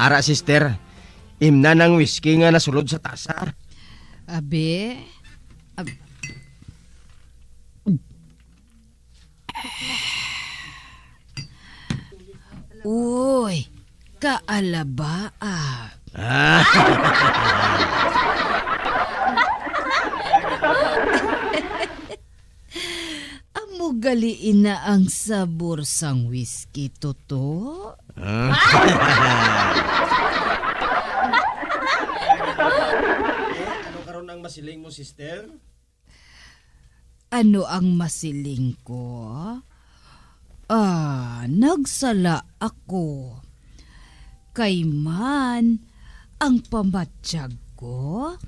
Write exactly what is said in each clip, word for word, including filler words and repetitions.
Ara, sister, imna nang whisky nga nasulod sa tasa. Abi, ab- Uy, kaalabaa. Ah. Amo gali ina ang sabor sang whisky, Toto? Ah. Eh, ano karon ang masiling mo, sister? Ano ang masiling ko? Ah, nagsala ako. Kay man, ang pamatyag ko,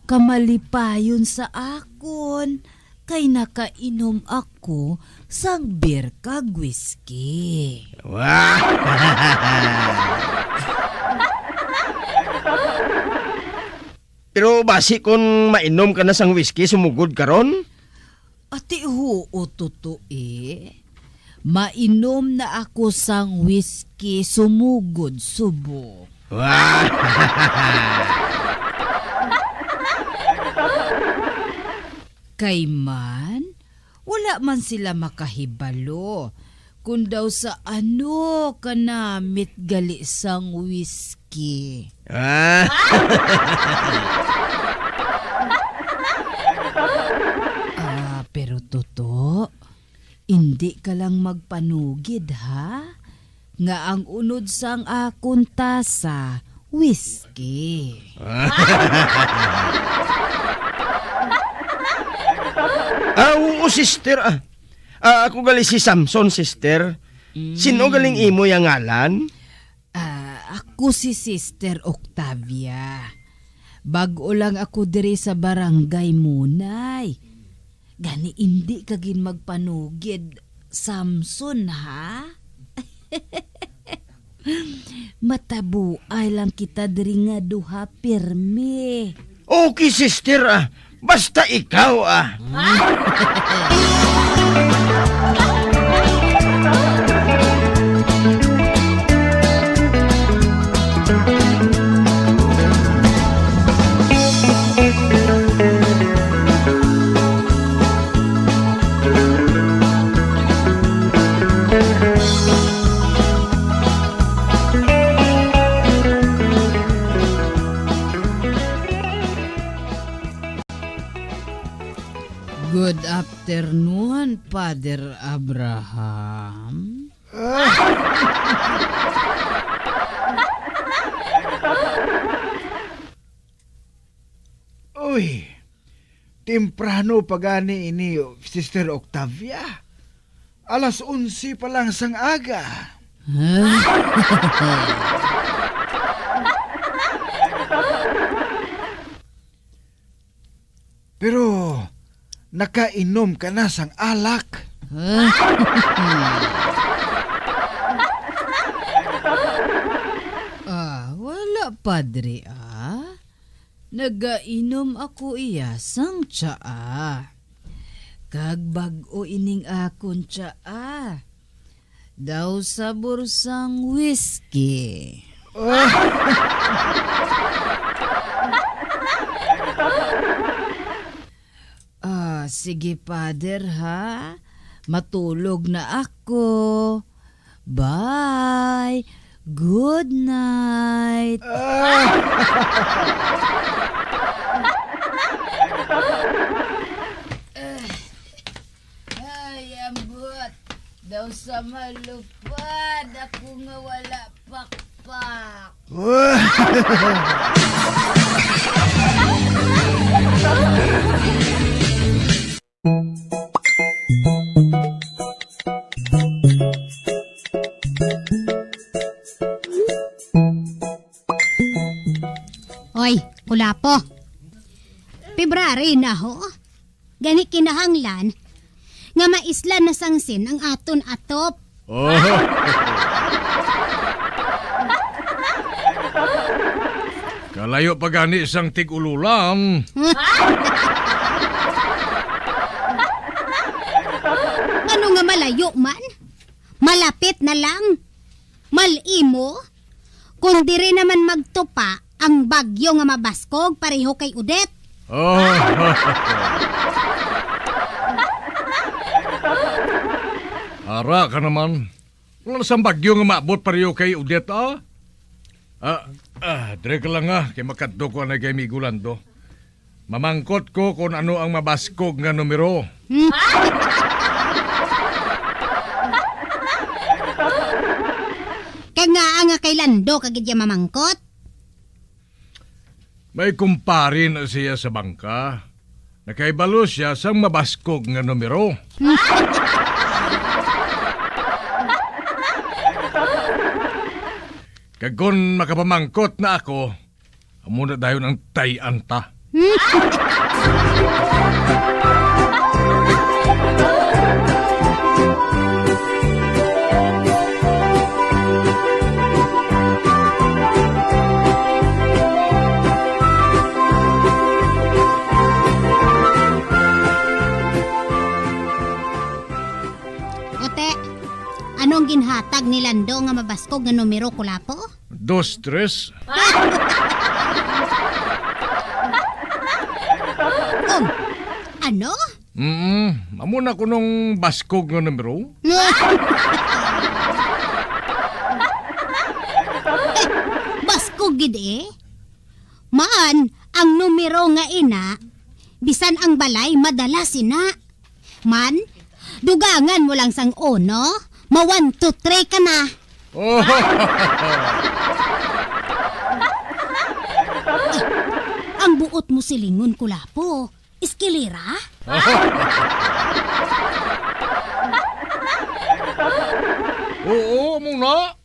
kamalipayon sa akon, kay nakainom ako sang beer kag whisky. Wow! Pero basi kon mainom ka na sang whisky sumugod karon? Ati, huo, Toto, eh. Mainom na ako sang whisky sumugod subong. Wow! Kay man, wala man sila makahibalo kon daw sa ano kanamit gali sang whisky. Ah. Ah, pero Toto, indi ka lang magpanugid, ha? Nga ang unod sang akon tasa, whisky. Ah, oo, sister, ah. Ah, ako gali si Samson, sister. Mm. Sin-o galing imo yang ngalan? Ah, ako si Sister Octavia. Bag-o lang ako diri sa barangay, Munay. Gani indi ka gid magpanugid, Samson, ha? Matabuay lang kita diri nga duha pirmi. Okay, sister, ah. Basta ikaw, ah. Good afternoon, Father Abraham. Uy, temprano pa gani ini, Sister Octavia. Alas onse pa lang sang aga. Pero nakainom ka na sang alak? Ah, wala, Padre, ah. Nagainom ako iya sang tsaa. Kag bag-o ining akon tsaa. Daw sabor sang whisky. Ah, sige, Father, ha? Matulog na ako. Bye. Good night. Ah! Ay, ambot. Daw sa malupad ako nga wala pakpak. Oy, Kulapo. February na, ho. Gani kinahanglan nga maislan na sang sin ang aton atop. Oh. Kalayo pa gani sang tig-ululan. Ano nga malayo man? Malapit na lang. Mal-imo, Kung diri naman magtupa ang bagyo nga mabaskog pareho kay Odette. Oh. Ara ka naman. Wala na sang bagyo nga maabot pareho kay Odette, ah. Ah, ah, dire ka lang, ah, kay makadto ko anay kay Migo Lando. Mamangkot ko kung ano ang mabaskog nga numero. Kag ngaa nga kay Lando ka gid ya mamangkot? May kumpare na siya sa bangka. Nakahibalo siya sang mabaskog nga numero. Kag kon makapamangkot na ako, amo na dayon ang tay-an ta. Ote, ano ang ginhatag ni Lando nga mabaskog nga numero, Kulapo? Dos, tres. Um, ano? Mm, amo na kunong baskog nga numero. Eh, baskog gid eh. Man, ang numero nga ina, bisan ang balay madala sina. Man, dugangan mo lang sang uno, ma one, two, three ka na. Oh. Ang buot mo silingon, Kulapo, eskalera? Oo, amo na.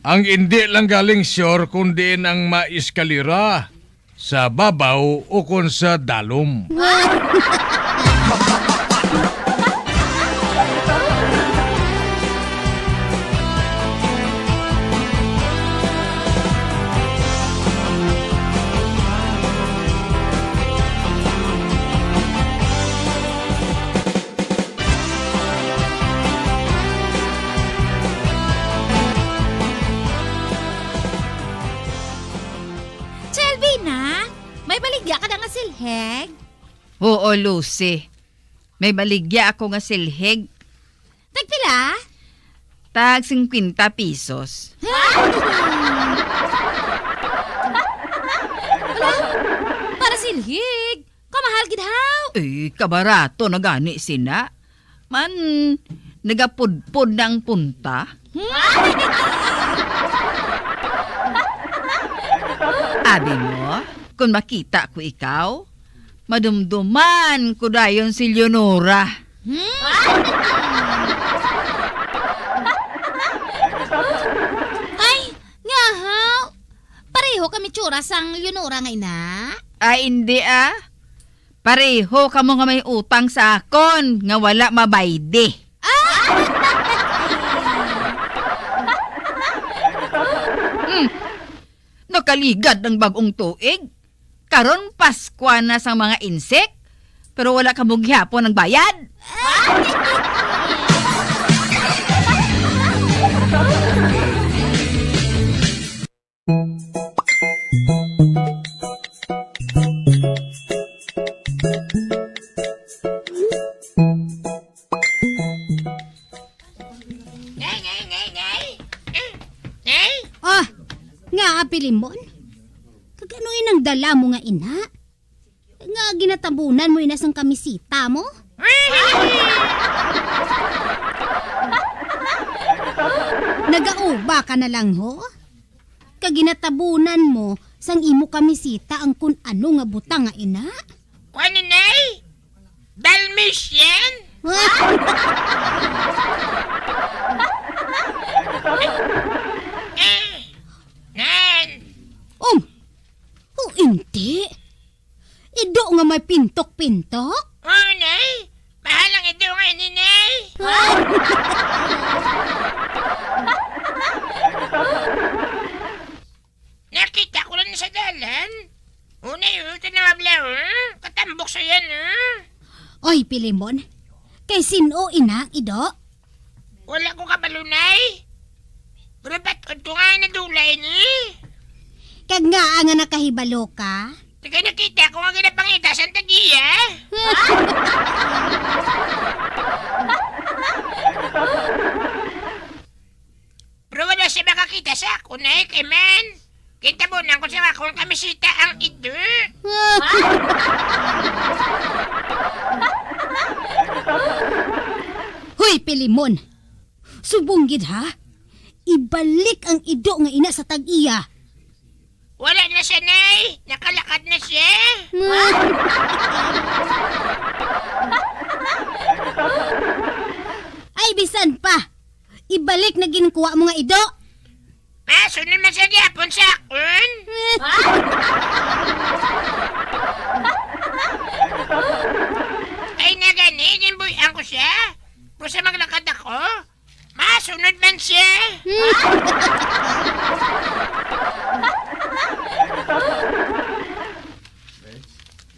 Ang indi lang galing sure kung diin ang maeskalera, sa babaw ukon sa dalom. Chelvina, may baligya ka na nga silhig? Oo, Lucy. May baligya ako nga silhig. Tagpila? Tag singkwenta pisos. Hala, para silhig. Kamahal gid, haw. Eh, kabarato na gani sina. Man, nagapudpod na ang punta. Abi mo, kung makita ko ikaw, madumduman ko dayon si Leonora. Ay, nga haw. Pareho kami tsura sang Leonora nga ina? Ay, hindi, ah. Pareho kamo nga may utang sa akon nga wala mabaydi. Ah! Hmm. Nakaligad ang bag-ong tuig. Karon, Paskwa na sang mga insik, pero wala kamo gihapon nagbayad. Nay, nay, nay, nay. Nay? Ah, nga, Pilimon? Kag ano inang dala mo nga ina? Nga ginatabunan mo ina sang kamisita mo? Nagauba ka na lang, ho? Kag ginatabunan mo sang imo kamisita ang kun ano nga butang nga ina? Kuan ni, Nay? Dalmatian? Eh, nan. Um, o, inti. Ido nga may pintok-pintok? Oh, Nay. Bahalang ido nga ini, Nay. Nakita ko lang sa dalan. Unay, oh, tanawa bala, oh. Katambok sa yan, oh. Oy, Pilimon. Kay sin-o ina, ido? Wala ko kabalo, Nay. Pero ba't ko nga nadula ini? Kag ngaa nga nakahibalo ka? Kay nakita ko nga ginapangita sang tag-iya. Pero wala siya makakita sa akon, eh, kay man, kintabunan ko sa akon kamisita ang ido. Hoy, Pilimon! Subong gid, ha? Ibalik ang ido nga ina sa tag-iya. Wala na siya, Nay. Nakalakad na siya. Ay, bisan pa. Ibalik na ginkuha mo nga ido. Ah, sunod man siya gihapon sa akon. Ay, na gani, ginbuy-an ko siya. Kung sa maglakad ako, masunod man siya.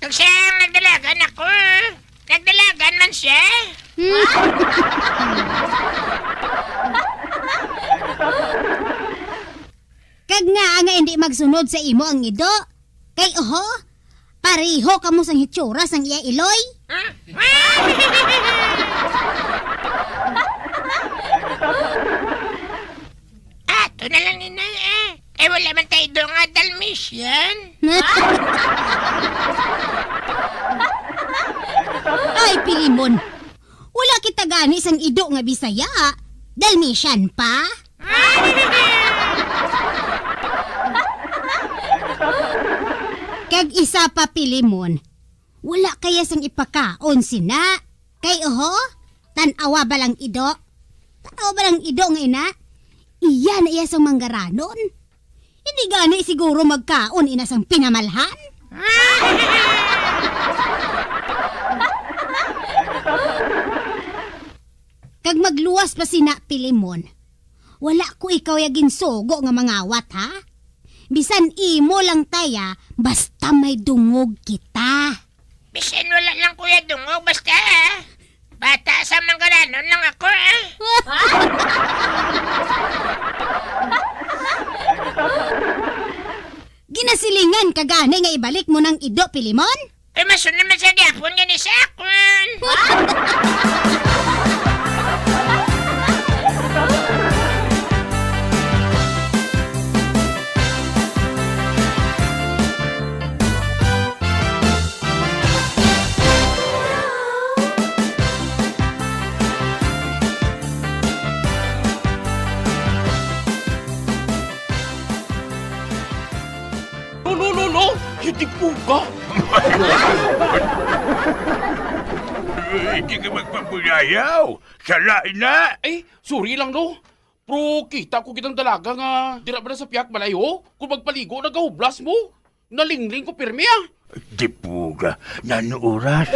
Kag siya ang nagdalagan ako. Nagdalagan man siya. Kag ngaa nga hindi magsunod sa imo ang ido? Kay oho, pareho kamo sang hitsura sang iya iloy. Ato na lang ni Nay, eh. Kay wala man tay ido nga Dalmatian. Ay, Pilimon. Wala kita gani sang ido nga Bisaya. Dalmatian pa? Kag isa pa, Pilimon, wala kaya sang ipakaon sina? Kay oho, tan-awa ba lang ido? Tan-awa ba lang ido nga ina? Iya na iya sang manggaranon. Hindi gani siguro magkaon ina sang pinamalhan? Kag magluwas pa sina, Pilimon. Wala ko ikaw ya ginsugo nga mangawat, ha? Bisan imo lang taya, basta may dungog kita. Bisan wala lang ko ya dungog, basta, ha? Bata sa manggaranon lang ako, ha? Ginasilingan ka gani nga ibalik mo nang ido, Pilimon? Ay, masunod man siya gihapon gani sa akon. Lo, lo, lo, lo! Hindi po ka! Hindi ka magpabulayaw! Sala na! Eh, sorry lang, no? Pero kita ko kitang dalaga nga dira ba na sa piyak balay, oh? Kung magpaligo, nagahublas mo. Nalingling ko pirmi, ah. Dipuga, nano oras?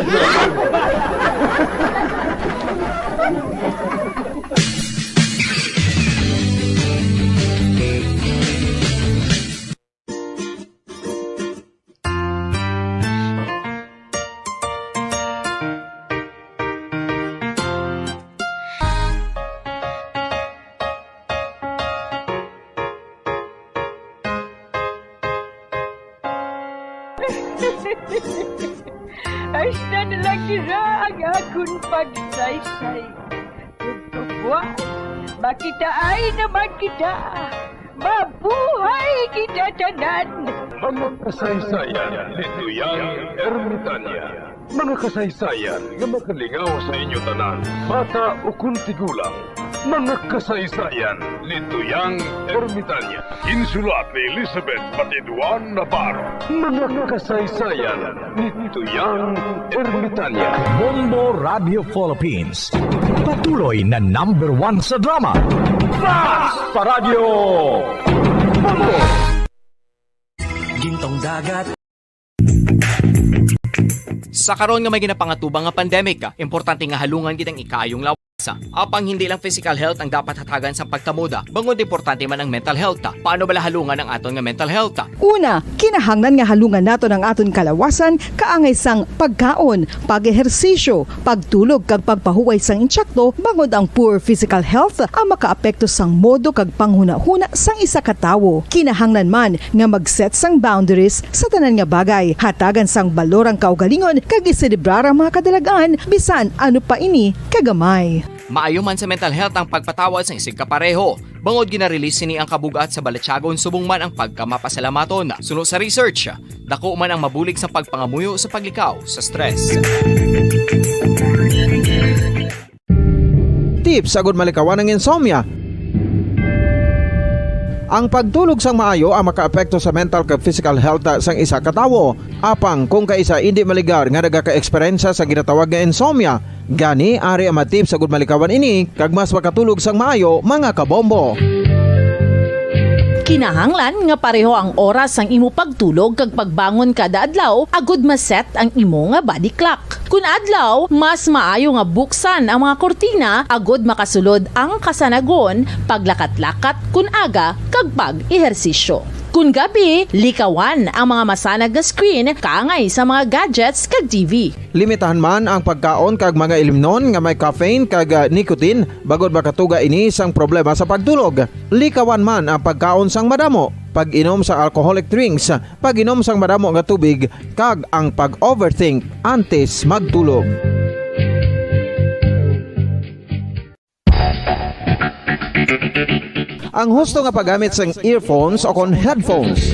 Hasta na lang dira ang akon pagsaysay. Ug buwas, makitaay naman kita. Mabuhay kita tanan! Mga kasaysayan ni Tuyang Ermitanya. Mga kasaysayan nga makalingaw sa inyo tanan, bata ukon tigulang. Mga kasaysayan ni Tuyang Ermitanya. Insulat ni Elizabeth Patiduan Navarro. Mga kasaysayan ni Tuyang Ermitanya. Bombo Radio Philippines. Patuloy na number one sa drama. Fast pa Radyo Bombo! Gintong dagat. Sa karon nga may ginapangatubang nga pandemic, importante nga halungan gid ang ikaayong lawas. Apang hindi lang physical health ang dapat hatagan sang pagtamod, bangod importante man ang mental health. Paano bala halungan ang aton nga mental health? Una, kinahanglan nga halungan naton ang aton kalawasan kaangay sang pagkaon, pag-ehersisyo, pagtulog kag pagpahuway sang insakto, bangod ang poor physical health ang makaapekto sang modo kag panghunahuna sang isa ka tawo. Kinahanglan man nga mag-set sang boundaries sa tanan nga bagay, hatagan sang balor ang kaugalingon kag iselebrar ang mga kadalag-an bisan ano pa ini kagamay. Maayo man sa mental health ang pagpatawad sang isigkapareho, bangod gina-release sini ang kabug-at sa balatyagon subong man ang pagkamapasalamaton. Suno sa research, dako man ang mabulig sa pagpangamuyo sa paglikaw sa stress. Tips agud malikawan ang insomnia. Ang pagtulog sang maayo ang makaapekto sa mental kag physical health sang isa ka tawo. Apang kung kaisa indi maligar nga nagaka-eksperyensya sa ginatawag nga insomnia, gani ari ang mga tips agud malikawan ini kag mas makatulog sang maayo, mga kabombo. Kinahanglan nga pareho ang oras sang imo pagtulog kag pagbangon kada adlaw agud ma-set ang imo nga body clock. Kun adlaw, mas maayo nga buksan ang mga kurtina agud makasulod ang kasanagon, paglakat-lakat kun aga, kag pag-ehersisyo. Kun gabi, likawan ang mga masanag nga screen kaangay sa mga gadgets kag T V. Limitahan man ang pagkaon kag mga ilimnon nga may caffeine kag, ah, nicotine, bangod makatuga ini sang problema sa pagtulog. Likawan man ang pagkaon sang madamo, pag-inom sa alcoholic drinks, pag-inom sang madamo nga tubig, kag ang pag-overthink antes magtulog. Ang husto nga paggamit sang earphones o kon headphones.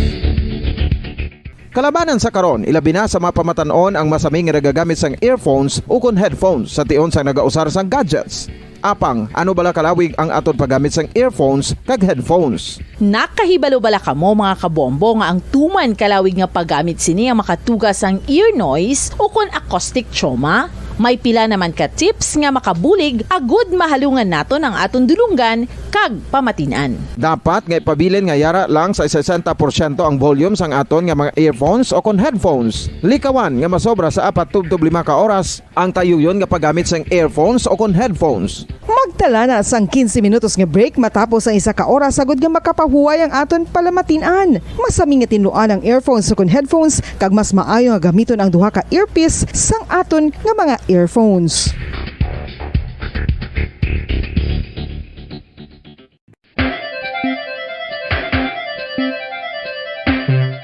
Kalabanan sa karon, ilabi na sa mga pamatan-on ang masami nga nagagamit sang earphones o kon headphones sa tion sang nagausar sang gadgets. Apang, ano bala kalawig ang aton paggamit sang earphones kag headphones? Nakahibalo bala kamo, mga kabombo, nga ang tuman kalawig nga paggamit sini ang makatuga sang ear noise o kon acoustic trauma? May pila naman ka tips nga makabulig agud mahalungan naton ang aton dulonggan kag pamatin-an. Dapat nga ipabilin nga yara lang sa sesenta porsyento ang volume sang aton nga mga earphones o kon headphones. Likawan nga masobra sa apat tubtob lima ka oras ang tayuyon nga paggamit sang earphones o kon headphones. Magtala na sang quince minutos nga break matapos ang isa ka oras, agud nga makapahuway ang aton palamatin-an. Masami nga tinluan ang earphones o kon headphones, kag mas maayo nga gamiton ang duha ka earpiece sang aton nga mga earphones.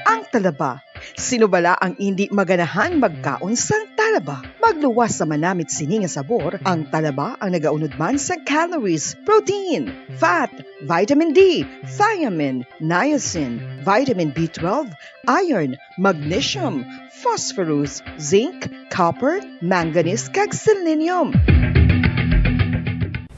Ang talaba. Sino bala ang indi maganahan magkaon sang talaba? Magluwas sa manamit sini nga sabor, ang talaba ang nagaunod man sang calories, protein, fat, vitamin D, thiamine, niacin, vitamin B twelve, iron, magnesium, phosphorus, zinc, copper, manganese, kag selenium.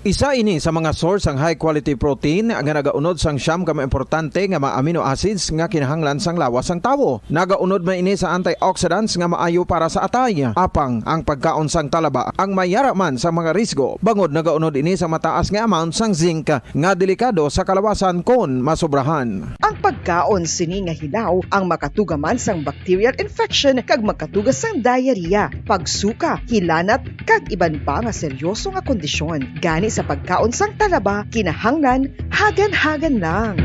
Isa ini sa mga source sang high quality protein nga nagaunod sang siyam ka mga importante nga mga amino acids nga kinahanglan sang lawas sang tawo. Nagaunod man ini sa antioxidants nga maayo para sa atay. Apang ang pagkaon sang talaba ang may yara man sa mga risgo, bangod nagaunod ini sa mataas nga amount sang zinc nga delikado sa kalawasan kon masobrahan. Ang pagkaon sini nga hilaw ang makatuga man sang bacterial infection kag makatuga sang diarrhea, pagsuka, hilanat, kag iban pa nga seryoso nga kondisyon. Gani sa pagkaon sang talaba, kinahanglan hagan-hagan lang.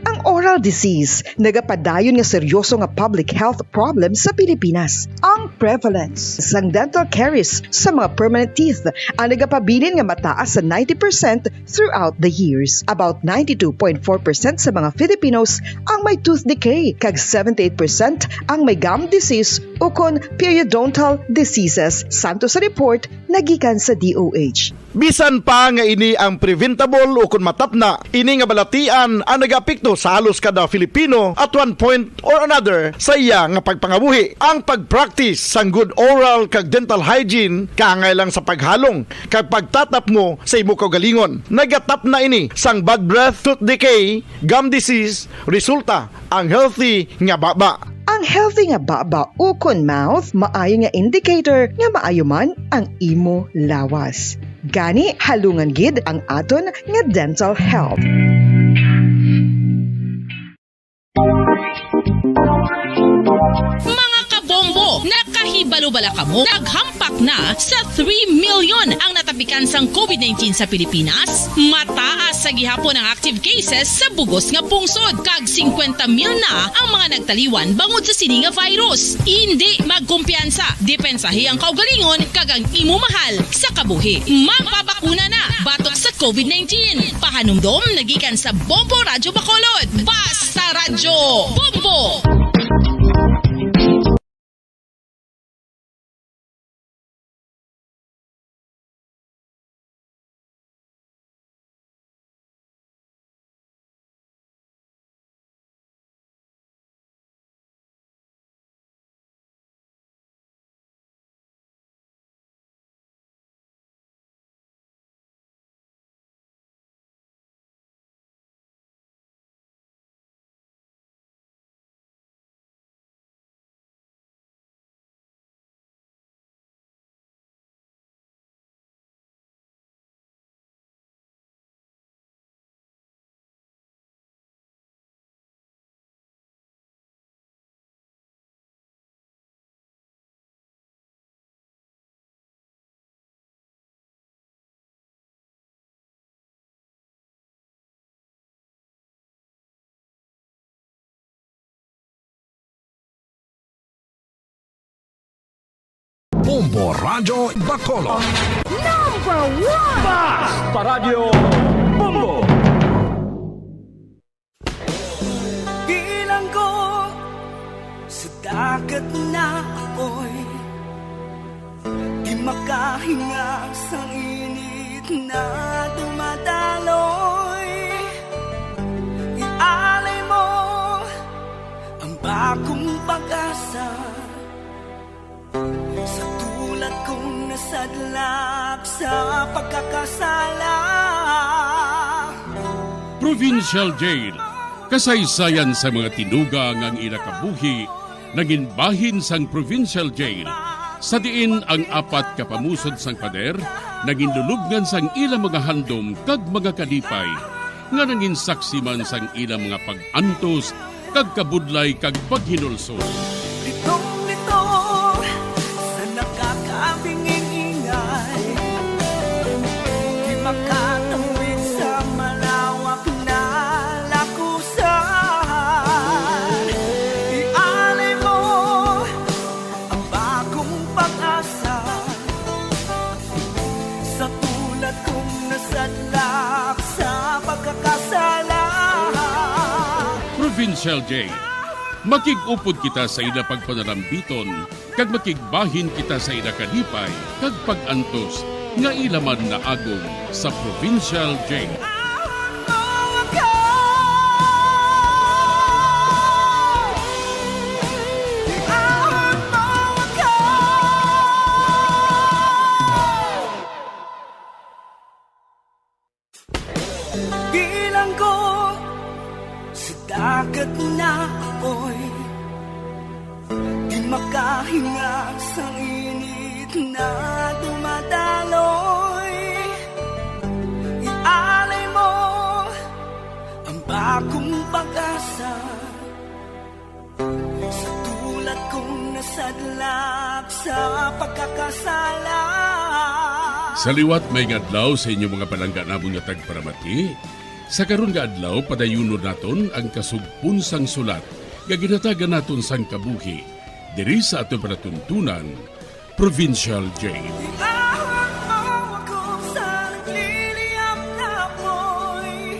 Ang oral disease nagapadayon nga seryoso nga public health problem sa Pilipinas. Ang prevalence sang dental caries sa mga permanent teeth ang nagapabilin nga mataas sa ninety percent throughout the years. About ninety-two point four percent sa mga Filipinos ang may tooth decay, kag seventy-eight percent ang may gum disease ukon periodontal diseases, santo sa report nga gikan sa D O H. Bisan pa nga ini ang preventable ukon matapna, ini nga balatian ang nagaapekto sa halos kada Filipino at one point or another sa iya nga pagpangabuhi. Ang pag-practice sang good oral kag dental hygiene kaangay lang sa paghalong kag pagtatapmo sa imo kaugalingon. Nagatapna ini sang bad breath, tooth decay, gum disease, resulta ang healthy nga baba. Ang healthy nga baba ukon mouth maayo nga indicator nga maayo man ang imo lawas. Gani, halungan gid ang aton nga dental health. Mga kabombo, nakahi- Ibalo bala kamo, naghampak na sa three million ang natapikan sang covid nineteen sa Pilipinas. Mataas sa gihapon ang active cases sa bugos nga pungsod, kag singkwenta mil na ang mga nagtaliwan bangod sa sini nga virus. Indi magkumpiyansa, depensahi ang kaugalingon kag ang imo mahal sa kabuhi. Magpabakuna na batok sa covid nineteen. Pahanumdom nagikan sa Bombo Radyo Bacolod. Basta Radyo Bombo! Bombo Radyo Bacolod. Number one! Basta Radyo Bombo! Bilanggo sa dagat na apoy, di makahinga sang init na dumadaloy. Ialay mo ang bagong pag-asa. Sa tulad kong nasadlak sa pagkakasala. Provincial Jail. Kasaysayan sa mga tinuga nga ang ila kabuhi nangin bahin sang Provincial Jail, sa diin ang apat ka pamusod sang pader nangin lulubngan sang ila mga handom kag mga kalipay, nga nangin saksi man sang ila mga pag-antos kag kabudlay kag paghinulsol. Litong-lito sa nakakabinging ingay, di makatawid sa malawak na lakusan. Ialay mo ang bagong pag-asa. Sa tulad kong nasadlak sa pagkakasala. Provincial Jail. Makig-upod kita sa ila pagpanalambiton kag makigbahin kita sa ila kalipay kag pag-antos nga ila man naagom sa Provincial Jail. Bilanggo sa dagat na apoy, di makahinga sang init na dumadaloy. Ialay mo ang bagong pag-asa. Sa tulad kong nasadlak sa pagkakasala. Sa liwat, maayong adlaw sa inyo mga palangga namon nga tagparamati. Sa karon nga adlaw, padayunon naton ang kasugpon sang sulat nga ginhatagan naton sang kabuhi diri sa aton palatuntunan, Provincial Jail. Iahon mo ako sa nagliliyab na apoy,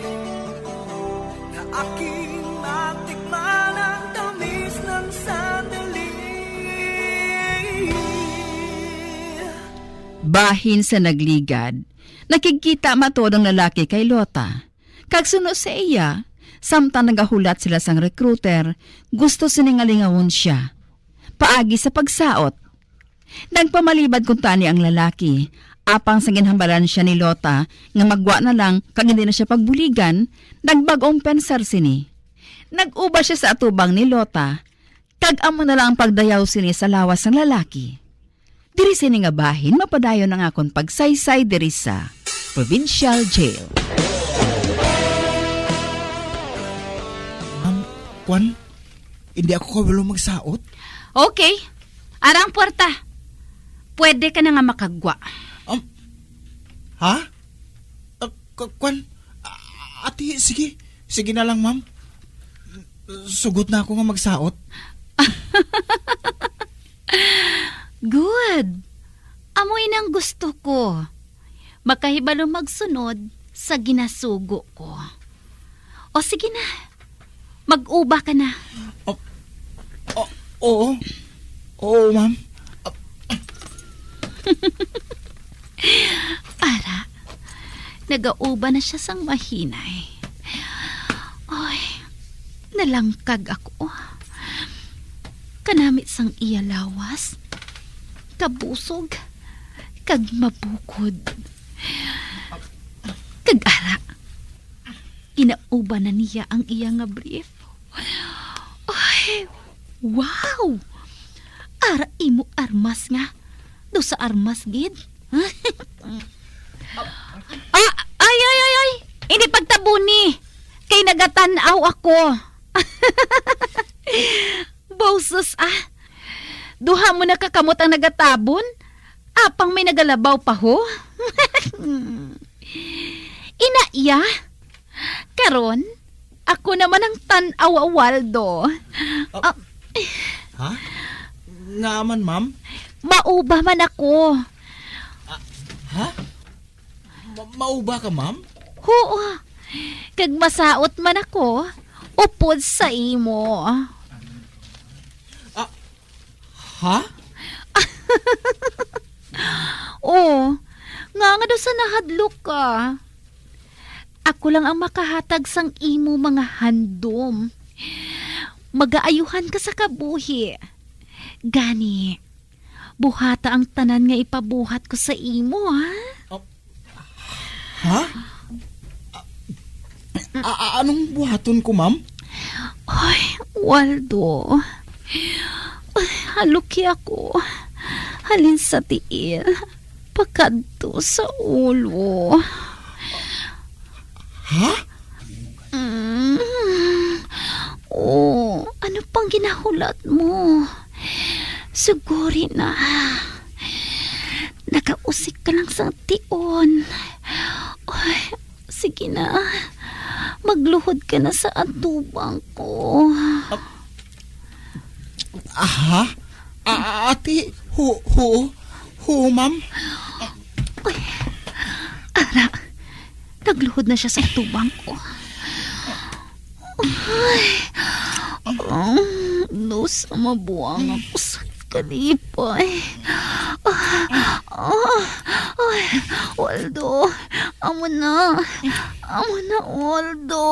na aking matikman ang tamis ng sandali. Bahin sa nagligad, nakigkita matuod ang lalaki kay Lota. Kag suno sa iya, samtang nagahulat sila sang recruiter, gusto sini nga lingawon sia paagi sa pagsaot. Nagpamalibad kuntani ang lalaki, apang sa ginhambalan sia ni Lota nga magwa na lang kag hindi na sia pagbuligan, nagbag-ong pensar sini. Nag-uba sia sa atubang ni Lota, kag amo na lang ang pagdayaw sini sa lawas sang lalaki. Diri sini nga bahin mapadayon ang akon pagsaysay diri sa Provincial Jail. Ma'am, kwan, hindi ako kabalo magsaot. Okay. Ara ang puwerta. Pwede ka na nga makagwa. Um, ha? Ah, k-, kwan? Ah, ati, sige. Sige na lang, ma'am. Sugot na ako nga magsaot. Good. Amo inang gusto ko. Makahibalo magsunod sa ginasugo ko. O sige na. Mag-uba ka na. Oh, oh, oo. Oo, ma'am. Ah, ara, nagauba na sia sang mahinay. Oy, nalangkag ako. Kanami sang iya lawas, kabusog, kag mabukod. Kag ara, ginauban na niya ang iya nga brief. Ay, wow! Ara imo armas nga. Daw sa armas gid. Ah, ay, ay, ay, ay! Hindi pagtabuni! Kay nagatan-aw ako. Bausos, ah! Duha mo na ka kamot ang nagatabon? Apang may nagalabaw pa, ho? Ina iya? Karon, ako naman ang tan-aw, Waldo. Ah, Ah, ha? Nga man, ma'am? Mauba man ako. Ah, ha? Ma-, mauba ka, ma'am? Huo. Kag masaot man ako, upod sa imo. Ah, ha? Oh, nga nga daw sa nahadlok ka. Ako lang ang makahatag sang imo mga handom. Magaayuhan ka sa kabuhi. Gani, buhata ang tanan nga ipabuhat ko sa imo, ha? Oh, ha? A-, a-, a-, anong buhaton ko, ma'am? Ay, Waldo. Ay, haluki ako. Halin sa tiil, pakadto sa ulo. Ha? Mm. Oh, ano pang ginahulat mo? Suguri na. Nakausik ka lang sa tion. Oy, sige na. Magluhod ka na sa atubang ko. Aha? A-, ate, hu-, hu-, hu-, ma'am? Ay, ara, nagluhod na sia sa atubang ko. Ay, ah, no, sa mabuang ako sa kalipay. Ah, ah, ay, Waldo, amo na. Amo na, Waldo.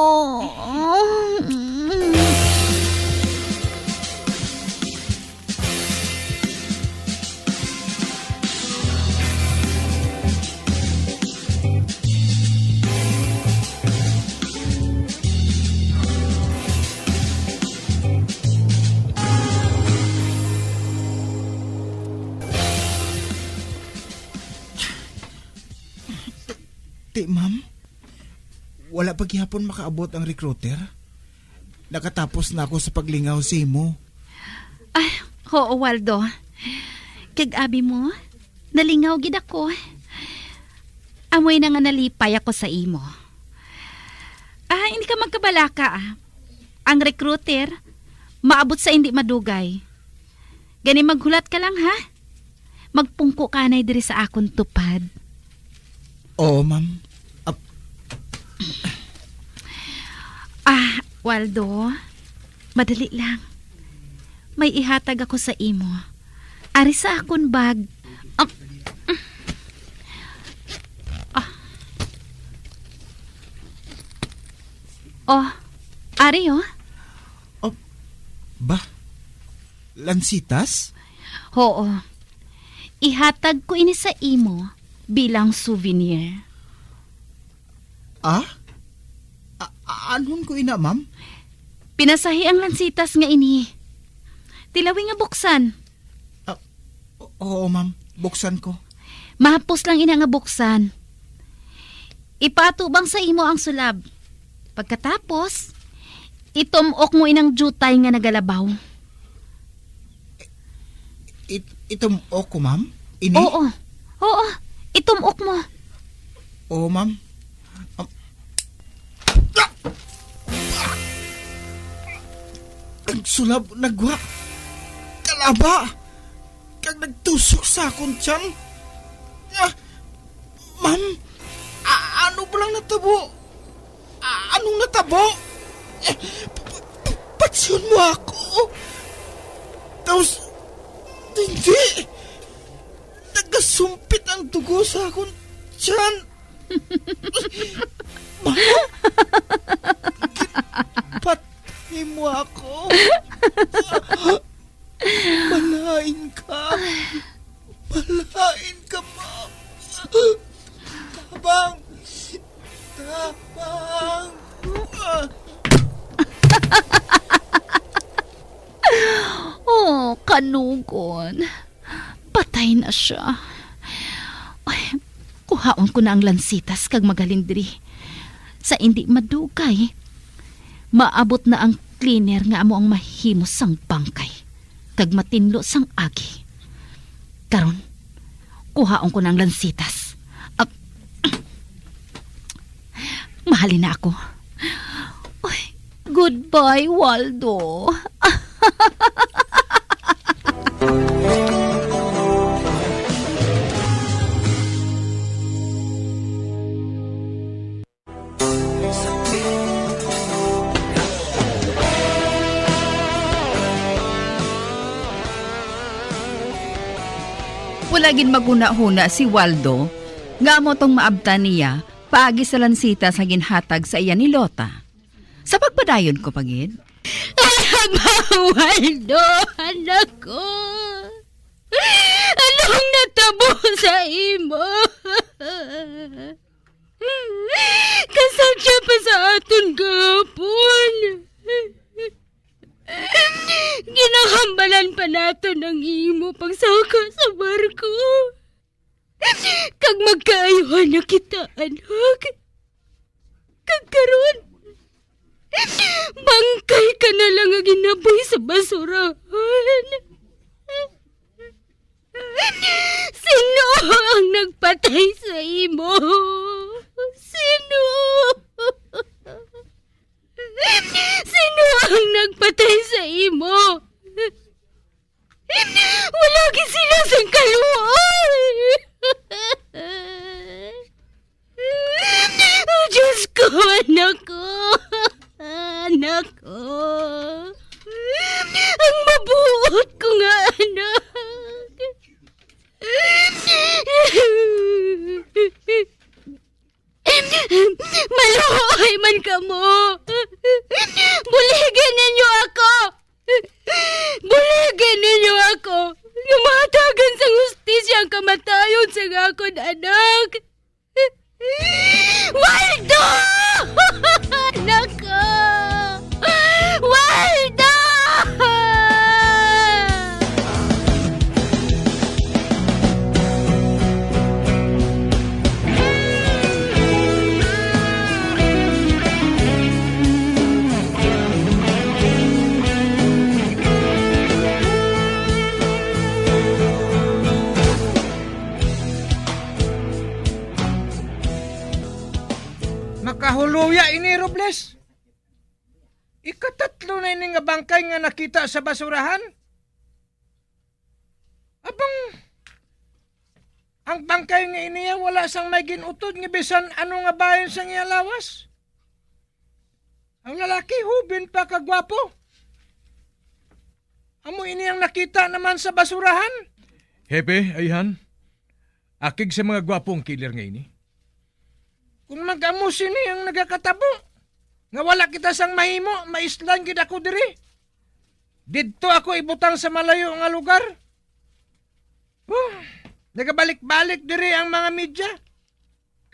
Ti, ma'am, wala pa gihapon makaabot ang recruiter. Nakatapos na ako sa paglingaw sa imo. Ay, oo, Waldo. Kag abi mo, nalingaw gid ako. Amoy na nga nalipay ako sa imo. Ah, hindi ka magkabalaka, ah. Ang recruiter, maabot sa hindi madugay. Gani maghulat ka lang, ha? Magpungko ka anay diri sa akon tupad. Oo, ma'am. Ap- Ah, Waldo, madali lang. May ihatag ako sa imo. Ari sa akon bag. Am-, ah. Oh, ari, oh. Oh, ba? Lansitas? Oo. Ihatag ko ini sa imo bilang souvenir. Ah? A-, a-, anhon ko ina, ma'am? Pinasahi ang lansitas nga ini. Tilawi nga buksan. Ah, o-, oo, ma'am. Buksan ko. Mahapos lang ina nga buksan. Ipatubang sa imo ang sulab. Pagkatapos, itum-ok mo inang diutay nga nagalabaw. It-, itumok ko, ma'am? Ini? Oo. Oo. Itumok mo. Oo, ma'am. Am-, ang sulab nagwa. Kalaba. Kag nagtusok sa akon tiyan. Ah, ma'am, a-, ano ba lang natabo? A-, anong natabo? Eh, pa-, pa-, patyon mo ako. Tapos, hindi. Nagasumpit ang dugo sa akon tiyan. Ma'am, ginpatay mo ako. Malain ka. Malain ka, ma'am. Tabang. Tabang. Ah. Oh, kanugon. Patay na siya. Ay, kuhaon ko na ang lansitas kag maghalin diri. Sa indi madugay, maabot na ang cleaner nga amo ang mahimo sang bangkay kag matinlo sang agi. Karon, kuhaon ko na ang lansitas. Ag-, mahalin na ako. Uy, goodbye, Waldo. Wala gid maghunahuna si Waldo nga amo tong maabtan niya paagi sa lansita sa ginhatag sa iya ni Lota. Sa pagpadayon ko pa gid, Waldo, anak ko. Anong natabo sa imo? Kasal siya pa sa aton gahapon. Ginahambalan pa naton ang imo pagsaka sa barko. Kag magkaayuhan na kita, anak. Kag karon, bangkay ka na lang nga ginaboy sa basurahan. Sino ang nagpatay sa imo? Sino? Sino ang nagpatay sa imo? Wala gid sila sing kaluoy. Oh, Diyos ko, anak ko. Anak ko. Ang mabuot ko nga anak. Maluoy man kamo. Buligi ninyo ako. Buligi ninyo ako. Nga mahatagan sang hustisya ang kamatayon sang akon anak. Waldo! Nako! Waldo! Makahuluya ini, Robles. Ikatatlo na ini nga bangkay nga nakita sa basurahan. Abang, ang bangkay nga ini wala sang may gin-utod nga bisan ano nga bahin sang iya lawas. Ang lalaki, hubin pa ka gwapo. Amo ini ang nakita naman sa basurahan. Hepe, ayhan, akig sa mga gwapo ang killer nga ini. Kung mag-amo sini ang nagakatabo, nga wala kita sang mahimo, maislan gid ako diri. Didto ako ibutang sa malayo nga lugar. Huh, nagabalik-balik diri ang mga media.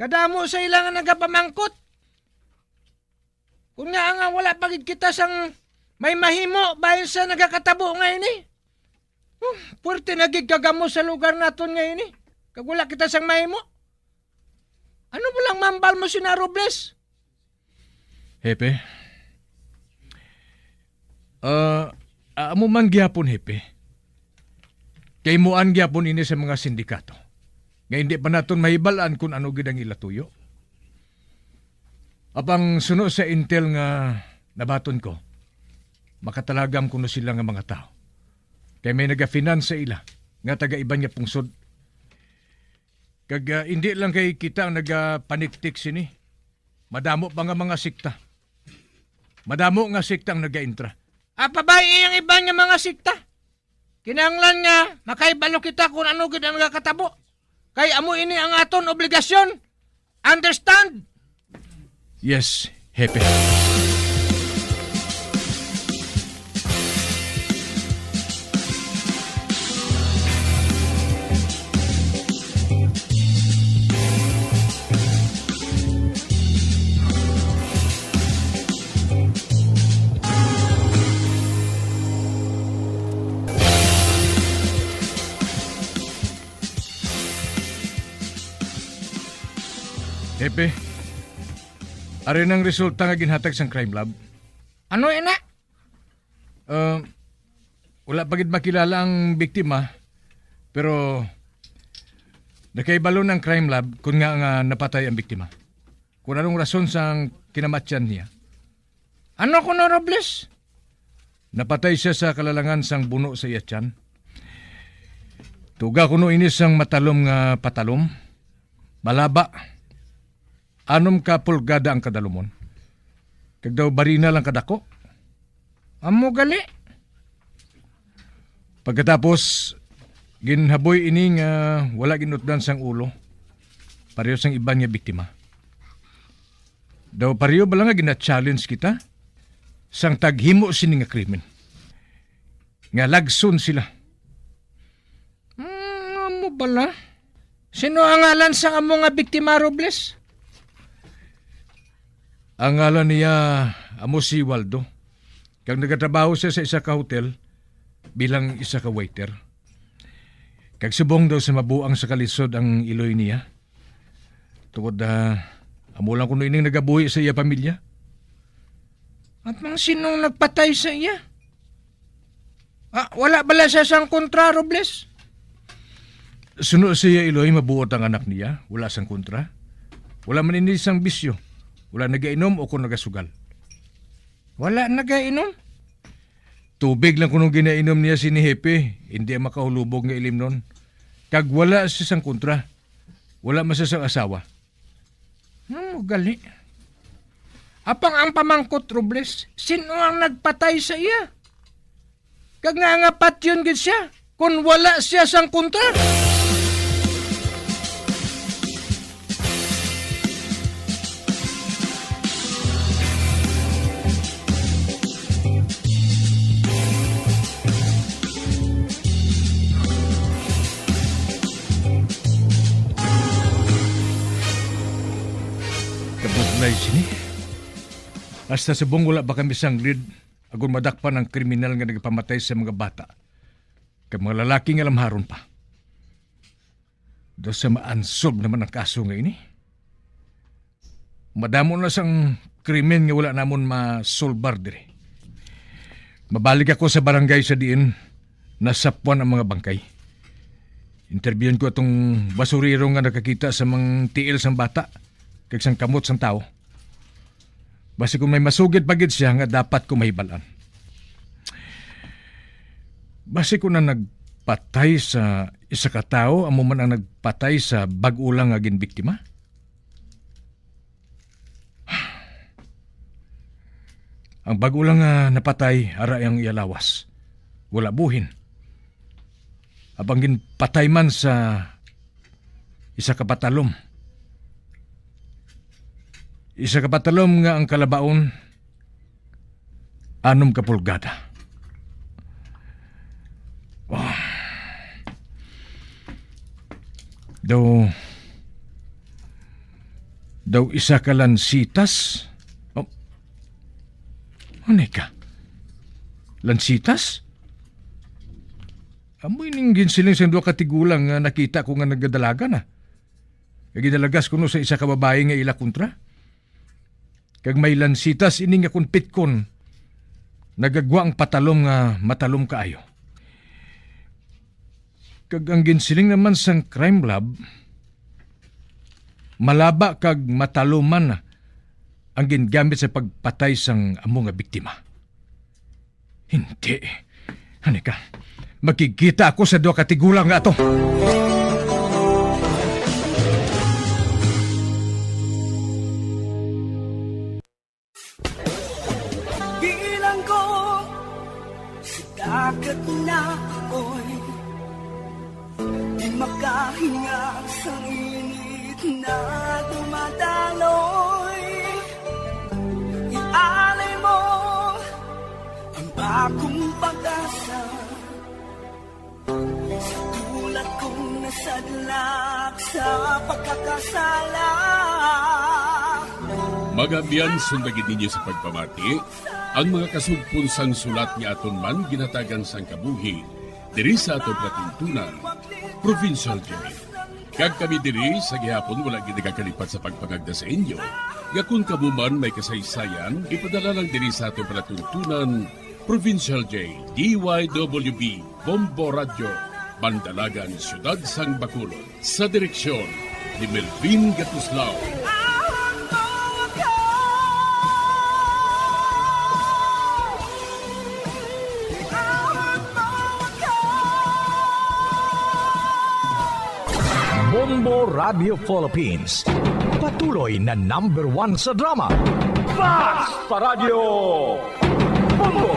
Kadamo sa ila nga nagapamangkot. Kung nga nga wala pa gid kita sang may mahimo bahin sa nagakatabo nga ini. Huh, puwerte na gid kagamo sa lugar naton nga ini. Kag wala kita sang mahimo. Ano mo lang mambal mo sina Robles? Hepe? Ah, amo man gyapon, Hepe. Kay muan gyapon ini sa mga sindikato nga hindi pa naton mahibal-an kung ano gid ang ila tuyo. Apang suno sa intel nga nabaton ko, makatalagam kuno sila nga mga tawo. Kay may nagafinance sa ila nga taga iban nga pungsod. Kag, ah, hindi lang kay kita ang nagapaniktik sini. Madamo pa nga mga sekta. Madamo nga sekta ang nagaintra. Apa ba iyang iban nga mga sekta? Kinahanglan nga makahibalo kita kung ano gid ang nagakatabo. Kay amo ini ang aton obligasyon. Understand? Yes, Hepe. Hepe, ari nang resulta nga ginhatag sang crime lab. Ano ina? Ah, wala pa gid makilala ang biktima, pero nakahibalo ang crime lab kung nga nga napatay ang biktima. Kung anong rason sang kinamatyan niya. Ano kuno, Robles? Napatay siya sa kalalangan sang buno sa iya tiyan. Tuga kuno ini sang matalom nga patalom. Malaba. Anom ka pulgada ang kadalumon. Kag daw barina lang kadako. Amo gali. Pagkatapos, ginhaboy ini nga wala ginutdan sang ulo. Pareho sang iban nga biktima. Daw pareho bala nga gina-challenge kita sang taghimo sini nga krimen. Nga lagson sila. Hmm, amo bala? Sino ang ngalan sang amo nga biktima, Robles? Ang ngalan niya amo si Waldo. Kag nagatrabaho siya sa isa ka hotel bilang isa ka waiter. Kag subong daw sa mabuang sa kalisod ang iloy niya. Tungod, ah, amo lang kuno ining nagabuhi sa iya pamilya. At mga sinong nagpatay sa iya? Ah, wala bala siya sang kontra, Robles? Suno sa iya iloy, mabuot ang anak niya, wala sang kontra. Wala man ini sang bisyo. Wala nagainom o kung nagasugal. Wala nagainom? Tubig lang kuno ginainom niya sini, Hepe, hindi ang makahulubog nga ilimnon. Kag wala siya sang kontra. Wala man siya sang asawa. Ano gali? Apang ang pamangkot, Robles, sino ang nagpatay sa iya? Kag nga, nga patyon gid siya, kung wala siya sang kontra. Kabudlay sini. Hasta subong wala ba kami sang lead, agon madakpan ang kriminal nga nagpamatay sa mga bata kag mga lalaki nga lamharon pa. Daw sa ma-unsolve naman ang kaso nga ini. Madamo na sang krimen nga wala namon masolbar diri. Mabalik ako sa barangay sa diin nasapwan ang mga bangkay. Interbyuhon ko atong basurero nga nakakita sa mga tiil sang bata kag sang kamot sang tawo. Basi kung may masugid pa gid siya nga dapat ko mahibalan. Basi kung ang nagpatay sa isa ka tawo amo man ang nagpatay sa bag-o lang nga ginbiktima? Ang bag-o lang nga napatay, ara ang iya lawas. Wala buhin. Apang ginpatay man sa isa ka patalom. Isa ka patalom nga ang kalabaon, anom ka pulgada. Oh. Daw, daw isa ka lansitas. Oh. Ano ka? Lansitas? Amo ining ginsiling sang duha ka tigulang nga nakita ko nga nagadalagan, ah. Nga gidalagas kuno sa isa ka babayi nga ila kontra. Kag may lansitas ini nga kon pitkon, nagagwa ang patalom nga matalom kaayo. Kag ang ginsiling naman sang crime lab, malaba kag mataluman ang gingamit sa pagpatay sang amo nga biktima. Hindi. Ani ka, magkikita ako sa duha ka tigulang nga ato. Bilanggo sa dagat na apoy, di makahinga sa init na dumadaloy. Ialay mo ang bagong pag-asa sa tulad kong nasadlak sa pagkakasala. Mga abyan, sundagin ninyo sa pagpamati ang mga kasugpon sang sulat nga aton man ginhatagan sang kabuhi diri sa aton palatuntunan, Provincial J. Kag kami diri sa gihapon wala gid nagakalipat sa pagpangagda sa inyo nga kon kamo man may kasaysayan, ipadala lang diri sa aton palatuntunan, Provincial J, D Y W B, Bombo Radyo, Bandalagan, Siyudad sang Bacolod, sa direksyon ni Melvin Gatuslao. Bombo Radio Philippines, patuloy na number one sa drama. Fast pa Radyo Bombo!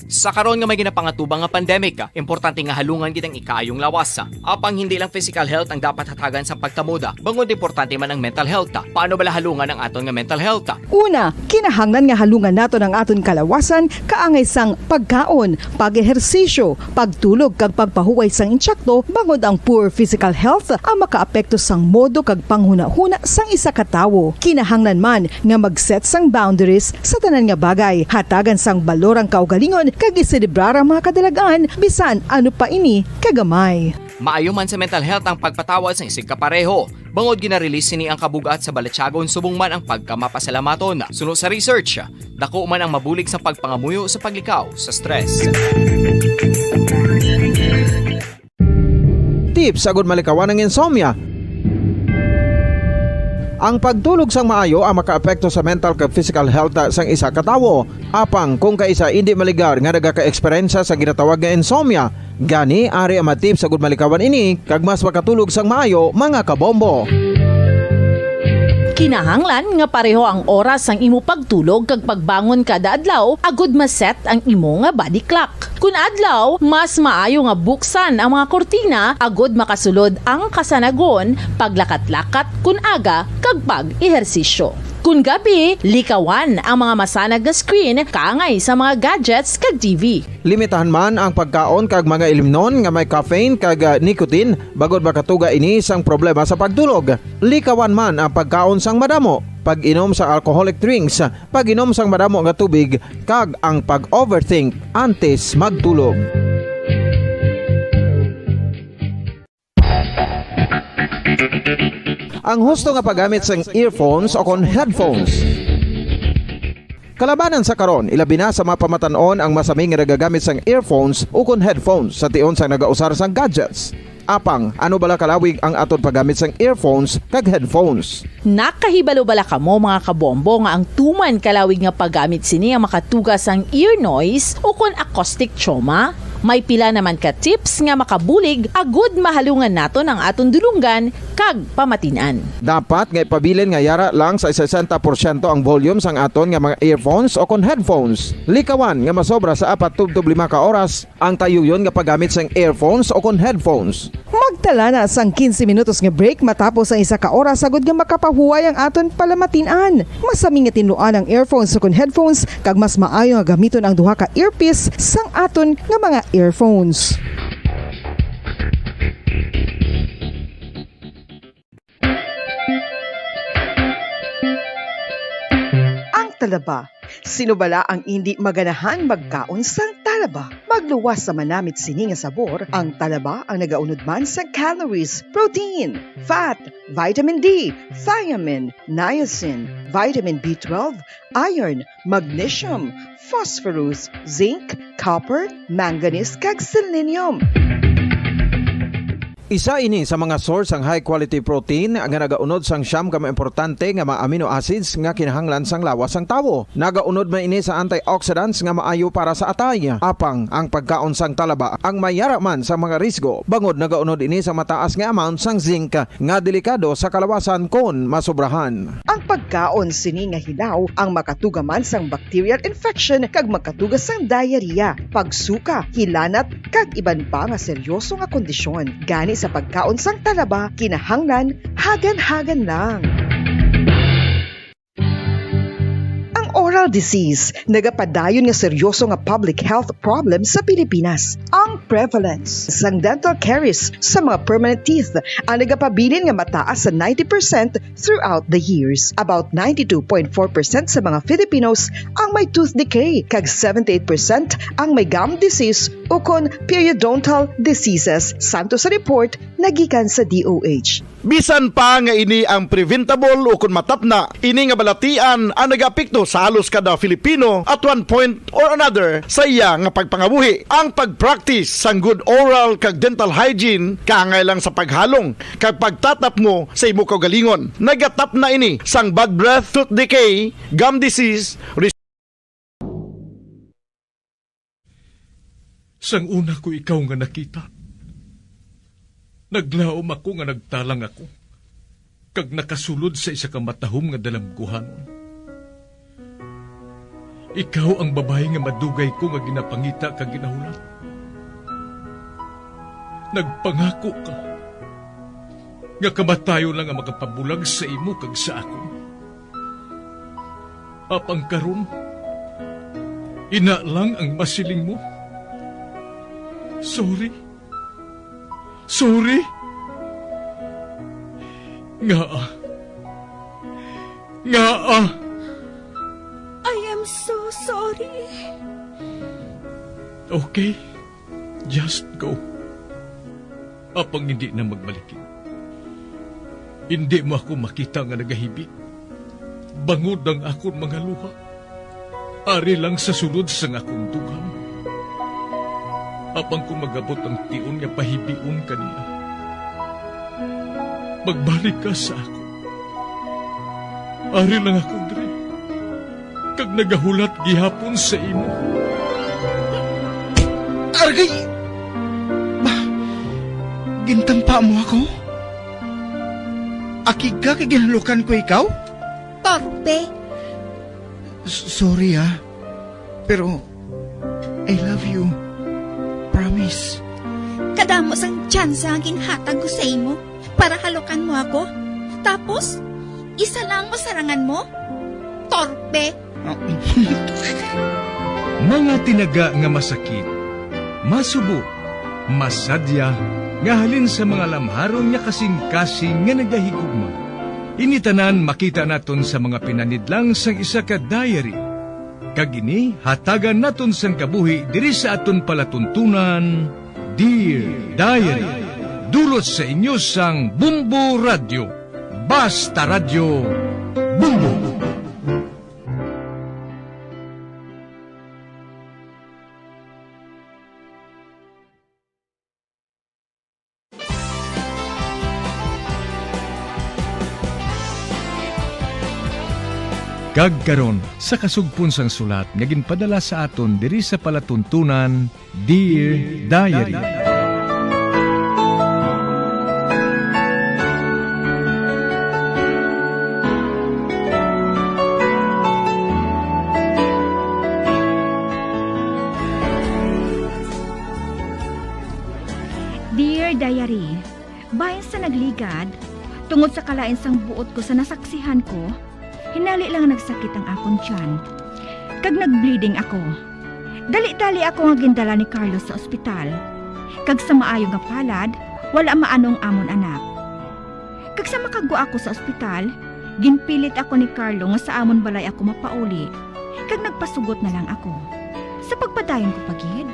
Sa karon nga may ginapangatubang nga pandemic, importante nga halungan gid ang ikaayong lawas. Apang hindi lang physical health ang dapat hatagan sa pagtamod, bangod importante man ang mental health. Paano bala halungan ang aton nga mental health? Una, kinahanglan nga halungan naton ang aton kalawasan kaangay sang pagkaon, pag-ehersisyo, pagtulog kag pagpahuway sang insakto, bangod ang poor physical health ang makaapekto sang modo kag panghunahuna sang isa ka tawo. Kinahanglan man nga mag-set sang boundaries sa tanan nga bagay, hatagan sang balor ang kaugalingon kag iselebrar ang mga kadalagan, bisan ano pa ini kagamay. Maayo man sa mental health ang pagpatawad sa isig kapareho, bangod gina-release sini ang kabug-at sa balatyagon subong man ang pagkamapasalamaton. Suno sa research, dako man ang mabulig sa pagpangamuyo sa paglikaw sa stress. Tips agud malikawan ang insomnia. Ang pagtulog sang maayo ang makaapekto sa mental kag physical health sang isa ka tawo. Apang kung kaisa indi maligar nga nagaka-eksperyensya sa ginatawag nga insomnia, gani ari ang mga tips agud malikawan ini kag mas makatulog sang maayo, mga kabombo. Kinahanglan nga pareho ang oras sang imo pagtulog kag pagbangon kada adlaw agud ma-set ang imo nga body clock. Kun adlaw, mas maayo nga buksan ang mga kurtina agud makasulod ang kasanagon, paglakat-lakat kun aga, kag pag-ehersisyo. Kun gabi, likawan ang mga masanag nga screen kaangay sa mga gadgets kag T V. Limitahan man ang pagkaon kag mga ilimnon nga may caffeine kag, ah, nicotine, bangod makatuga ini sang problema sa pagtulog. Likawan man ang pagkaon sang madamo, pag-inom sa alcoholic drinks, pag-inom sang madamo nga tubig, kag ang pag-overthink antes magtulog. Ang husto nga paggamit sang earphones o kon headphones. Kalabanan sa karon, ilabi na sa mga pamatan-on ang masami nga nagagamit sang earphones o kon headphones sa tion sang nagausar sang gadgets. Apang, ano bala kalawig ang aton paggamit sang earphones kag headphones? Nakahibalo bala kamo, mga kabombo, nga ang tuman kalawig nga paggamit sini ang makatuga sang ear noise o kon acoustic trauma? May pila naman ka tips nga makabulig agud mahalungan naton ang aton dulonggan kag pamatin-an. Dapat nga ipabilin nga yara lang sa sesenta porsyento ang volume sang aton nga mga earphones o kon headphones. Likawan nga masobra sa apat tubtob lima ka oras ang tayuyon nga paggamit sang earphones o kon headphones. Magtala na sang quince minutos nga break matapos ang isa ka oras, agud nga makapahuway ang aton palamatin-an. Masami nga tinluan ang earphones o kon headphones, kag mas maayo nga gamiton ang duha ka earpiece sang aton nga mga earphones. Ang talaba. Sino bala ang indi maganahan magkaon sang Talaba, magluwas sa manamit sini nga sabor. Ang talaba ang nagaunod man sa calories, protein, fat, vitamin D, thiamine, niacin, vitamin B twelve, iron, magnesium, phosphorus, zinc, copper, manganese, kag selenium. Isa ini sa mga source sang high quality protein nga nagaunod sang siyam ka mga importante nga mga amino acids nga kinahanglan sang lawas sang tawo. Nagaunod man ini sa antioxidants nga maayo para sa atay. Apang ang pagkaon sang talaba ang may yara man sa mga risgo, bangod nagaunod ini sa mataas nga amount sang zinc nga delikado sa kalawasan kon masobrahan. Ang pagkaon sini nga hilaw ang makatuga man sang bacterial infection kag makatuga sang diarrhea, pagsuka, hilanat, kag iban pa nga seryoso nga kondisyon. Gani sa pagkaon sang talaba, kinahanglan hagan-hagan lang. Ang oral disease nagapadayon nga seryoso nga public health problem sa Pilipinas. Ang prevalence sang dental caries sa mga permanent teeth ang nagapabilin nga mataas sa ninety percent throughout the years. About ninety-two point four percent sa mga Filipinos ang may tooth decay, kag seventy-eight percent ang may gum disease ukon periodontal diseases, santo sa report nagikan sa D O H. Bisan pa nga ini ang preventable ukon matapna, ini nga balatian ang nagaapekto sa halos kada Filipino at one point or another sa iya nga pagpangabuhi. Ang pag-practice sang good oral kag dental hygiene kaangay lang sa paghalong kag pagtatapngo sa imo kaugalingon. Nagatapna ini sang bad breath, tooth decay, gum disease, Sang una ko ikaw nga nakita, naglaom ako nga nagtalang ako, kag nakasulod sa isa ka matahom nga dalamguhanon. Ikaw ang babayi nga madugay ko nga ginapangita kag ginahulat. Nagpangako ka nga kamatayon lang ang makapabulag sa imo kag sa akon. Apang karon, ina lang ang masiling mo. Sorry. Sorry. Ngaa? Ngaa? I am so sorry. Okay. Just go. Apang indi na magbalik. Indi mo ako makita nga nagahibi, bangod ang akon mga luha ari lang sa sulod sang akon dughan. Apang kon mag-abot ang tion nga pahibion ka niya, magbalik ka sa akon. Ari lang ako diri, kag nagahulat gihapon sa imo. Argay! Ba, gintampa mo ako? Akig ka kay ginhalukan ko ikaw? Torpe! S-, sorry, ah. Pero I love you. Promise. Kadamo sang tsansa nga ginhatag ko sa imo para halukan mo ako. Tapos, isa lang masarangan mo? Torpe! Mga tinaga nga masakit, masubo, masadya, nga halin sa mga lamharon nga kasing-kasing nga nagahigugma. Ini tanan makita naton sa mga pinanidlang sang isa ka diary. Kag ini hatagan naton sang kabuhi diri sa aton palatuntunan, Dear Diary. Dulot sa inyo sang Bombo Radyo. Basta Radyo, Bombo! Kag karon, sa kasugpon sang sulat nga ginpadala sa aton diri sa palatuntunan, Dear Diary. Dear Diary, bahin sa nagligad, tungod sa kalain sang buot ko sa nasaksihan ko, hinali lang nagsakit ang akon tiyan, kag nag-bleeding ako. Dali-dali ako nga gindala ni Carlos sa ospital, kag sa maayo nga palad, wala maano ang amon anak. Kag sa makagwa ako sa ospital, ginpilit ako ni Carlo nga sa amon balay ako mapauli, kag nagpasugot na lang ako. Sa pagpadayon ko pa gid.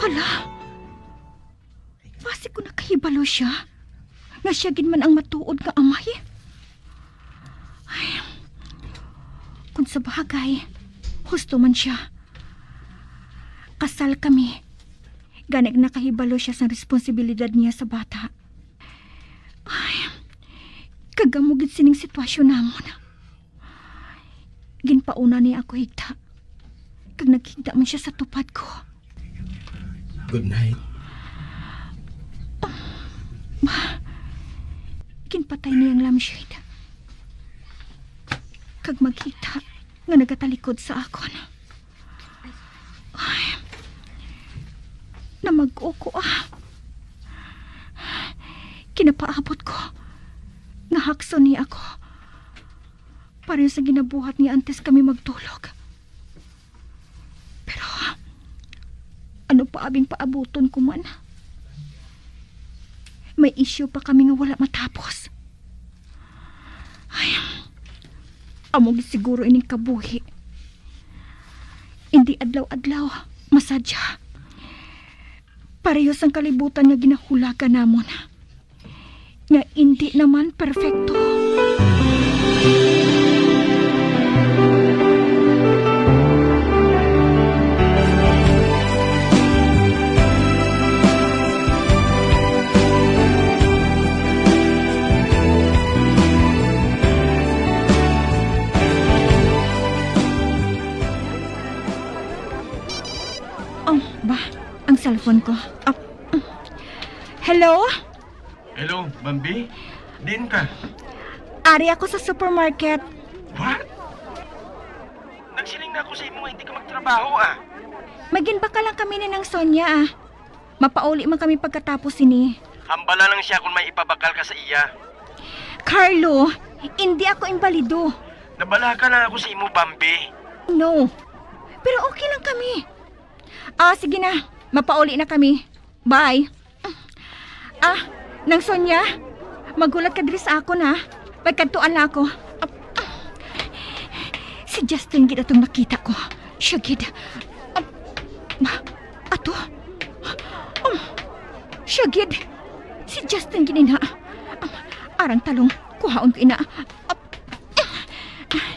Hala, basi ko nakahibalo siya, nga siya gid man ang matuod nga amay. Ay, kung sa bagay, husto man siya. Kasal kami. Gani nakahibalo siya sang responsibilidad niya sa bata. Ay, kagamo gid sining sitwasyon namon. Ginpauna niya ako higda, kag naghigda man siya sa tupad ko. Good night. Ginpatay niya ang lampshade, kag maghigda nga nagatalikod sa akon. Ay, namag-o ko, ah. Kinapaabot ko nga hakson niya ako, pareho sa ginabuhat niya antes kami magtulog. Pero ano pa abing paabuton ko man? May isyu pa kami nga wala matapos. Ay, amo gid siguro ining kabuhi. Indi adlaw-adlaw masadya. Pareho sang kalibutan nga ginahulagan namon, nga indi naman perpekto. Oh, ba, ang cellphone ko. Ah, hello? Hello, Bambi? Diin ka? Ari ako sa supermarket. What? Nagsiling na ako sa imo nga hindi ka magtrabaho, ah. Maginbakal lang kami ni Nang Sonia, ah. Mapauli man kami pagkatapos sini. Hambala lang siya kung may ipabakal ka sa iya. Carlo, hindi ako imbalido. Nabalaka lang ako sa imo, Bambi. No. Pero okay lang kami. Ah, sige na. Mapauli na kami. Bye. Ah, Nang Sonia, maghulat ka diri sa akon, ha? May kadtuan na ako. Ah, si Justin gid atong nakita ko. Siya gid. Ah, ato? Um, siya gid. Si Justin gid ina. Um, arang talong, kuhaon ko ina. Ah,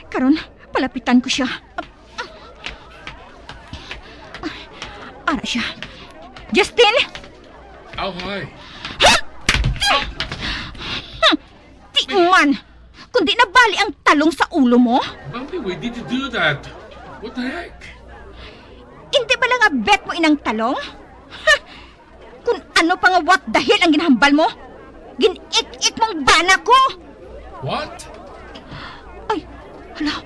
karon, palapitan ko siya. Ara siya. Justin! Aw, hi. Hmm. Di man. Kundi nabali ang talong sa ulo mo? Bambi, why did you do that? What the heck? Hindi ba lang abet mo inang talong? Ha? Kung ano pa nga what the hell ang ginahambal mo? Gin-ik-ik mong bana ko! What? Ay, hala.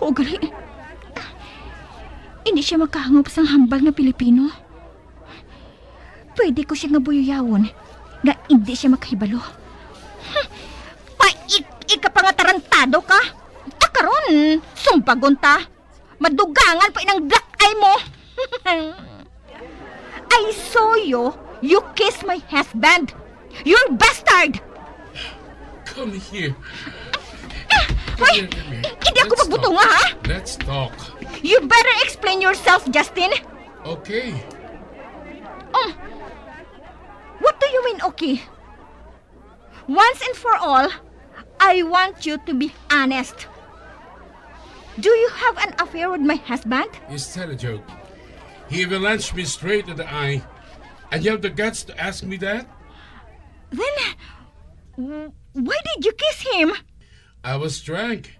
Oo, gali. Hindi siya makahangop sang hambal nga Pilipino. Pwede ko siya nga buyuyawon nga hindi siya makahibalo. Hmm. Paik-ik ka pa nga tarantado ka. Ah, karon, sumbagon ta. Madugangan pa inang black eye mo. I saw you, you kiss my husband. You're bastard! Come here. Come Hoy! Here, come here. Hindi ako Let's magbutunga, talk. Ha? Let's talk. You better explain yourself, Justin. Okay. Um, what do you mean, okay? Once and for all, I want you to be honest. Do you have an affair with my husband? Is that a joke? He even launched me straight in the eye, and you have the guts to ask me that? Then, w- why did you kiss him? I was drunk,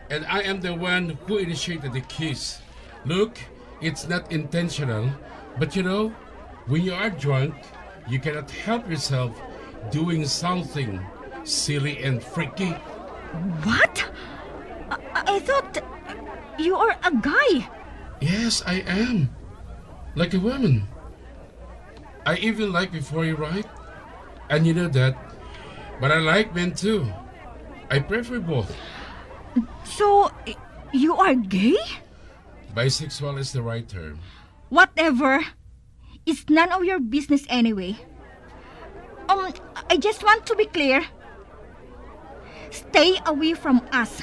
and I am the one who initiated the kiss. Look, it's not intentional, but you know, when you are drunk, you cannot help yourself doing something silly and freaky. What? I, I thought you are a guy. Yes, I am. Like a woman. I even like before you, right? And you know that. But I like men too. I prefer both. So, i- You are gay? Bisexual is the right term. Whatever. It's none of your business anyway. Um, I just want to be clear. Stay away from us.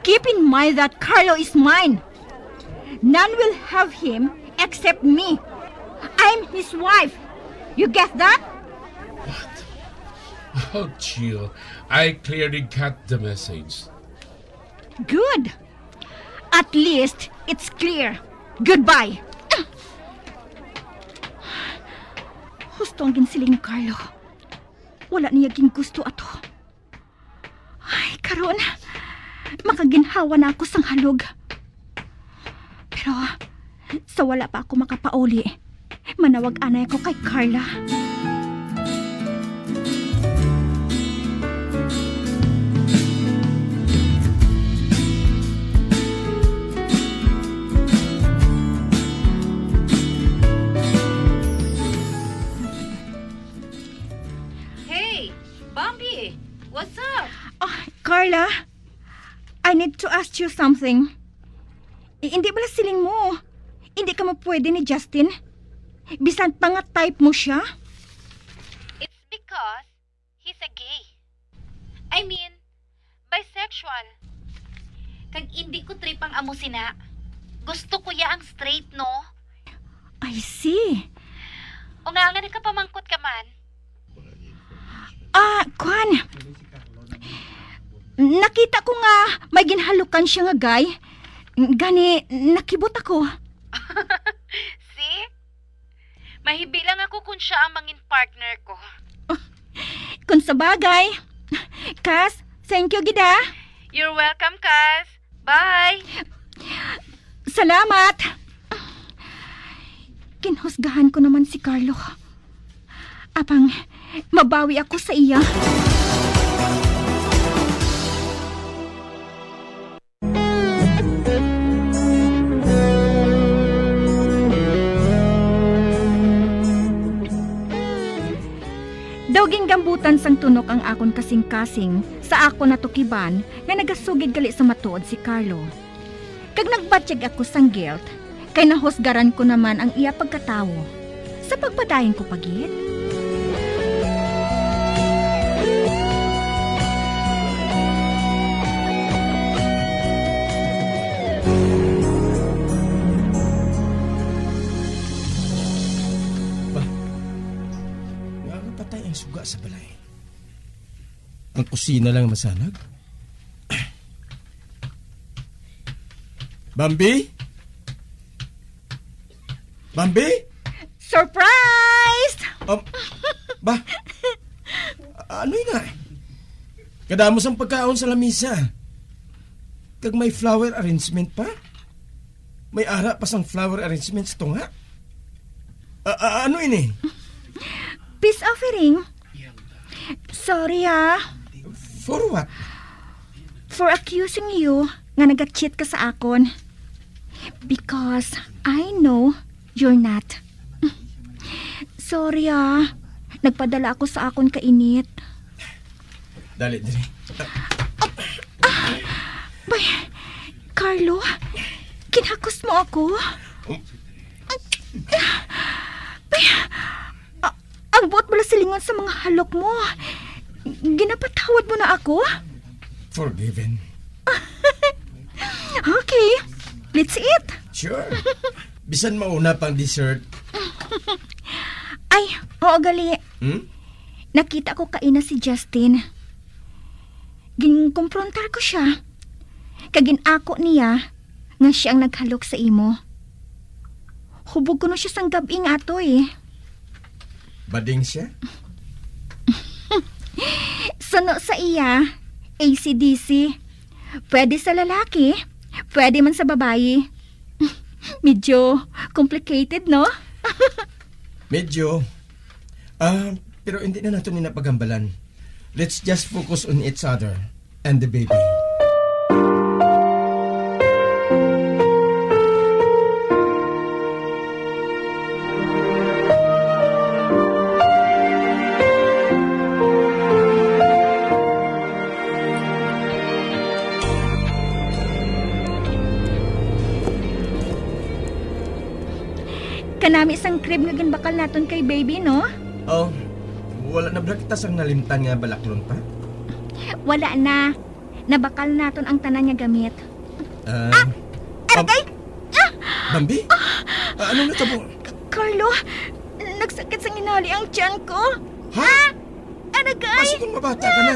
Keep in mind that Carlo is mine. None will have him except me. I'm his wife. You get that? What? Oh, chill. I clearly got the message. Good. At least, it's clear. Goodbye. Husto ang ginsiling ni Carlo. Wala niya gingusto ato. Ay, karon, makaginhawa na ako sang halog. Pero, sa wala pa ako makapauli, manawag anay ako kay Carla. Hey, Bambi! What's up? Ah, Carla, I need to ask you something. I- hindi bala siling mo, hindi ka mapwede ni Justin? Bisan pa nga type mo siya? It's because he's a gay. I mean, bisexual. Kag hindi ko trip ang amo sina. Gusto ko ya ang straight, no? I see. O nga nga nakapamangkot ka man? Ah, kwan. Nakita ko nga may ginhalukan siya nga guy. Gani, nakibot ako. See? Mahibi lang ako kung siya ang mangin partner ko. Kung sa bagay. Kas, thank you gid, ah. You're welcome, Kas. Bye. Salamat. Ginhusgahan ko naman si Carlo. Apang mabawi ako sa iya. Daw gingambutan sang tunok ang akon kasingkasing sa akon natukiban nga nagasugid gali sa matuod si Carlo. Kag nagbatyag ako sang guilt, kay nahusgaran ko naman ang iya pagkatawo. Sa pagpadayon ko pa gid? Ba, nga patay ang suga sa balay. Ang kusina lang masanag. Bambi? Bambi? Surprise! Um, ba? Ano yun nga? Kadamo sang pagkaon sa lamisa. Kag may flower arrangement pa? May ara pa sang flower arrangement sa tunga? A- a- ano ini? Peace offering? Sorry, ah. For what? For accusing you nga nag-cheat ka sa akon. Because I know you're not. Sorry, ah. Nagpadala ako sa akon kainit. Dali, dali. Bay, Carlo, ginhakos mo ako? Bay, a- ang buot bala silingon sa mga halok mo. Ginapatawad mo na ako? Forgiven. Okay, let's eat. Sure. Bisan mauna pang dessert. Ay, oo, gali. Hmm? Nakita ko kaina si Justin. Ginkumprontar ko siya. Kag gin-ako niya nga siya ang naghalok sa imo. Hubog kuno siya sang gab-i nga atoy. Bading siya? Suno sa iya, A C D C. Pwede sa lalaki, pwede man sa babayi. Medyo complicated, no? Medyo. Ah, pero hindi na nato ni napagambalan. Let's just focus on each other and the baby. Kanami sang crib nga ginbakal naton kay baby, no? Oh, wala na bala kita sang nalimtan nga balaklon pa? Wala na. Nabakal naton ang tanan nga gamit. Ah, Ah! Aragay! Ah! Bambi? Ah, ano natabo? K-, Carlo, nagsakit sang inali ang tiyan ko. Ha? Ah! Aragay! Basi kung mabata ka na.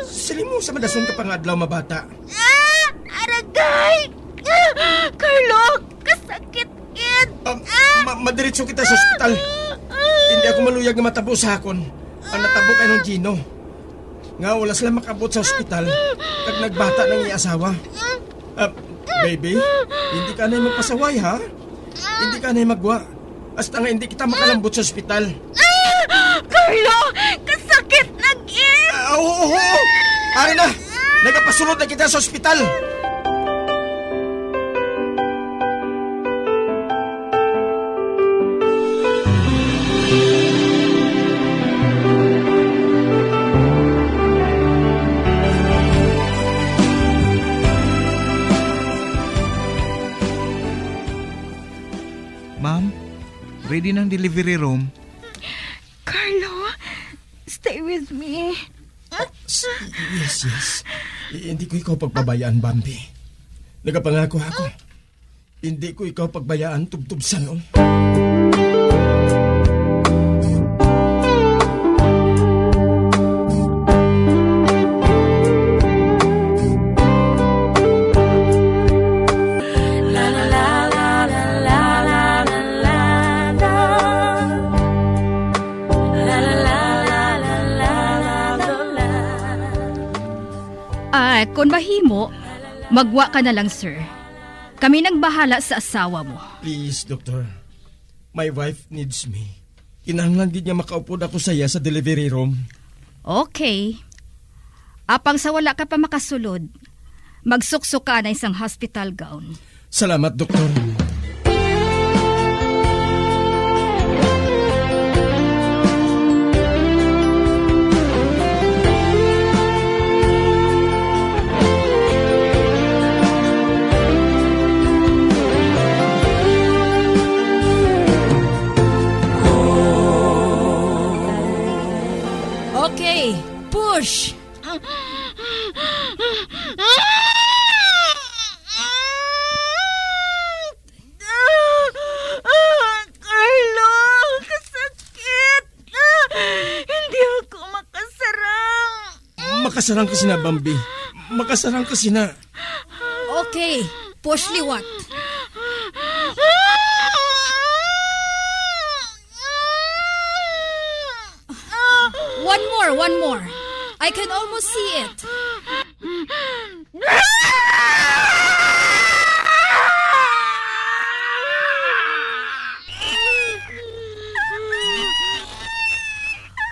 Siling mo sa madason ka pa nga adlaw mabata. Ah! Aragay! Ah! Carlo, kasakit gid! Um, Ah! ma-, madiretso kita sa ospital. Ah! Hindi ako maluyag nga matabo sa akon ang natabo kay Nong Gino. Nga wala sila makabot sa ospital kag nagbata nang iya asawa. Ah, baby, hindi ka na magpasaway, ha? Hindi ka na magwa. Hasta nga hindi kita makalambot sa ospital. Ah! Carlo! Kasakit na gid! Ah, oo, oo, oo. Ari na! Nagapasulod na kita sa ospital! Ma'am, ready na ang delivery room. Carlo, stay with me. Ah, s-, yes, yes. I-, hindi ko ikaw pagpabayaan, Bambi. Nagapangako ako. Hindi ko ikaw pagbayaan, tubtob sa no. Ah, kung mahimo, magwa ka na lang, sir. Kami nang bahala sa asawa mo. Please, Doktor. My wife needs me. Kinahanglan gid nga makaupod ako sa iya sa delivery room. Okay. Apang sa wala ka pa makasulod, magsuksok ka anay sang hospital gown. Salamat, Doktor. Okay, push! Carlo, kasakit! Hindi ako makasarang. Makasarang ka sina, Bambi. Makasarang ka sina. Okay, push liwat. One more, one more. I can almost see it.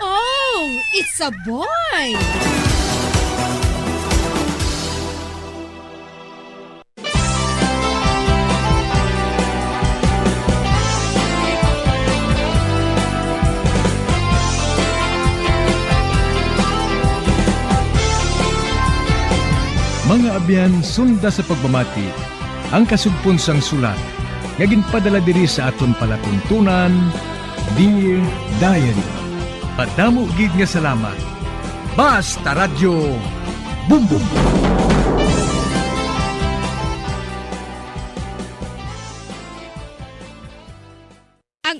Oh, it's a boy! Mga abyan, sunda sa pagpamati ang kasugpon sang sulat nga ginpadala diri sa aton palatuntunan, Dear Diary. Madamo gid nga salamat. Basta Radyo, Bumbum! Ang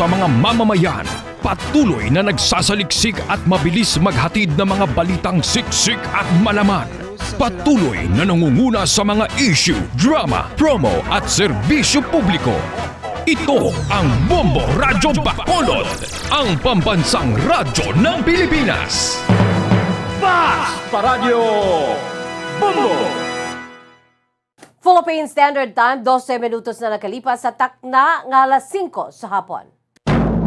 Sa mga mamamayan, patuloy na nagsasaliksik at mabilis maghatid ng mga balitang siksik at malaman. Patuloy na nangunguna sa mga issue, drama, promo at serbisyo publiko. Ito ang Bombo Radyo Bacolod, ang pambansang radyo ng Pilipinas. Fast Paradyo Bombo! Philippine Standard Time, dose minutos na nakalipas sa takna nga alas singko sa hapon.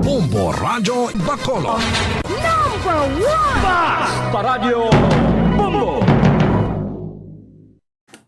Bombo Radyo Bacolod. Number one! Fast Paradyo Bombo!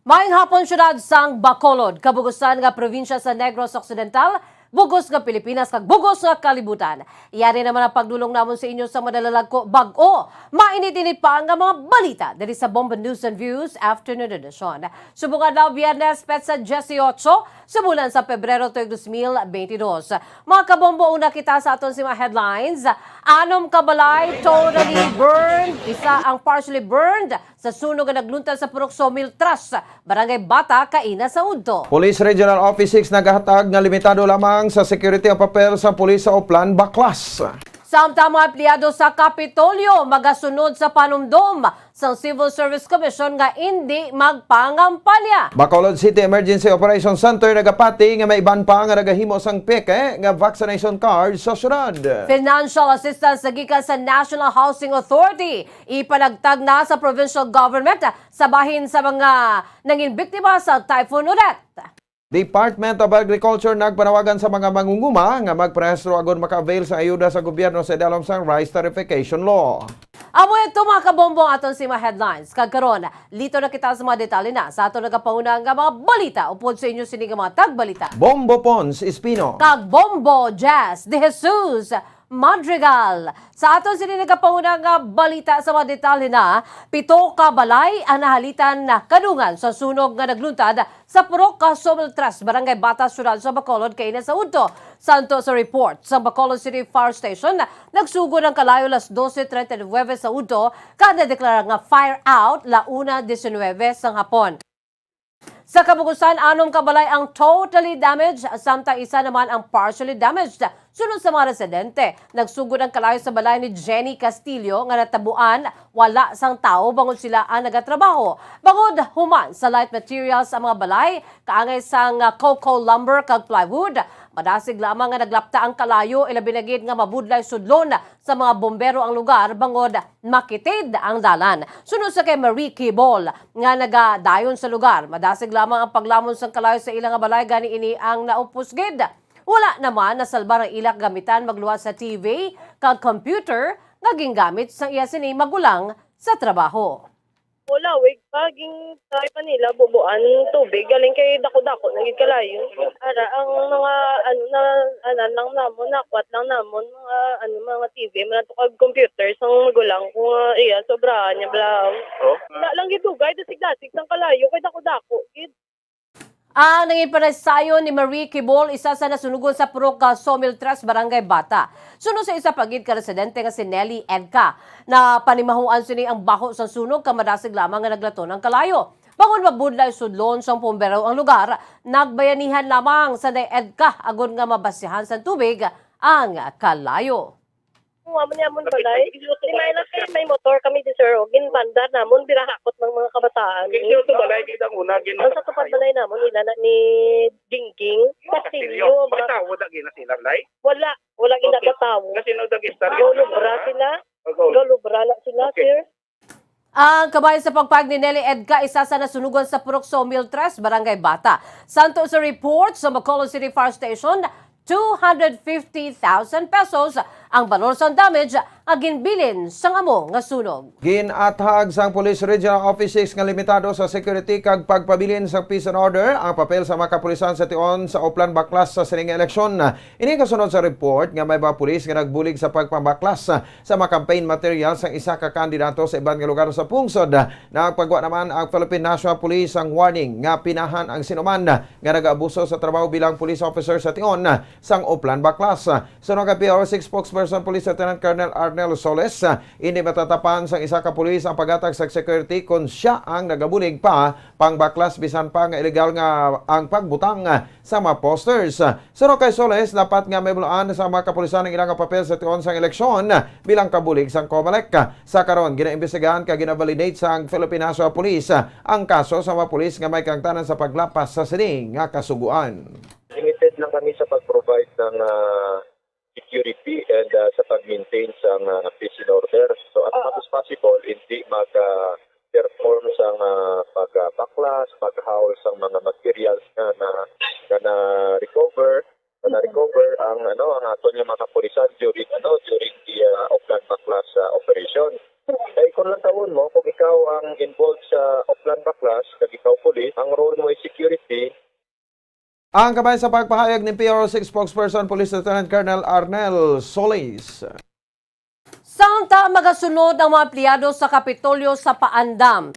Maayong hapon, siyudad sang Bacolod, kabugusan nga probinsya sa Negros Occidental, bugos nga Pilipinas, kag bugos nga kalibutan. Yari naman ang pagdulong namon sa inyo sa madalalagko bag-o, mainit-init pa nga mga balita diri sa Bombo News and Views Afternoon Edition. Subong adlaw, Biyernes, petsa dieciocho sa bulan sa Pebrero tuig dos mil bentidós. Mga kabombo, una kita sa aton sini mga headlines. Anom ka balay totally burned, isa ang partially burned sa sunog nga nagluntad sa Purok Sawmill Trust, Barangay Bata, kaina sa udto. Police Regional Office six nagahatag nga limitado lamang sa security ang papel sa pulis sa Oplan, Baklas. Samtang mga empleyado sa Kapitolyo magasunod sa panumdom sang Civil Service Commission nga indi magpangampanya. Bacolod City Emergency Operations Center nagapati nga may iban pa nga nagahimo sang peke nga vaccination card sa syudad. Financial assistance na gikan sa National Housing Authority ipanagtag na sa provincial government sa bahin sa mga nangin biktima sa Typhoon Odette. Department of Agriculture nagpanawagan sa mga mangunguma nga magparehistro agud maka-avail sa ayuda sa gobyerno sa idalom sang Rice Tarification Law. Amo ito, mga kabombo, ang aton sini mga headlines. Kag karon, lito na kita sa mga detalye na sa aton nagapahuna nga mga balita upod sa inyo sini nga mga tagbalita. Bombo Pons Espino. Kag Bombo Jazz De Jesus Madrigal. Sa aton sini nagapahuna nga balita sa mga detalye na, pito ka balay ang nahalitan na kadungan sa sunog nga nagluntad sa Purok Sawmill Trust, Barangay Bata, Siyudad sa Bacolod, kaina sa udto. Santo sa report sa Bacolod City Fire Station, nagsugod ang kalayo alas dose treinta y nueve sa udto, kag nadeklara nga fire out la una diecinueve sang hapon. Sa kabugusan, anom ka balay ang totally damaged, samtang isa naman ang partially damaged. Sunod sa mga residente, nagsugod ang kalayo sa balay ni Jenny Castillo nga natabuan wala sang tawo bangod sila ang nagatrabaho. Bangod human sa light materials ang mga balay, kaangay sang, ah, coco lumber kag plywood, madasig lamang nga naglapta ang kalayo, ilabi na gid nga mabudlay sudlon sa mga bombero ang lugar bangod makitid ang dalan. Suno sa kay Marie Kibol nga nagadayon sa lugar, madasig lamang ang paglamon sang kalayo sa ila nga balay, gani ini ang naupos gid. Wala naman nasalbar ang ila kagamitan, magluwas sa T V kag computer nga gingamit sang iya sini magulang sa trabaho. Wala, wig pa, ging-try pa nila bubuan tubig, galing kay dako-dako na gid kalayo. Ara, ang mga, ano, na, ano lang namon, nakwat lang namon, mga, ano, mga T V, mga to kag computer, sang magulang ko nga, iya, sobrahan niya, bla. Oh? Wala lang gid dugay, dasig-dasig sang kalayo, kay dako-dako gid. Ang nangin panaysayon ni Marie Kibol, isa sa nasunugon sa Purok Sawmill Trust, Barangay Bata. Suno sa isa pa gid ka residente nga si Nelly Edca, na panimahuan sini ang baho sang sunog, kag madasig lamang nga naglaton ang kalayo. Bangod mabudlay sudlon sang pumbero ang lugar, nagbayanihan lamang sanday Edca agod nga mabasihan sang tubig ang kalayo. Ang amo ni amon balay. Di may lang kay may motor kami di, sir, o ginbandar namon, birahakot ng mga kabataan. Kay sino to balay gid ang una gin- Ang sa tupad balay namon, ila na ni Gingging Castillo. May tawo na gina sila, balay? Wala, wala gina tawo. Kasi no, dagistar. Golubra sila. Golubra na sila, sir. Ang kabahin sa pagpahayag ni Nelly Edca, isa sa nasunugan sa Purok Sawmill Trust, Barangay Bata. Santo sa report sa Bacolod City Fire Station, two hundred fifty thousand pesos ang balor sang damage nga ginbilin sang amo nga sunog. Ginathag sang Police Regional Office six nga limitado sa security kag pagpabilin sa peace and order ang papel sa mga kapulisan sa tion sa Oplan baklas sa sining eleksyon. Ini kasunod sa report nga may mga pulis nga nagbulig sa pagpambaklas sa mga campaign materials sang isa ka kandidato sa iban nga lugar sa pungsod. Nagpagwa naman ang Philippine National Police sang warning nga pinahan ang sinuman nga nag-aabuso sa trabaho bilang police officer sa tion sang Oplan Baklas. Suno kay P R O six spokesperson Police Lieutenant Colonel Arnel Soles, ah, hindi matatapan sang isa ka pulis ang paghatag sa security kon sia ang nagabulig pa pangbaklas bisan pa nga illegal nga ang pagbutang, ah, sa mga posters. Suno kay Soles, dapat nga mahibaluan sa mga kapulisan ang ilang papel sa tion sang eleksyon bilang kabulig sang Comelec. Sa karon, ginaimbestigahan kag ginavalidate sang Philippine National Police ang kaso sa mga pulis nga may kaangtanan sa paglapas sa sini nga kasugoan. Limited lang kami sa pag-provide ng, ah, security and, ah, sa pag-maintain sang, ah, peace and order. So, as much as possible, hindi mag, ah, perform sang, ah, pag, ah, baklas, paghaul sang mga materials nga na, nga na-recover, nga na-recover ang, ano, ang aton nga mga kapulisan during, ano, during the, ah, Oplan Baklas, ah, operation. Kay kung lang tawon mo, kung ikaw ang involved sa Oplan Baklas, kag ikaw pulis, ang role mo is security, Ang kamay sa pagpahayag ni P R O six spokesperson Police Lieutenant Colonel Arnel Solis. Samtang magasunod ang mga empleyado sa Kapitolyo sa paandam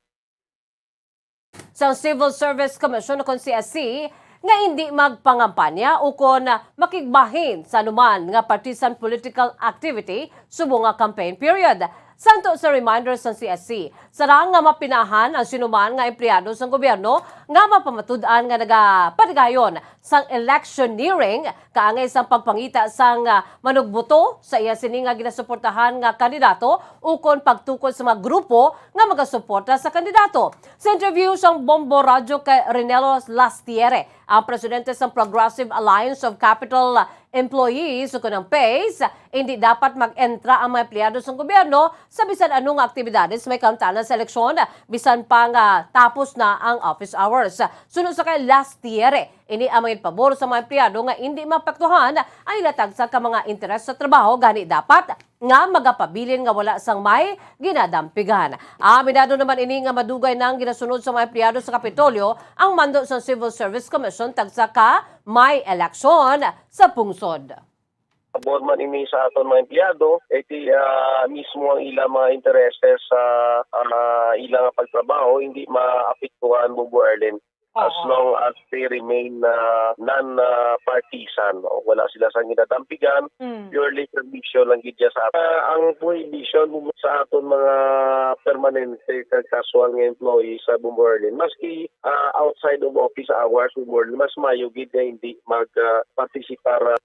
sang Civil Service Commission o kon C S C nga hindi magpangampanya o kon makigbahin sa anuman nga partisan political activity subong nga campaign period. Santo sa reminder sang C S C, sarang nga mapinahan ang sinuman nga empleyado sang gobyerno nga mapamatud-an nga nagapanigayon sang electioneering kaangay sang pagpangita sang, ah, manugboto sa iya sini nga ginasuportahan nga kandidato ukon pagtukod sa mga grupo nga magasuporta sa kandidato. Sa interview sang Bombo Radyo kay Rinelo Lastiere, ang presidente sang Progressive Alliance of Capital Employees, ukon ang PACE, hindi dapat mag-entra ang mga empleyado sang gobyerno sa bisan ano nga aktibidades may kaangtanan sa eleksyon, bisan pa nga tapos na ang office hours. Suno sa kay Lastiere, ini ang mga pabor sa mga empleyado nga hindi maapektuhan ang ila tagsa ka mga interes sa trabaho, gani dapat nga magapabilin nga wala sang may ginadampigan. Aminado naman ini nga madugay nang ginasunod sa mga empleyado sa Kapitolyo ang mando sa Civil Service Commission tagsa ka may eleksyon sa pungsod. Pabor man ini sa aton mga empleyado, kay ti, ah, mismo ang ila mga intereses sa, ah, ila nga pagtrabaho hindi maapektuhan, Bombo Arlene, as Oo. long as they remain, ah, non, ah, partisan, no? Wala sila sang ginadampigan, Mm. purely prohibition lang gid siya sa aton. Ah, ang prohibition sa aton mga permanente kag casual nga employee sa Bombo Arlene, maski, ah, outside of office hours, Bombo Arlene, mas mayo gid nga hindi mag, ah, partisipar, ah,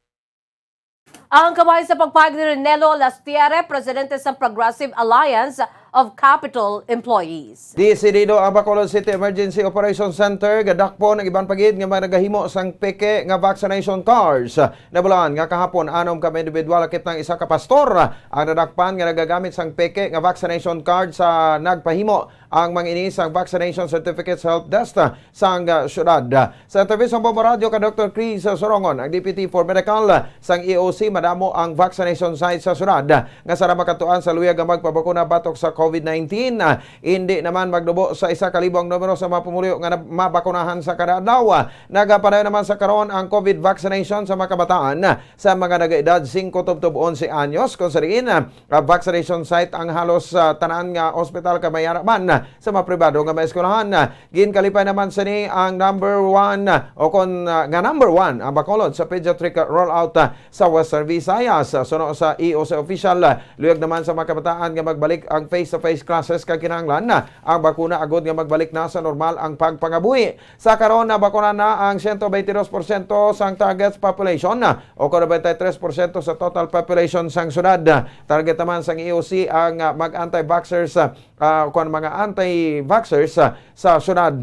Ang kamay sa pagpahayag ni Rinelo Lastiere, presidente sa Progressive Alliance of Capital Employees. Desidido ang Bacolod City Emergency Operations Center nga dakpon ang iban pa gid nga mga nagahimo sang peke nga vaccination cards. Nabalaan nga kahapon, anom ka mga individual, lakip na ang isa ka pastor, ang nadakpan nga nagagamit sang peke nga vaccination card sa nagpahimo ang mga ini sang vaccination certificates help desk, ah, sang, ah, syudad. Sa interview sa Bombo Radyo kay Doktor Chris Sorongon, ang Deputy for Medical, ah, sang E O C, madamo ang vaccination site sa syudad, ah, nga sarang makatuan sa luyag nga magpabakuna batok sa COVID nineteen. Ah, hindi naman magdubo sa isa ka libo ang numero sa mga pumuluyo nga nab-, mabakunahan sa kada adlaw. Ah, nagapadayon naman sa karon ang COVID vaccination sa mga kabataan, ah, sa mga nagaedad singko tubtob onse anyos, kung sa diin, ah, ah, vaccination site ang halos, ah, tanan nga ospital kag may ara man, ah, sa mga pribado nga mga eskwelahan. Ah, ginkalipay naman sini ang number one, ah, o kon, ah, nga number one ang Bacolod sa pediatric rollout, ah, sa Western Visayas. Ah, suno sa E O C official, ah, luyag naman sa mga kabataan nga magbalik ang face-to-face classes kag kinahanglan, ah, ang bakuna agod nga magbalik na sa normal ang pagpangabuhi. Sa karon, nabakuna na ang siyento bente dos porsyento sang target population, o kon nobenta y tres porsyento sa total population sang syudad. Target naman sang E O C ang, ah, mag-anti-vaxxers, ah, ah, kon mga anti-vaxxers, ah, sa syudad.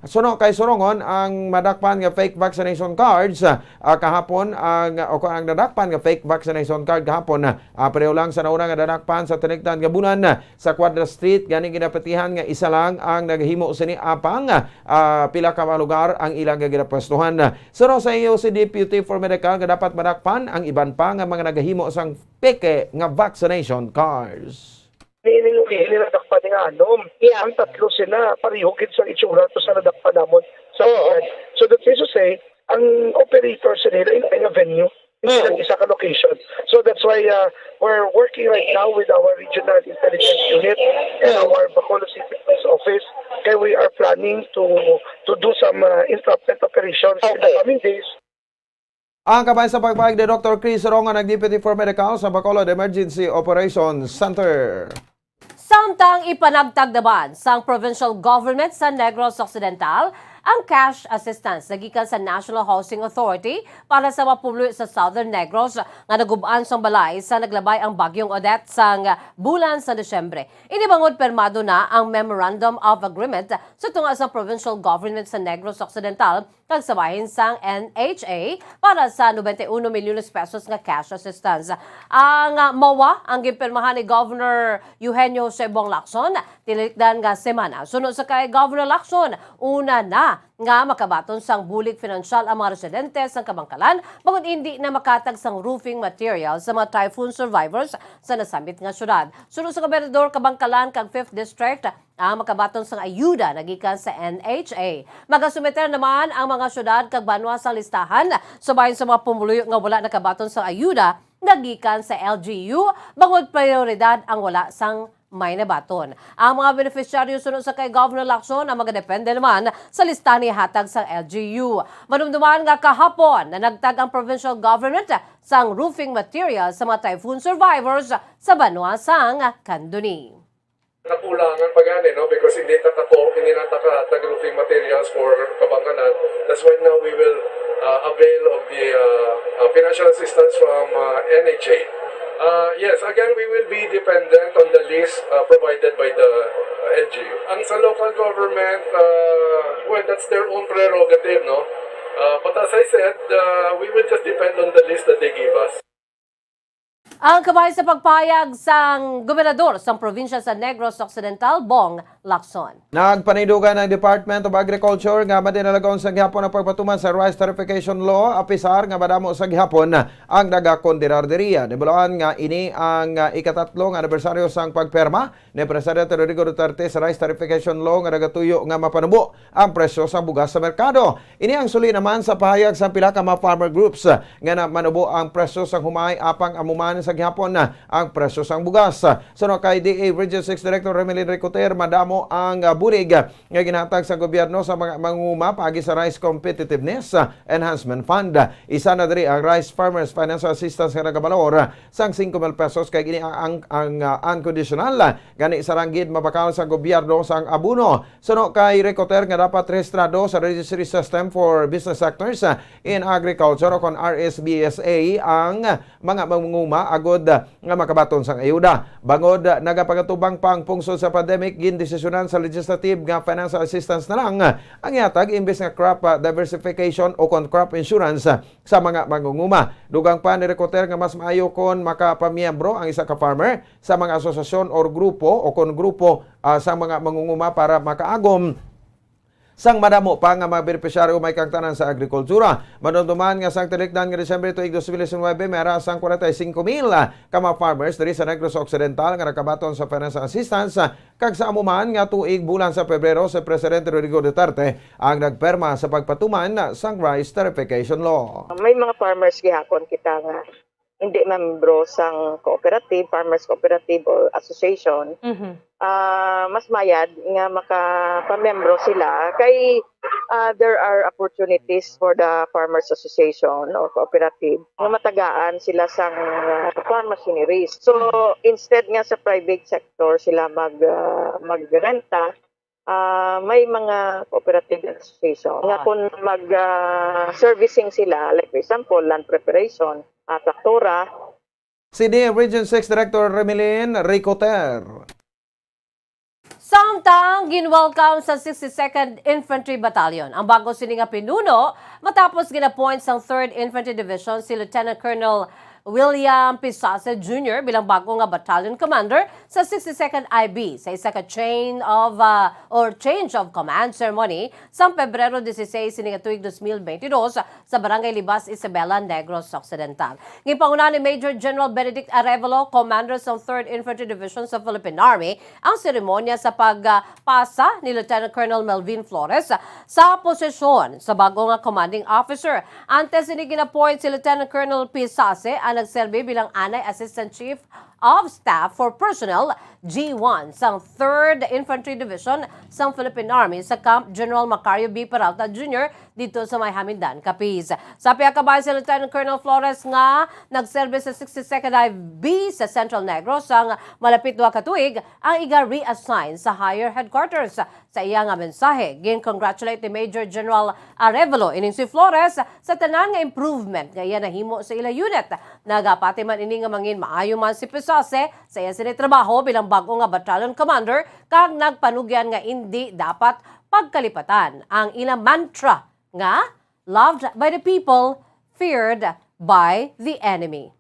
Suno kay Sorongon, ang madakpan nga fake vaccination cards, ah, kahapon, ang, o kon ang nadakpan nga fake vaccination card kahapon, ah, pareho lang sa nauna nga nadakpan sa tinigdan nga bulan, ah, sa Quadra Street, gani ginapatihan nga isa lang ang naghimo sini, apang, ah, pila ka mga lugar ang ilang nga ginapwestuhan. Suno sa E O C Deputy for Medical nga dapat madakpan ang iban pa nga mga naghimo sang peke nga vaccination cards. Ini, ini, ini nadakpan ni nga anom. Yeah. Ang tatlo sila, pareho gid sa itsura to sa nadakpan namon sa Oo. Pilipinas. So that is to say, ang operator sa nila in a venue, hindi Oo. lang isa ka location. So that's why, uh, we're working right now with our regional intelligence unit and Oo. our Bacolod City Police Office. Kaya we are planning to to do some, uh, entrapment operations in the Okay. coming days. Ang kabahin sa pagpahayag ni Doktor Chris Rongo, nag-Deputy for Medical sa Bacolod Emergency Operations Center. Samtang ipanagtag naman sang provincial government sa Negros Occidental ang cash assistance nagikan sa National Housing Authority para sa mga pumuluyo sa Southern Negros nga nagub-an sang balay sa naglabay ang Bagyong Odette sang bulan sa Disyembre. Ini bangod pirmado na ang Memorandum of Agreement sa tunga sa provincial government sa Negros Occidental kag sa bahin sang N H A para sa nobenta y uno milyones pesos nga cash assistance. Ang, ah, mawa ang ginpirmahan ni Governor Eugenio Jose Bong Lacson tinikdan nga semana. Suno sa kay Governor Lacson, una na nga makabaton sang bulig pinansyal ang mga residente sang Kabankalan bangod indi na makatag sang roofing material sa mga typhoon survivors sa nasambit nga syudad. Suno sa Gobernador, Kabankalan kag Fifth District, ang makabaton sang ayuda nagikan sa N H A. Magasumiter naman ang mga syudad kag banwa sang listahan subayon sa mga pumuluyo nga wala nakabaton sang ayuda nagikan sa L G U, bangod prioridad ang wala sang may nabaton. Ang mga benepisyaryo, suno sa kay Governor Lacson, ang magadepende naman sa listahan ihatag sang L G U. Madumduman nga kahapon nanagtag ang provincial government sang roofing material sa mga typhoon survivors sa banwa sang Candoni. Nakulangan pa gani, no? Because hindi ta kapo, hindi na ta kahatag roofing materials for Kabankalan. That's why now we will, uh, avail of the, uh, uh, financial assistance from, uh, N H A. Uh, yes, again, we will be dependent on the list, uh, provided by the, uh, L G U. Ang sa local government, uh, well, that's their own prerogative, no? Uh, but as I said, uh, we will just depend on the list that they give us. Ang kabahin sa pagpahayag sang gobernador sang probinsya sa Negros Occidental, Bong Lacson. Nagpanindugan ang Department of Agriculture nga madinalagon sa gihapon ang pagpatuman sa Rice Tariffication Law, apisar nga madamo sa gihapon ang nagakondenar diriya. Nabal-an nga ini ang, ah, ikatatlo nga anibersaryo sang pagpirma ni Presidente Rodrigo Duterte sa Rice Tariffication Law nga nagatuyo nga mapanubo ang presyo sa bugas sa merkado. Ini ang suli naman sa pahayag sang pila ka mga farmer groups, ah, nga na manubo ang presyo sang humay apang amo man sa gihapon, ah, ang presyo sang bugas. Suno kay D A Region six Director Remelin Ricoter, madamo ang, ah, bulig, ah, nga ginhatag sa gobyerno sa mga mangunguma paagi sa Rice Competitiveness, ah, Enhancement Fund. Isa na diri ang Rice Farmers Financial Assistance nga nagabalor, ah, sang singko mil pesos, kay ini ang, ang, ang, ah, unconditional, ah, gani sarang gid mabakal sa gobyerno sang abono. Suno kay Ricoter nga dapat rehistrado sa Registry System for Business Sectors, ah, in Agriculture o kon R S B S A ang mga mangunguma agod, ah, nga makabaton sang ayuda. Bangod, ah, nagapagatubang pa ang pungsod sa pandemic, gindesisyonan sa legislative nga financial assistance na lang, ah, ang ihatag imbes nga crop, ah, diversification o kon crop insurance, ah, sa mga mangunguma. Dugang pa ni Ricoter nga mas maayo kon makapamiyembro ang isa ka farmer sa mga asosasyon or grupo o kon grupo, ah, sa mga mangunguma para makaagom sang madamo pa nga mga benepisyaryo may kaangtanan sa agrikultura. Madumduman nga sang tinikdan nga Disyembre tuig dos mil diecinuebe, may ara sang kwarenta y singko mil ka mga farmers diri sa Negros Occidental nga nakabaton sa financial assistance, kag sa amo man nga tuig, bulan sa Pebrero, si Presidente Rodrigo Duterte ang nagpirma sa pagpatuman sang Rice Tariffication Law. May mga farmers gihapon kita nga hindi membro sang cooperative, farmers cooperative or association, Mhm. ah, mas mayad nga makapamembro sila kay, ah, there are opportunities for the farmers association or cooperative nga matagaan sila sang, ah, farm machineries. So, Mhm. instead nga sa private sector sila mag, ah, magrenta, ah, may mga cooperative association nga Ah. kung mag, ah, servicing sila, like for example, land preparation, ah, traktora. Si D A Region six Director Remelin Ricoter. Samtang ginwelcome sa sixty-second Infantry Battalion ang bago sini nga pinuno matapos gin-appoint sang Third Infantry Division si Lieutenant Colonel William Pisase Junior bilang bago nga battalion commander sa sixty-second I B sa isa ka chain of, ah, or change of command ceremony sang Pebrero dieciséis sini nga tuig dos mil bentidós sa Barangay Libas, Isabela, Negros Occidental. Ginpanguna ni Major General Benedict Arevalo, Commander sa Third Infantry Division sa Philippine Army, ang seremonya sa pagpasa ni Lieutenant Colonel Melvin Flores sa posisyon sa bago nga commanding officer. Antes ini, gin-appoint si Lieutenant Colonel Pisase, ang nagserbi bilang anay Assistant Chief of Staff for Personnel, G one, sang Third Infantry Division sang Philippine Army sa Camp General Macario B. Peralta Junior didto sa may Hamindan, Capiz. Sa pihak kabahin si Lieutenant Colonel Flores nga nagserbi sa sixty-second I B sa Central Negros sang malapit duha ka tuig, ang iya reassign sa higher headquarters. Sa iya nga mensahe, gin-congratulate ni Major General Arevalo ining si Flores sa tanan nga improvement nga iya nahimo sa ila unit. Nagapati man ini nga mangin maayo man si Pisase sa iya sini trabaho bilang bag-o nga battalion commander, kag nagpanugyan nga indi dapat pagkalipatan ang ila mantra nga, "Loved by the people, feared by the enemy."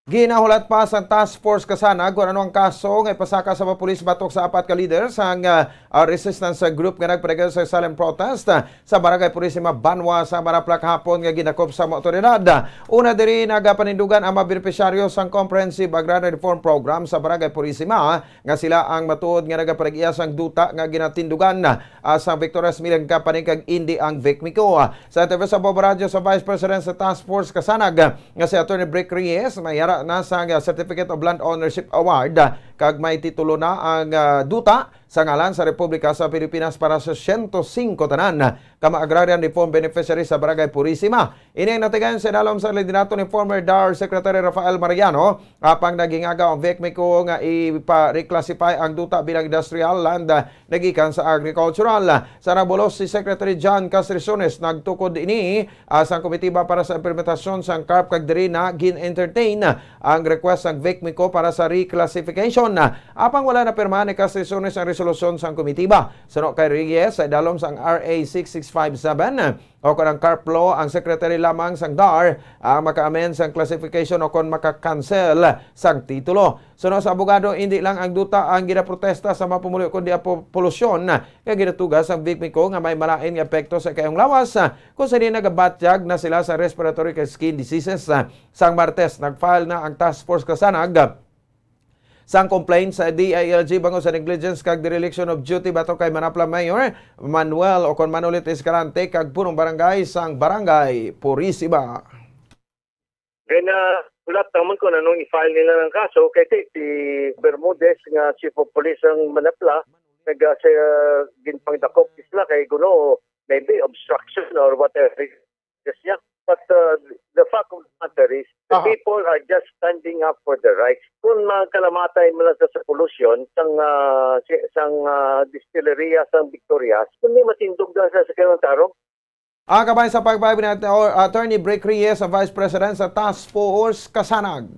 Ginahulat pa sang Task Force Kasanag kon ano ang kaso nga ipasaka sa mga pulis batok sa apat ka leader sang, ah, ah, resistance group nga nagpadayon sa silent protest, ah, sa Barangay Purisima, Banwa, sa Manapla kahapon nga gidakop sa mga awtoridad. Una diri nagapanindugan ang mga benepisyaryo sang Comprehensive Agrarian Reform Program sa Barangay Purisima nga sila ang matuod nga nagapanagiya sang duta nga ginatindugan, ah, sang Victorious Milling Company kag indi ang Vecmico. Sa interview sa Bombo Radyo sa Vice President sa Task Force Kasanag, nga si Attorney Brick Reyes, may ara na sang Certificate of Land Ownership Award, kag may titulo na ang, ah, duta sa ngalan sa Republika sa Pilipinas para sa siyento singko tanan ka mga agrarian reform beneficiaries sa Barangay Purisima. Ini ang natigayon sa idalom sa liderato ni former DAR Secretary Rafael Mariano, apang naghingaga ang Vecmico nga ipa-reclassify ang duta bilang industrial land, ah, nagikan sa agricultural. Sa nabulos si Secretary John Castriciones, nagtukod ini, ah, sang komitiba para sa implementasyon sang CARP, kag diri na gin-entertain ang request sang Vecmico para sa reclassification. Apang wala napirmahan ni Castriciones ang resolusyon sang komitiba. Suno kay Reyes, sa idalom sang R A six six five seven, o kon ang CARP law, ang secretary lamang sang DAR ang maka-amend sang classification o kon maka-cancel sang titulo. Suno sa abogado, indi lang ang duta ang ginaprotesta sa mga pumuluyo, kundi ang po-, polusyon nga ginatuga sang Vecmico nga may malain nga epekto sa ikayong lawas, kung sa diin nagabatyag na sila sa respiratory kag skin diseases. Sang Martes, nag-file na ang Task Force Kasanag sang complaint sa D I L G bangod sa negligence kag dereliction of duty batok kay Manapla Mayor Manuel o kon Manolit Escalante kag punong barangay sang Barangay Purisima. Then, ah, hulat naman kung anong i-file nila ng kaso. Kay si, si Bermudez nga chief of police ng Manapla, nag, ah, siya, ah, ginpangdakop sila kay kuno maybe obstruction or whatever. Yes, yeah. But, uh, the fact of the matter is, the Aha. people are just standing up for their rights. Kung magkalamatay mo lang sa, sa polusyon, sang, ah, si, sang, ah, distilleria, sang Victorias, kung may matindog na sa, sa Kalimantan, Ang kabahin sa pagpahayag ni At-, Attorney Brick Reyes, ang Vice President sa Task Force Kasanag.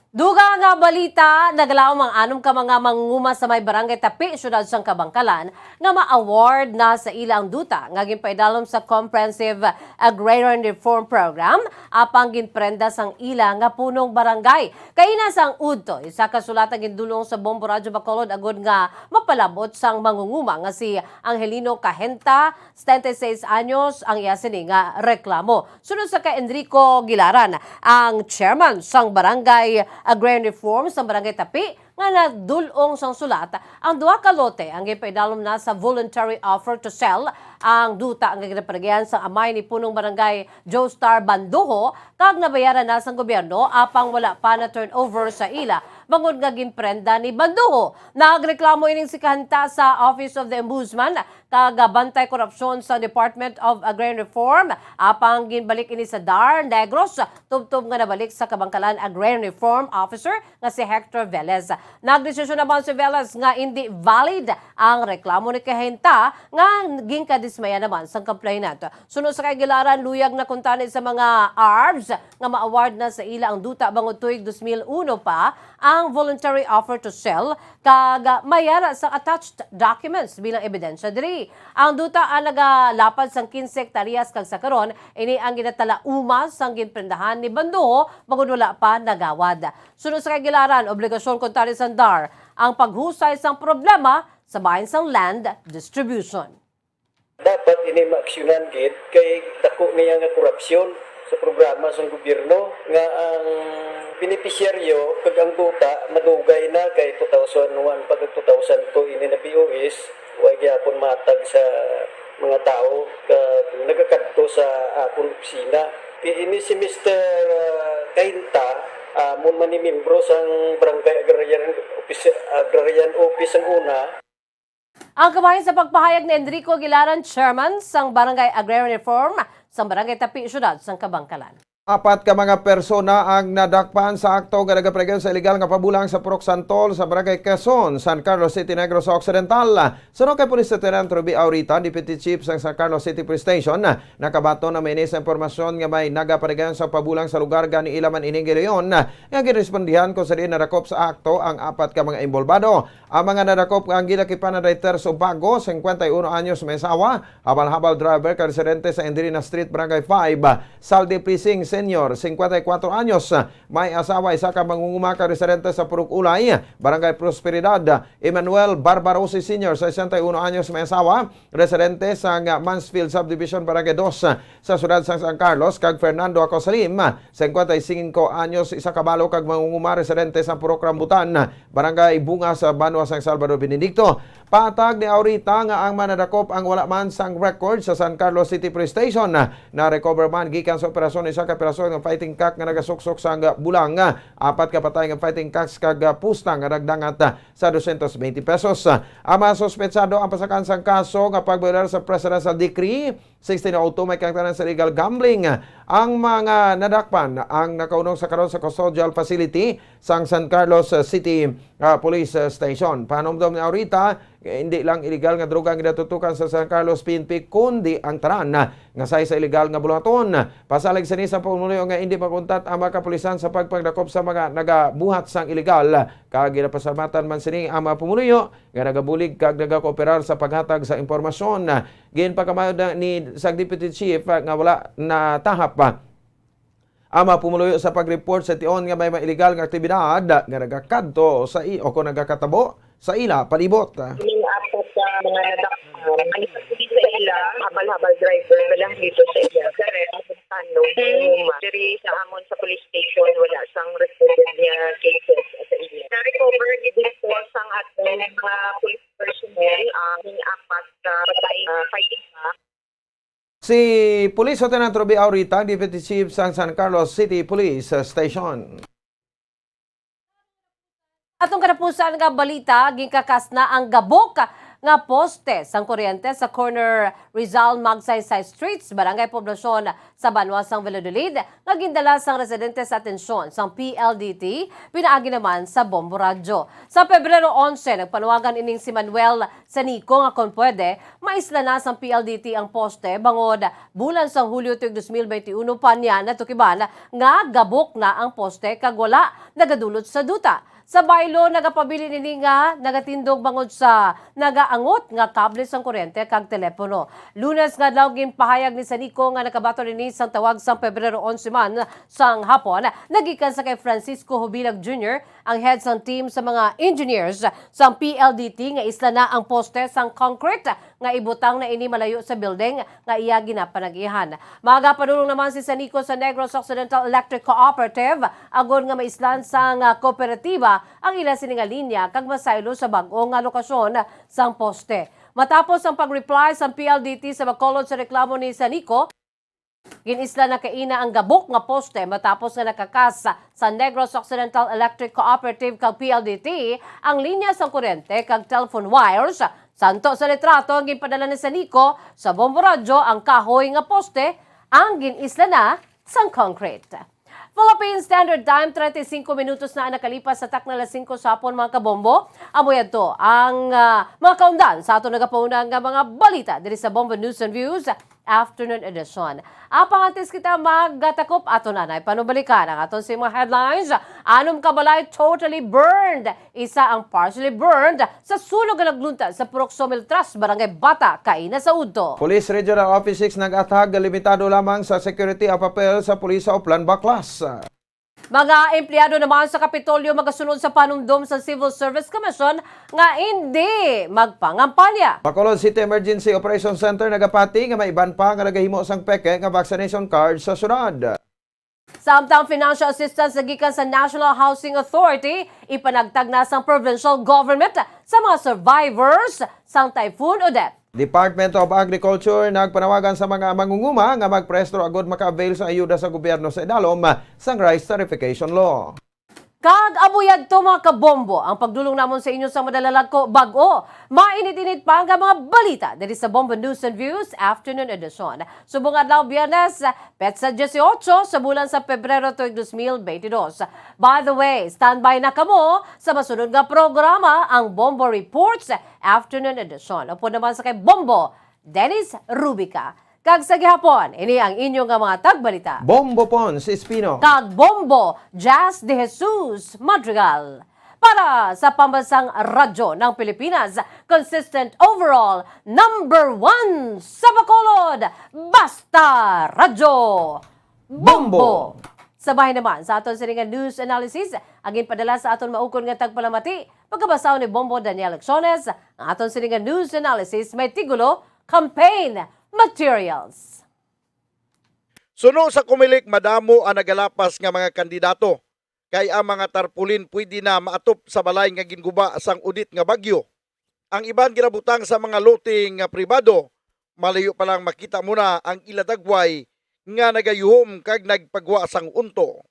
Dugang nga balita, naglaom ang anom ka mga mangunguma sa may Barangay Tapi, Siyudad sang Kabankalan, nga ma-award na sa ila ang duta nga ginpaidalom sa Comprehensive Agrarian Reform Program, apang ginprenda sang ila nga punong barangay. Kaina sang udto, isa ka sulat ang gindulong sa Bombo Radyo Bacolod agud nga mapalabot sang mangunguma nga si Angelino Cajenta, setenta y seis anyos, ang iya sini nga reklamo. Sunod sa kay Enrico Gilaran, ang chairman sang Barangay Agrarian Reform sang Barangay Tapi, nga nagdul-ong sang sulat, ang duha ka lote ang gipaidalom na sa voluntary offer to sell. Ang duta nga ginapanagihan sang amay ni Punong Barangay Joestar Banduho, kag nabayaran na sang gobyerno, apang wala pa na turnover sa ila bangod nga ginprenda ni Banduho. Nagreklamo ining si Cajenta sa Office of the Ombudsman kag Bantay Korupsyon sa Department of Agrarian Reform, apang ginbalik ini sa DAR Negros, tubtob nga nabalik sa Kabankalan Agrarian Reform Officer nga si Hector Velez. Nagdesisyon naman si Velez nga indi valid ang reklamo ni Cajenta nga ginkadismaya naman sang complainant. Suno sa kay Gilaran, luyag na kuntani sa mga ARBs nga ma-award na sa ila ang duta bangod tuig dos mil uno pa ang voluntary offer to sell, kag may ara sang attached documents bilang ebidensya diri. Ang duta ang nagalapad sang quince hektaryas kag sa karon, ini ang ginatalauma sang ginprendahan ni Banduho bangod wala pa nagawad. Suno sa kay Gilaran, obligasyon kuntani sang DAR ang paghusay sang problema sa bahin sang land distribution. Dapat ini maaksyonan gid kay dako niya nga korupsyon sa programa sang gobyerno nga ang benepisyaryo kag ang duta madugay na kay two thousand one pa kag two thousand two ini na P O S, wa gyapon matag sa mga tawo kag nagakadto sa akon opisina. Ini si Mister, ah, Cainta, Amon man ni membro sang Barangay Agrarian Office, Agrarian Office ang una. Ang kabahin sa pagpahayag ni Enrico Aguilaran, chairman sang Barangay Agrarian Reform sang Barangay Tapi, Siyudad sang Kabankalan. Apat ka mga persona ang nadakpan sa akto nga nagaparegon sa iligal nga pabulang sa Purok Santol sa Barangay Quezon, San Carlos City, Negros Occidental. Suno kay Police Lieutenant Ruby Aurita, Deputy Chief sang San Carlos City Police Station, nakabaton na may sa impormasyon nga may nagaparegon sa pabulang sa lugar, gani ila man ining gilayon nga girespondihan kung sa diin nadakop sa akto ang apat ka mga involbado. Ang mga nadakop nga ang ginakipan na day Terso Bago, cincuenta y uno anyos, may asawa, habal-habal driver kag residente sa Indrina Street, Barangay five, Saldi Pising Senior, cincuenta y cuatro anyos, may asawa, isa ka mangunguma kag residente sa Purok Ulay, Barangay Prosperidad, Emmanuel Barbarosi Senior, sesenta y uno anyos, may asawa, residente sa nga Mansfield Subdivision, Barangay dos, sa siyudad sang San Carlos, kag Fernando Acosalim, cincuenta y cinco anyos, isa ka balo kag mangunguma, residente sa Purok Rambutan, Barangay Bunga sa banwa sang Salvador Benedicto. Patag ni Aurita nga ang manadakop ang wala man sang record sa San Carlos City Police Station. Na-recover man gikan sa operasyon isa ka piraso nga fighting cock nga nagasuksok sang bulang, apat ka patay nga fighting cocks kag pusta nga nagdangat sa dosyentos bente pesos. Ang mga suspetsado ang pasakan sang kaso nga pagbayolar sa Presidential Decree sixteen oh two, may kaangtanan sa illegal gambling. Ang mga nadakpan ang nakaunong sa karon sa custodial facility sang San Carlos City, ah, Police Station. Panumdom ni Aurita, hindi lang illegal nga droga ang ginatutukan sa San Carlos P N P, kundi ang tanan nga sahi sa illegal nga buluhaton. Pasalig sini sa pumuluyo nga hindi makuntat ang mga kapulisan sa pagpangdakop sa mga nagabuhat sang illegal, kag ginapasalamatan man sini ang mga pumuluyo nga nagabulig kag nagakooperar sa paghatag sa impormasyon. Ginpakamayo na ni sang Deputy Chief, ah, nga wala natahap, ah, ang mga pumuluyo sa pag-report sa tion nga may mga illegal nga aktibidad nga nagakadto sa i-, o kung nagakatabo sa ila palibot. May apat ka mga nadakpan. Ang isa sa ila, habal-habal driver, dala dito sa iya. Sa Red, ang Santano, Uma. Diri sa amon sa police station, wala sang recorded nga cases sa iya. Na-recover gid dito sang aton mga police personnel ang apat ka patay, ah, fighting cock. Si Police Lieutenant Ruby Aurita, Deputy Chief sang San Carlos City Police Station. Atong katapusan nga balita, ginkakas na ang gabok nga poste sang kuryente sa corner Rizal Magsaysay Streets, Barangay Poblacion, sa banwa sang Valladolid, nga gindala sang residente sa atensyon sang P L D T, pinaagi naman sa Bombo Radyo. Sa Pebrero onse, nagpanawagan ining si Manuel Sanico nga kon pwede, maisla na sang P L D T ang poste, bangod bulan sang Hulyo tuig dos mil benti uno pa niya natukiban nga gabok na ang poste kag wala nagadulot sa duta. Sa baylo, nagapabilin ini nga nagatindog bangod sa nagaangot nga kable sang kuryente kag telepono. Lunes nga adlaw, ginpahayag ni Sanico nga nakabaton ini sang tawag sang Pebrero onse man sang hapon, nagikan sa kay Francisco Hubilag Junior, ang head sang team sa mga engineers sang P L D T, nga isla na ang poste sang concrete nga ibutang na ini malayo sa building nga iya ginapanag-iyahan. Magapadulong naman si Sanico sa Negros Occidental Electric Cooperative agod nga maislan sang, ah, kooperatiba ang ila sini nga linya kag masaylo sa bag-o nga lokasyon sang poste. Matapos ang pag-reply sang P L D T sa bakolod sa reklamo ni Sanico, ginisla na kaina ang gabok nga poste matapos nga nakakas sa Negros Occidental Electric Cooperative kag P L D T ang linya sang kuryente kag telephone wires. Santo sa litrato ang ginpadala ni Sanico sa Bombo Radyo, ang kahoy nga poste ang ginisla na sang concrete. Philippine Standard Time, treinta y cinco minutos na ang nakalipas sa takna alas singko sa hapon, mga kabombo. Amo yadto ang, ah, mga kaundan sa aton nagapauna nga mga balita diri sa Bombo News and Views Afternoon Edition. Apang antes kita magtakop, aton anay panubalikan ang aton sa mga headlines. Anom ka balay totally burned, isa ang partially burned sa sunog nga nagluntad sa Purok Somil Trust, Barangay Bata, kaina sa udto. Police Regional Office six nag-athag limitado lamang sa security ang papel sa pulis sa Oplan, Baklas. Mga empleyado naman sa Kapitolyo magasunod sa panumdom sa Civil Service Commission nga hindi magpangampanya. Bacolod City Emergency Operation Center nagapati nga may iban pa nga nagahimo sang peke nga vaccination card sa syudad. Samtang financial assistance na gikan sa National Housing Authority, ipanagtag na sang provincial government sa mga survivors sang Typhoon Odette. Department of Agriculture nagpanawagan sa mga mangunguma nga magprehistro agud maka-avail sa ayuda sa gobyerno sa idalom sang rice tarification law. Kag amo yadto, mga kabombo, ang pagdulong namon sa inyo sa madalalagko bag-o, mainit-init pa nga mga balita diri sa Bombo News and Views Afternoon Edition. Subong adlaw Biyernes, petsa dieciocho sa bulan sa Pebrero tuig dos mil bentidós. By the way, standby na kamo sa masunod nga programa, ang Bombo Reports Afternoon Edition. Upod naman sa kay Bombo Dennis Rubica. Kag sa gihapon, ini ang inyo nga mga tagbalita. Bombo Pons Espino. Kag Bombo Jazz de Jesus Madrigal. Para sa Pambansang Radyo ng Pilipinas, consistent overall number one sa Bacolod, Basta Radyo Bombo. Bombo. Sa bahin naman sa aton sini nga news analysis, ang ginpadala sa aton maukon nga tagpalamati, pagkabasahon ni Bombo Daniel Lecciones, ang aton sini nga news analysis may tigulo, Campaign Materials. Suno sa Comelec, madamo ang nagalapas nga mga kandidato, kay ang mga tarpaulin pwede na maatop sa balay nga ginguba sang udit nga bagyo. Ang iban ginabutang sa mga lote nga pribado, malayo pa lang makita mo na ang ila dagway nga nagayuhom kag nagpagwa sang unto.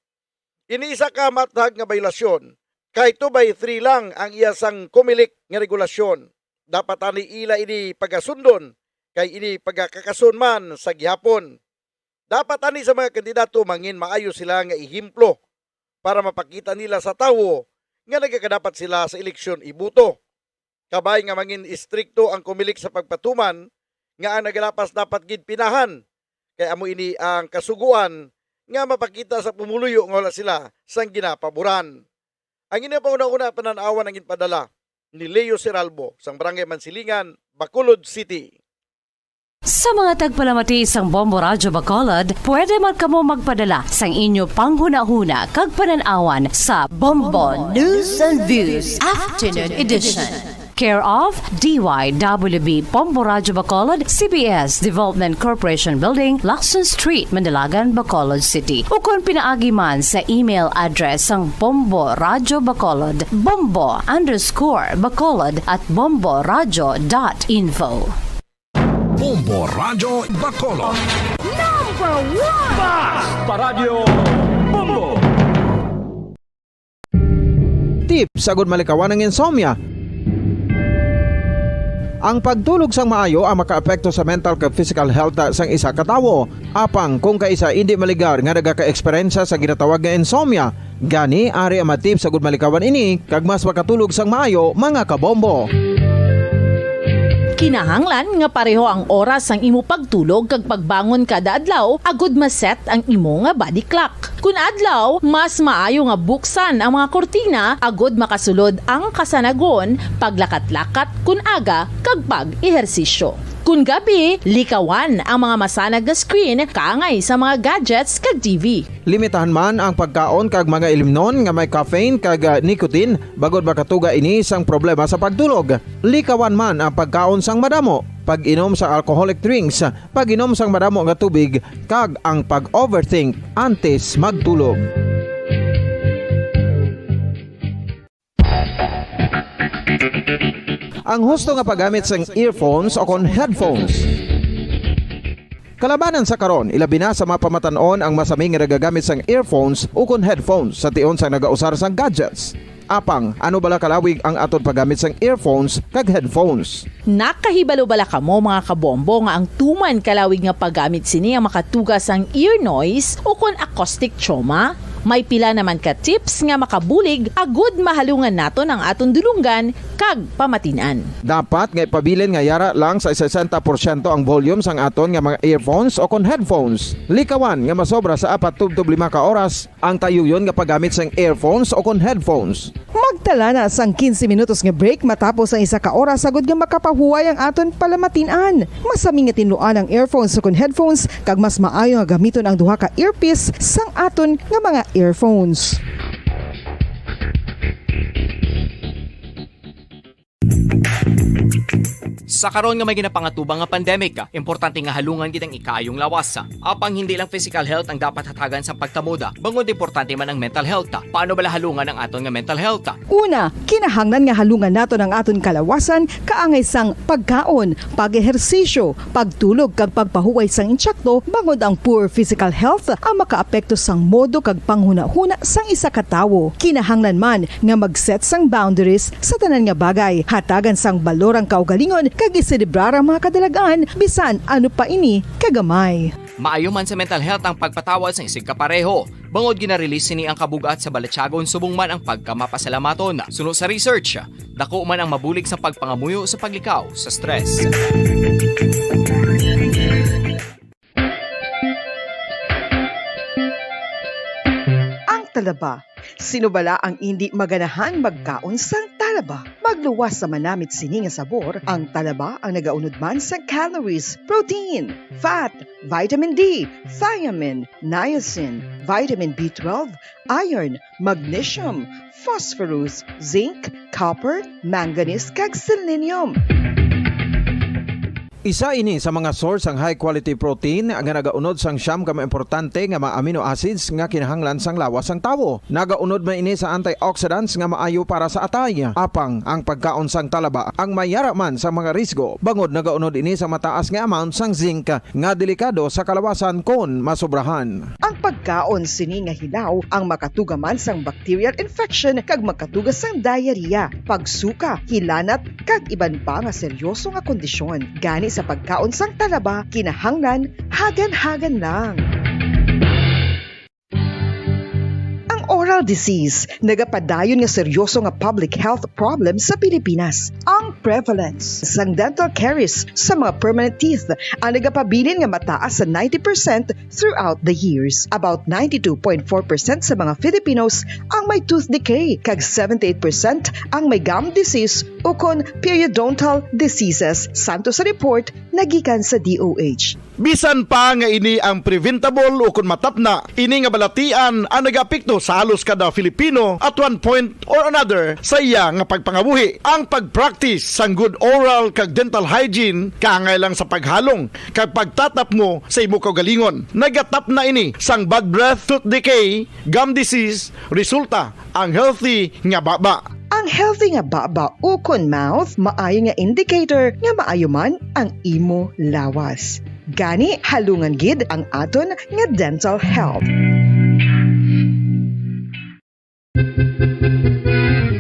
Ini isa ka mathag nga baylasyon, kay two by three lang ang iya sang Comelec nga regulasyon. Dapat ani ila ini pagasundon, kay ini pagakakason man sa gihapon. Dapat ani sa mga kandidato mangin maayo sila nga ehemplo para mapakita nila sa tawo nga nagakadapat sila sa eleksyon iboto. Kabay nga mangin istrikto ang Comelec sa pagpatuman nga ang nagalapas dapat gid pinahan, kay amo ini ang kasugoan nga mapakita sa pumuluyo nga wala sila sang ginapaboran. Ang inyo pa una-una panan-awan ang ginpadala ni Leo Seralbo sang Barangay Mansilingan, Bacolod City. Sa mga tagpalamati sang Bombo Radyo Bacolod, pwede man kamo magpadala sang inyo panghunahuna kag panan-awan sa Bombo News and Views Afternoon Edition. Care of D Y W B Bombo Radyo Bacolod, C B S Development Corporation Building, Lacson Street, Manalagan, Bacolod City. Ukon pinaagi man sa email address sang Bombo Radyo Bacolod, bombo underscore bacolod at bombo radyo dot info. Bombo Radyo Bacolod. Number one! Basta Radyo Bombo! Tips agud malikawan ang insomnia. Ang pagtulog sang maayo ang makaapekto sa mental kag physical health sang isa ka tawo. Apang kung kaisa indi maligar nga nagaka-eksperyensya sa ginatawag nga insomnia, gani ari ang mga tips agud malikawan ini kag mas makatulog sang maayo, mga kabombo. Kinahanglan nga pareho ang oras sang imo pagtulog kag pagbangon kada adlaw agud ma-set ang imo nga body clock. Kun adlaw, mas maayo nga buksan ang mga kurtina agud makasulod ang kasanagon, paglakat-lakat kun aga, kag pag-ehersisyo. Kun gabi, likawan ang mga masanag nga screen kaangay sa mga gadgets kag T V. Limitahan man ang pagkaon kag mga ilimnon nga may caffeine kag, ah, nicotine, bangod makatuga ini sang problema sa pagtulog. Likawan man ang pagkaon sang madamo, pag-inom sang alcoholic drinks, pag-inom sang madamo nga tubig, kag ang pag-overthink antes magtulog. Ang husto nga paggamit sang earphones o kon headphones. Kalabanan sa karon, ilabi na sa mga pamatan-on ang masami nga nagagamit sang earphones o kon headphones sa tion sang nagausar sang gadgets. Apang, ano bala kalawig ang aton paggamit sang earphones kag headphones? Nakahibalo bala kamo, mga kabombo, nga ang tuman kalawig nga paggamit sini ang makatuga sang ear noise o kon acoustic trauma? May pila naman ka tips nga makabulig agud mahalungan naton ang aton dulonggan kag pamatin-an. Dapat nga ipabilin nga yara lang sa sesenta porsyento ang volume sang aton nga mga earphones o kon headphones. Likawan nga masobra sa apat tubtob lima ka oras ang tayuyon nga paggamit sang earphones o kon headphones. Magtala na sang quince minutos nga break matapos ang isa ka oras, agud nga makapahuway ang aton palamatin-an. Masami nga tinluan ang earphones o kon headphones, kag mas maayo nga gamiton ang duha ka earpiece sang aton nga mga earphones. Sa karon nga may ginapangatubang nga pandemic, importante nga halungan gid ang ikaayong lawas. Apang hindi lang physical health ang dapat hatagan sang pagtamod, bangod importante man ang mental health. Paano bala halungan ang aton nga mental health? Una, kinahanglan nga halungan naton ang aton kalawasan kaangay sang pagkaon, pag-ehersisyo, pagtulog kag pagpahuway sang intsakto, bangod ang poor physical health ang makaapekto sang modo kag panghunahuna sang isa ka tawo. Kinahanglan man nga mag-set sang boundaries sa tanan nga bagay, hatagan sang balor ang kaugalingon kag iselebrar ang mga kadalagan, bisan ano pa ini kagamay. Maayo man sa mental health ang pagpatawad sang isigkapareho, bangod gina-release sini ang kabug-at sa balatyagon subong man ang pagkamapasalamaton. Suno sa research, dako man ang mabulig sa pagpangamuyo sa paglikaw sa stress. Ang talaba. Sino bala ang indi maganahan magkaon sang talaba? Magluwas sa manamit sini nga sabor, ang talaba ang nagaunod man sa calories, protein, fat, vitamin D, thiamine, niacin, vitamin B twelve, iron, magnesium, phosphorus, zinc, copper, manganese, kag selenium. Isa ini sa mga source sang high quality protein nga nagaunod sang siyam ka mga importante nga mga amino acids nga kinahanglan sang lawas sang tawo. Nagaunod man ini sa antioxidants nga maayo para sa atay. Apang ang pagkaon sang talaba ang may yara man sa mga risgo, bangod nagaunod ini sa mataas nga amount sang zinc nga delikado sa kalawasan kon masobrahan. Ang pagkaon sini nga hilaw ang makatuga man sang bacterial infection kag makatuga sang diarrhea, pagsuka, hilanat, kag iban pa nga seryoso nga kondisyon. Gani sa pagkaon sang talaba, kinahanglan hagan-hagan lang. Ang oral disease nagapadayon nga seryoso nga public health problem sa Pilipinas. Ang prevalence sang dental caries sa mga permanent teeth ang nagapabilin nga mataas sa ninety percent throughout the years. About ninety-two point four percent sa mga Filipinos ang may tooth decay, kag seventy-eight percent ang may gum disease ukon periodontal diseases, santo sa report nga gikan sa D O H. Bisan pa nga ini ang preventable ukon matapna, ini nga balatian ang nagaapekto sa halos kada Filipino at one point or another sa iya nga pagpangabuhi. Ang pag-practice sang good oral kag dental hygiene kaangay lang sa paghalong kag pagtatapmo sa imo kaugalingon. Nagatapna ini sang bad breath, tooth decay, gum disease, resulta ang healthy nga baba. Ang healthy nga baba ukon mouth maayo nga indicator nga maayo man ang imo lawas. Gani, halungan gid ang aton nga dental health.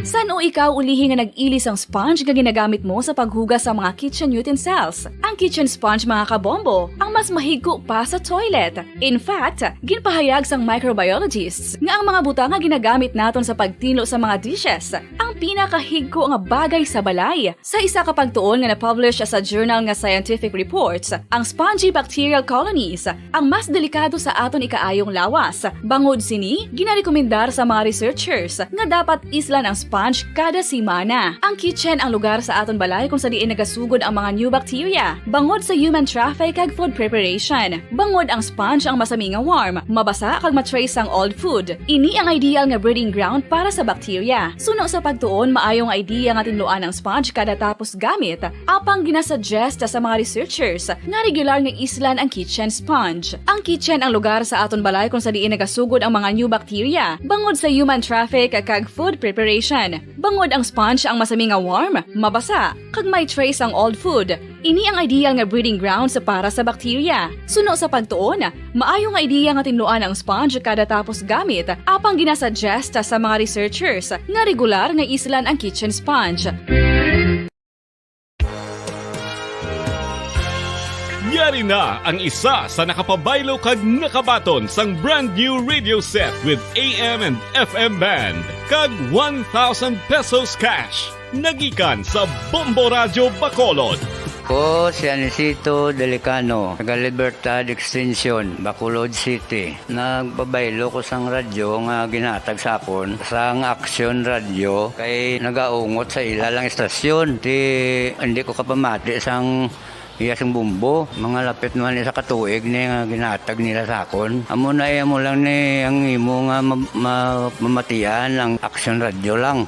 San-o ikaw ulihi nga nag-ili sang sponge nga ginagamit mo sa paghugas sa mga kitchen utensils? Ang kitchen sponge, mga kabombo, ang mas mahigko pa sa toilet. In fact, ginpahayag sang microbiologists nga ang mga butang nga ginagamit naton sa pagtinlo sa mga dishes ang pinakahigko nga bagay sa balay. Sa isa ka pagtuon nga na-publish sa journal nga Scientific Reports, ang spongy bacterial colonies ang mas delikado sa aton ikaayong lawas. Bangod sini, ginarekomendar sa mga researchers nga dapat islan ang sponge kada semana. Ang kitchen ang lugar sa aton balay kung sa diin nagasugod ang mga new bacteria, bangod sa human traffic kag food preparation. Bangod ang sponge ang masami nga warm, mabasa kag ma-trace ang old food. Ini ang ideal nga breeding ground para sa bacteria. Suno sa pagtuon, maayo nga idea nga tinluan ang sponge kada tapos gamit. Apang ginasuggest sa mga researchers nga regular nga islan ang kitchen sponge. Ang kitchen ang lugar sa aton balay kung sa diin nagasugod ang mga new bacteria, bangod sa human traffic kag food preparation. Bangod ang sponge ang masami nga warm, mabasa, kag may trace ang old food. Ini ang ideal nga breeding grounds para sa bacteria. Suno sa pagtuon, maayo nga idea nga tinluan ang sponge kada tapos gamit, apang ginasuggest sa mga researchers nga regular nga islan ang kitchen sponge. Yari na ang isa sa nakapabaylo kag nakabaton sang brand new radio set with A M and F M band kag one thousand pesos cash. Nagikan sa Bombo Radyo Bacolod. Ko si Anisito Delicano, taga Libertad Extension, Bacolod City. Nagpabaylo ko sang radyo nga ginhatag sa akon sang Aksyon Radyo kay nagaungot sa ila lang istasyon. Ti, hindi ko kapamati sang iya sing bombo. Mga lapit naman isa ka tuig ni nga ginhatag nila sa akon. Amo na iya mo lang ni ang imo nga ma-, ma-, mamatian ang Aksyon Radyo lang.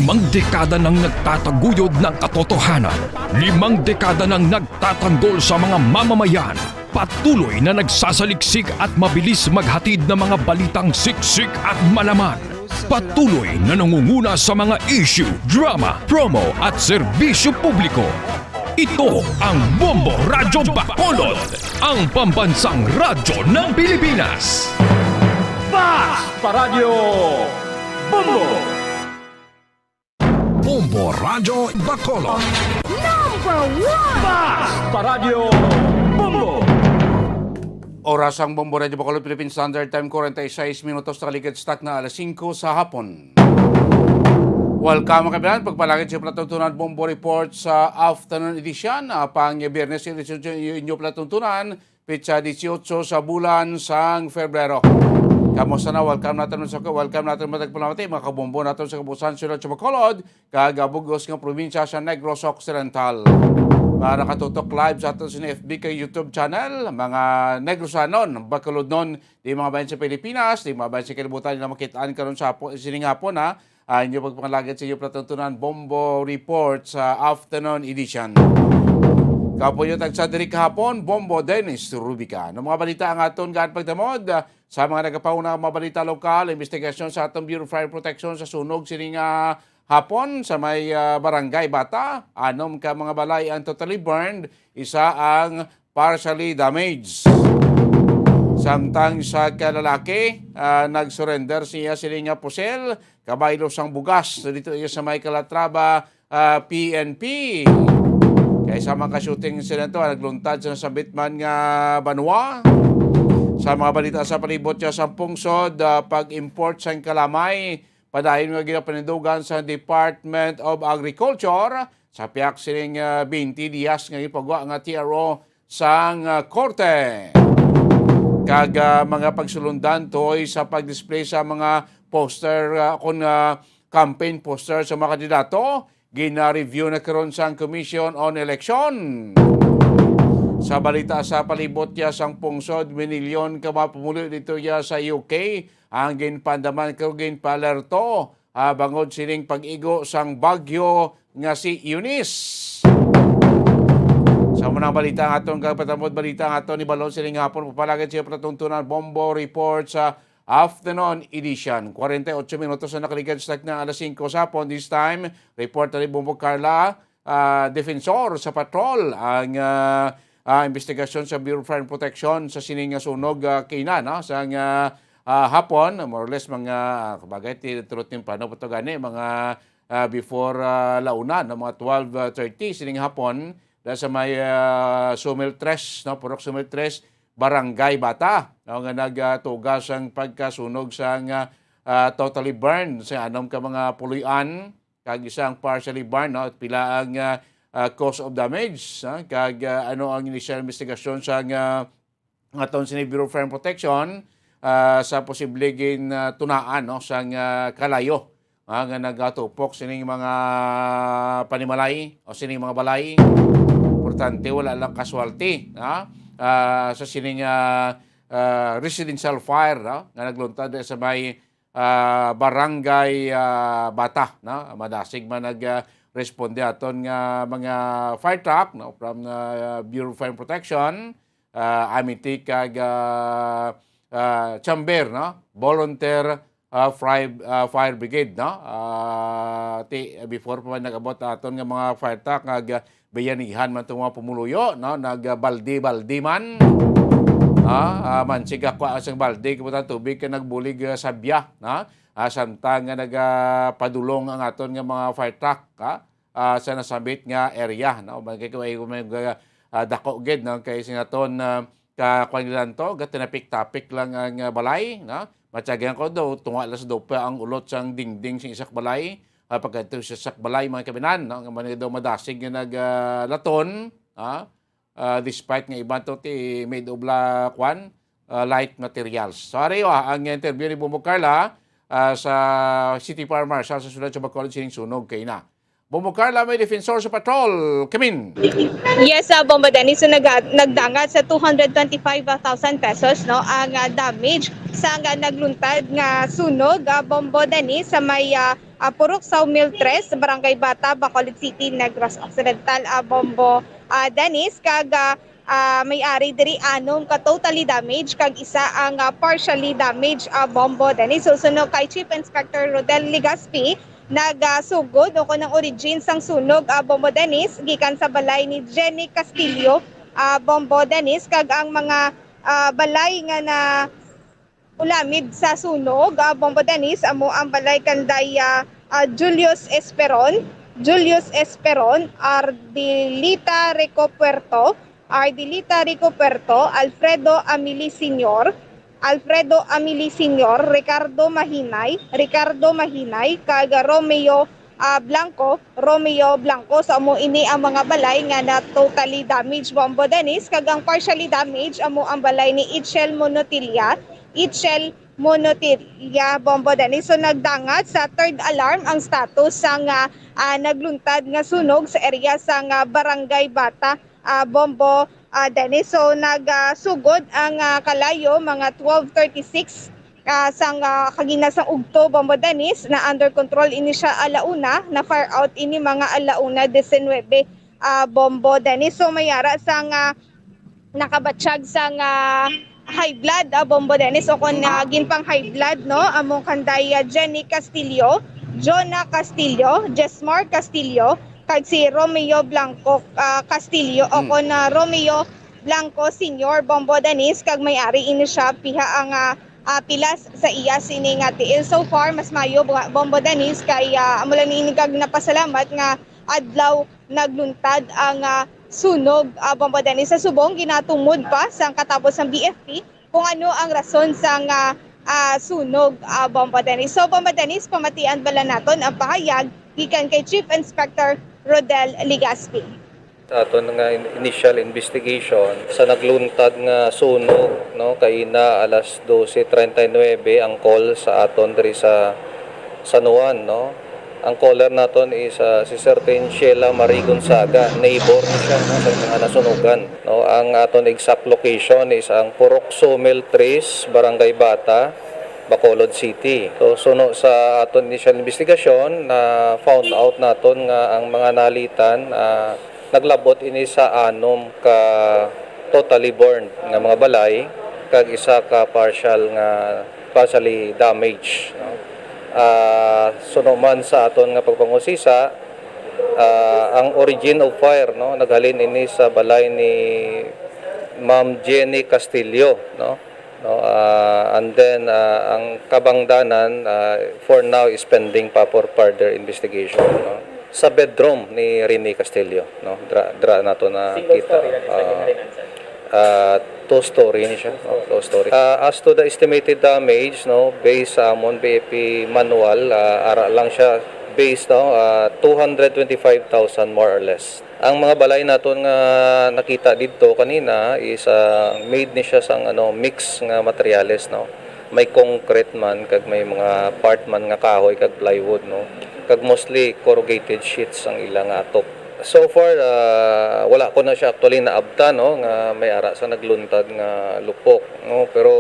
Limang dekada nang nagtataguyod ng katotohanan. Limang dekada nang nagtatanggol sa mga mamamayan. Patuloy na nagsasaliksik at mabilis maghatid ng mga balitang siksik at malaman. Patuloy na nangunguna sa mga issue, drama, promo at serbisyo publiko. Ito ang Bombo Radyo Bacolod, ang pambansang radyo ng Pilipinas. Fast Paradyo Bombo! Bombo Radyo Bacolod. Number one! Fast Paradyo Bombo! Oras ang Bombo Radyo Bacolod, Philippine Standard Time, forty-six minutos, nakaligid sa takna alas singko sa hapon. Welcome, mga kaibigan. Pagpalagid sa palatuntunan Bombo Report sa afternoon edition. Ah, pang Biyernes, inyo, inyo palatuntunan, petsa dieciocho sa bulan sang Febrero. Kamusta na? Welcome natin sa, welcome natin, matag palamati, mga kabombo natin sa kabuusan, Sula, Bacolod, kag bug-os nga probinsya sa Negros Occidental. Para katutok live sa aton sa F B kag YouTube channel, mga Negrosanon, Bacolodnon, di mga bayan sa Pilipinas, di mga bayan sa kalibutan, nila makitaan karon sa hapo-, sining hapon, ha. Ah, inyo pagpangalagad sa inyo palatuntunan, Bombo Report sa afternoon edition. Kapo nyo tagsa diri kahapon, Bombo Dennis Rubica. Ano mga balita ang aton gaan pagdamod? Ah, sa mga nagapauna nga mga balita lokal, investigasyon sa atong Bureau of Fire Protection sa sunog sining, ah, hapon sa may, ah, Barangay Bata. Anom ka mga balay ang totally burned, isa ang partially damaged. Samtang sa kalalaki, ah, nag-surrender siya sini nga pusil, kabaylo sang bugas dito iya sa may Calatrava, ah, P N P. Kay sa mga shooting incident to, nagluntad sa nasambit man nga banwa. Sa mga balita sa palibot siya sa pungsod, ah, pag-import sang kalamay, padayon nga ginapanindugan sa Department of Agriculture sa piyak sining, ah, twenty diyas nga gipagwa nga T R O sang, ah, korte. Kag, ah, mga pagsulundan tuhoy sa pag-display sa mga poster, ah, kon, ah, campaign poster sa mga kandidato, gina-review na karon sang Commission on Election. Sa balita sa palibot ya sang pungsod, minilyon ka mga pumuluyo dito ya sa U K ang ginpandaman kag ginpaalerto, ah, bangod sining pag-igo sang bagyo nga si Eunice. Sa munang balita ang aton kagpatambod balita ang aton ni Balon sining hapon, papalagad siya palatuntunan Bombo Report sa afternoon edition. Forty-eight minutos na nakaligad sa takna alas singko sa hapon. This time, report ni Bombo Carla, ah, defensor sa patrol ang, ah, ah, investigasyon sa Bureau of Fire Protection sa sining nga sunog, ah, kaina, no? Sa nga, ah, hapon, more or less mga, ah, kabagay, ti-, tulot ning plano pa to gani, mga, ah, before, ah, launa, no? Mga twelve thirty sining hapon, da sa may, ah, Sumil Tres, no? Purok Sumil Tres, Barangay Bata, no? Nga nagtuga sang pagkasunog sang, ah, totally burned sa anom ka mga puloy-an, kag isang partially burned, no? Pila ang, ah, ah, cause of damage, ha? Kag, ah, ano ang initial investigation sa nga aton sini Bureau of Fire Protection, ah, sa posible gin, ah, tunaan, no, sang, ah, kalayo, ah, nga nagatupok sining mga panimalay o sining mga balay. Importante, wala lang casualty, ha? Ah, sa sining, ah, ah, residential fire, no, nga nagluntad sa may ah, Barangay, ah, Bata, no? Madasig man nag, ah, responde aton nga mga fire truck, no, from, ah, Bureau of Fire Protection, ah, Amity kag, ah, ah, Chamber, no? Volunteer, ah, fire, ah, Fire Brigade, no? Ah, ti, before pa man nag-abot aton nga mga fire truck nga bayanihan man tong mga pumuluyo, no? Nagbaldi-baldi man. Ah, ah, mansig ako ang isang baldi, kabutang tubig ka nagbulig, ah, sabya, no? Ah, samtang nga nagapadulong ang aton nga mga fire truck, ah, ah, sa nasambit nga area, no? May, may, may, ah, dako gid, no? Kay sinaton, ah, ka, kuwan nila to, gatinapik-tapik lang ang, ah, balay, no? Matyagan ko daw, tunga lang sa dopa ang ulot sang dingding sa isak balay, ah, pagkadto sa isak balay, mga kabinan, no? Nga man daw madasig nga nag, ah, laton, ah, ah, despite nga iban to ti made of la, kwan, ah, light materials. So, ari, ah, ang interview ni Bombo Carla, ah, sa City Fire Marshal sa Siyudad sa Bacolod sining sunog kaina. Bombo Carla, may defensor sa patrol. Kamin. Yes, ah, Bombo Dennis. So, nag-, nagdangat sa two hundred twenty-five thousand pesos, no, ang, ah, damage sa nga nagluntad nga sunog, ah, Bombo Dennis, sa may, ah, ah, Purok Sawmill Tres, Barangay Bata, Bacolod City, Negros Occidental, ah, Bombo, ah, Dennis, kag, ah, ah, may ari diri anom ka totally damage kag isa ang, ah, partially damage, ah, Bombo Dennis. Susunod kay Chief Inspector Rodel Legaspi, nagasugod o kon ang origin sang sunog, ah, Bombo Dennis, gikan sa balay ni Jenny Castillo, ah, Bombo Dennis, kag ang mga, ah, balay nga na ulamid sa sunog, ah, Bombo Dennis, amo ang balay kanday, ah, ah, Julius Esperon, Julius Esperon, Ardilita Rico Puerto, Ardilita Rico Puerto, Alfredo Amili Senior, Alfredo Amili Senior, Ricardo Mahinay, Ricardo Mahinay, kag Romeo, ah, Blanco, Romeo Blanco. So, amo ini ang mga balay nga na totally damaged, Bombo Dennis, kag ang partially damaged amo ang balay ni Itchel Monotilia, Itchel Monotilia, Bombo Dennis. So, nagdangat sa third alarm ang status sang, ah, ah, nagluntad nga sunog sa area sang, ah, Barangay Bata, ah, Bombo, ah, Dennis. So, nagsugod ang, ah, kalayo, mga twelve thirty-six, ah, sang, ah, kagina sang ugto, Bombo Dennis, na under control ini siya alauna, na fire out ini mga alauna diecinuebe, ah, Bombo Dennis. So, may ara sang, ah, nakabatyag sang, ah, high blood, ah, Bombo Dennis, o kon, ah, ginpang high blood, no, amo kanday, ah, Jenny Castillo, Jonah Castillo, Jesmar Castillo, kag si Romeo Blanco, ah, Castillo, o kon, ah, Romeo Blanco Senior, Bombo Dennis, kag may ari ini siya piha ang, ah, ah, pilas sa iya sini nga tiil. So far, mas mayo, Bo-, Bombo Dennis, kay, ah, amo lang ini kag napasalamat nga adlaw nagluntad ang, ah, sunog, ah, Bombo Dennis. Sa subong, ginatumod pa sang katapos sang B F P kung ano ang rason sang, ah, ah, sunog, ah, Bombo Dennis. So, Bombo Dennis, pamatian bala naton ang pahayag gikan kay Chief Inspector Rodel Legaspi. Sa aton nga in-, initial investigation sa nagluntad nga sunog, no, kaina alas dose treinta y nueve ang call sa aton diri sa San Juan, no. Ang caller naton is, ah, si Certain Sheila Marie Gonzaga, neighbor ni siya, no, sa mga nasunugan, no. Ang aton exact location is ang Purok Sumil Tres, Barangay Bata, Bacolod City. So, suno sa aton initial investigation, na found out naton nga ang mga nalitan, ah, naglabot ini sa anom ka totally burned nga mga balay kag isa ka partial nga, partially damaged, no? Ah, suno man sa aton nga pagpangusisa, ah, ang origin of fire, no, naghalin ini sa balay ni Ma'am Jenny Castillo, no? No, ah, and then, ah, ang kabangdanan, ah, for now is pending pa for further investigation, no? Sa bedroom ni Rene Castillo, no? Dra, dra nato na Single kita. Story, ano, sa Ah, ginhalinan, sir? Ah, two story ni siya, no? Two story. Ah, as to the estimated damage, no, based sa amon B F P manual, ah, ara lang siya based, no, ah, two hundred twenty-five thousand more or less. Ang mga balay naton nga nakita didto kanina is, ah, made ni siya sang, ano, mix nga materyales, no? May concrete man, kag may mga part man nga kahoy kag plywood, no? Kag mostly corrugated sheets ang ila nga atop. So far, ah, wala ko na siya actually naabtan, no, nga may ara sa nagluntad nga lupok, no? Pero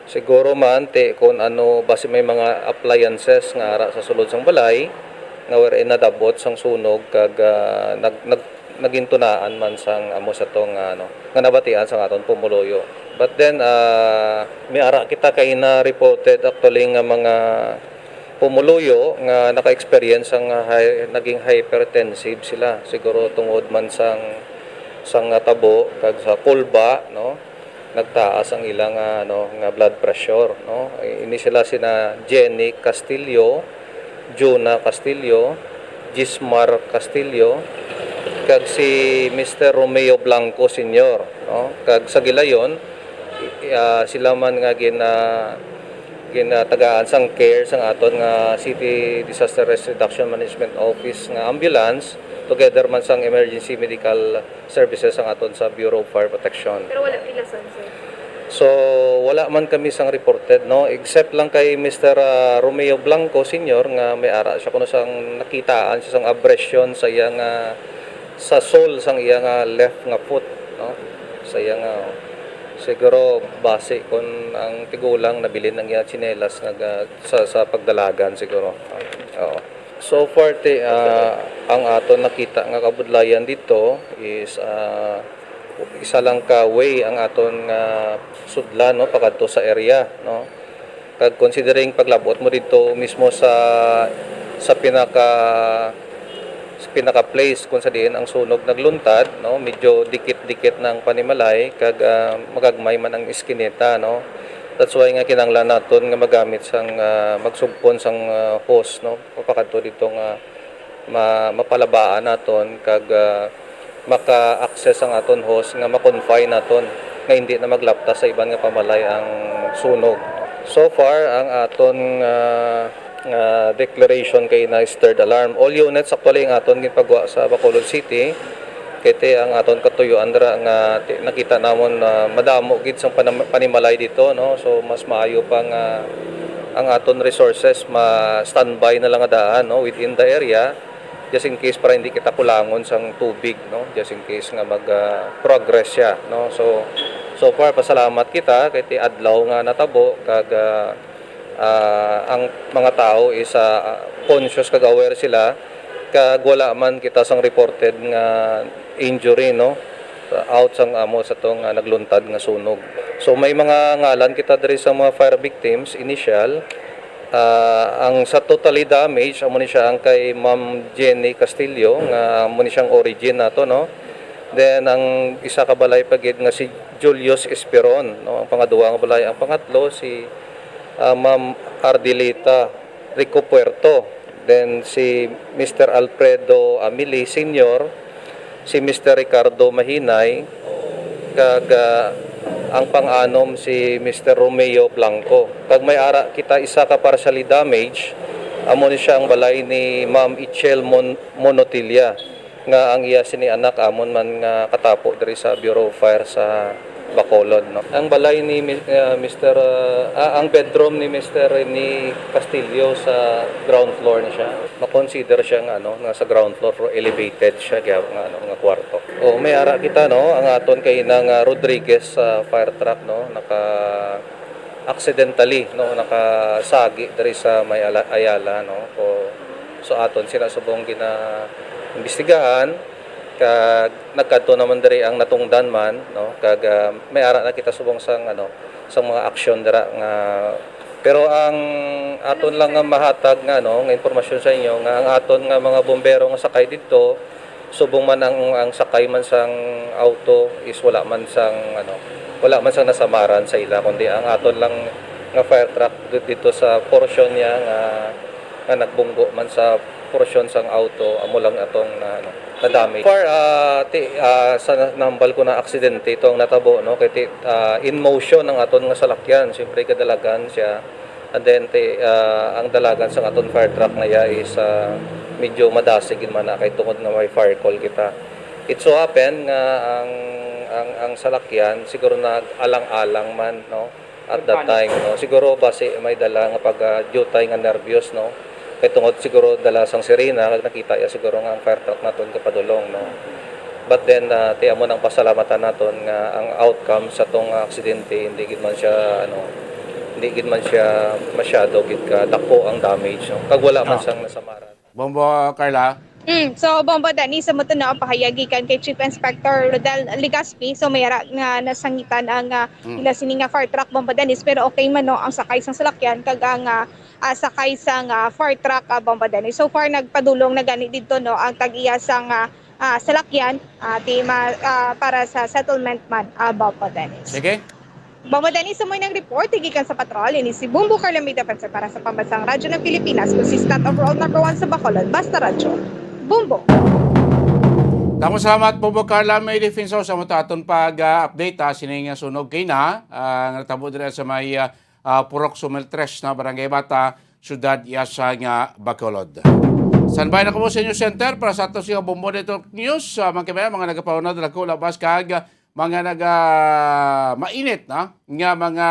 siguro man, ti, kung ano, basi may mga appliances nga ara sa sulod sang balay nga wherein nadab-ot sang sunog kag, ah, nag-, nag-, nagintunaan man sang amo sa to nga, ano, nga nabatian sang aton pumuluyo. But then, ah, may ara kita kay na reported actually nga mga pumuluyo nga naka-experience sang high, naging hypertensive sila. Siguro tungod man sang, sang tabo kag sa kulba, no? Nagtaas ang ilang, ah, ano, nga blood pressure, no? Ini sila sina Jenny Castillo, Juna Castillo, Jismar Castillo, kag si Mister Romeo Blanco Senior, no? Kag sa gilayon, i-, ah, sila man nga gin-, ah, ginatagaan sang care sang aton nga City Disaster Risk Reduction Management Office nga ambulance, together man sang emergency medical services ang aton sa Bureau of Fire Protection. Pero wala pilason, sir? So, wala man kami sang reported, no? Except lang kay Mister, ah, Romeo Blanco Senior nga may ara siya kuno sang nakitaan siya sang abrasion sa iya nga, sa sole sang iya nga left nga foot, no? Sa iya nga, siguro, basi kun ang tigulang nabilin ang iya tsinelas nga ga-, sa, sa pagdalagan siguro. Oo. So far, ti, ah, ang aton nakita nga kabudlayan dito is, ah, isa lang ka way ang aton nga sudlan, no, pakadto sa area, no. Kag considering paglabot mo dito mismo sa, sa pinaka, sa pinaka place kung sa diin ang sunog nagluntad, no, medyo dikit-dikit na ang panimalay kag, ah, magagmay man ang iskinita, no. That's why nga kinahanglan naton nga magamit sang, ah, magsugpon sang, ah, hose, no, papakadto dito nga ma-, mapalabaan naton kag, ah, maka-access ang aton hose nga ma-confine naton nga hindi na maglapta sa iban nga pamalay ang sunog. So far, ang aton, ah, nga declaration kay na is third alarm. All units actually ang aton ginpagwa sa Bacolod City. Kay ti ang aton katuyuan dira nga ti-, nakita namon na madamo gid sang panam-, panimalay dito, no? So, mas maayo pa nga ang aton resources ma-standby na lang nga daan, no, within the area, just in case para hindi kita kulangon sang tubig, no? Just in case nga mag, ah, progress siya, no? So, so far, pasalamat kita kay ti adlaw nga natabo, kag, ah, ah, ang mga tao is, ah, conscious kag aware sila, kag wala man kita sang reported nga injury, no? Out sang amo sa tong, ah, nagluntad nga sunog. So, may mga ngalan kita diri sa mga fire victims, initial. Ah, ang sa totally damage, amo ni siya ang kay Ma'am Jenny Castillo, nga amo ni siyang origin nato, no? Then, ang isa ka balay pa gid nga si Julius Esperon, no? Ang pangaduwa nga balay, ang pangatlo si, ah, Ma'am Ardelita Rico Puerto. Then, si Mister Alfredo Amili Senior, si Mister Ricardo Mahinay, kag, ah, ang pang-anom si Mister Romeo Blanco. Kag may ara kita isa ka partially damage, amo ni siya ang balay ni Ma'am Ichel Mon-, Monotilla, nga ang iya sini anak amon man nga katapo diri sa Bureau of Fire sa Bacolod, no. Ang balay ni Mi-, ah, Mister, ah, ah, ang bedroom ni Mister Rene Castillo sa ground floor na siya. Ma-consider siya nga, ano, nga sa ground floor, pero elevated siya, kaya nga, ano, nga kwarto. O, may ara kita, no, ang aton kay Inang, ah, Rodriguez sa fire truck, no, naka accidentally, no, nakasagi diri sa may Ala-, Ayala, no. So, so aton sila subong gina-imbestigahan, kag nagkadto naman diri ang natungdan man, no, kag, ah, may ara na kita subong sang, ano, sang mga aksyon dira nga, pero ang aton lang nga mahatag nga, ano, nga impormasyon sa inyo nga ang aton nga mga bombero nga sakay didto, subong man ang, ang sakay man sang auto is wala man sang, ano, wala man sang nasamaran sa ila, kundi ang aton lang nga fire truck di-, dito sa portion niya nga, nga nagbunggo man sa portion sang auto, amo lang atong na, ano, na-damage. For, ah, ti-, ah, sa na-, nahambal ko na aksidente ito ang natabo, no? Kay ti-, ah, in motion ang aton nga salakyan, siyempre kadalagan siya. And then, ti-, ah, ang dalagan sa aton fire truck na iya is, ah, medyo madasig gid man na kay tungod nga may fire call kita. It so happen nga ang, ang, ang salakyan siguro nag-alang-alang man, no? At that time, no? Siguro basi may dala nga pag, ah, jutay nga nervyos, no? Kay tungod siguro dala sang sirena, kag nakita iya siguro nga ang fire truck naton kapadulong, no? But then, ah, ti amo nang pasalamatan naton nga ang outcome sa tong aksidente, hindi gid man siya, ano, hindi gid man siya masyado gid ka dako ang damage, no? Kag wala man Ah. sang nasamaran. Bombo, Carla? Mm, so, Bombo Dennis, sa mo to na pahayag gikan kay Chief Inspector Rodel Legaspi, so may ara nga nasangitan ang, ah, Mm. ila sini nga fire truck, Bombo Dennis, pero okay man, no, ang sakay sang salakyan kag ang, ah, ah, sakay sang, ah, fire truck, ah, Bombo Dennis. So far, nagpadulong na gani didto, no, ang tag-iya sang, ah, ah, salakyan, ah, ti ma-, ah, para sa settlement man, ah, Bombo Dennis. Sige. Bombo Dennis, sa mo nang report, gikan sa patrol, ini si Bombo Carla May Defensor para sa Pambansang Radyo ng Pilipinas, consistent overall number one sa Bacolod, Basta Radyo. Bombo. Damo salamat, Bombo Carla May Defensor, sa mo to aton pag, ah, update, ah, sining, ah, sunog kay na, ah, nga natabo diri sa may, ah, ah, Purok Sumil Tres na Barangay Bata, Siyudad iya sa nga Bacolod. Standby na kamo sa News Center para sa ato sa Bombo Network News. Ah, mga kabayan, mga nagapauna, dala ko labas kag mga naga mainit na nga mga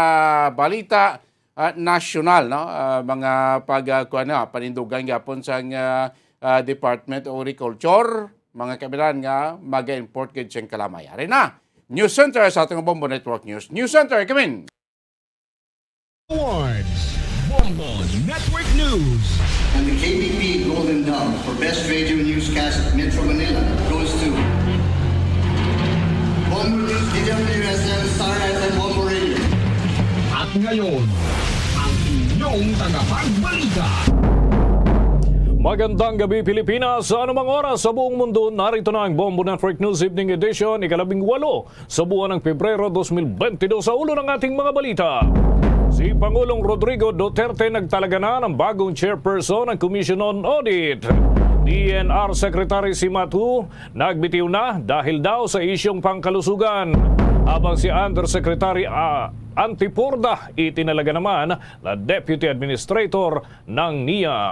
balita, ah, nasyonal, no? Ah, mga pag, ah, kuwan na, panindugan gapon sa nga, ah, Department of Agriculture, mga kabayan nga maga-import gid siyang kalamay. Ari na, News Center sa atong Bombo Network News. News Center, come in! Awards. Bombo Network News. And the K B P Golden Dove for Best Radio Newscast Metro Manila goes to Bombo News, D W S M, Star F M, Bombo Radio. At ngayon, ang inyong tagapagbalita. Magandang gabi, Pilipinas. Sa anumang oras sa buong mundo, narito na ang Bombo Network News Evening Edition, ikalabing walo sa buwan ng Pebrero dos mil bentidus. Sa ulo ng ating mga balita, si Pangulong Rodrigo Duterte nagtalaga na ng bagong chairperson ng Commission on Audit. D N R Secretary Cimatu nagbitiw na dahil daw sa isyung pangkalusugan, habang si Undersecretary, ah, Antiporda itinalaga naman na Deputy Administrator ng NIA.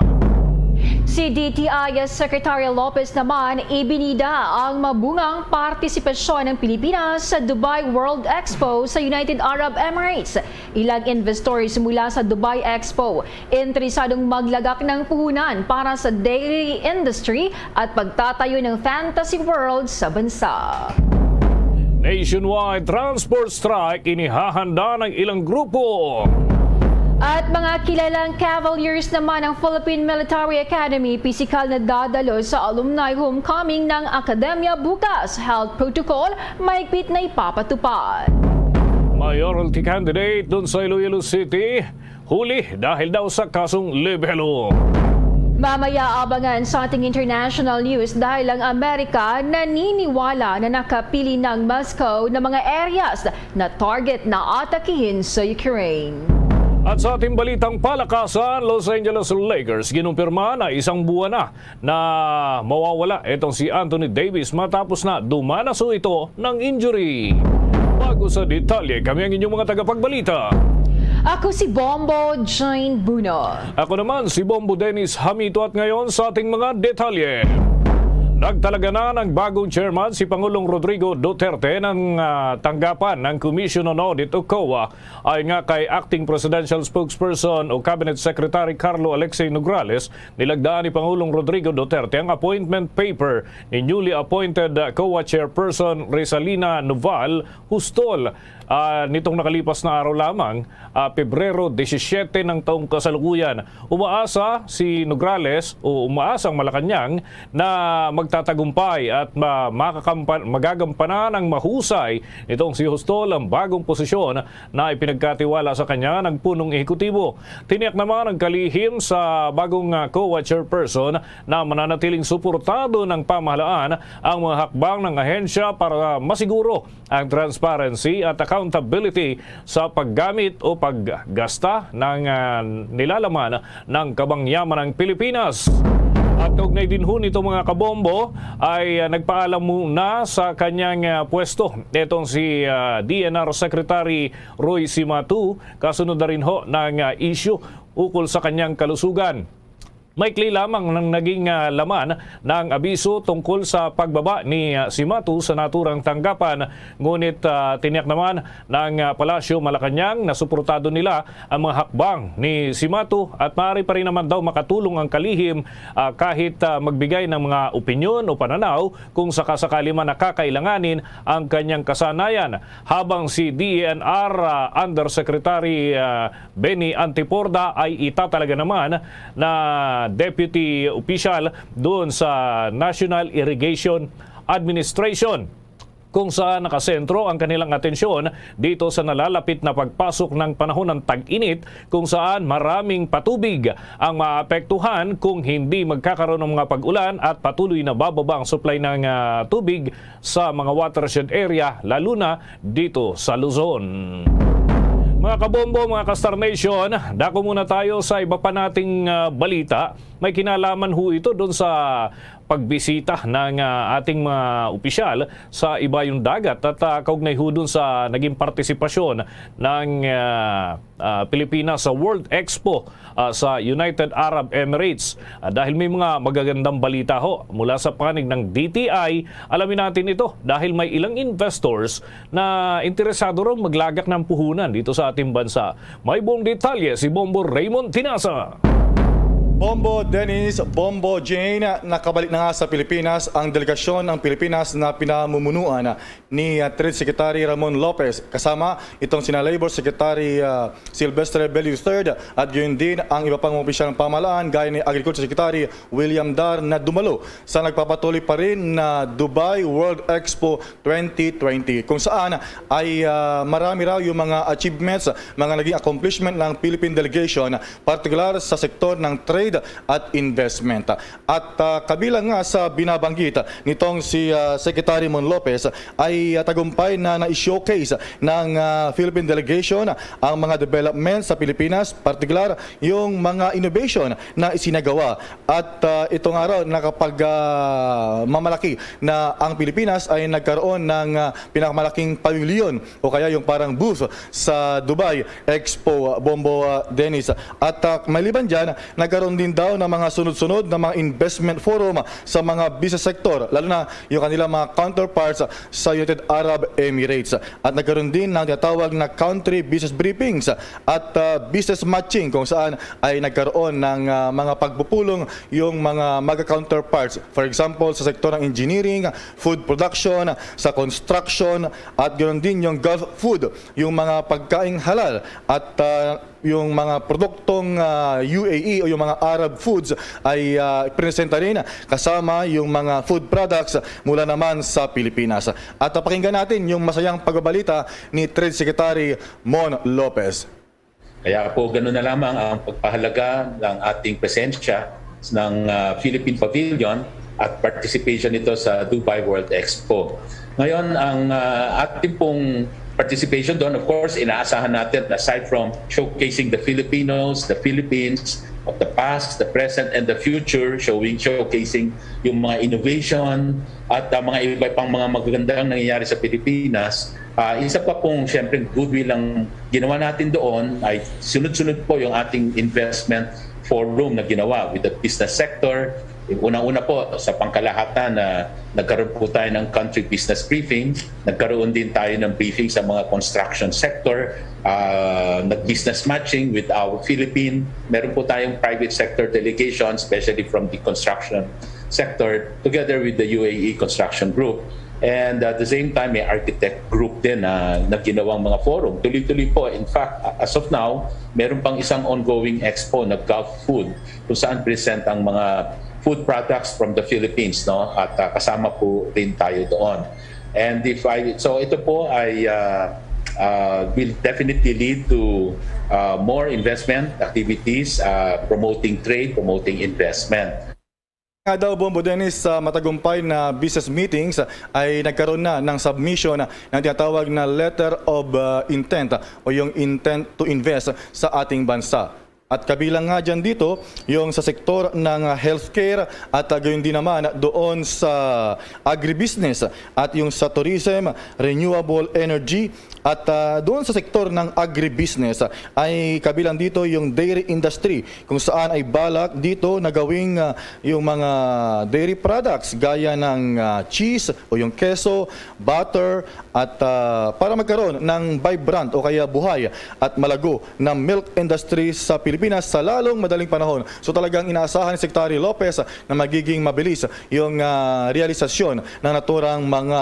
Si D T I Secretary Lopez naman ibinida ang mabungang partisipasyon ng Pilipinas sa Dubai World Expo sa United Arab Emirates. Ilang investors mula sa Dubai Expo interesadong maglagak ng puhunan para sa dairy industry at pagtatayo ng fantasy world sa bansa. Nationwide transport strike inihahanda ng ilang grupo. At mga kilalang Cavaliers naman ang Philippine Military Academy, pisikal na dadalo sa alumni homecoming ng akademya bukas. Health protocol, mahigpit na ipapatupad. Mayoralty candidate dun sa Iloilo City, huli dahil daw sa kasong libelo. Mamaya abangan sa ating international news dahil ang Amerika naniniwala na nakapili ng Moscow na mga areas na target na atakihin sa Ukraine. At sa ating balitang palakasan, Los Angeles Lakers ginumpirma na isang buwan na na mawawala itong si Anthony Davis matapos na dumanaso ito ng injury. Bago sa detalye, kami ang inyong mga tagapagbalita. Ako si Bombo Jane Buno. Ako naman si Bombo Dennis Hamito, at ngayon sa ating mga detalye. Nagtalaga na ng bagong chairman si Pangulong Rodrigo Duterte ng, ah, tanggapan ng Commission on Audit o COA. Ayon nga kay Acting Presidential Spokesperson o Cabinet Secretary Carlo Alexei Nograles, nilagdaan ni Pangulong Rodrigo Duterte ang appointment paper ni newly appointed, ah, COA Chairperson Rizalina Noval Hustol, ah, nitong nakalipas na araw lamang, ah, Pebrero disisiete ng taong kasalukuyan. Umaasa si Nograles o umaasa ang Malacañang na magtatagumpay at ma-, makakampa-, magagampanan ang mahusay nitong si Hustol ang bagong posisyon na ipinagkatiwala sa kanya ng punong ehekutibo. Tiniyak naman ang kalihim sa bagong, ah, COA chairperson na mananatiling suportado ng pamahalaan ang mga hakbang ng ahensya para masiguro ang transparency at accountability sa paggamit o paggasta ng, ah, nilalaman ng kabangyaman ng Pilipinas. At kaugnay din ho nito, mga kabombo, ay, ah, nagpaalam muna sa kanyang, ah, pwesto itong si, ah, D N R Secretary Roy Cimatu, kasunod na rin ho ng, ah, issue ukol sa kanyang kalusugan. Maikli lamang nang naging, ah, laman ng abiso tungkol sa pagbaba ni, ah, Cimatu sa naturang tanggapan. Ngunit, ah, tiniyak naman ng, ah, Palasyo Malacañang na suportado nila ang mga hakbang ni Cimatu at maaari pa rin naman daw makatulong ang kalihim, ah, kahit, ah, magbigay ng mga opinyon o pananaw kung sakasakali man nakakailanganin ang kanyang kasanayan, habang si D E N R, ah, Undersecretary, ah, Benny Antiporda ay itatalaga naman na deputy official doon sa National Irrigation Administration, kung saan nakasentro ang kanilang atensyon dito sa nalalapit na pagpasok ng panahon ng tag-init, kung saan maraming patubig ang maapektuhan kung hindi magkakaroon ng mga pag-ulan at patuloy na bababa ang supply ng, ah, tubig sa mga watershed area, lalo na dito sa Luzon. Mga kabombo, mga ka-Star Nation, dako muna tayo sa iba pa nating, ah, balita. May kinalaman ho ito doon sa pagbisita ng, ah, ating mga opisyal sa ibayong dagat at, ah, kaugnay ho doon sa naging partisipasyon ng, ah, ah, Pilipinas sa World Expo, ah, sa United Arab Emirates. Ah, dahil may mga magagandang balita ho mula sa panig ng D T I, alamin natin ito dahil may ilang investors na interesado raw maglagak ng puhunan dito sa ating bansa. May buong detalye si Bombo Raymond Tinasa. Bombo Dennis, Bombo Jane, nakabalik na nga sa Pilipinas ang delegasyon ng Pilipinas na pinamumunuan ni, ah, Trade Secretary Ramon Lopez, kasama itong sina Labor Secretary, ah, Silvestre Bello the third, at gayon din ang iba pang opisyal ng pamahalaan gaya ni Agriculture Secretary William Dar na dumalo sa nagpapatuloy pa rin na Dubai World Expo twenty twenty, kung saan ay, ah, marami raw yung mga achievements, mga naging accomplishment ng Philippine delegation, partikular sa sektor ng trade at investment. At, ah, kabilang nga sa binabanggit nitong si, ah, Secretary Mon Lopez ay, ah, tagumpay na na-showcase ng, ah, Philippine delegation ang mga development sa Pilipinas, partikular yung mga innovation na isinagawa. At, ah, ito nga raw nakapag, ah, mamalaki na ang Pilipinas ay nagkaroon ng, ah, pinakamalaking pavilion o kaya yung parang booth sa Dubai Expo, ah, Bombo, ah, Dennis. At, ah, maliban dyan, nagkaroon din daw ng mga sunod-sunod na mga investment forum sa mga business sector, lalo na yung kanilang mga counterparts sa United Arab Emirates. At nagkaroon din ng tinatawag na country business briefings at, ah, business matching, kung saan ay nagkaroon ng, ah, mga pagpupulong yung mga magka-counterparts. For example, sa sektor ng engineering, food production, sa construction, at ganoon din yung Gulf food, yung mga pagkaing halal at, ah, yung mga produktong, ah, U A E o yung mga Arab foods ay, ah, presenta rin, kasama yung mga food products mula naman sa Pilipinas. At, ah, pakinggan natin yung masayang pagbabalita ni Trade Secretary Mon Lopez. Kaya po, ganun na lamang ang pagpahalaga ng ating presensya ng, ah, Philippine Pavilion at participation nito sa Dubai World Expo. Ngayon, ang, ah, ating pong participation doon, of course, inaasahan natin, aside from showcasing the Filipinos, the Philippines of the past, the present, and the future, showing, showcasing yung mga innovation at, ah, mga iba pang mga magagandang nangyayari sa Pilipinas. Ah, isa pa pong, siyempre, goodwill ang ginawa natin doon ay sunod-sunod po yung ating investment forum na ginawa with the business sector. Unang-una po, sa pangkalahatan na nagkaroon po tayo ng country business briefing, nagkaroon din tayo ng briefing sa mga construction sector, ah, nag-business matching with our Philippine. Meron po tayong private sector delegation, especially from the construction sector, together with the U A E Construction Group. And at the same time, may architect group din na, na ginawang mga forum. Tuloy-tuloy po. In fact, as of now, meron pang isang ongoing expo na Gulf Food, kung saan present ang mga food products from the Philippines, no? At, ah, kasama po rin tayo doon. And if I, so ito po ay, ah, ah, will definitely lead to, ah, more investment activities, ah, promoting trade, promoting investment. Nga daw, Bombo Dennis, sa matagumpay na business meetings ay nagkaroon na ng submission ng tinatawag na letter of, ah, intent o yung intent to invest sa ating bansa. At kabilang nga dyan dito yung sa sektor ng, ah, healthcare at, ah, gayon din naman doon sa agribusiness at yung sa tourism, renewable energy, at, ah, doon sa sektor ng agribusiness, ah, ay kabilang dito yung dairy industry, kung saan ay balak dito na gawing, ah, yung mga dairy products gaya ng, ah, cheese o yung keso, butter, at, ah, para magkaroon ng vibrant o kaya buhay at malago na milk industry sa Pilipinas sa lalong madaling panahon. So, talagang inaasahan ni Secretary Lopez na magiging mabilis yung, ah, realisasyon ng naturang mga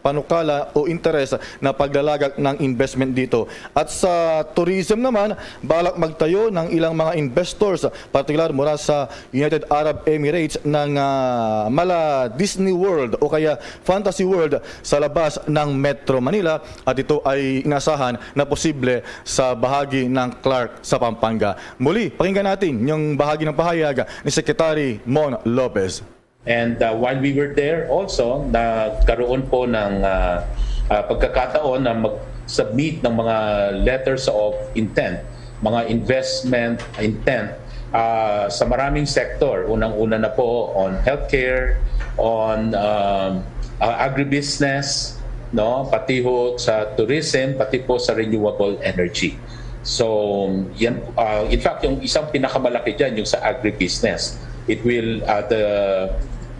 panukala o interes na paglalagak ng investment dito. At sa tourism naman, balak magtayo ng ilang mga investors, partikular mula sa United Arab Emirates, ng, ah, mala Disney World o kaya Fantasy World sa labas ng Metro Manila, at ito ay inasahan na posible sa bahagi ng Clark sa Pampanga. Muli, pakinggan natin yung bahagi ng pahayag ni Secretary Mon Lopez. And, uh, while we were there also, nagkaroon po ng, uh, uh, pagkakataon na mag-submit ng mga letters of intent, mga investment intent, uh, sa maraming sector. Unang-una na po on healthcare, on, um, uh, agribusiness, no, pati ho sa tourism, pati po sa renewable energy. So, yan, uh, in fact, yung isang pinakamalaki dyan, yung sa agribusiness. It will, uh, the,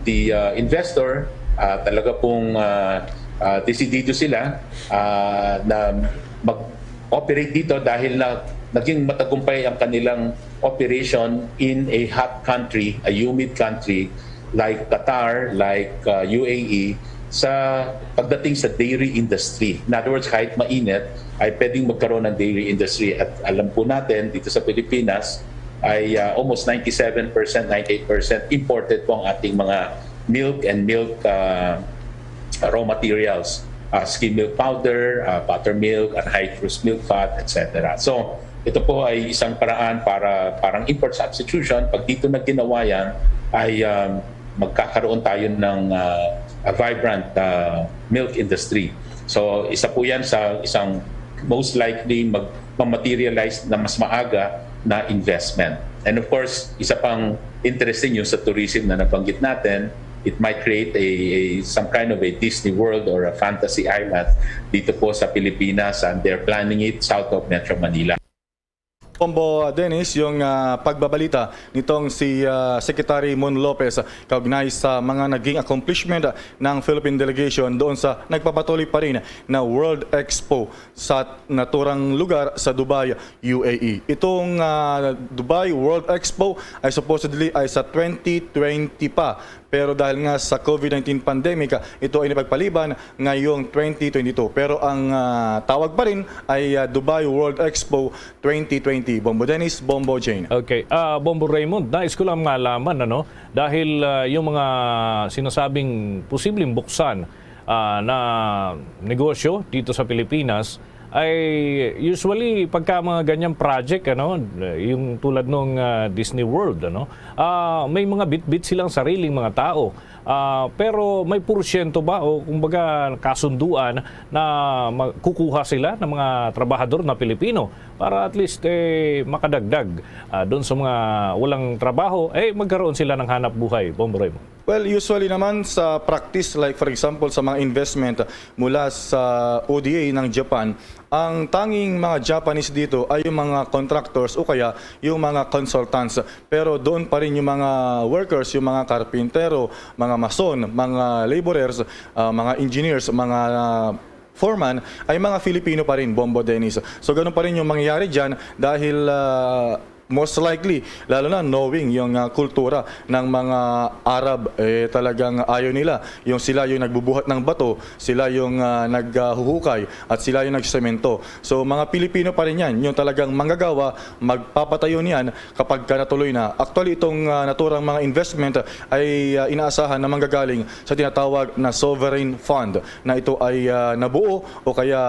the, uh, investor, uh, talaga pong, uh, uh, desidido sila, uh, na mag-operate dito dahil na naging matagumpay ang kanilang operation in a hot country, a humid country like Qatar, like uh, U A E, sa pagdating sa dairy industry. In other words, kahit mainit, ay pwedeng magkaroon ng dairy industry. At alam po natin, dito sa Pilipinas, ay uh, almost ninety-seven percent, ninety-eight percent imported po ang ating mga milk and milk uh, raw materials, uh, skim milk powder, uh, buttermilk, anhydrous milk fat, et cetera. So, ito po ay isang paraan para parang import substitution. Pag dito na ginawa yan, ay um, magkakaroon tayo ng uh, a vibrant uh, milk industry. So, isa po yan sa isang most likely mag-materialize na mas maaga na investment. And of course, isa pang interesting yung sa tourism na nabanggit natin, it might create a, a some kind of a Disney World or a fantasy island dito po sa Pilipinas, and they're planning it south of Metro Manila. Bombo Dennis, yung uh, pagbabalita nitong si uh, Secretary Mon Lopez kaugnay sa mga naging accomplishment ng Philippine delegation doon sa nagpapatuloy pa rin na World Expo sa naturang lugar sa Dubai, U A E. Itong uh, Dubai World Expo ay supposedly ay sa twenty twenty pa. Pero dahil nga sa COVID nineteen pandemic, ito ay napagpaliban ngayong twenty twenty-two. Pero ang uh, tawag pa rin ay uh, Dubai World Expo twenty twenty. Bombo Dennis, Bombo Jane. Okay. Uh, Bombo Raymond, nais ko lang malaman, ano, dahil uh, yung mga sinasabing posibleng buksan uh, na negosyo dito sa Pilipinas, ay usually pagka mga ganyang project, ano, yung tulad nung uh, Disney World, ano, uh, may mga bitbit silang sariling mga tao. Uh, pero may porsyento ba o kumbaga kasunduan na kukuha sila ng mga trabahador na Pilipino para at least eh, makadagdag uh, doon sa mga walang trabaho, eh magkaroon sila ng hanap buhay, Bombo Raymond? Well, usually naman sa practice, like for example sa mga investment mula sa O D A ng Japan, ang tanging mga Japanese dito ay yung mga contractors o kaya yung mga consultants. Pero doon pa rin yung mga workers, yung mga karpintero, mga mason, mga laborers, uh, mga engineers, mga uh, foreman ay mga Filipino pa rin, Bombo Dennis. So ganun pa rin yung mangyayari dyan dahil uh, most likely, lalo na knowing yung uh, kultura ng mga Arab, eh, talagang ayaw nila. Yung sila yung nagbubuhat ng bato, sila yung uh, naghuhukay, at sila yung nagsemento. So mga Pilipino pa rin yan, yung talagang manggagawa, magpapatayo niyan kapag ka natuloy na. Actually, itong uh, naturang mga investment ay uh, inaasahan na manggagaling sa tinatawag na sovereign fund na ito ay uh, nabuo o kaya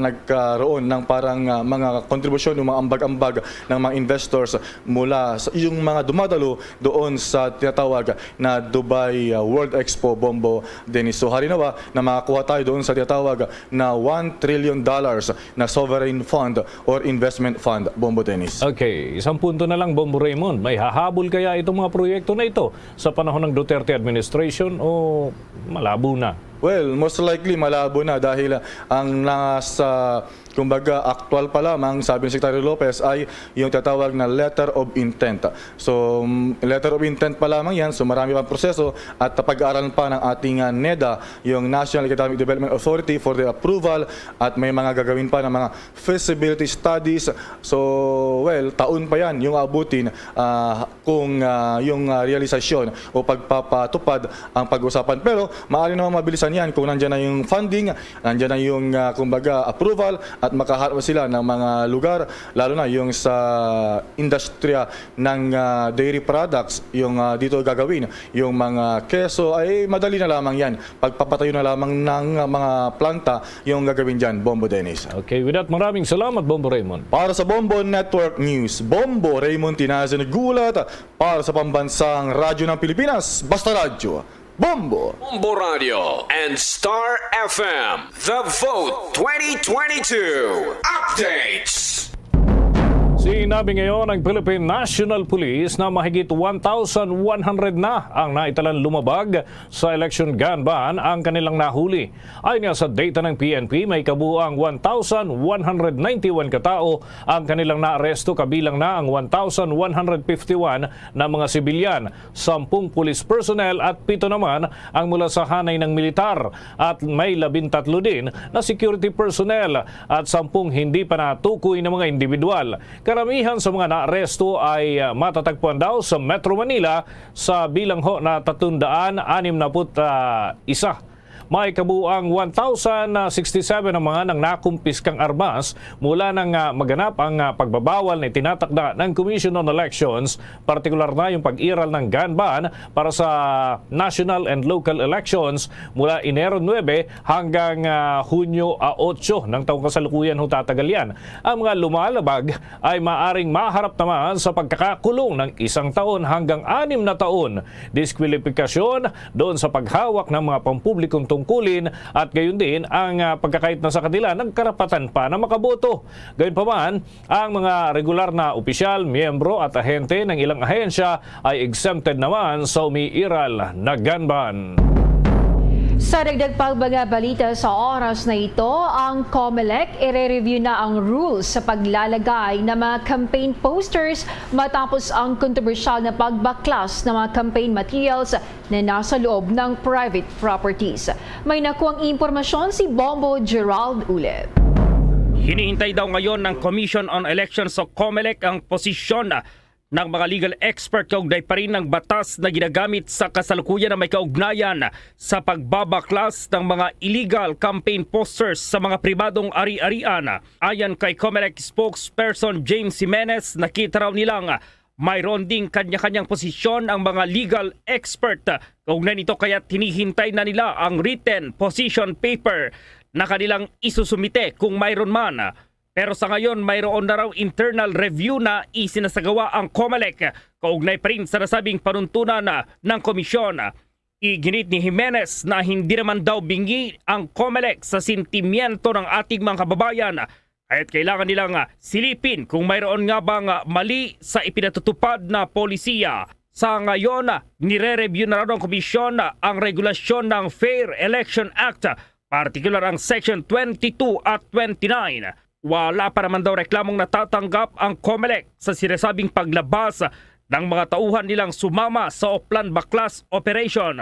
nagkaroon ng parang uh, mga kontribusyon o mga ambag-ambag ng mga investors mula sa yung mga dumadalo doon sa tinatawag na Dubai uh, World Expo, Bombo Dennis. So hari nawa na makakuha tayo doon sa tinatawag na one trillion dollars na sovereign fund or investment fund, Bombo Dennis. Okay, isang punto na lang, Bombo Raymond. May hahabol kaya itong mga proyekto na ito sa panahon ng Duterte administration o malabo na? Well, most likely malabo na dahil ang nasa, kumbaga, aktual pa lamang, sabi ni Secretary Lopez, ay yung tatawag na letter of intent. So, letter of intent pa lamang yan, so marami pang proseso at pag-aaralan pa ng ating uh, NEDA, yung National Economic Development Authority for the approval at may mga gagawin pa ng mga feasibility studies. So, well, taon pa yan yung abutin uh, kung uh, yung uh, realisasyon o pagpapatupad ang pag-usapan. Pero maaari naman mabilisan yan kung nandyan na yung funding, nandyan na yung uh, kumbaga approval at makaharap sila ng mga lugar, lalo na yung sa industriya ng uh, dairy products, yung uh, dito gagawin, yung mga keso, ay madali na lamang yan. Pagpapatayo na lamang ng uh, mga planta yung gagawin dyan, Bombo Dennis. Okay, with that, maraming salamat, Bombo Raymond. Para sa Bombo Network News, Bombo Raymond Tinazo naggulat para sa Pambansang Radyo ng Pilipinas, Basta Radyo, Bombo! Bombo Radio and Star F M, The Vote twenty twenty-two Updates. Sinabi ngayon ng Philippine National Police na mahigit one thousand one hundred na ang naitalang lumabag sa election gun ban ang kanilang nahuli. Ayon nga sa data ng P N P, may kabuoang one thousand one hundred ninety-one ka tawo ang kanilang naaresto, kabilang na ang one thousand one hundred fifty-one na mga sibilyan, sampung police personnel at pito naman ang mula sa hanay ng militar, at may labintatlo din na security personnel at sampung hindi pa natukoy na mga individual. Karamihan sa mga naaresto ay, ah, matatagpuan daw sa Metro Manila sa bilang ho na tatlong daan anim na put, ah, isa. May kabuang one thousand sixty-seven ang mga nang nakumpiskang armas mula nang, ah, maganap ang, ah, pagbabawal na itinatakda ng Commission on Elections, partikular na yung pag-iral ng gun ban para sa national and local elections mula Enero nuebe hanggang, ah, Hunyo, ah, otso ng taong kasalukuyan ho tatagal yan. Ang mga lumalabag ay maaring maharap naman sa pagkakakulong ng isang taon hanggang anim na taon, diskwalipikasyon doon sa paghawak ng mga pampublikong tungkulin at gayon din ang, ah, pagkakait na sa kanila ng karapatan pa na makaboto. Gayunpaman, ang mga regular na opisyal, miyembro at ahente ng ilang ahensya ay exempted naman sa umiiral na gun ban. Sa dagdag pang mga balita sa oras na ito, ang COMELEC ire-review na ang rules sa paglalagay ng mga campaign posters matapos ang kontrobersyal na pagbaklas ng mga campaign materials na nasa loob ng private properties. May nakuhang impormasyon si Bombo Gerald Ulep. Hinihintay daw ngayon ng Commission on Elections o COMELEC ang posisyon ng mga legal expert kaugnay pa rin ng batas na ginagamit sa kasalukuyan na may kaugnayan sa pagbabaklas ng mga illegal campaign posters sa mga pribadong ari-arian. Ayon kay COMELEC spokesperson James Jimenez, nakita raw nilang mayroon ding kanya-kanyang posisyon ang mga legal expert. Kaugnay nito, kaya't hinihintay na nila ang written position paper na kanilang isusumite kung mayroon man. Pero sa ngayon, mayroon na raw internal review na isinasagawa ang COMELEC kaugnay pa rin sa nasabing panuntunan na ng komisyon. Iginit ni Jimenez na hindi naman daw bingi ang COMELEC sa sentimiento ng ating mga kababayan, kaya't kailangan nilang, ah, silipin kung mayroon nga bang, ah, mali sa ipinatutupad na polisiya. Sa ngayon, ah, nire-review na raw ng komisyon, ah, ang regulasyon ng Fair Election Act, partikular ang Section twenty-two at twenty-nine. Wala pa naman daw reklamong natatanggap ang COMELEC sa sinasabing paglabas ng mga tauhan nilang sumama sa Oplan Baklas Operation.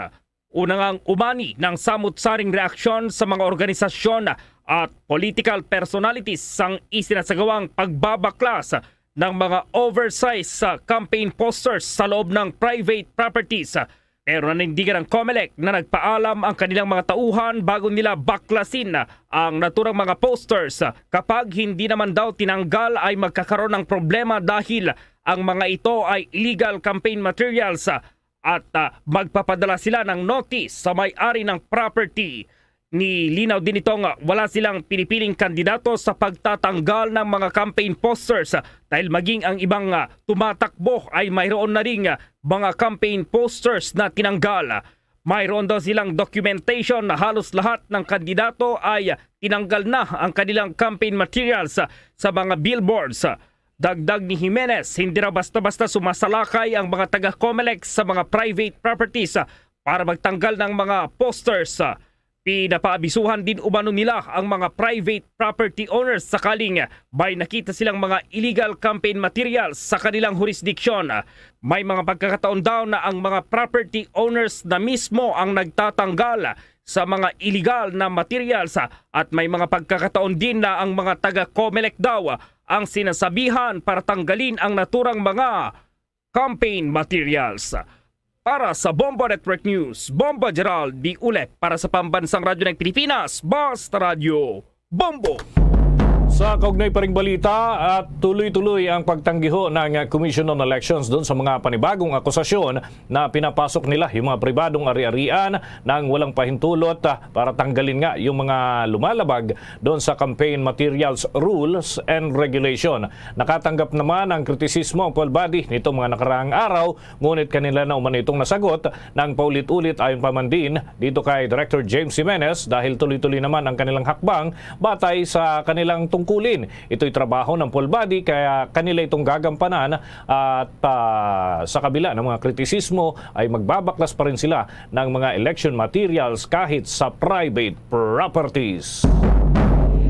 Una ngang umani ng samot-saring reaksyon sa mga organisasyon at political personalities sang isinasagawang pagbabaklas ng mga oversize sa campaign posters sa loob ng private properties. Pero nanindigan ang COMELEC na nagpaalam ang kanilang mga tauhan bago nila baklasin ang naturang mga posters. Kapag hindi naman daw tinanggal, ay magkakaroon ng problema dahil ang mga ito ay illegal campaign materials at, ah, magpapadala sila ng notice sa may-ari ng property. Nilinaw din nito nga wala silang pinipiling kandidato sa pagtatanggal ng mga campaign posters, ah, dahil maging ang ibang, ah, tumatakbo ay mayroon na ring, ah, mga campaign posters na tinanggal. Mayroon daw silang documentation na halos lahat ng kandidato ay tinanggal na ang kanilang campaign materials sa mga billboards. Dagdag ni Jimenez, hindi raw basta-basta sumasalakay ang mga taga-COMELEC sa mga private properties para magtanggal ng mga posters. Pinapaabisuhan din umano nila ang mga private property owners sakaling may nakita silang mga illegal campaign materials sa kanilang jurisdiction. May mga pagkakataon daw na ang mga property owners na mismo ang nagtatanggal sa mga illegal na materials, at may mga pagkakataon din na ang mga taga-COMELEC daw ang sinasabihan para tanggalin ang naturang mga campaign materials. Para sa Bombo Network News, Bombo Gerald D. Ulep, para sa Pambansang Radyo ng Pilipinas, Basta Radyo Bombo. Sa kaugnay pa ring balita, at tuloy-tuloy ang pagtanggiho ng Commission on Elections doon sa mga panibagong akusasyon na pinapasok nila yung mga pribadong ari-arian nang walang pahintulot, ah, para tanggalin nga yung mga lumalabag doon sa campaign materials rules and regulation. Nakatanggap naman ang kritisismo ang poll body nitong mga nakaraang araw, ngunit kanila na umano itong nasagot ng paulit-ulit, ayon pa man din dito kay Director James Jimenez, dahil tuloy-tuloy naman ang kanilang hakbang batay sa kanilang tungkulin. Ito'y trabaho ng poll body, kaya kanila itong gagampanan at, ah, sa kabila ng mga kritisismo ay magbabaklas pa rin sila ng mga election materials kahit sa private properties.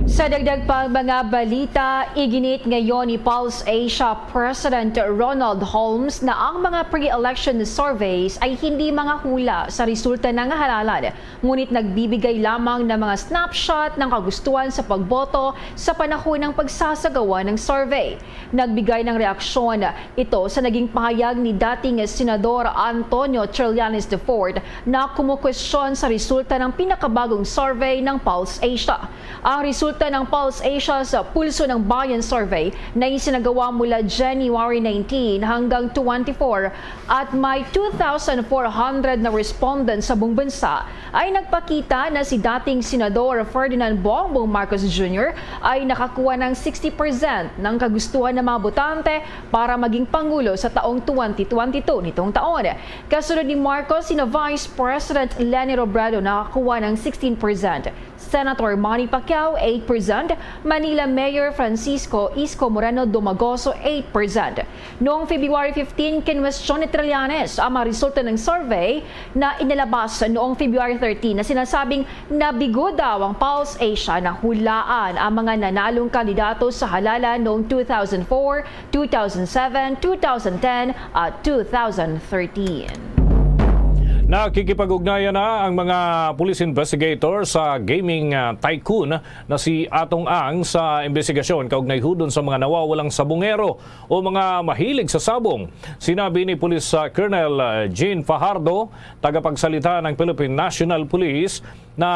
Sa dagdag pang mga balita, iginit ngayon ni Pulse Asia President Ronald Holmes na ang mga pre-election surveys ay hindi mga hula sa resulta ng halalan, ngunit nagbibigay lamang ng mga snapshot ng kagustuhan sa pagboto sa panahon ng pagsasagawa ng survey. Nagbigay ng reaksyon ito sa naging pahayag ni dating Senador Antonio Trillanes the fourth na kumukwestiyon sa resulta ng pinakabagong survey ng Pulse Asia. Ang resulta ng Pulse Asia sa Pulso ng Bayan Survey na isinagawa mula January nineteen hanggang twenty-four at may two thousand four hundred na respondents sa buong bansa ay nagpakita na si dating Senador Ferdinand Bongbong Marcos Junior ay nakakuha ng sixty percent ng kagustuhan ng mga botante para maging pangulo sa taong twenty twenty-two nitong taon. Kasunod ni Marcos, sina Vice President Leni Robredo nakakuha ng sixteen percent, Senator Manny Pacquiao, eight percent, Manila Mayor Francisco Isko Moreno Domagoso, eight percent. Noong February fifteen, kinwestiyon ni Trillanes ang mga resulta ng survey na inilabas noong February thirteen na sinasabing nabigo daw ang Pulse Asia na hulaan ang mga nanalong kandidato sa halalan noong two thousand four, two thousand seven, two thousand ten, at two thousand thirteen. Nakikipag-ugnayan na ang mga police investigator sa gaming, ah, tycoon na si Atong Ang sa imbestigasyon kaugnay hudon sa mga nawawalang sabongero o mga mahilig sa sabong. Sinabi ni Police, ah, Colonel, ah, Jean Fajardo, tagapagsalita ng Philippine National Police, na,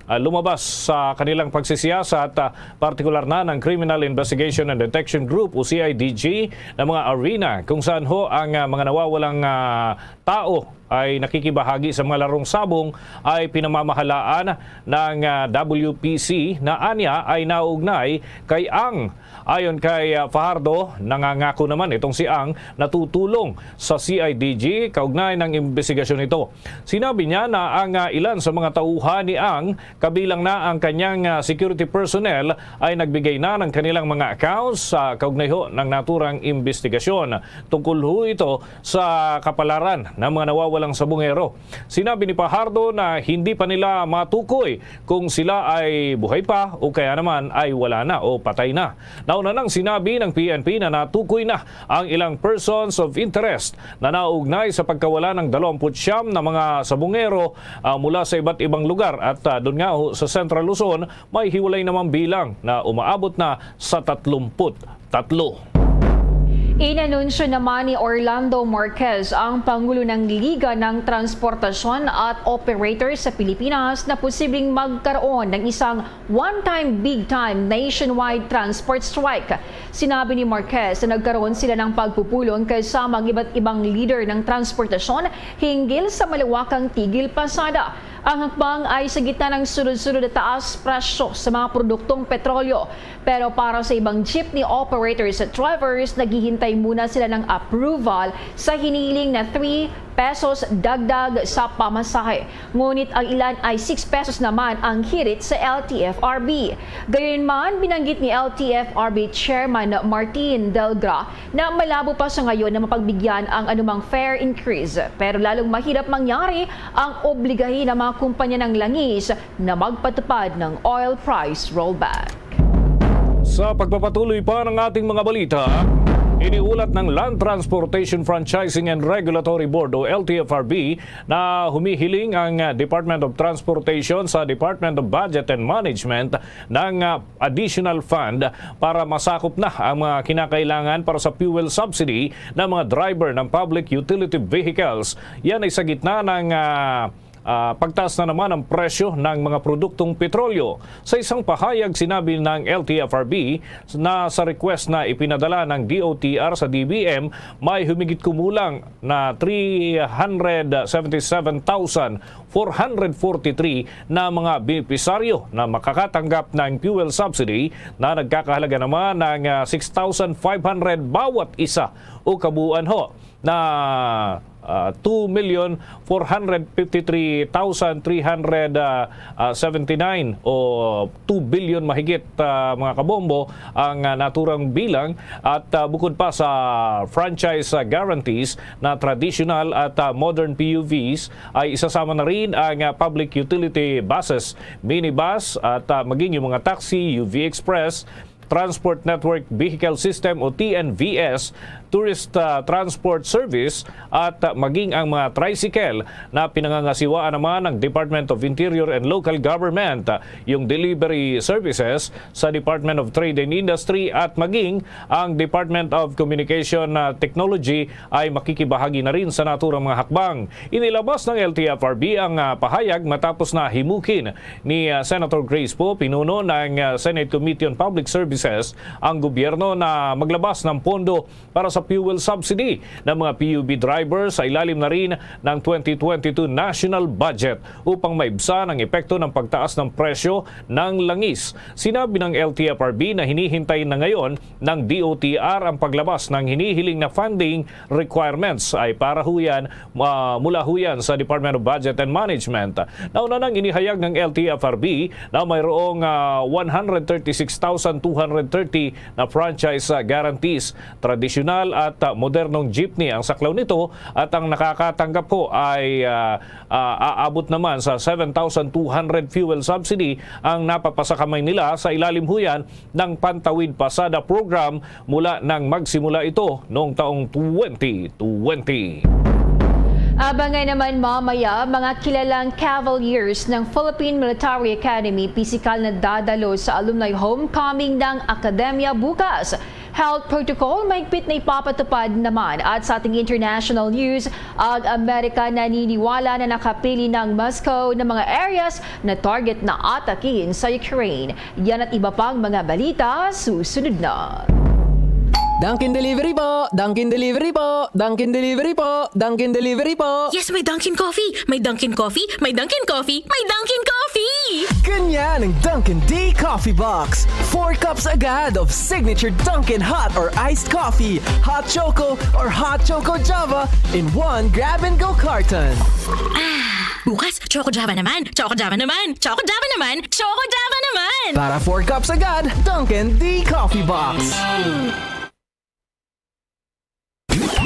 ah, lumabas sa kanilang pagsisiyasat, ah, partikular na ng Criminal Investigation and Detection Group o C I D G na mga arena kung saan ho ang, ah, mga nawawalang, ah, tao ay nakikibahagi sa mga larong sabong ay pinamamahalaan ng, ah, W P C na anya ay naugnay kay Ang. Ayon kay, ah, Fajardo, nangangako naman itong si Ang natutulong sa C I D G kaugnay ng imbestigasyon nito. Sinabi niya na ang, ah, ilan sa mga tauhan ni Ang, kabilang na ang kanyang, ah, security personnel, ay nagbigay na ng kanilang mga accounts sa kaugnay ho ng naturang imbestigasyon. Tungkol ho ito sa kapalaran ng mga nawawalang sabungero. Sinabi ni Fajardo na hindi pa nila matukoy kung sila ay buhay pa o kaya naman ay wala na o patay na. Nauna nang sinabi ng P N P na natukoy na ang ilang persons of interest na naugnay sa pagkawala ng dalawampu't siyam na mga sabungero, ah, mula sa iba't ibang lugar at, ah, doon nga ho sa Central Luzon, may hiwalay namang bilang na umaabot na sa tatlumpu't tatlo. Inanunsyo naman ni Orlando Marquez, ang Pangulo ng Liga ng Transportasyon at Operators sa Pilipinas, na posibleng magkaroon ng isang one-time, big-time nationwide transport strike. Sinabi ni Marquez na nagkaroon sila ng pagpupulong kasama ang iba't ibang leader ng transportasyon hinggil sa malawakang tigil pasada. Ang hakbang ay sa gitna ng sunod-sunod na taas presyo sa mga produktong petrolyo. Pero para sa ibang jeepney operators at drivers, naghihintay muna sila ng approval sa hiniling na three pesos dagdag sa pamasahe. Ngunit ang ilan ay six pesos naman ang hirit sa L T F R B. Gayunman, binanggit ni L T F R B Chairman Martin Delgra na malabo pa sa ngayon na mapagbigyan ang anumang fare increase, pero lalong mahirap mangyari ang obligahin ang mga kumpanya ng langis na magpatupad ng oil price rollback. Sa pagpapatuloy pa ng ating mga balita, iniulat ng Land Transportation Franchising and Regulatory Board o L T F R B na humihiling ang, ah, Department of Transportation sa Department of Budget and Management ng, ah, additional fund para masakop na ang mga kinakailangan para sa fuel subsidy ng mga driver ng public utility vehicles. Yan ay sa gitna ng, ah, ah, pagtaas na naman ang presyo ng mga produktong petrolyo. Sa isang pahayag, sinabi ng L T F R B na sa request na ipinadala ng D O T R sa D B M, may humigit kumulang na three hundred seventy-seven thousand four hundred forty-three na mga benepisaryo na makakatanggap ng fuel subsidy na nagkakahalaga naman ng, ah, six thousand five hundred bawat isa o kabuuan ho. na, ah, two million four hundred fifty-three thousand three hundred, ah, ah, seventy-nine o two billion mahigit, ah, mga kabombo ang, ah, naturang bilang. At, ah, bukod pa sa franchise, ah, guarantees na traditional at, ah, modern P U Vs, ay isasama na rin ang, ah, public utility buses, minibus at, ah, maging yung mga taxi, U V Express, Transport Network Vehicle System o T N V S, Tourist, ah, Transport Service, at, ah, maging ang mga tricycle na pinangangasiwaan naman ng Department of Interior and Local Government. Yung delivery services sa Department of Trade and Industry at maging ang Department of Communication, ah, Technology ay makikibahagi na rin sa naturang mga hakbang. Inilabas ng L T F R B ang, ah, pahayag matapos na himukin ni, ah, Senator Grace Poe, pinuno ng, ah, Senate Committee on Public Services, ang gobyerno na maglabas ng pondo para sa fuel subsidy ng mga P U V drivers sa ilalim na rin ng twenty twenty-two national budget upang maibsan ang epekto ng pagtaas ng presyo ng langis. Sinabi ng L T F R B na hinihintay na ngayon ng D O T R ang paglabas ng hinihiling na funding requirements ay para huyan, ah, mula huyan sa Department of Budget and Management. Nauna nang inihayag ng L T F R B na mayroong, ah, one hundred thirty-six thousand two hundred thirty na franchise, ah, guarantees. Tradisyonal at, ah, modernong jeepney ang saklaw nito at ang nakakatanggap ho ay, ah, ah, aabot naman sa seven thousand two hundred fuel subsidy ang napapasakamay nila sa ilalim huyan ng Pantawid Pasada Program mula nang magsimula ito noong taong twenty twenty. Abangan naman mamaya mga kilalang Cavaliers ng Philippine Military Academy pisikal na dadalo sa alumni homecoming ng Akademya bukas. Health protocol mahigpit na ipapatupad naman at sa ating international news, ang Amerika naniniwala na nakapili ng Moscow ng mga areas na target na atakin sa Ukraine. Yan at iba pang mga balita susunod na. Dunkin Delivery po! Dunkin Delivery po! Dunkin Delivery po! Dunkin Delivery po! Yes, may Dunkin Coffee! May Dunkin Coffee! May Dunkin Coffee! May Dunkin Coffee! Ganyan ang Dunkin D Coffee Box. Four cups agad of signature Dunkin hot or iced coffee, hot choco or hot choco java in one grab and go carton. Bukas, Choco Java naman! Choco Java naman! Choco Java naman! Choco Java naman! Para four cups agad, Dunkin D Coffee Box.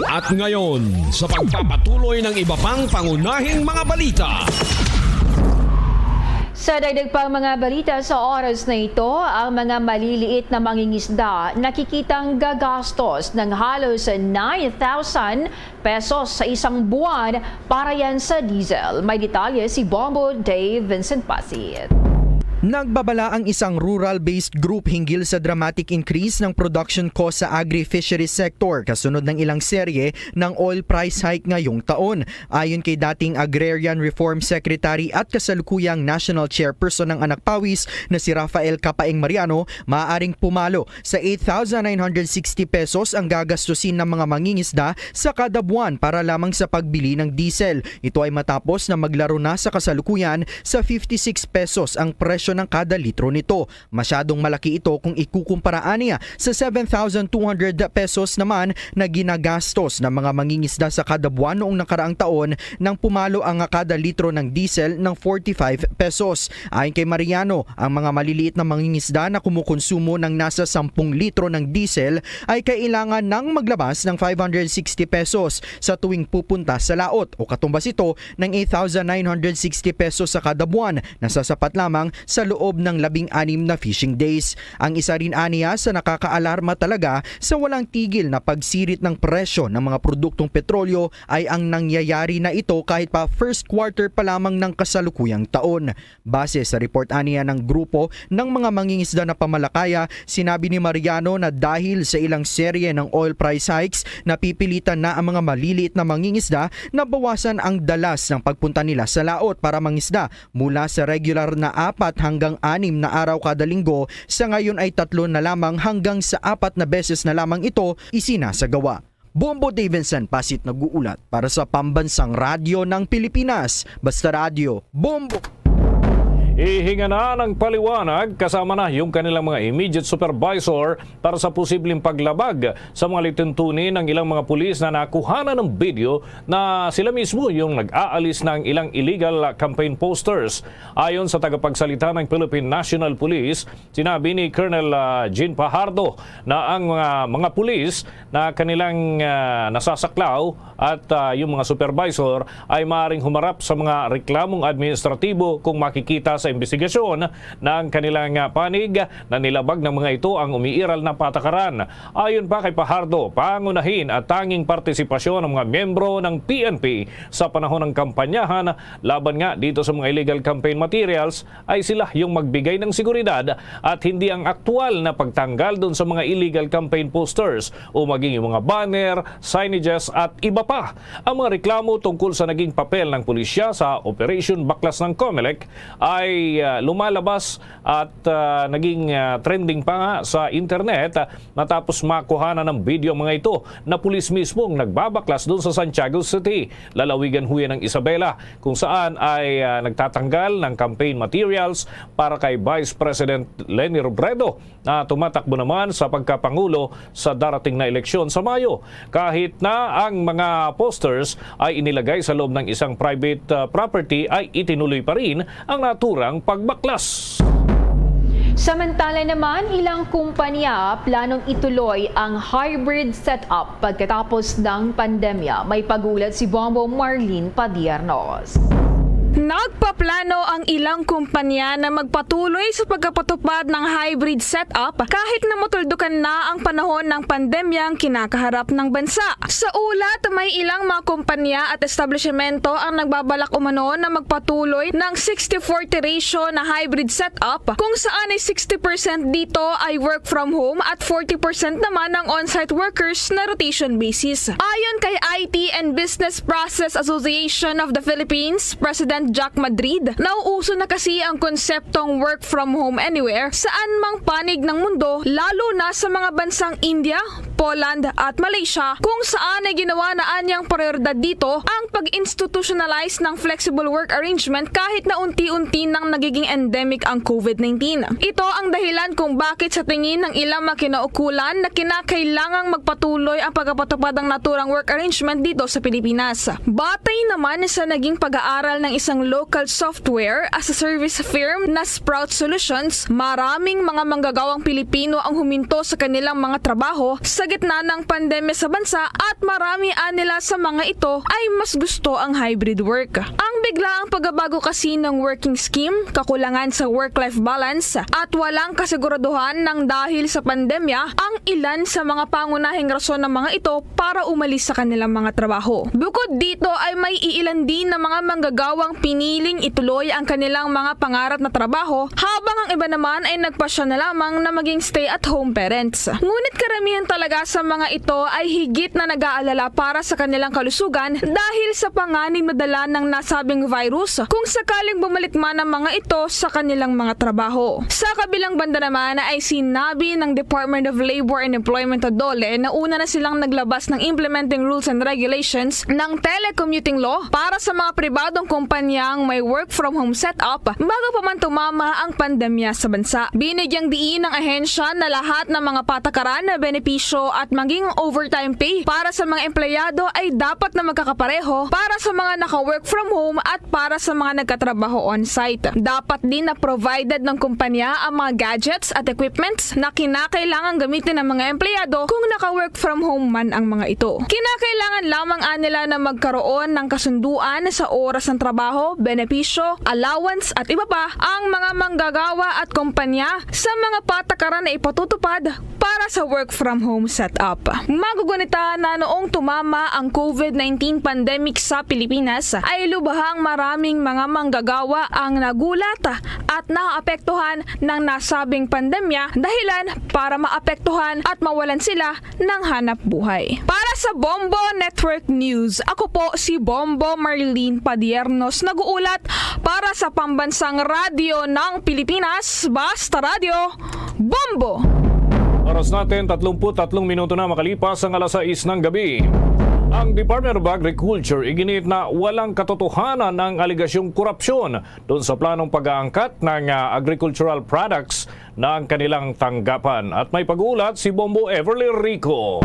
At ngayon, sa pagpapatuloy ng iba pang pangunahing mga balita. Sa dagdag pang mga balita sa oras na ito, ang mga maliliit na mangingisda nakikitang gagastos ng halos nine thousand pesos sa isang buwan para yan sa diesel. May detalye si Bombo Dave Vincent Pasit. Nagbabala ang isang rural-based group hinggil sa dramatic increase ng production cost sa agri-fisheries sector kasunod ng ilang serye ng oil price hike ngayong taon. Ayon kay dating Agrarian Reform Secretary at kasalukuyang National Chairperson ng Anak Pawis na si Rafael Kapaeng Mariano, maaaring pumalo sa eight thousand nine hundred sixty pesos ang gagastusin ng mga mangingisda sa kada buwan para lamang sa pagbili ng diesel. Ito ay matapos na maglaro na sa kasalukuyan sa fifty-six pesos ang presyo ng kada litro nito. Masyadong malaki ito kung ikukumpara niya sa seven thousand two hundred pesos naman na ginagastos ng mga mangingisda sa kada buwan noong nakaraang taon nang pumalo ang kada litro ng diesel ng forty-five pesos. Ayon kay Mariano, ang mga maliliit na mangingisda na kumukonsumo ng nasa sampung litro ng diesel ay kailangan ng maglabas ng five hundred sixty pesos sa tuwing pupunta sa laot o katumbas ito ng eight thousand nine hundred sixty pesos sa kada buwan na sasapat lamang sa loob ng labing-anim na fishing days. Ang isa rin aniya sa nakakaalarma talaga sa walang tigil na pagsirit ng presyo ng mga produktong petrolyo ay ang nangyayari na ito kahit pa first quarter pa lamang ng kasalukuyang taon. Base sa report aniya ng grupo ng mga mangingisda na pamalakaya, sinabi ni Mariano na dahil sa ilang serye ng oil price hikes, napipilitan na ang mga maliliit na mangingisda na bawasan ang dalas ng pagpunta nila sa laot para mangisda. Mula sa regular na apat hanggang anim na araw kada linggo, sa ngayon ay tatlo na lamang hanggang sa apat na beses na lamang ito isinasagawa. Bombo Davidson Pasit nag-uulat para sa Pambansang Radyo ng Pilipinas, Basta Radyo, Bombo! Hihinga na ng paliwanag kasama na yung kanilang mga immediate supervisor para sa posibleng paglabag sa mga lituntunin ng ilang mga pulis na nakuhanan ng video na sila mismo yung nag-aalis ng ilang illegal campaign posters. Ayon sa tagapagsalita ng Philippine National Police, sinabi ni Colonel, ah, Jean Fajardo na ang, ah, mga pulis na kanilang, ah, nasasaklaw at, ah, yung mga supervisor ay maaaring humarap sa mga reklamong administratibo kung makikita sa imbestigasyon na ang kanilang, ah, panig na nilabag ng mga ito ang umiiral na patakaran. Ayon pa kay Fajardo, pangunahin at tanging partisipasyon ng mga miyembro ng P N P sa panahon ng kampanyahan laban nga dito sa mga illegal campaign materials ay sila yung magbigay ng seguridad at hindi ang aktual na pagtanggal dun sa mga illegal campaign posters o maging yung mga banner, signages at iba pa. Ang mga reklamo tungkol sa naging papel ng pulisya sa Operation Baklas ng Comelec ay, ah, lumalabas at, ah, naging, ah, trending pa nga sa internet, ah, matapos makuha na ng video ang mga ito na pulis mismo ang nagbabaklas doon sa Santiago City, lalawigan huya ng Isabela, kung saan ay, ah, nagtatanggal ng campaign materials para kay Vice President Leni Robredo na tumatakbo naman sa pagkapangulo sa darating na eleksyon sa Mayo. Kahit na ang mga posters ay inilagay sa loob ng isang private, ah, property, ay itinuloy pa rin ang naturang pagbaklas. Samantala naman, ilang kumpanya planong ituloy ang hybrid setup pagkatapos ng pandemya. May pag-ulat si Bombo Marlene Padiernos. Nagpaplano ang ilang kumpanya na magpatuloy sa pagkapatupad ng hybrid setup kahit na matuldukan na ang panahon ng pandemyang kinakaharap ng bansa. Sa ulat, may ilang mga kumpanya at establisyemento ang nagbabalak umano na magpatuloy ng sixty forty ratio na hybrid setup, kung saan ay sixty percent dito ay work from home at forty percent naman ang on-site workers na rotation basis. Ayon kay I T and Business Process Association of the Philippines President Jack Madrid, nauuso na kasi ang konseptong work from home anywhere saan mang panig ng mundo, lalo na sa mga bansang India, Poland at Malaysia, kung saan ay ginawa na anyang prioridad dito ang pag-institutionalize ng flexible work arrangement kahit na unti-unti nang nagiging endemic ang COVID nineteen. Ito ang dahilan kung bakit sa tingin ng ilang mga kinaukulan na kinakailangang magpatuloy ang pagkapatupad ng naturang work arrangement dito sa Pilipinas. Batay naman sa naging pag-aaral ng isang local software as a service firm na Sprout Solutions, maraming mga manggagawang Pilipino ang huminto sa kanilang mga trabaho sa gitna ng pandemya sa bansa at marami anila sa mga ito ay mas gusto ang hybrid work. Ang biglaang pagbabago kasi ng working scheme, kakulangan sa work-life balance, at walang kasiguraduhan ng dahil sa pandemya ang ilan sa mga pangunahing rason ng mga ito para umalis sa kanilang mga trabaho. Bukod dito ay may iilan din na mga manggagawang piniling ituloy ang kanilang mga pangarap na trabaho, habang ang iba naman ay nagpasya na lamang na maging stay-at-home parents. Ngunit karamihan talaga sa mga ito ay higit na nag-aalala para sa kanilang kalusugan dahil sa panganib na dala ng nasabing virus kung sakaling bumalik man ang mga ito sa kanilang mga trabaho. Sa kabilang banda naman ay sinabi ng Department of Labor and Employment o DOLE na una na silang naglabas ng implementing rules and regulations ng telecommuting law para sa mga pribadong kumpanyang may work from home setup bago pa man tumama ang pandemya sa bansa. Binigyang diin ng ahensya na lahat ng mga patakaran na benepisyo at maging overtime pay para sa mga empleyado ay dapat na magkakapareho para sa mga naka-work from home at para sa mga nagkatrabaho on-site. Dapat din na provided ng kumpanya ang mga gadgets at equipments na kinakailangang gamitin ng mga empleyado kung naka-work from home man ang mga ito. Kinakailangan lamang anila na magkaroon ng kasunduan sa oras ng trabaho, benepisyo, allowance at iba pa ang mga manggagawa at kumpanya sa mga patakaran na ipatutupad para sa work from home setup. Magugunita na noong tumama ang COVID nineteen pandemic sa Pilipinas, ay lubhang maraming mga manggagawa ang nagulat at naapektuhan ng nasabing pandemya, dahilan para maapektuhan at mawalan sila ng hanap buhay. Para sa Bombo Network News, ako po si Bombo Marlene Padiernos, nag-uulat para sa Pambansang Radyo ng Pilipinas, Basta Radyo, Bombo! Oras natin, tatlumpu't tatlong minuto na makalipas ang alas sais ng gabi. Ang Department of Agriculture iginiit na walang katotohanan ang alegasyong korupsyon doon sa planong pag-aangkat ng, ah, agricultural products na ang kanilang tanggapan. At may pag-ulat si Bombo Everly Rico.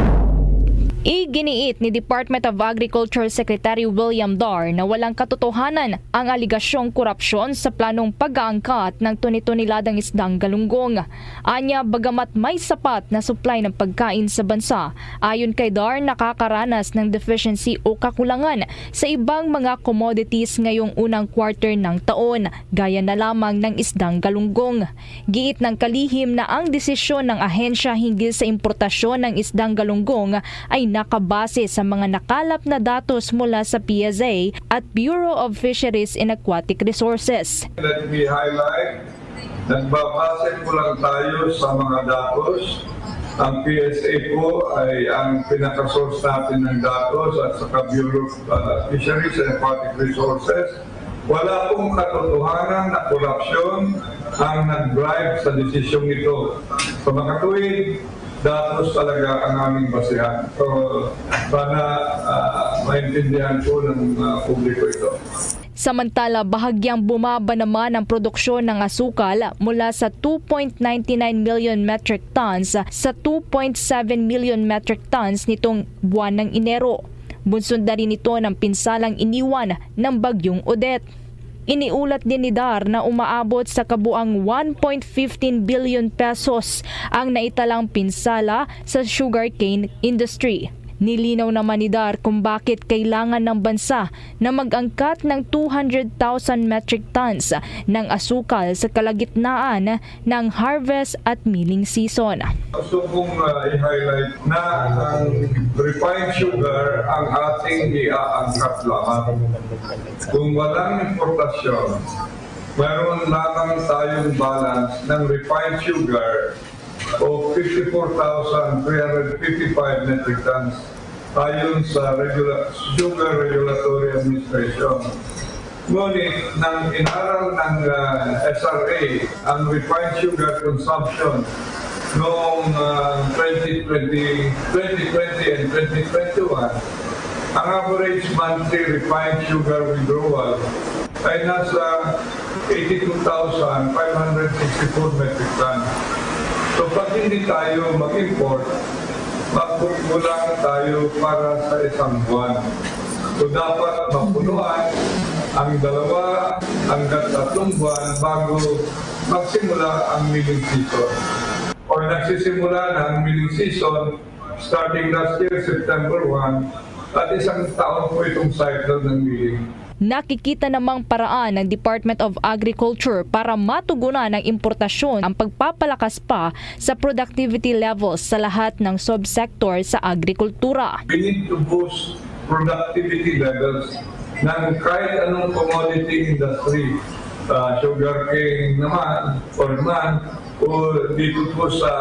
Iginiit ni Department of Agriculture Secretary William Dar na walang katotohanan ang alegasyong korupsyon sa planong pag-aangkat ng tuni-tuniladang isdang galunggong. Anya, bagamat may sapat na supply ng pagkain sa bansa, ayon kay Dar, nakakaranas ng deficiency o kakulangan sa ibang mga commodities ngayong unang quarter ng taon, gaya na lamang ng isdang galunggong. Giit ng kalihim na ang desisyon ng ahensya hinggil sa importasyon ng isdang galunggong ay nakabase sa mga nakalap na datos mula sa P S A at Bureau of Fisheries and Aquatic Resources. Let me highlight, nagbabase po lang tayo sa mga datos. Ang P S A po ay ang pinaka-source natin ng datos at saka Bureau of, uh, Fisheries and Aquatic Resources. Wala pong katotohanan na korupsyon ang nag-drive sa desisyong ito. Sa makatuwid, datos talaga ang aming basehan. So, sana, ah, maintindihan po ng, ah, publiko ito. Samantala, bahagyang bumaba naman ang produksyon ng asukal mula sa two point nine nine million metric tons sa two point seven million metric tons nitong buwan ng Enero. Bunsundan rin ito ng pinsalang iniwan ng Bagyong Odette. Iniulat din ni Dar na umaabot sa kabuang one point fifteen billion pesos ang naitalang pinsala sa sugarcane industry. Nilinaw naman ni Dar kung bakit kailangan ng bansa na mag-angkat ng two hundred thousand metric tons ng asukal sa kalagitnaan ng harvest at milling season. Gusto kong, ah, i-highlight na ang refined sugar ang ating iaangkat lamang. Kung walang importasyon, mayroon lamang tayong balance ng refined sugar of fifty-four thousand three hundred fifty-five metric tons ayon sa regula-, Sugar Regulatory Administration. Ngunit nang inaral ng, ah, S R A ang refined sugar consumption noong, ah, twenty twenty, twenty twenty and twenty twenty-one, ang average monthly refined sugar withdrawal ay nasa eighty-two thousand five hundred sixty-four metric ton. So, pag hindi tayo mag-import, magkukulang tayo para sa isang buwan. So, dapat mapunuan ang dalawa hanggang tatlong buwan bago magsimula ang milling season. Or nagsisimula na ang milling season starting last year, September one, at isang taon po itong cycle ng milling. Nakikita namang paraan ng Department of Agriculture para matugunan ang importasyon ang pagpapalakas pa sa productivity levels sa lahat ng subsector sa agrikultura. We need to boost productivity levels ng kahit anong commodity industry, ah, sugarcane naman, or man, o dito po sa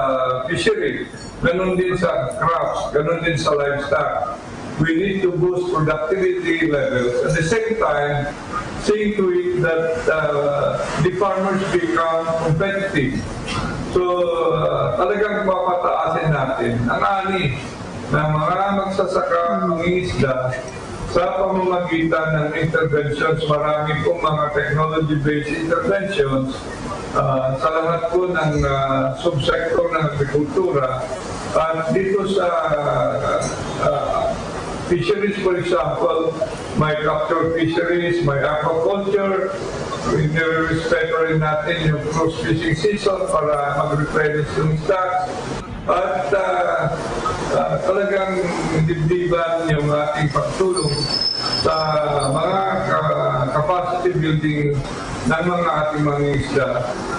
fishery, ganun din sa crops, ganun din sa livestock. We need to boost productivity levels. At the same time, seeing to it that, uh, the farmers become competitive. So, uh, talagang papataasin natin ang ani ng mga magsasaka, mangingisda sa pamamagitan ng interventions. Marami pong mga technology-based interventions, ah, sa lahat po ng, ah, subsector ng agrikultura. At dito sa, ah, fisheries, for example, may capture fisheries, may aquaculture. Nire-respeto rin natin yung cruise fishing season para mag-replenish yung stocks. At, ah, ah, talagang dibdiban yung ating pagtulong sa mga ka-, capacity building ng mga ating mangingisda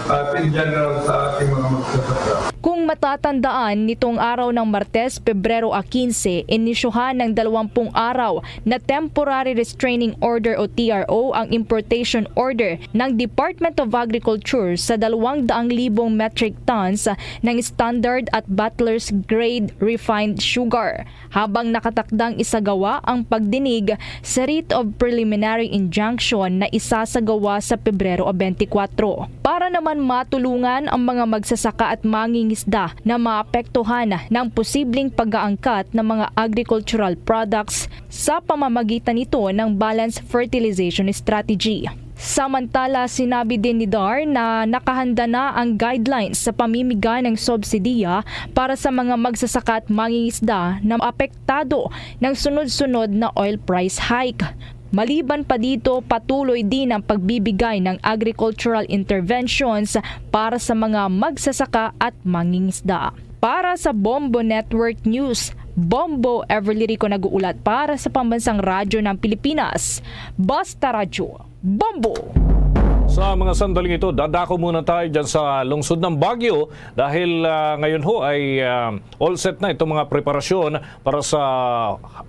at in general sa ating mga magsasaka. Kung matatandaan, nitong araw ng Martes, Pebrero a quince, inisyuhan ng dalawampung araw na Temporary Restraining Order o T R O ang importation order ng Department of Agriculture sa dalawang daang libong metric tons ng standard at bottlers grade refined sugar, habang nakatakdang isagawa ang pagdinig sa writ of preliminary injunction na isasagawa sa Pebrero twenty-four. Para naman matulungan ang mga magsasaka at mangingisda isda na maapektuhan ng posibleng pag-aangkat ng mga agricultural products sa pamamagitan nito ng balanced fertilization strategy. Samantala, sinabi din ni Dar na nakahanda na ang guidelines sa pamimigay ng subsidiya para sa mga magsasaka at mangingisda na apektado ng sunod-sunod na oil price hike. Maliban pa dito, patuloy din ang pagbibigay ng agricultural interventions para sa mga magsasaka at mangingisda. Para sa Bombo Network News, Bombo Everly Rico nag-uulat para sa Pambansang Radyo ng Pilipinas, Basta Radyo, Bombo! Sa mga sandaling ito, dadako muna tayo dyan sa lungsod ng Baguio dahil, ah, ngayon ho ay, ah, all set na itong mga preparasyon para sa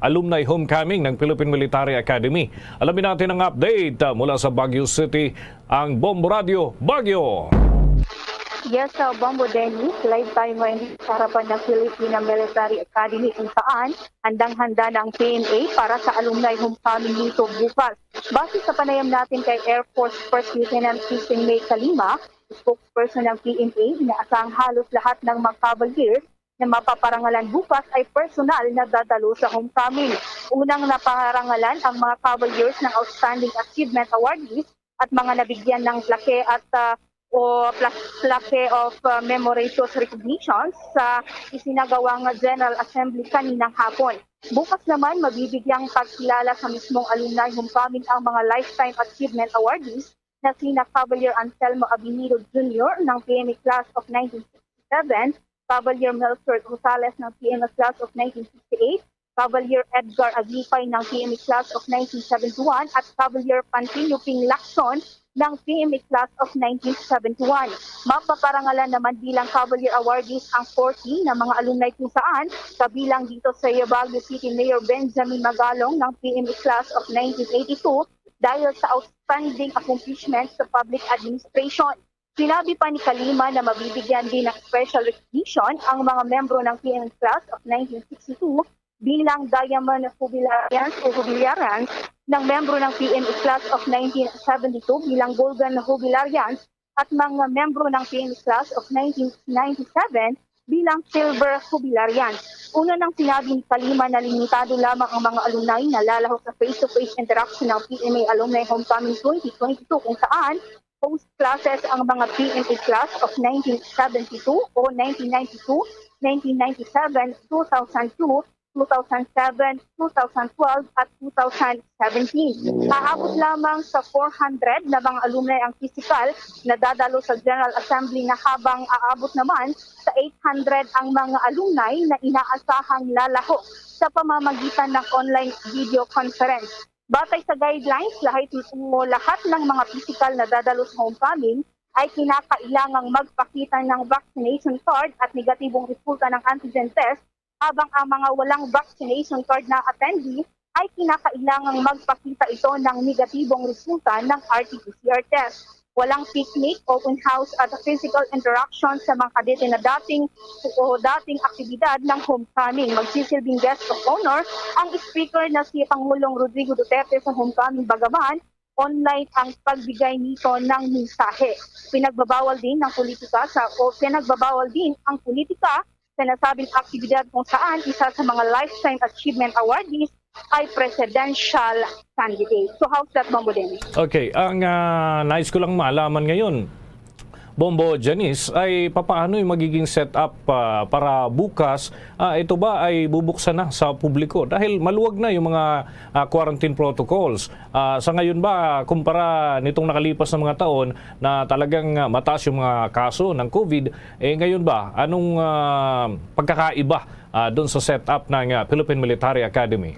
alumni homecoming ng Philippine Military Academy. Alamin natin ang update, ah, mula sa Baguio City, ang Bombo Radio Baguio. Yes, sa Bombo Dennis, live tayo ngayon sa harapan ng Philippine Military Academy kung saan handang-handa na ang P M A para sa alumni homecoming nito bukas. Base sa panayam natin kay Air Force First Lieutenant Christine May Kalima, spokesperson ng P M A, inaasahang halos lahat ng mga Cavaliers na mapaparangalan bukas ay personal na dadalo sa homecoming. Unang naparangalan ang mga Cavaliers ng Outstanding Achievement Awardees at mga nabigyan ng plaque at, ah, o pla-, plaque of, ah, meritorious recognitions sa isinagawang General Assembly kaninang hapon. Bukas naman, mabibigyang pagkilala sa mismong alumni homecoming ang mga Lifetime Achievement Awardees na sina Cavalier Anselmo Abinido Junior ng P M A Class of nineteen sixty-seven, Cavalier Melchor Rosales ng P M A Class of nineteen sixty-eight, Cavalier Edgar Aglipay ng P M A Class of nineteen seventy-one at Cavalier Pantilio Ping Lacson ng P M A Class of nineteen seventy-one. Mapaparangalan naman bilang Cavalier Awardees ang fourteen na mga alumni kung saan kabilang dito si Baguio City Mayor Benjamin Magalong ng P M A Class of nineteen eighty-two dahil sa outstanding accomplishments sa public administration. Sinabi pa ni Kalima na mabibigyan din ng special recognition ang mga membro ng P M A Class of nineteen sixty-two bilang Diamond Jubilarians o Jubilarians, ng membro ng P M A Class of nineteen seventy-two bilang Golden Jubilarians, at mga membro ng P M A Class of nineteen ninety-seven bilang Silver Jubilarians. Una nang sinabi ni Kalima na limitado lamang ang mga alumni na lalahok sa face-to-face interaction ng P M A Alumni Homecoming twenty twenty-two, kung saan host classes ang mga P M A Class of nineteen seventy-two o nineteen ninety-two, nineteen ninety-seven, two thousand two, two thousand seven, two thousand twelve, at two thousand seventeen. Aabot lamang sa four hundred na mga alumni ang pisikal na dadalo sa General Assembly, na habang aabot naman sa eight hundred ang mga alumni na inaasahang lalahok sa pamamagitan ng online video conference. Batay sa guidelines, lahat, lahat ng mga pisikal na dadalo sa homecoming ay kinakailangang magpakita ng vaccination card at negatibong resulta ng antigen test, habang ang mga walang vaccination card na attendee ay kinakailangang magpakita ito ng negatibong resulta ng R T P C R test. Walang picnic, open house at physical interaction sa mga kadete na dating o dating aktibidad ng homecoming. Magsisilbing guest of honor ang speaker na si Pangulong Rodrigo Duterte sa homecoming, bagaman online ang pagbigay nito ng mensahe. Pinagbabawal din ng politika sa, o pinagbabawal din ang politika sa nasabing aktibidad, kung saan isa sa mga Lifetime Achievement Awardees ay presidential candidate. So how's that, Bombo Dennis? Okay, ang, ah, nais ko lang malaman ngayon, Bombo Janice, ay papaano yung magiging setup, ah, para bukas? Ah, ito ba ay bubuksan na sa publiko? Dahil maluwag na yung mga, ah, quarantine protocols. Ah, sa ngayon ba, kumpara nitong nakalipas na mga taon na talagang, ah, mataas yung mga kaso ng COVID, eh, ngayon ba, anong, ah, pagkakaiba, ah, doon sa setup ng, ah, Philippine Military Academy?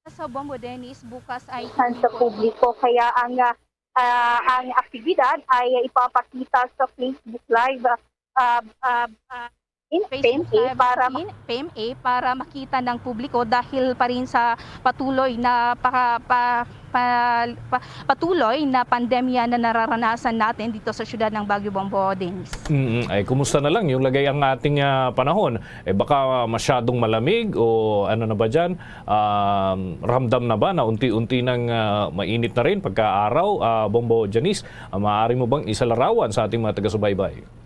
Sa Bombo Dennis, bukas ay sa publiko, kaya ang, ah, ah, ang aktibidad ay ipapakita sa Facebook Live, ah, ah, ah, in Facebook P M A Live para in P M A para makita ng publiko dahil pa rin sa patuloy na paka-, pa-, pa-, pa-, patuloy na pandemya na nararanasan natin dito sa siyudad ng Baguio, Bombo Dennis. Mm, ay, kumusta na lang yung lagay ang ating, ah, panahon? Eh, baka masyadong malamig o ano na ba dyan? Um, ramdam na ba na unti-unti nang, ah, mainit na rin pagka-araw? Ah, Bombo Janice, ah, maaari mo bang isalarawan sa ating mga taga-subaybay?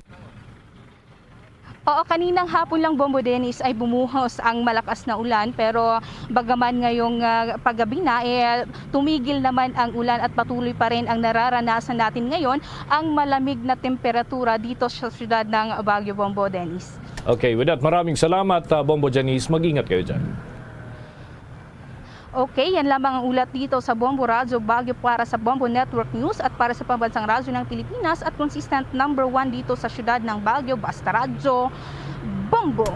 Oo, kaninang hapon lang, Bombo Dennis, ay bumuhos ang malakas na ulan, pero bagaman ngayong, ah, paggabi na, eh, tumigil naman ang ulan at patuloy pa rin ang nararanasan natin ngayon, ang malamig na temperatura dito sa siyudad ng Baguio, Bombo Dennis. Okay, with that, maraming salamat, ah, Bombo Janice. Mag-ingat kayo dyan. Okay, yan lamang ang ulat dito sa Bombo Radyo Baguio para sa Bombo Network News at para sa Pambansang Radyo ng Pilipinas at consistent number one dito sa siyudad ng Baguio, Basta Radyo, Bombo.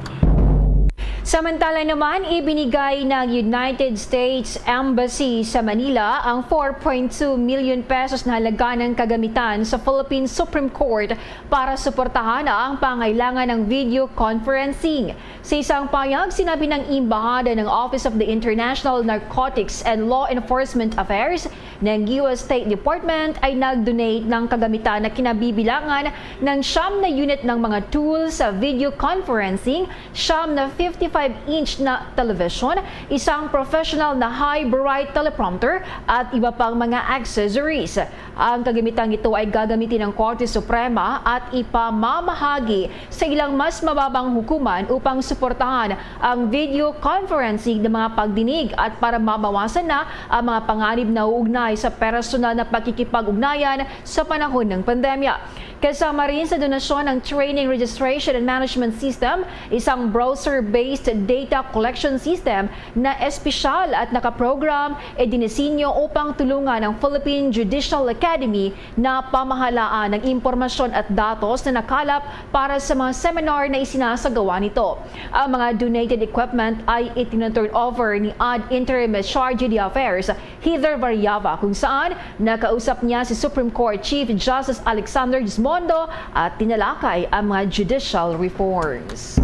Samantala naman, ibinigay ng United States Embassy sa Manila ang four point two million pesos na halaga ng kagamitan sa Philippine Supreme Court para suportahan ang pangailangan ng video conferencing. Sa isang pahayag, sinabi ng embahada ng Office of the International Narcotics and Law Enforcement Affairs ng U S State Department ay nag-donate ng kagamitan na kinabibilangan ng siyam na unit ng mga tools sa video conferencing, siyam na fifty-five inch na television, isang professional na high bright teleprompter at iba pang mga accessories. Ang kagamitang ito ay gagamitin ng Korte Suprema at ipamamahagi sa ilang mas mababang hukuman upang suportahan ang video conferencing ng mga pagdinig at para mabawasan na ang mga panganib na uugnay sa personal na pakikipag-ugnayan sa panahon ng pandemya. Kasama rin sa donasyon ang Training, Registration and Management System, isang browser-based data collection system na espesyal at nakaprogram, idinisenyo upang tulungan ang Philippine Judicial Academy na pamahalaan ang impormasyon at datos na nakalap para sa mga seminar na isinasagawa nito. Ang mga donated equipment ay itinaturn over ni Ad Interim Charge d'Affaires Heather Variava, kung saan nakausap niya si Supreme Court Chief Justice Alexander Gismondo at tinalakay ang mga judicial reforms.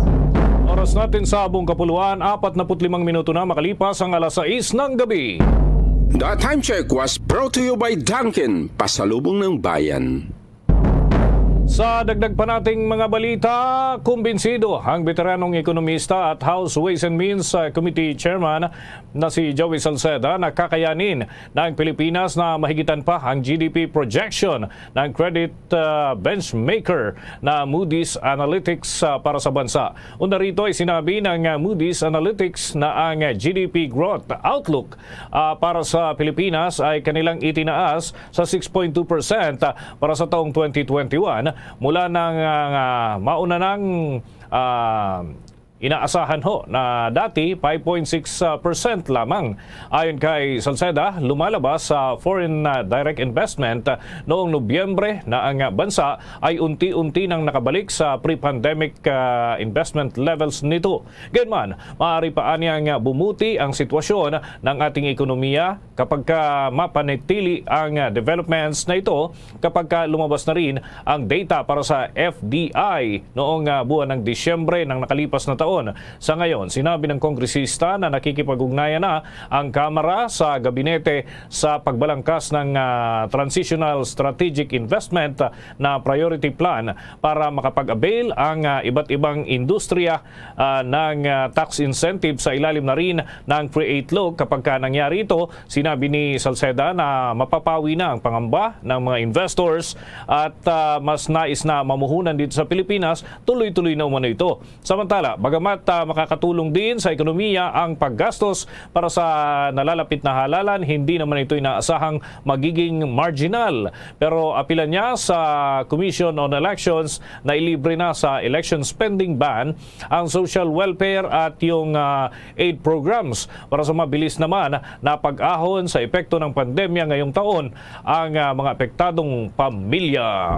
Oras natin sa buong kapuluan, apat na put limang minuto na makalipas ang alas sais ng gabi. The Time Check was brought to you by Dunkin, pasalubong ng bayan. Sa dagdag pa nating mga balita, kumbinsido ang veteranong ekonomista at House Ways and Means, uh, Committee Chairman na si Joey Salceda na kakayanin ng Pilipinas na mahigitan pa ang G D P projection ng credit, uh, benchmaker na Moody's Analytics, uh, para sa bansa. Una rito ay sinabi ng, uh, Moody's Analytics na ang, uh, G D P growth outlook, uh, para sa Pilipinas ay kanilang itinaas sa six point two percent para sa taong twenty twenty-one, mula nang, ah, mauna nang, ah, inaasahan ho na dati five point six percent lamang. Ayon kay Salceda, lumalabas sa foreign, ah, direct investment, ah, noong Nobyembre na ang, ah, bansa ay unti-unti nang nakabalik sa pre-pandemic, ah, investment levels nito. Gayunman, maaari pa anya nga bumuti ang sitwasyon ng ating ekonomiya kapag ka mapanatili ang, ah, developments na ito, kapag ka lumabas na rin ang data para sa F D I noong, ah, buwan ng Disyembre ng nakalipas na taon. Sa ngayon, sinabi ng kongresista na nakikipag-ugnayan na ang Kamara sa gabinete sa pagbalangkas ng, ah, Transitional Strategic Investment na Priority Plan para makapag-avail ang, ah, iba't ibang industriya, ah, ng, ah, tax incentive sa ilalim na rin ng create law. Kapag ka nangyari ito, sinabi ni Salceda na mapapawi na ang pangamba ng mga investors at, ah, mas nais na mamuhunan dito sa Pilipinas, tuloy-tuloy na umano ito. Samantala, bagamat, ah, makakatulong din sa ekonomiya ang paggastos para sa nalalapit na halalan, hindi naman ito inaasahang magiging marginal. Pero apilan niya sa Commission on Elections na ilibre na sa election spending ban ang social welfare at yung, ah, aid programs para sa mabilis naman na pag-ahon sa epekto ng pandemya ngayong taon ang, ah, mga apektadong pamilya.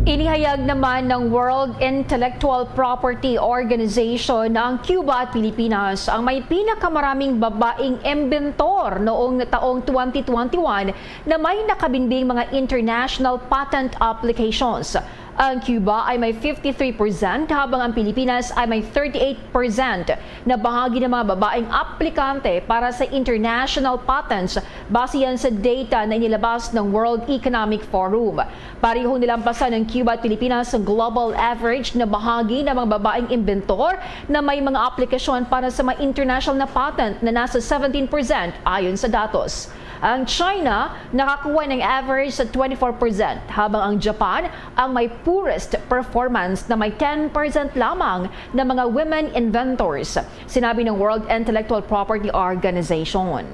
Inihayag naman ng World Intellectual Property Organization na ang Cuba at Pilipinas ang may pinakamaraming babaeng inventor noong taong twenty twenty-one na may nakabinbing mga international patent applications. Ang Cuba ay may fifty-three percent, habang ang Pilipinas ay may thirty-eight percent na bahagi ng mga babaeng aplikante para sa international patents, base yan sa data na inilabas ng World Economic Forum. Pareho nilampasan ng Cuba at Pilipinas ang global average na bahagi ng mga babaeng inventor na may mga aplikasyon para sa mga international na patent na nasa seventeen percent ayon sa datos. Ang China nakakuha ng average sa twenty-four percent, habang ang Japan ang may poorest performance na may ten percent lamang na mga women inventors, sinabi ng World Intellectual Property Organization.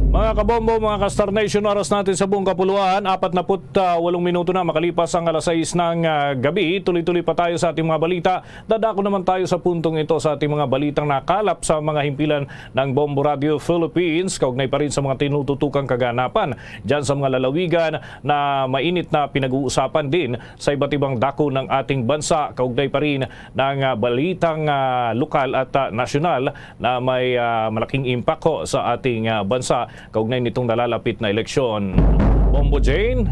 Mga kabombo, mga ka-Star Nation, oras natin sa buong kapuluan, apat na put walong minuto na makalipas ang alas sais ng, ah, gabi. Tuloy-tuloy pa tayo sa ating mga balita. Dadako naman tayo sa puntong ito sa ating mga balitang nakalap sa mga himpilan ng Bombo Radio Philippines, kaugnay pa rin sa mga tinututukang kaganapan dyan sa mga lalawigan na mainit na pinag-uusapan din sa iba't ibang dako ng ating bansa, kaugnay pa rin ng, ah, balitang, ah, lokal at, ah, nasyonal na may, ah, malaking impact ho sa ating, ah, bansa kaugnay nitong nalalapit na eleksyon. Bombo Jane?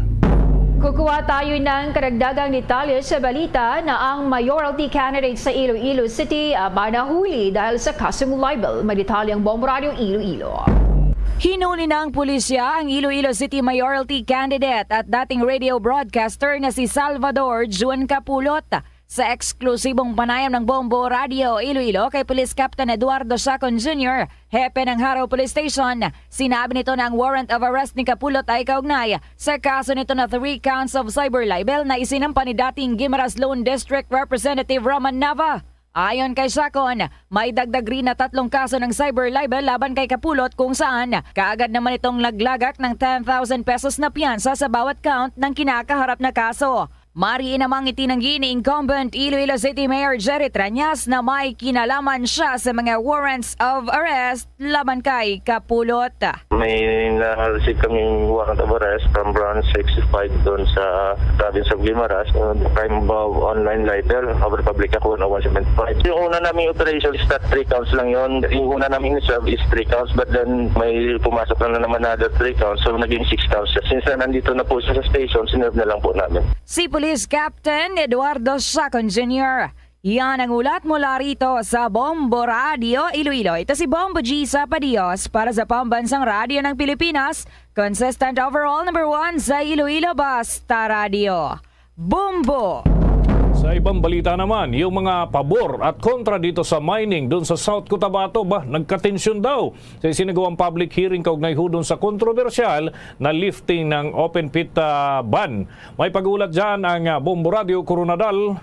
Kukuha tayo ng karagdagang detalye sa balita na ang mayoralty candidate sa Iloilo City, ah, manahuli dahil sa kasong libel. May detalye ang Bombo Radio Iloilo. Hinuli ng pulisya ang Iloilo City mayoralty candidate at dating radio broadcaster na si Salvador Jun Capulot. Sa eksklusibong panayam ng Bombo Radio Iloilo kay Police Captain Eduardo Sacon Junior, hepe ng Jaro Police Station, sinabi nito na ang warrant of arrest ni Capulot ay kaugnay sa kaso nito na three counts of cyber libel na isinampa ni dating Guimaras Lone District Representative Roman Nava. Ayon kay Sacon, may dagdag rin na tatlong kaso ng cyber libel laban kay Capulot, kung saan kaagad naman itong naglagak ng ten thousand pesos na piyansa sa bawat count ng kinakaharap na kaso. Mariin namang itinanggi ni incumbent Iloilo City Mayor Jerry Treñas na may kinalaman siya sa mga warrants of arrest laban kay Capulot. May na-receive kaming warrant of arrest from Branch sixty-five doon sa province of Guimaras. Uh, the crime of online libel over public account one seventy-five. Yung una naming operation is that three counts lang yon. Yung una naming serve is three counts, but then may pumasok na naman another three counts, so naging six counts. Since na nandito na po siya sa station, sinerve na lang po namin. Si Police Captain Eduardo Sacon Junior. Yan ang ulat mula rito sa Bombo Radio Iloilo. Ito si Bombo G Sapadios para sa Pambansang Radyo ng Pilipinas, consistent overall number one sa Iloilo, Basta Radyo. Bombo! Sa ibang balita naman, yung mga pabor at kontra dito sa mining dun sa South Cotabato, ba, nagkatensyon daw sa isinagawang public hearing kaugnay hudon sa kontrobersyal na lifting ng open pit, ah, ban. May pag-ulat dyan ang, ah, Bombo Radio Koronadal.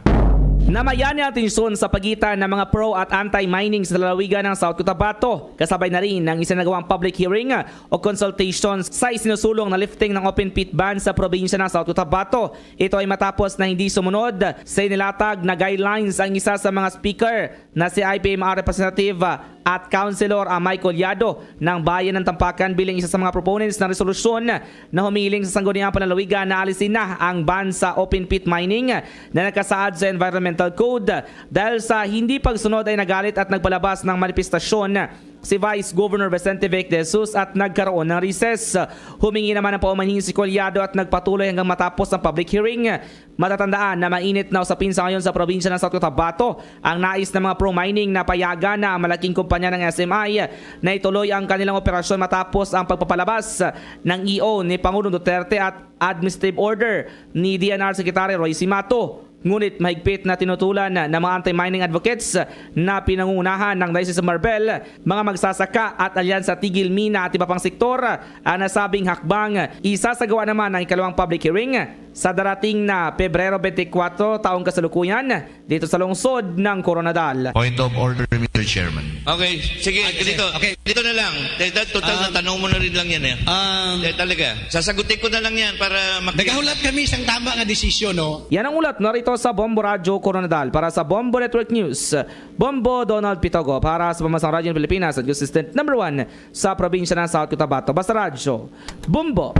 Namayani ang tensyon sa pagitan ng mga pro at anti-mining sa lalawigan ng South Cotabato, kasabay na rin ng isinagawang public hearing o consultations sa isinusulong na lifting ng open pit ban sa probinsya ng South Cotabato. Ito ay matapos na hindi sumunod sa inilatag na guidelines ang isa sa mga speaker na si I P M R Representative, ah, at Councilor, ah, Mike Collado ng Bayan ng Tampakan bilang isa sa mga proponents ng resolusyon na humiling sa Sangguniang Panlalawigan na alisin na ang ban sa open pit mining na nagkasaad sa Environmental Code. Dahil sa hindi pagsunod ay nagalit at nagpalabas ng manifestasyon si Vice Governor Vicente Vic de Jesus at nagkaroon ng recess. Humingi naman ng paumanhin si Collado at nagpatuloy hanggang matapos ang public hearing. Matatandaan na mainit na usapin sa ngayon sa probinsya ng South Cotabato ang nais ng mga pro-mining na payagan na ang malaking kumpanya ng S M I na ituloy ang kanilang operasyon matapos ang pagpapalabas ng E O ni Pangulong Duterte at administrative order ni D N R Secretary Roy Simato. Ngunit mahigpit na tinutulan ng mga anti-mining advocates na pinangungunahan ng Diocese of Marbel, mga magsasaka at Alyansa Tigil Mina at iba pang sektor ang nasabing hakbang. Isasagawa naman ang ikalawang public hearing sa darating na Pebrero twenty-four, taong kasalukuyan, dito sa lungsod ng Koronadal. Point of order, Mister Chairman. Okay, sige, Ah, sige. Dito. Okay. Dito na lang. Dahil total, Um, natanong mo na rin lang yan eh. Um, Eh, talaga. Sasagutin ko na lang yan para mak- Nagahulat kami sang tama nga desisyon, no? Yan ang ulat narito sa Bombo Radyo Koronadal. Para sa Bombo Network News, Bombo Donald Pitogo para sa Pamansang Radyo ng Pilipinas at consistent number one sa probinsya ng South Cotabato. Basta Radyo, Bombo!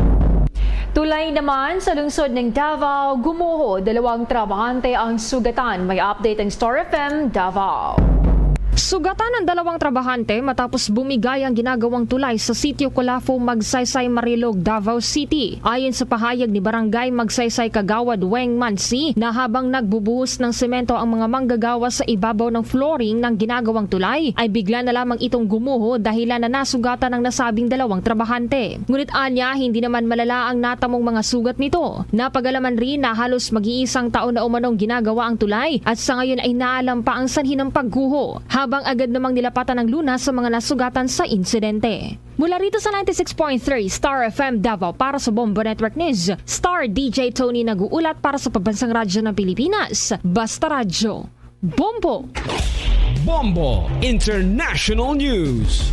Tulay naman sa lungsod ng Davao, gumuho, dalawang trabahante ang sugatan. May update ang Star F M Davao. Sugatan ang dalawang trabahante matapos bumigay ang ginagawang tulay sa Sitio Colafo, Magsaysay, Marilog, Davao City. Ayon sa pahayag ni Barangay Magsaysay Kagawad Weng Mansi, na habang nagbubuhos ng semento ang mga manggagawa sa ibabaw ng flooring ng ginagawang tulay, ay bigla na lamang itong gumuho, dahilan na nasugatan ang nasabing dalawang trabahante. Ngunit anya, hindi naman malala ang natamong mga sugat nito. Napagalaman rin na halos mag-iisang taon na umanong ginagawa ang tulay at sa ngayon ay naalam pa ang sanhi ng pagguho. Abang agad namang nilapatan ang lunas sa mga nasugatan sa insidente. Mula rito sa ninety-six point three Star F M Davao, para sa Bombo Network News, Star D J Tony nag-uulat para sa Pambansang Radyo ng Pilipinas, Basta Radyo. Bombo! Bombo International News.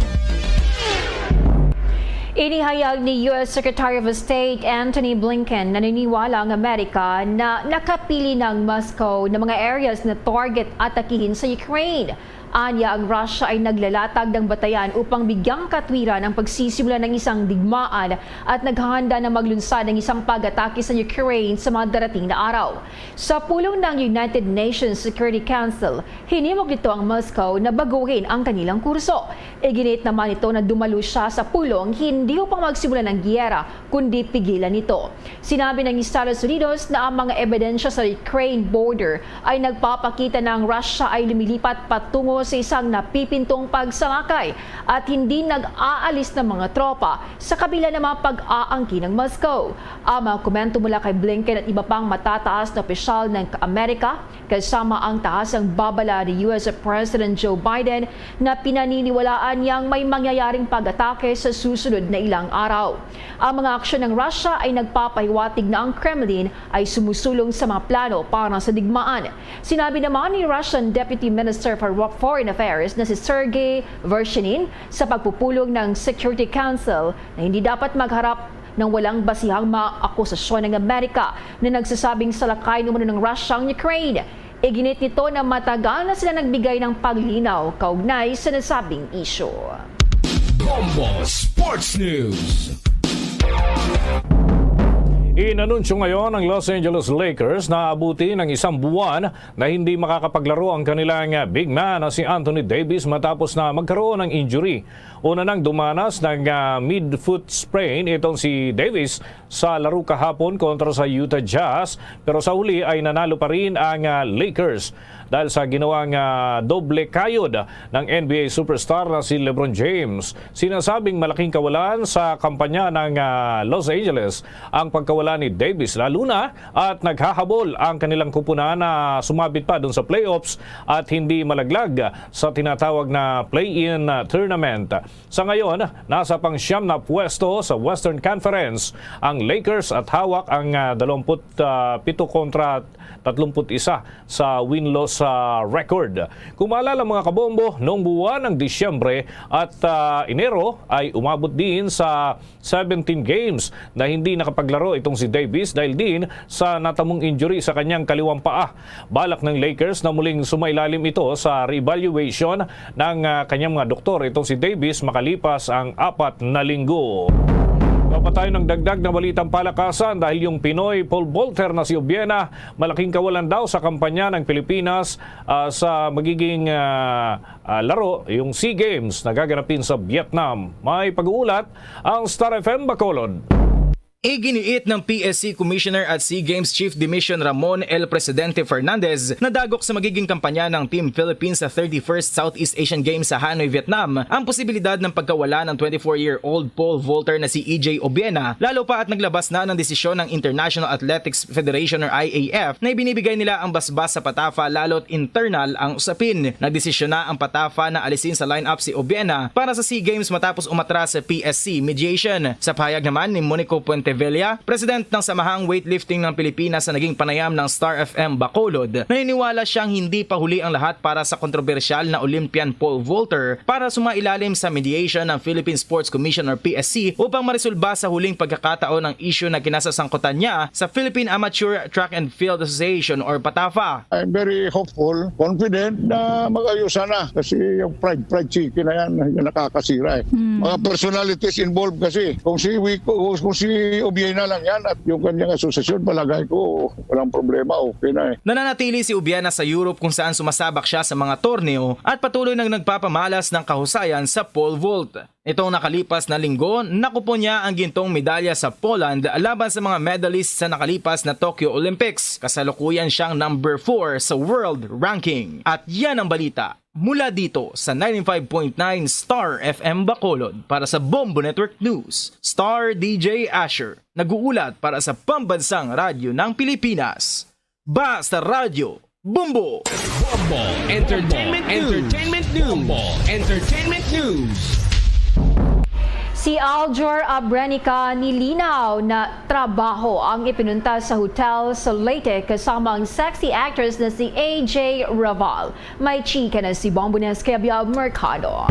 Inihayag ni U S Secretary of State Antony Blinken na naniniwala ang Amerika na nakapili na ang Moscow na mga areas na target atakihin sa Ukraine. Anya, ang Russia ay naglalatag ng batayan upang bigyang katwiran ang pagsisimula ng isang digmaan at naghahanda na maglunsad ng isang pag-atake sa Ukraine sa mga darating na araw. Sa pulong ng United Nations Security Council, hinimok nito ang Moscow na baguhin ang kanilang kurso. Iginit naman nito na dumalo siya sa pulong hindi upang magsimula ng giyera, kundi pigilan ito. Sinabi ng Estados Unidos na ang mga ebidensya sa Ukraine border ay nagpapakita na ang Russia ay lumilipat patungo sa isang napipintong pagsalakay at hindi nag-aalis ng mga tropa sa kabila ng mga pag-aangkin ng Moscow. Ang mga komento mula kay Blinken at iba pang matataas na opisyal ng Amerika, kasama ang taas ang babala ni U S President Joe Biden, na pinaniniwalaan niyang may mangyayaring pag-atake sa susunod na ilang araw. Ang mga aksyon ng Russia ay nagpapahiwatig na ang Kremlin ay sumusulong sa mga plano para sa digmaan. Sinabi naman ni Russian Deputy Minister for Foreign Affairs na si Sergei Vershinin sa pagpupulong ng Security Council na hindi dapat magharap ng walang basihang mga akusasyon ng Amerika na nagsasabing salakayin umano ng Russia ang Ukraine. Iginit nito na matagal na sila nagbigay ng paglinaw kaugnay sa nasabing isyu. Bombo Sports News. Inanunsyo ngayon ng Los Angeles Lakers na abuti ng isang buwan na hindi makakapaglaro ang kanilang big man na si Anthony Davis matapos na magkaroon ng injury. Una nang dumanas ng, ah, midfoot sprain itong si Davis sa laro kahapon kontra sa Utah Jazz, pero sa huli ay nanalo pa rin ang, ah, Lakers dahil sa ginawang, ah, doble kayod ng N B A superstar na si LeBron James. Sinasabing malaking kawalan sa kampanya ng, ah, Los Angeles ang pagkawala ni Davis, lalo na at naghahabol ang kanilang kupunan na sumabit pa dun sa playoffs at hindi malaglag sa tinatawag na play-in, ah, tournament. Sa ngayon, nasa pang-siyam na pwesto sa Western Conference ang Lakers at hawak ang, ah, dalawampu't pito kontra tatlumpu't isa sa win-loss, ah, record. Kung maalala, mga kabombo, noong buwan ng Disyembre at, ah, Enero ay umabot din sa seventeen games na hindi nakapaglaro itong si Davis dahil din sa natamong injury sa kanyang kaliwang paa. Balak ng Lakers na muling sumailalim ito sa re-evaluation ng, ah, kanyang mga doktor itong si Davis makalipas ang apat na linggo. Mapatay ng dagdag na balitang palakasan dahil yung Pinoy pole vaulter na si Obiena, malaking kawalan daw sa kampanya ng Pilipinas, ah, sa magiging, ah, ah, laro, yung SEA Games na gaganapin sa Vietnam. May pag-uulat ang Star F M Bacolod. Iginiit ng P S C Commissioner at SEA Games Chief de Mission Ramon L. Presidente Fernandez na dagok sa magiging kampanya ng Team Philippines sa thirty-first Southeast Asian Games sa Hanoi, Vietnam, ang posibilidad ng pagkawala ng twenty-four-year-old pole vaulter na si E J Obiena, lalo pa at naglabas na ng desisyon ng International Athletics Federation or I A F na ibinibigay nila ang basbas sa PATAFA lalo't internal ang usapin. Nagdesisyon na ang PATAFA na alisin sa lineup si Obiena para sa SEA Games matapos umatras sa P S C mediation. Sa pahayag naman ni Monico Puentevilla, president ng Samahang Weightlifting ng Pilipinas na naging panayam ng Star F M Bacolod, naniniwala siyang hindi pa huli ang lahat para sa kontrobersyal na Olympian pole vaulter para sumailalim sa mediation ng Philippine Sports Commission or P S C upang maresolba sa huling pagkakataon ang isyu na kinasasangkutan niya sa Philippine Amateur Track and Field Association or PATAFA. I'm very hopeful, confident na mag-ayos sana kasi yung fried, fried chicken na yan, yung nakakasira eh. Hmm. Mga personalities involved kasi. Kung si Wico, kung si Obiena lang yan at yung kanyang asosasyon, palagay ko walang problema, okay na eh. Nananatili si Obiena sa Europe kung saan sumasabak siya sa mga torneo at patuloy nang nagpapamalas ng kahusayan sa pole vault. Nitong nakalipas na linggo, nakupon niya ang gintong medalya sa Poland laban sa mga medalist sa nakalipas na Tokyo Olympics. Kasalukuyan siyang number four sa world ranking. At yan ang balita mula dito sa ninety-five point nine Star F M Bacolod. Para sa Bombo Network News, Star D J Asher, nag-uulat para sa Pambansang Radyo ng Pilipinas. Basta Radyo. Bombo! Bombo Entertainment News. Entertainment News. Bombo Entertainment News. Si Aljur Abrenica nilinaw na trabaho ang ipinunta sa hotel sa Leyte kasama ang sexy actress na si A J Raval. May chika na si Bombo Nes kay Abiab Mercado.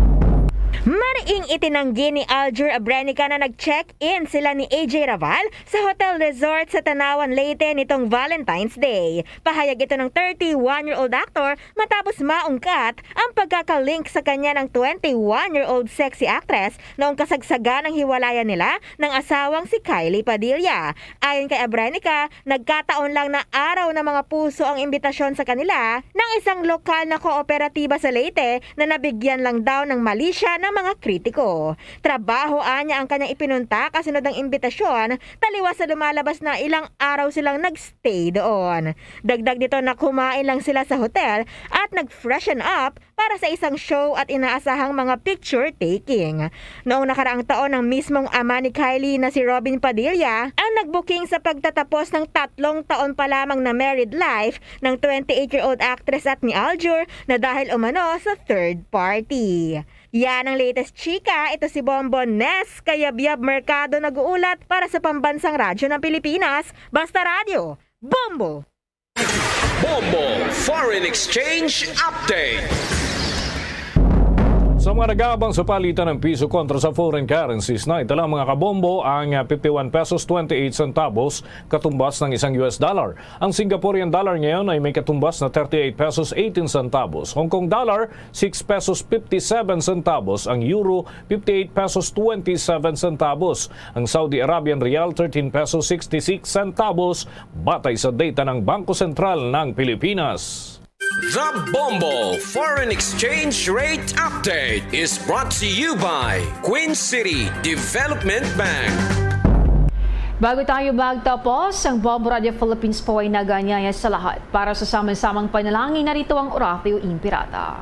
Maring itinanggi ni Aljur Abrenica na nag-check-in sila ni A J Raval sa Hotel Resort sa Tanauan, Leyte nitong Valentine's Day. Pahayag ito ng thirty-one-year-old actor matapos maungkat ang pagkakalink sa kanya ng twenty-one-year-old sexy actress noong kasagsagan ng hiwalayan nila ng asawang si Kylie Padilla. Ayon kay Abrenica, nagkataon lang na araw ng mga puso ang imbitasyon sa kanila ng isang lokal na kooperatiba sa Leyte na nabigyan lang daw ng mali siya ng mga kritiko. Trabaho anya ang kanyang ipinunta kasunod ng imbitasyon, taliwas sa lumalabas na ilang araw silang nag-stay doon. Dagdag nito na kumain lang sila sa hotel at nag-freshen up para sa isang show at inaasahang mga picture taking. Noong nakaraang taon, ang mismong ama ni Kylie na si Robin Padilla ang nag-booking sa pagtatapos ng tatlong taon pa lamang na married life ng twenty-eight-year-old actress at ni Aljur na dahil umano sa third party. Yan ang latest chika. Ito si Bombo Nes Kayabyab Mercado nag-uulat para sa Pambansang Radyo ng Pilipinas, Basta Radyo, Bombo! Bombo Foreign Exchange Update. Sa mga nag-aabang sa palitan ng piso kontra sa foreign currencies na itala, mga kabombo, ang, ah, fifty-one pesos twenty-eight centavos katumbas ng isang U S dollar. Ang Singaporean dollar ngayon ay may katumbas na thirty-eight pesos eighteen centavos. Hong Kong dollar, six pesos fifty-seven centavos. Ang euro, fifty-eight pesos twenty-seven centavos. Ang Saudi Arabian rial, thirteen pesos sixty-six centavos, batay sa data ng Bangko Sentral ng Pilipinas. The Bombo Foreign Exchange Rate Update is brought to you by Queen City Development Bank. Bago tayo magtapos, ang Bombo Radio Philippines po ay nag-aanyaya sa lahat para sa sama-samang panalangin. Narito ang Oratio Imperata.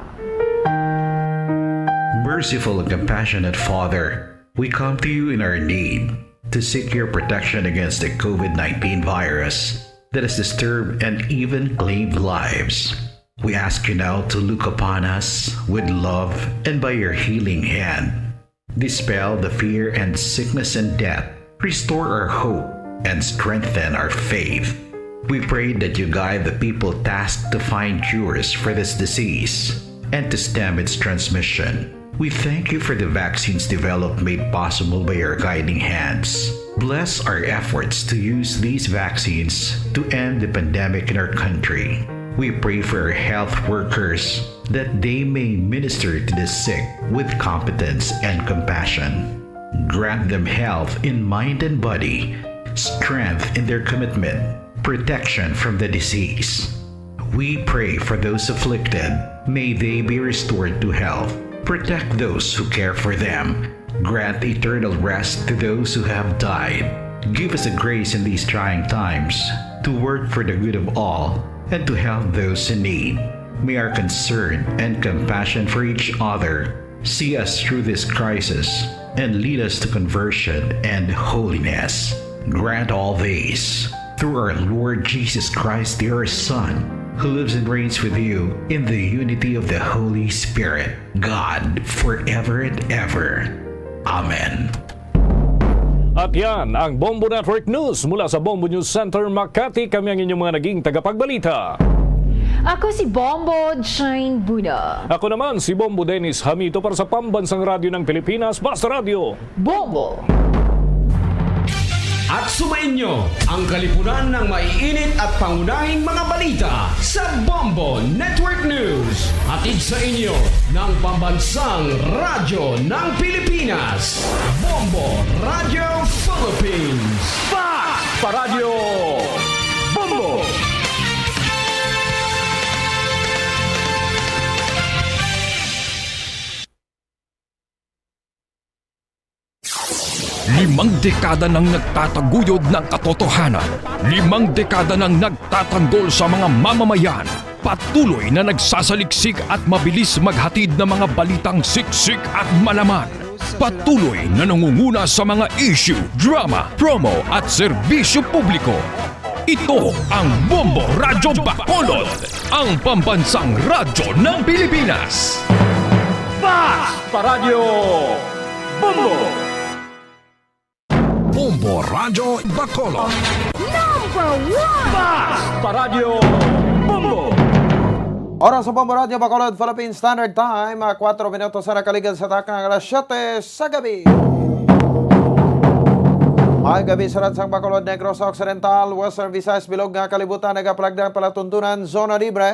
Merciful and compassionate Father, we come to you in our need to seek your protection against the COVID nineteen virus that has disturbed and even claimed lives. We ask you now to look upon us with love and by your healing hand, dispel the fear and sickness and death. Restore our hope and strengthen our faith. We pray that you guide the people tasked to find cures for this disease and to stem its transmission. We thank you for the vaccines developed made possible by your guiding hands. Bless our efforts to use these vaccines to end the pandemic in our country. We pray for our health workers that they may minister to the sick with competence and compassion. Grant them health in mind and body, strength in their commitment, protection from the disease. We pray for those afflicted. May they be restored to health. Protect those who care for them. Grant eternal rest to those who have died. Give us the grace in these trying times to work for the good of all and to help those in need. May our concern and compassion for each other see us through this crisis and lead us to conversion and holiness. Grant all this through our Lord Jesus Christ, your Son, who lives and reigns with you in the unity of the Holy Spirit, God, forever and ever. Amen. At yan ang Bombo Network News mula sa Bombo News Center, Makati. Kami ang inyong mga naging tagapagbalita. Ako si Bombo Jane Buna. Ako naman si Bombo Dennis Hamito para sa Pambansang Radyo ng Pilipinas, Basta Radyo. Bombo! At sumainyo ang kalipunan ng maiinit at pangunahing mga balita sa Bombo Network News. Hatid sa inyo ng Pambansang Radyo ng Pilipinas, Bombo Radio Philippines. Fax pa Radyo Bombo! Limang dekada nang nagtataguyod ng katotohanan. Limang dekada nang nagtatanggol sa mga mamamayan. Patuloy na nagsasaliksik at mabilis maghatid ng mga balitang siksik at malaman. Patuloy na nangunguna sa mga issue, drama, promo at serbisyo publiko. Ito ang Bombo Radyo Bacolod, ang pambansang radyo ng Pilipinas. Fast Paradyo Bombo! Bombo Radyo Bacolod. Number one! Fast Paradyo Bombo! Oras sa Bombo Radyo Bacolod, Philippine Standard Time, ah, kuwatro minutos sa nakaligad sa takna nga alas siyete sa gabi. Maayong gabi sa Ransang Bacolod, Negros Occidental, Western Visayas, bilog nga kalibutan, nagapalagdang palatuntunan, Zona Libre.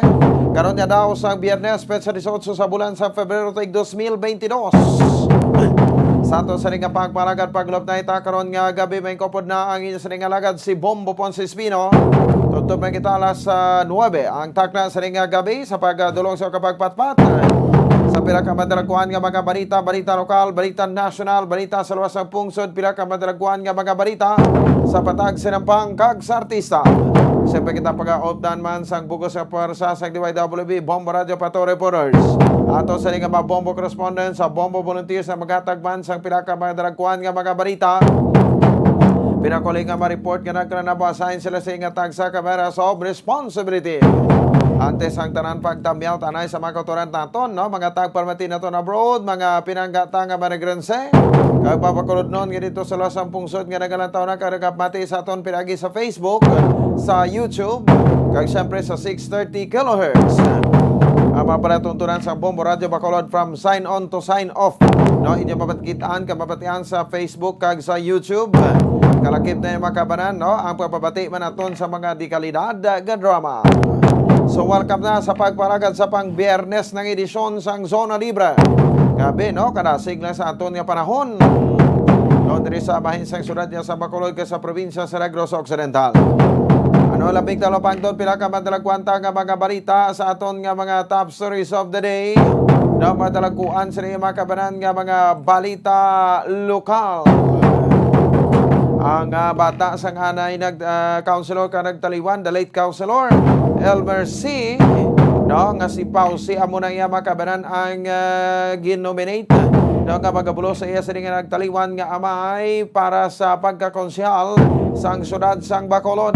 Karon nga daw sang Biyernes, petsa dieciocho sa bulan sa Febrero, tuig dos mil bentidós. Sa ato sa nga pagpalagad, pagulop na ita karon nga gabi, may kupod na ang inyo sa nga lagad, si Bombo Ponce Espino. Tubtob na kita alas, ah, nuebe ang takna sa nga gabi sa pagdulong sa kapagpatpat sa pila ka madalagkuan nga mga balita, balita lokal, balita nasyonal, balita sa luwas sang pungsod, pila ka madalagkuan nga mga balita sa patag, sinampang kag sa artista. Siyempre kita pagaupdan man sang bugos nga pwersa sang D Y W B Bombo Radio Pato Reporters. Ato sa nga mga Bombo correspondents, sa Bombo volunteers na magatag man sang pila ka madalagkuan nga mga balita. Pinakuli nga ma-report nga nagkanabasahin sila sa nga tagsa ka matters of responsibility. Antes ang tanan, pagtamyaw tanay sa mga kautoran naton, no? Mga tagpamati naton abroad, mga pinanggata nga manigrense, kag papakulodnon nga dito sa luwas sang pungsod nga nagalantaw na kag nagapamati sa aton pinagi sa Facebook, sa YouTube, kag siyempre sa six thirty kilohertz. Ang mga palatuntunan sa Bombo Radio Bacolod, from sign on to sign off, no? Inyo mapatikitaan kag mapatian sa Facebook kag sa YouTube. Kalakip na yung mga kabanan, no? Ang pagpabati man naton sa mga dekalidad nga drama. So, welcome na sa pagpalagad sa pang Biyernes ng edisyon sang Zona Libre. Gabi, no? Kadasig lang sa aton nga panahon, no? Diri sa bahin sang syudad nga sa Bacolod kag sa probinsya sa Negros Occidental. Ano, labing talapangton, pila ka madalagkuan ta nga mga balita sa aton nga mga top stories of the day. No, madalagkuan sa mga kabanan nga mga balita lokal. Ang, ah, bata sang anay nag, ah, councilor ka nagtaliwan, the late councilor Elmer C, no, nga si Pausi, amo na iya mga kabanan ang, ah, gin-nominate, no, nga magabulos sa iya sini nga nagtaliwan nga amay para sa pagkakonsehal sang syudad sang Bacolod.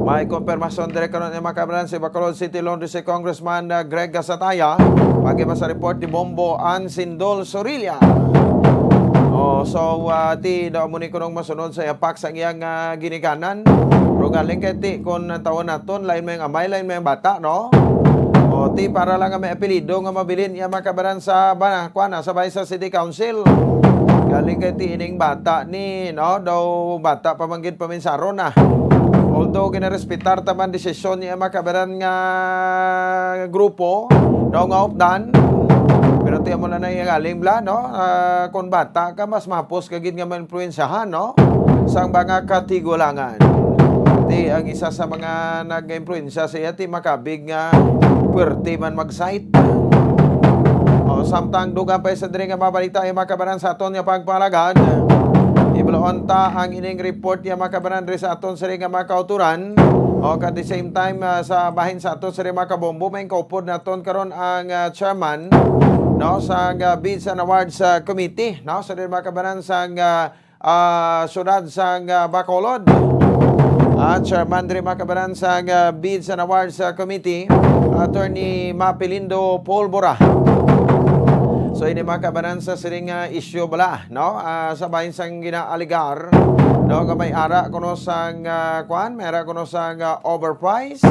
May konfirmasyon dire karon ni mga kabanan si Bacolod City Laundry si Congressman, ah, Greg Gasataya, pag-iba sa report ni Bombo Ansindol Sorilla. Oh, so, ah, ti daw mo ni kunong masunod sa yapak sa iyang, ah, ginikanan. Pero galing kay ti, kung ang tawon naton, lain may amay, lain may bata, no? O, ti, para lang nga may apelido nga mabilin iya mga kabanan sa, ba, kuwan na, sa bahay sa City Council. Galing kay ti ining bata ni, no? Daw bata pa man gid paminsaron na. Although ginarespetar ta man desisyon niya mga kabanan nga grupo, no, nga updan. Pero ti amo na na iya galing bla, no? Ah, kung bata ka, mas mahapos ka gid nga maimpluwensyahan, no? Sang mga katigulangan. Ti ang isa sa mga nag-impluwensya sa iya, ti makabig nga puwerte man mag-cite. O, samtang dugang pa sa diri nga mga balita, ay mga kabanan sa aton nga pagpalagad. Ibaloon ta ang ining report nga mga kabanan diri sa aton sa nga mga kauturan. O, at the same time, ah, sa bahin sa aton sa mga kabombo, may kaupod naton karon ang, ah, chairman, no, sa, ah, Bids and Awards, ah, Committee, no, sa mga kabanan sa, ah, ah, syudad sang, ah, Bacolod. Ah, chairman diri mga kabanan sang, ah, Bids and Awards, ah, Committee, Attorney Mapilindo Polbora. So, ini mga kabanan sa siring nga issue bala, no? Ah, sa bahin sang ginaaligar, no, nga may ara kuno sang, ah, kuan, may ara kuno sang, ah, overprice,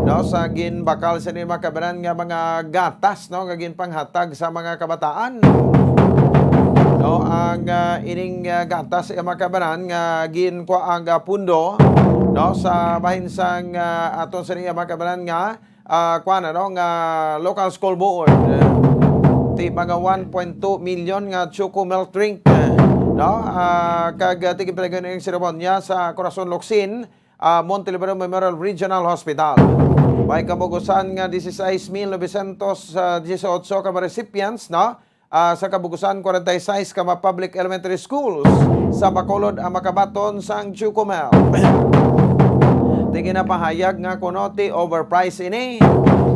no, sa ginbakal sa mga kabanan nga mga gatas, no, nga ginpanghatag sa mga kabataan. No, ang, ah, ining, ah, gatas, eh, mga kabanan nga ginkuha ang, ah, pundo, no, sa bahin sang, ah, aton sa niya mga kabanan nga, ah, kuwan, ano, nga local school board. Ti mga one point two million nga Choco Milk Drink, no, ah, kag, ah, tigpalagan ang seremonya sa Corazon Locsin, ah, Montelibano Memorial Regional Hospital. May kabugusan nga dieciséis mil novecientos dieciocho ka mga recipients, no? Ah, sa kabugusan, kwarenta y seis ka mga public elementary schools sa Bacolod ang makabaton sang Choco Milk. Ti ginapahayag nga kuno ti overprice ini.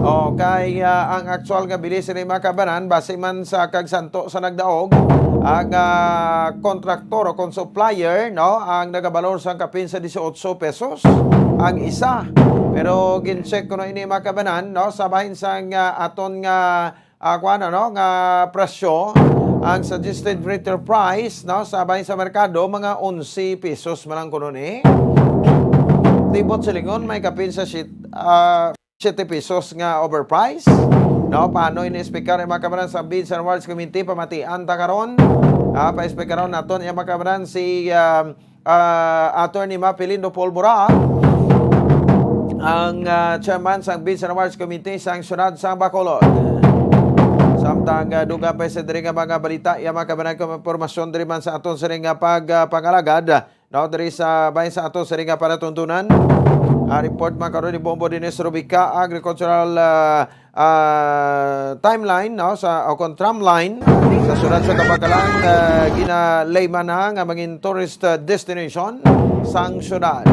O, kay, ah, ang aktual nga bilis ni mga kabanan, base man sa kagsanto sa nagdaog, ang, ah, kontraktor o kung supplier, no, ang nagabalor sang kapin sa dieciocho pesos ang isa. Pero gin-check ko na ini, mga kabanan, no, sa bahin sang, ah, aton nga, ah, kuwan, ano, nga presyo, ang suggested retail price, no, sa bahin sa merkado, mga onse pesos man lang kuno ni. Tibot silingon, may kapin sa shit, ah, siete pesos nga overprice. No, paano ini, Speaker, ang mga kabanan sa Bids and Awards Committee? Pamatian ta karon. Ah, pa-Speakeron naton ang mga kabanan si, ah, ah, Attorney Mapilindo Polvora, ang, ah, chairman sang Bids and Awards Committee sang Siyudad sang Bacolod. Samtang, ah, dugang pa sa diri nga mga balita, ang mga kabanan kung impormasyon diri man sa aton sining nga pag, ah, pangalagad, no, diri sa bahin sa ato sining nga palatuntunan. Ah, report man karon ni Bombo Dennis Rubica, agricultural, ah, ah, timeline, no, sa, o kon tram line sa siyudad sa Kabacalan, ah, ginalayman na nga mangin tourist, ah, destination sang siyudad.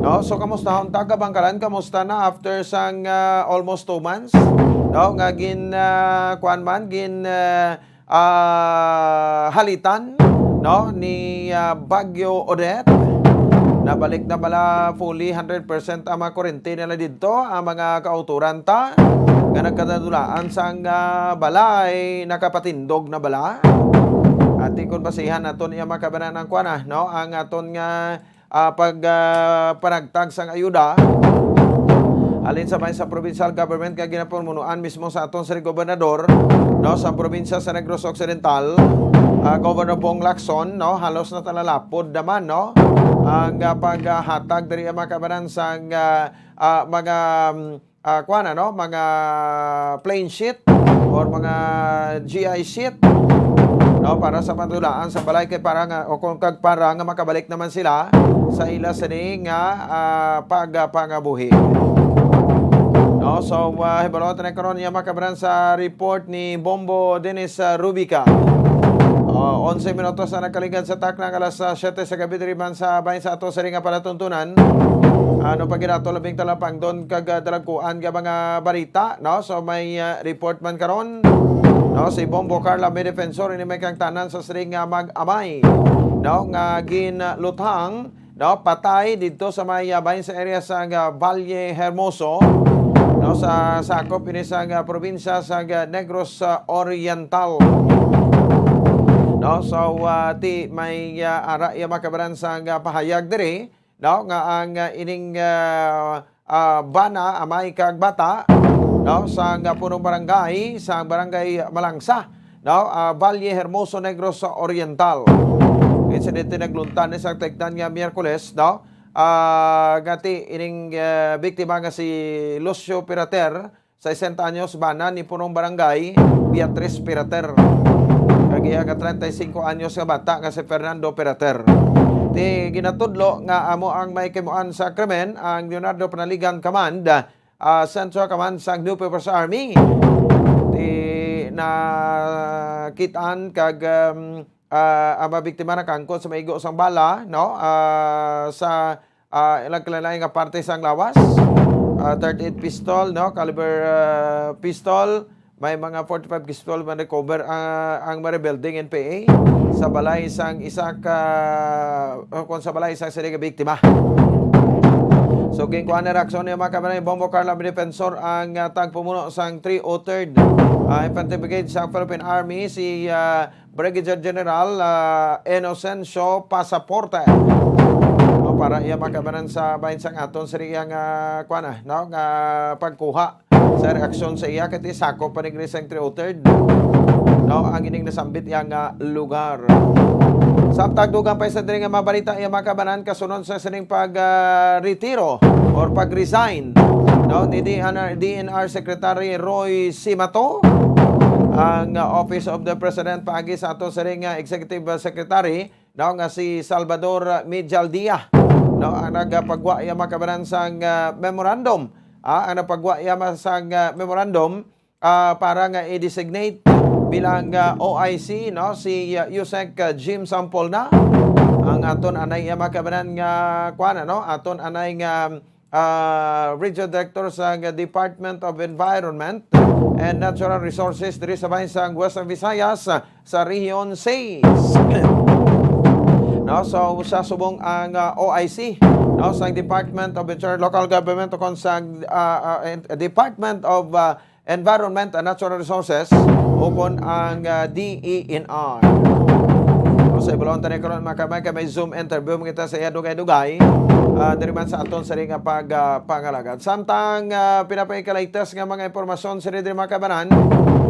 No, so kamusta ang taga Bangkalan? Kamusta na after sang, ah, almost two months? No, nga gin, ah, kuwan man, gin, ah, ah, halitan, no, ni, ah, Bagyo Odette. Nabalik na bala fully hundred percent ang mga kurente nila didto, ang mga kauturan ta nga nagkadadulaan sang, ah, balay nakapatindog na bala. Ati kon basihan naton iya mga kabanan ang kuwan, ah, no, ang aton nga ah, pag, ah, panagtag sang ayuda halin sa may sa provincial government nga ginapumunuan mismo sa aton sa gobernador, no, sa probinsya sa Negros Occidental, ah, Governor Bong Lacson, no, halos na talalapod naman, no, ang, ah, paghatag diri ang mga kabanan sang, ah, ah, mga, mm, ah, kuwan, ano, mga plain sheet or mga G I sheet, no, para sa patulaan sa balay kay para nga, o kung kag para nga makabalik naman sila sa ila sini nga, ah, pagpangabuhi. No, so, ah, hibalo ta na karon niya makabaran sa report ni Bombo Dennis, ah, Rubica. Oh, onse minutos na nagkaligad sa takna nga alas, ah, siyete sa gabi diri man sa bahin sa ato sa ring nga palatuntunan. Ano pa ginato labing talapangdon kag, ah, dalagkuan nga mga balita, no? So may, ah, report man karon, no? Si Bombo Carla may defensor ini may kangtanan sa siring nga mag-amay, no? Nga ginluthang, no? Patay didto sa may, ah, bahin sa area sa, ah, Valle Hermoso, no? Sa sakop ini sa, ah, probinsya sa, ah, Negros, ah, Oriental. No? So, ah, ti may, ah, ara iya makabaran sa, ah, pahayag diri, no, nga ang, ah, ining, ah, ah, bana, amay kag bata, no, sa nga punong barangay, sa barangay Malangsa, no, ah, Valle Hermoso Negros Oriental. Insidente naglunta ni sa tagdan nga Miyerkules, no, ah, nga ti ining, ah, biktima nga si Lucio Pirater, sesenta anyos, bana ni punong barangay Beatriz Pirater. Kag iya nga treinta y cinco anyos nga bata nga si Fernando Pirater. Ti ginatudlo nga amo ang may kimuan sa krimen ang Leonardo Panaligan Command, ah, Central Command sang New People's Army. Ti nakit-an kag, um, ah, ang mga biktima nakangkot sa maigo sang bala, no? Ah, sa, ah, ilang kalain-lain nga parte sang lawas. Ah, thirty-eight pistol, no? Caliber, ah, pistol. May mga forty-five pistol man recover, ah, ang Maribelding N P A sa balay sang isa ka, o kung sa balay sang sila nga biktima. So, ginkuha na reaksyon ni mga kabanan ni Bombo Carla Defensor ang, ah, tagpumuno sang three oh third, ah, Infantry Brigade sa Philippine Army, si, ah, Brigadier General, ah, Inocencio Pasaporte. No, para iya makabanan sa bahin sang aton sa iyang, ah, kuwan, ah, no, nga pagkuha sa reaksyon sa iya, kay ti sakop pa ni Grisang three oh third, no, ang ining nasambit iya nga lugar. Sa pagdugang pa sa diri nga mga balita, iya makabanan kasunod sa sining pag, ah, retiro or pag-resign, no, ni D N R, D N R Secretary Roy Simato, ang, ah, Office of the President paagi sa ato sining, ah, Executive Secretary, no, nga si Salvador Mijaldea, no, ang nagapagwa iya makabanan sang, ah, memorandum, ah, ang nagpagwa iya ma-, sang, ah, memorandum, ah, para nga i-designate bilang, ah, O I C, no, si, ah, Usec, ah, Jim Sampolna. Ang aton anay iya makabanan nga kuan, no, aton anay nga ah, Regional Director sa Department of Environment and Natural Resources diri sa bahin sang Western Visayas, ah, sa Region six. No, so, sa subong ang, ah, O I C, no, sa Department of Interior Local Government, o kon sa, ah, ah, en-, Department of, ah, Environment and Natural Resources, o kon ang, ah, D E N R. No, sa ibulon tani karon, mga kamay, kay may Zoom interview man kita sa iya dugay-dugay, ah, diri man sa aton sini nga pag, ah, pangalagad. Samtang, ah, pinapakita-latest nga mga impormasyon sini diri, mga kabanan,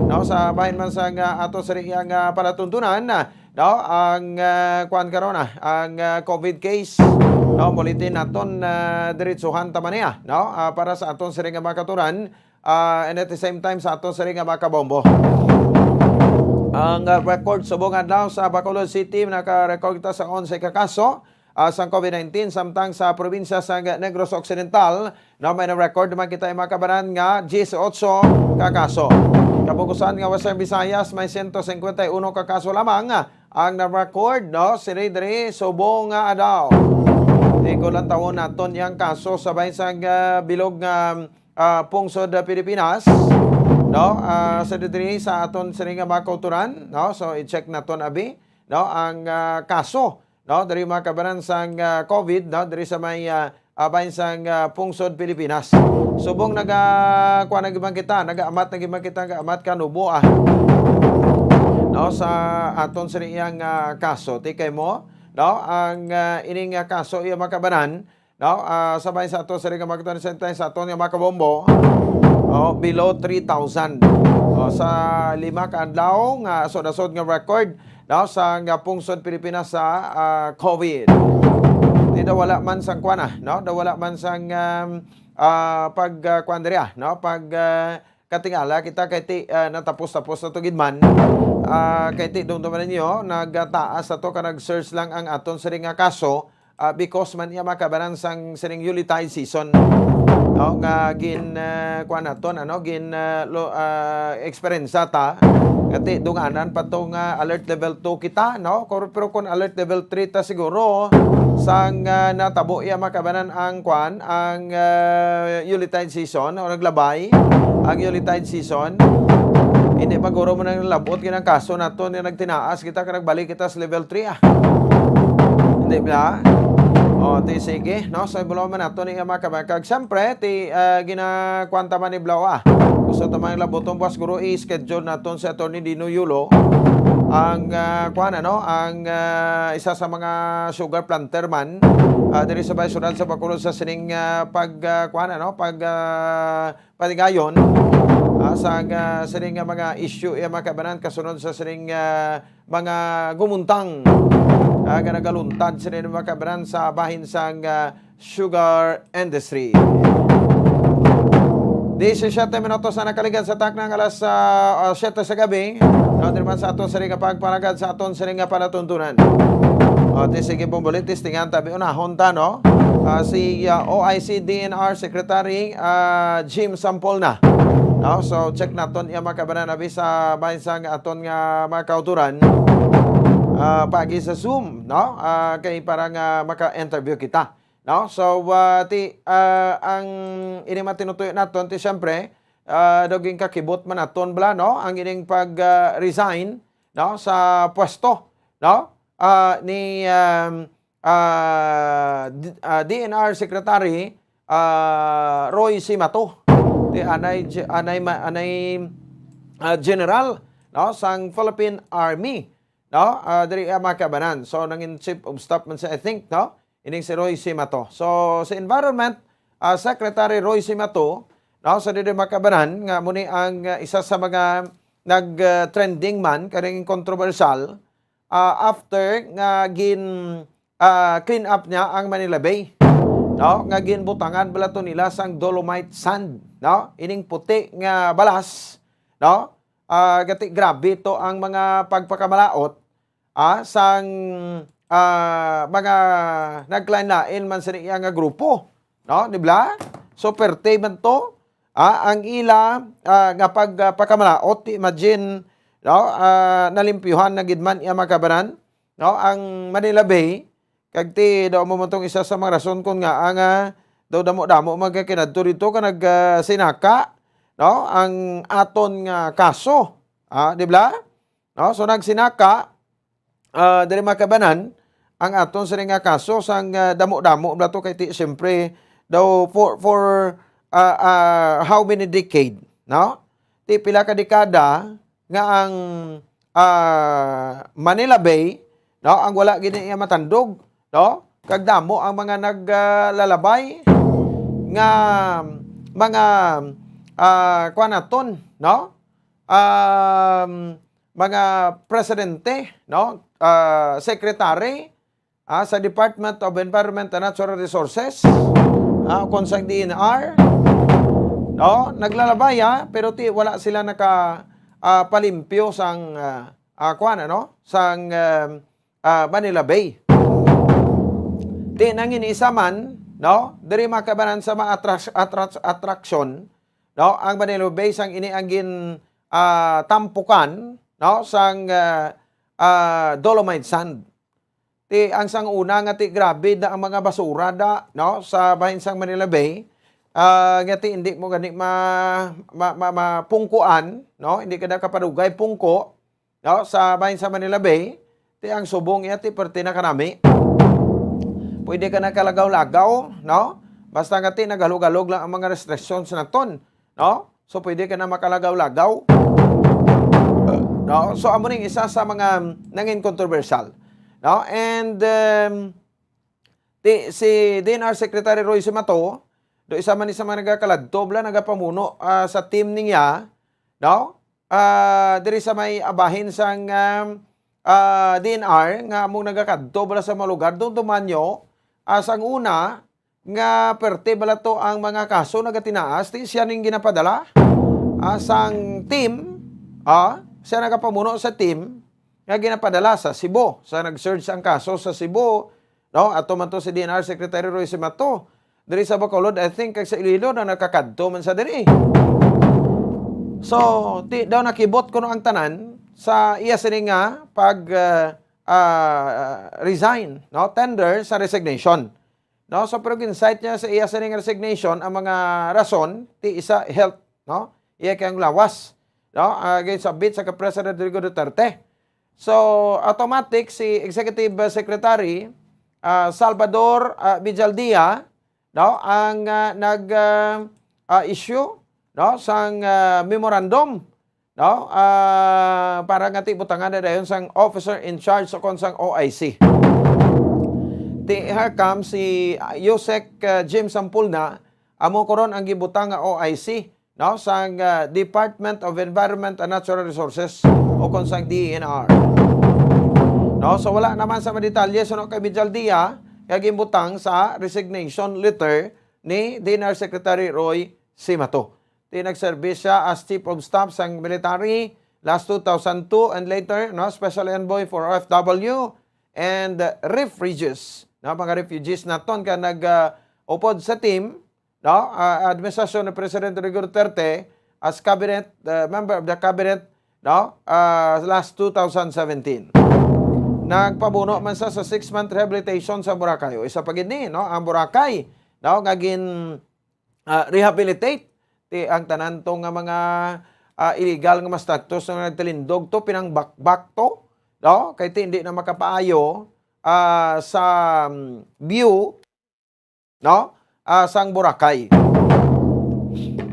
no, sa bahin man sa nga ato sini nga palatuntunan, no, ang, ah, kuan karon, ah, ang, ah, COVID case, no, mulitin naton, ah, diretsuhan ta man niya, no, ah, para sa aton sini nga mga kauturan, ah, and at the same time sa aton sini nga mga kabombo. Ang, ah, record subong adlaw sa Bacolod City, naka-record kita sa onse ka kaso, ah, sang COVID nineteen, samtang sa probinsya sa Negros Occidental, no, may na-record naman kita, mga kabanan, nga diyesotso ka kaso. Kabukusan nga Western Visayas, may sento singkwenta y uno ka kaso lamang ang na-record, no, sini diri subong nga adlaw. Di ko lang tawon naton yang kaso sa bahin sang, ah, bilog nga, ah, pungsod, ah, Pilipinas, no? Ah, sa diri sa aton sini nga mga kauturan, no? So, i-check naton abi, no, ang, ah, kaso, no, diri, mga kabanan, sang, ah, COVID, no, diri sa may, ah, ah, bahin sang, ah, pungsod Pilipinas. Subong naga, kuan na gid man kita, nagaamat na gid man kita, nagaamat ka nubo, ah. No, sa aton sini iyang, ah, kaso, tikay mo, no, ang, ah, ining, ah, kaso iya, mga kabanan, no, ah, sa bahin sa aton sini nga mga kabanan, sa aton nga mga kabombo, oh, below three thousand. Oh, sa lima ka adlaw nga asod-asod nga record, no, sa nga pungsod Pilipinas sa, ah, COVID. Di daw wala man sang kuan, ah, no? Daw wala man sang, um, ah, pag, ah, kuan diri, ah, no? Pag, ah, katingala kita kay ti, ah, natapos-tapos na to gid man. Ah, kay ti, dungdungan ninyo, nagtaas na to ka nag-surge lang ang aton sini nga kaso, ah, because man iya makabanan sang sining Yuletide season, no, nga gin, ah, kuan naton, ano, gin, ah, lo-, ah, experience ta. Kati dunganan pa to nga alert level two kita, no? Kor-, pero kung alert level three ta siguro, sang, ah, natabo iya makabanan ang kuan, ang, ah, Yuletide season o naglabay ang Yuletide season, hindi pa guro mo nang labot ginang kaso nato ni nagtinaas kita kag nagbalik kita sa level three, ah. Hindi ba? O, ti sige, no? So, ibulaw man nato ni mga kabakag. Siyempre, ti, ah, ginakwanta man ni Blau, ah. Gusto ta man labuton, buwas guro i-schedule naton si Attorney Dino Yulo. Ang, ah, kuan, ano, ang, ah, isa sa mga sugar planter man, ah, diri sa may syudad sa Bacolod sa sining, ah, pag, ah, kuan, ano, pag, ah, paligayon, ah, sa, ah, sining nga mga issue, iya mga kabanan, kasunod sa sining, ah, mga gumuntang, ah, nga nagaluntad sini mga kabanan sa bahin sang, ah, sugar industry. Disisiyete minutos na nakaligad sa taknang alas, ah, ah, siyete sa gabi. No, diri man sa aton sini nga pagparagad sa aton sini nga palatuntunan. O, ti sige, pong bulit, testingan tabi unahon ta, no? Ah, si, ah, O I C D N R Secretary, ah, Jim Sampolna. No? So, check naton iya mga kabanan abi sa bahin sang aton nga mga kauturan. Ah, pagi sa Zoom, no? Ah, kay para nga maka-interview kita, no? So, ah, ti, ah, ang ini matinutuyo naton, ti siyempre, ah, daw ginkakibot man naton bala, no? Ang ining pag, ah, resign, no? Sa pwesto, no? Ah, ni, um, ah, D-, ah, D N R Secretary, ah, Roy Simato. Ti anay ge-, anay ma-, anay, ah, general, no, sang Philippine Army, no? Ah, diri, ah, mga kabanan. So, nangin chief of staff man siya, I think, no? Ining si Roy Simato. So, si Environment, ah, Secretary Roy Simato, no, sa diri, mga kabanan, nga muni ang, ah, isa sa mga nag, ah, trending man, kaning kontrobersyal, ah, after nga gin, ah, clean up niya ang Manila Bay, no? Nga ginbutangan bala to nila sang dolomite sand, no? Ining puti nga balas, no? Ah, gati grabe to ang mga pagpakamalaot, ah, sang, ah, mga naglain-lain man sa iya nga grupo, no? Di ba? So, perte man to, ah, ang ila, ah, nga pag, ah, pakamalaot, imagine, no? Ah, nalimpyuhan na gid man iya mga kabanan, no? Ang Manila Bay, kag ti daw mo man tong isa sa mga rason kung nga ang, ah, Daw damo-damo man kay kinadto dito ka nag, ah, sinaka, no? Ang aton nga kaso, ah, di ba? No? So nagsinaka, ah, diri makabanan ang aton sini nga kaso sang, ah, damo-damo bala to kay ti, siyempre daw for, for, ah, ah, how many decade, no? Ti pila ka dekada nga ang, ah, Manila Bay, no, ang wala gid iya matandog, no? Kag damo ang mga nag, ah, lalabay nga mga, ah, kuan naton, no? Um, mga presidente, no? Ah, secretary, ah, sa Department of Environment and Natural Resources, ah, kung sa D N R, no? Naglalabay, ah, pero ti, wala sila naka, ah, palimpyo sang, ah, ah, kuwan, ano? Sang, um, ah, Manila Bay. Ti nangin isa man, no? Diri makabanan sa mga atras-, atras-, attraction, no? Ang Manila Bay sang ini ang gin, ah, tampukan, no? Sang, ah, ah, dolomite sand. Ti ang sang una nga ti grabe da ang mga basura da, no? Sa bahin sang Manila Bay, ah, nga ti hindi mo gani ma-, ma-, ma-, mapungkuan, no? Hindi ka na kapadugay pungko, no? Sa bahin sa Manila Bay, ti ang subong iya ti perti na kanami. Pwede ka na kalagaw-lagaw, no? Basta nga ti naghalog-halog lang ang mga restrictions naton, no? So pwede ka na makalagaw-lagaw. No? So amo ning isa sa mga nangin controversial, no? And, um, ti, si D N R Secretary Roy Simato, do isa man ni sa mga nagakaladto bala, nagapamuno, ah, sa team niya, no? Ah, diri sa may abahin sang, um, ah, D N R nga among nagakadto bala sa mga lugar, doon tumanyo, ah, sang una, nga perte bala to ang mga kaso nagatinaas, ti siya ning ginapadala, ah, sang team, ah, siya nagapamuno sa team nga ginapadala sa Cebu, sa nag-search ang kaso sa Cebu, no? Ato man to si D N R Secretary Roy Simato. Diri sa Bacolod, I think, kag sa Iloilo na nakakadto man sa diri. So, ti daw nakibot kuno ang tanan sa iya sini nga pag, ah, ah, resign, no? Tender sa resignation. No? So, pero gin-cite niya sa iya sining resignation ang mga rason, ti isa health, no? Iya kay ang lawas, no? Ah, gin-submit sa ka President Rodrigo Duterte. So, automatic si Executive Secretary, ah, Salvador, ah, Villaldia, no, ang, ah, nag, ah, ah, issue, no, sang, ah, memorandum, no, ah, para nga ti butangan na dayon sang officer in charge o kon sang O I C. Ti, how come si, ah, Usec, ah, Jim Sampulna amo ko ron ang gibutang nga O I C, no, sang, ah, Department of Environment and Natural Resources o kon sang D E N R. No, so wala naman sa madetalye suno kay Mijal Dia nga ginbutang sa resignation letter ni D N R Secretary Roy Simato. Ti nagserbis siya as Chief of Staff sang military last two thousand two and later, no, Special Envoy for O F W and, uh, refugees. No, mga refugees naton ka nag, uh, upod sa team, no, uh, administrasyon ni President Rodrigo Duterte as cabinet, uh, member of the cabinet, no, uh, last two thousand seventeen. Nagpabuno man sa, sa six-month rehabilitation sa Boracay. O isa pa gid ni, no, ang Boracay, no, nga gin, ah, rehabilitate ti ang tanan to nga mga, ah, illegal nga mga structures nga nagtalindog to, pinangbakbak to, no? Kay ti hindi na makapaayo, ah, sa, mm, view, no? Ah, sang Boracay.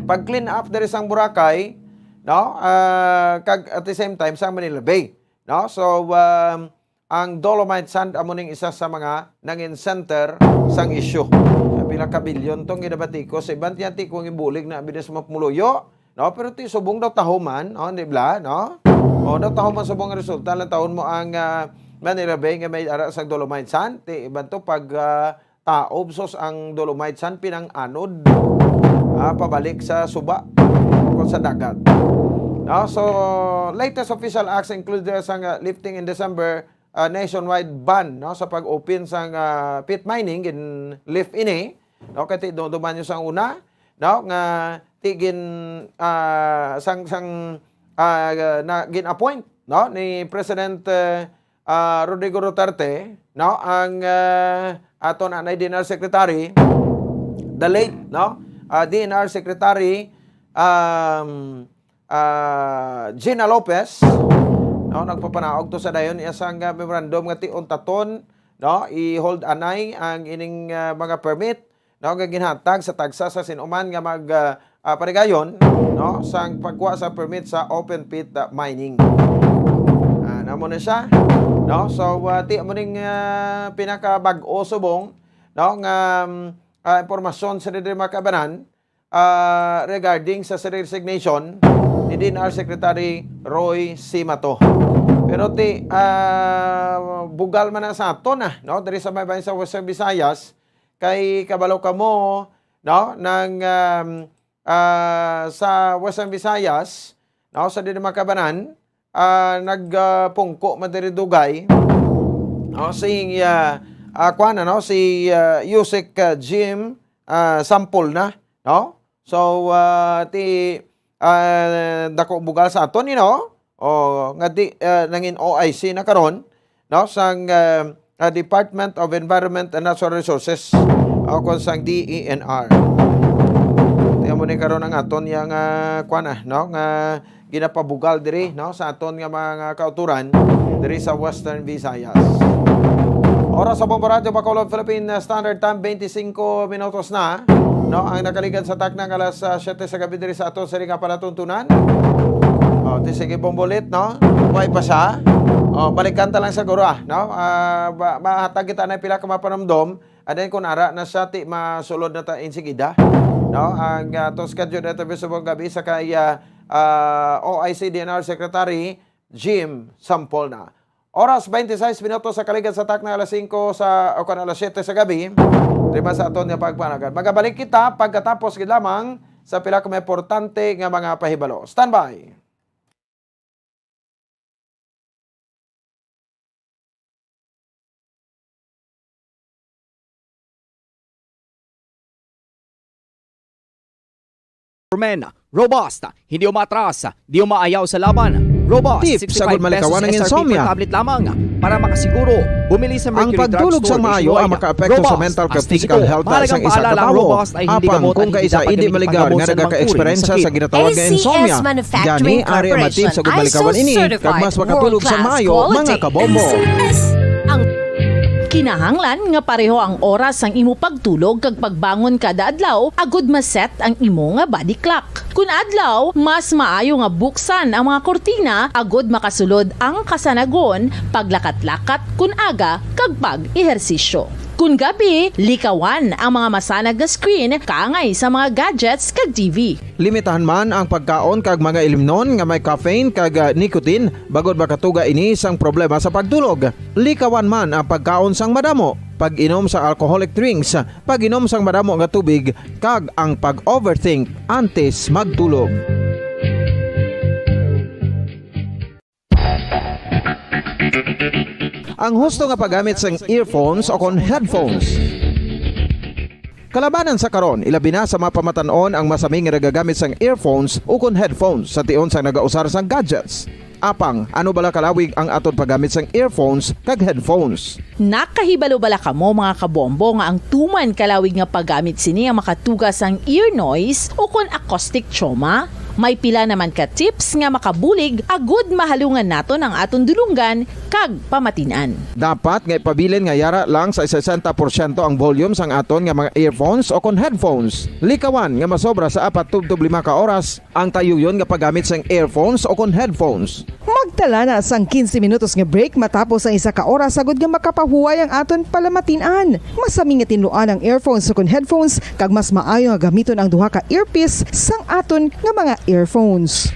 Pag-clean up diri sang Boracay, no? Ah, kag at the same time sang Manila Bay, no? So, um, ang dolomite sand amo ning isa sa mga nangin center sang issue. Pila ka bilyon tong ginabatikos sa iban, tiyan ti kung ibulig na bidas mapumuloyo, no? Pero ti subong daw tahuman, no? Di bala, no? O, daw tahuman subong ang resulta, lang tahon mo ang, ah, Manila Bay nga may ara sang dolomite sand, ti iban to pag, ah, taob sos ang dolomite sand pinang-anod, ah, pabalik sa suba o sa dagat. No? So, latest official acts include there sang, ah, lifting in December, ah, nationwide ban, no, sa pag-open sang, ah, pit mining, gin-lift ini, no, kay ti dumduman nyo sang una, no, nga ti gin, ah, sang, sang, ah, na gin-appoint, no, ni President, eh, ah, Rodrigo Duterte, no, ang, ah, aton anay dinner secretary, the late, no? Ah, D N R Secretary, um, ah, Gina Lopez, no, nagpapanaog to sa dayon iya sang, ah, memorandum nga ti-, untaton, no, i-hold anay ang ining, ah, mga permit, no, nga ginhatag sa tagsa sa sin-o man nga mag, ah, ah, panigayon, no, sang pagkuha sa permit sa open pit, ah, mining. Ah, namo na siya, no? So, ah, ti-, amo ning, ah, pinakabag-o subong, no, nga, um, ah, impormasyon sa diri mga kabanan, ah, regarding sa resignation ni D N R Secretary Roy Simato. Pero ti, ah, bugal man na sa aton, ah, no? Diri sa may bahin sa Western Visayas, kay kabalo kamo, no, nang, um, ah, sa Western Visayas, no, sa diri mga kabanan, ah, nag, ah, pungko man diri dugay, no, si, ah, ah, kuwan, ano, si, ah, Usec, ah, Jim, ah, Sampol na, no? So, ah, ti, ah, dako bugal sa aton, you know? O, nga di, ah, nangin O I C na karon, no, sang, ah, ah, Department of Environment and Natural Resources, o kon sang D E N R. Ti amo ni karon ang aton yang, ah, kuwan, ah, no, nga ginapabugal diri, no, sa aton nga mga kauturan diri sa Western Visayas. Oras sa Bombo Radyo Bacolod, Philippine Standard Time, twenty-five minutos na, no, ang nakaligad sa takna nga alas, ah, siyete sa gabi diri sa aton sini nga palatuntunan. O, ti sige, Bombolit, no? Way pa siya. O, balikan ta lang siguro, ah, no? Ah, ba-, mahatag kita na pila ka mapanumdom. And then, kung ara na siya, ti masulod na ta insigida, no? Ang, ah, to schedule na ta subong gabi sa kay, ah, ah, O I C D N R Secretary Jim Sampolna. Oras, twenty-six minutos sa kaligad sa takna alas singko sa, o kon alas siyete sa gabi. Di ba sa aton nga pagpanagan? Magabalik kita pagkatapos gid lamang sa pila ka mga importante nga mga pahibalo. Standby! Men, robust, hindi umatras, di umaayaw sa laban. Robust, Tip sa sixty-five pesos malikawan ang S R P per insomnia. Tablet lamang. Para makasiguro, bumili sa Ang Mercury pagtulog Drugstore sang maayo nationwide. Ang makaapekto sa Robust, mental kag physical health sa isang katawo. Apang kung kaisa hindi maligar nga nagaka-eksperyensya sa ginatawag nga insomnia, gani ari ang matip sa gud malikawan ini, kag mas makatulog sa maayo, mga kabombo. Kinahanglan nga pareho ang oras sang imo pagtulog kag pagbangon kada adlaw agud ma-set ang imo nga body clock. Kun adlaw, mas maayo nga buksan ang mga kurtina agud makasulod ang kasanagon, paglakat-lakat kun aga, kag pag-ehersisyo. Kun gabi, likawan ang mga masanag nga screen kaangay sa mga gadgets kag T V. Limitahan man ang pagkaon kag mga ilimnon nga may caffeine kag, ah, nicotine, bangod makatuga ini sang problema sa pagtulog. Likawan man ang pagkaon sang madamo, pag-inom sa alcoholic drinks, pag-inom sang madamo nga tubig, kag ang pag-overthink antes magtulog. Ang husto nga paggamit sang earphones o kon headphones. Kalabanan sa karon, ilabi na sa mga pamatan-on ang masami nga nagagamit sang earphones o kon headphones sa tion sang nagausar sang gadgets. Apang, ano bala kalawig ang aton paggamit sang earphones kag headphones? Nakahibalo bala kamo, mga kabombo, nga ang tuman kalawig nga paggamit sini ang makatuga sang ear noise o kon acoustic trauma? May pila naman ka tips nga makabulig agud mahalungan naton ang aton dulonggan kag pamatin-an. Dapat nga ipabilin nga yara lang sa sesenta porsyento ang volume sang aton nga mga earphones o kon headphones. Likawan nga masobra sa apat tubtob lima ka oras ang tayuyon nga paggamit sang earphones o kon headphones. Magtala na sang quince minutos nga break matapos ang isa ka oras, agud nga makapahuway ang aton palamatin-an. Masami nga tinluan ang earphones ukon headphones, kag mas maayo nga gamiton ang duha ka earpiece sang aton nga mga earphones.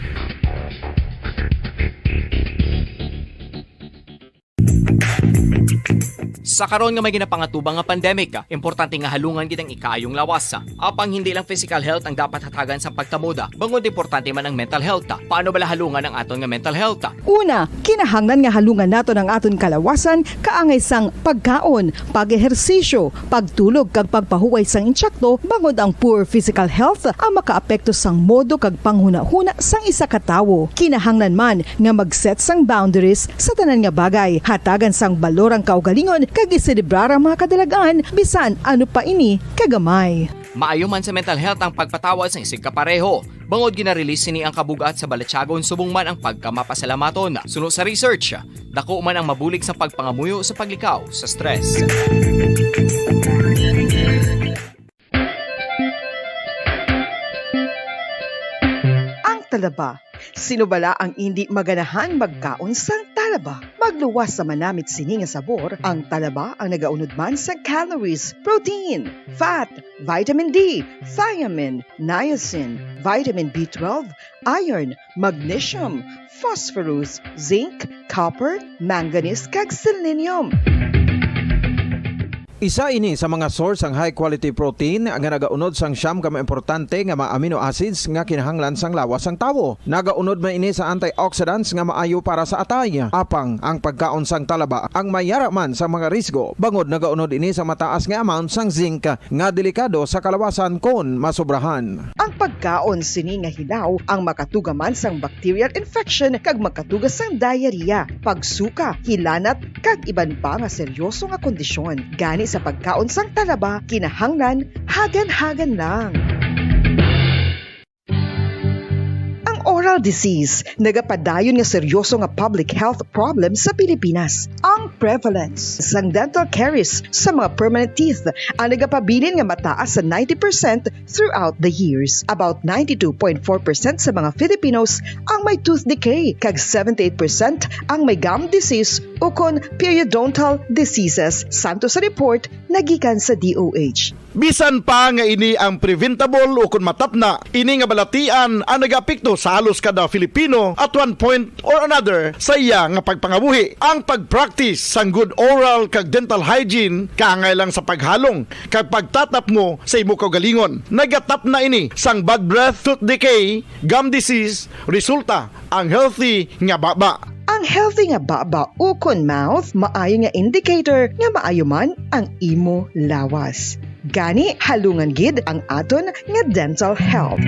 Sa karon nga may ginapangatubang nga pandemic, importante nga halungan gid ang ikaayong lawas. Apang hindi lang physical health ang dapat hatagan sa pagtamod, bangod importante man ang mental health. Paano bala halungan ang aton nga mental health? Una, kinahanglan nga halungan naton ang aton kalawasan kaangay sang pagkaon, pag-ehersisyo, pagtulog kag pagpahuway sang insakto, bangod ang poor physical health ang makaapekto sang modo kag panghunahuna sang isa ka tawo. Kinahanglan man nga mag-set sang boundaries sa tanan nga bagay, hatagan sang balor ang kaugalingon kag iselebrar ang mga kadalag-an, bisan ano pa ini kagamay. Maayo man sa mental health ang pagpatawad sang isigkapareho, bangod gina-release sini ang kabug-at sa balatyagon subong man ang pagkamapasalamaton. Suno sa research, dako man ang mabulig sa pagpangamuyo sa paglikaw sa stress. Ang talaba. Sino bala ang indi maganahan magkaon sang talaba? Magluwas sa manamit sini nga sabor, ang talaba ang nagaunod man sa calories, protein, fat, vitamin D, thiamine, niacin, vitamin B twelve, iron, magnesium, phosphorus, zinc, copper, manganese, kag selenium. Isa ini sa mga source sang high quality protein nga nagaunod sang siyam ka mga importante nga mga amino acids nga kinahanglan sang lawas sang tawo. Nagaunod man ini sa antioxidants nga maayo para sa atay. Apang ang pagkaon sang talaba ang may yara man sang mga risgo, bangod nagaunod ini sa mataas nga amount sang zinc nga delikado sa kalawasan kon masobrahan. Ang pagkaon sini nga hilaw ang makatuga man sang bacterial infection kag makatuga sang diarrhea, pagsuka, hilanat, kag iban pa nga seryoso nga kondisyon. Gani sa pagkaon sang talaba, kinahanglan hagan-hagan lang. Ang oral disease nagapadayon nga seryoso nga public health problem sa Pilipinas. Ang prevalence sang dental caries sa mga permanent teeth ang nagapabilin nga mataas sa ninety percent throughout the years. About ninety-two point four percent sa mga Filipinos ang may tooth decay, kag seventy-eight percent ang may gum disease ukon periodontal diseases, santo sa report nga gikan sa D O H. Bisan pa nga ini ang preventable ukon matapna, ini nga balatian ang nagaapekto sa halos kada Filipino at one point or another sa iya nga pagpangabuhi. Ang pag-practice sang good oral kag dental hygiene kaangay lang sa paghalong kag pagtatapngo sa imo kaugalingon. Nagatapna ini sang bad breath, tooth decay, gum disease, resulta ang healthy nga baba. Ang healthy nga baba ukon mouth maayo nga indicator nga maayo man ang imo lawas. Gani, halungan gid ang aton nga dental health.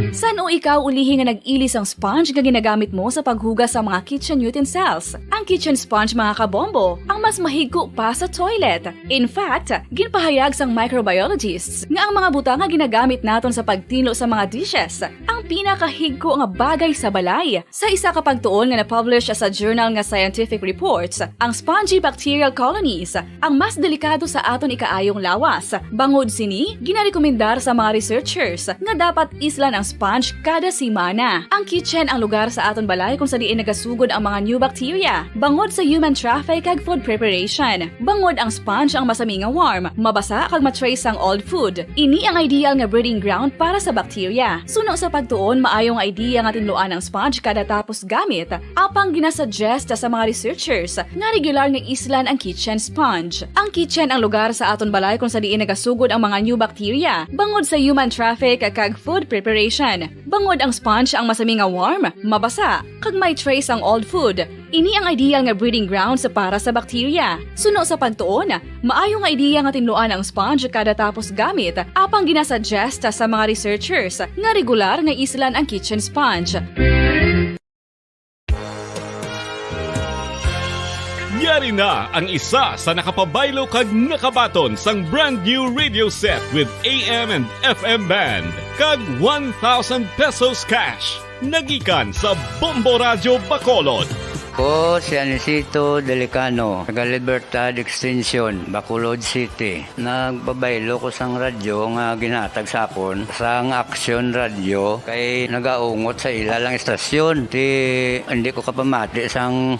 San-o ikaw ulihi nga nag-ili sang sponge nga ginagamit mo sa paghugas sa mga kitchen utensils? Ang kitchen sponge, mga kabombo, ang mas mahigko pa sa toilet. In fact, ginpahayag sang microbiologists nga ang mga butang nga ginagamit naton sa pagtinlo sa mga dishes ang pinakahigko nga bagay sa balay. Sa isa ka pagtuon nga na-publish sa journal nga Scientific Reports, ang spongy bacterial colonies ang mas delikado sa aton ikaayong lawas. Bangod sini, ginarekomendar sa mga researchers nga dapat islan ang sponge kada semana. Ang kitchen ang lugar sa aton balay kung sa diin nagasugod ang mga new bacteria, bangod sa human traffic kag food preparation. Bangod ang sponge ang masami nga warm, mabasa kag ma-trace ang old food. Ini ang ideal nga breeding ground para sa bacteria. Suno sa pagtuon, maayo nga idea nga tinluan ang sponge kada tapos gamit. Apang ginasuggest sa mga researchers nga regular nga islan ang kitchen sponge. Ang kitchen ang lugar sa aton balay kung sa diin nagasugod ang mga new bacteria, bangod sa human traffic kag food preparation. Bangod ang sponge ang masami nga warm, mabasa, kag may trace ang old food. Ini ang ideal nga breeding grounds para sa bacteria. Suno sa pagtuon, maayo nga idea nga tinluan ang sponge kada tapos gamit, apang ginasuggest sa mga researchers nga regular nga islan ang kitchen sponge. Yari na ang isa sa nakapabaylo kag nakabaton sang brand new radio set with A M and F M band kag one thousand pesos cash. Nagikan sa Bombo Radyo Bacolod. Ko si Anisito Delicano, taga Libertad Extension, Bacolod City. Nagpabaylo ko sang radyo nga ginhatag sa akon sang Aksyon Radyo kay nagaungot sa ila lang istasyon. Ti hindi ko kapamati sang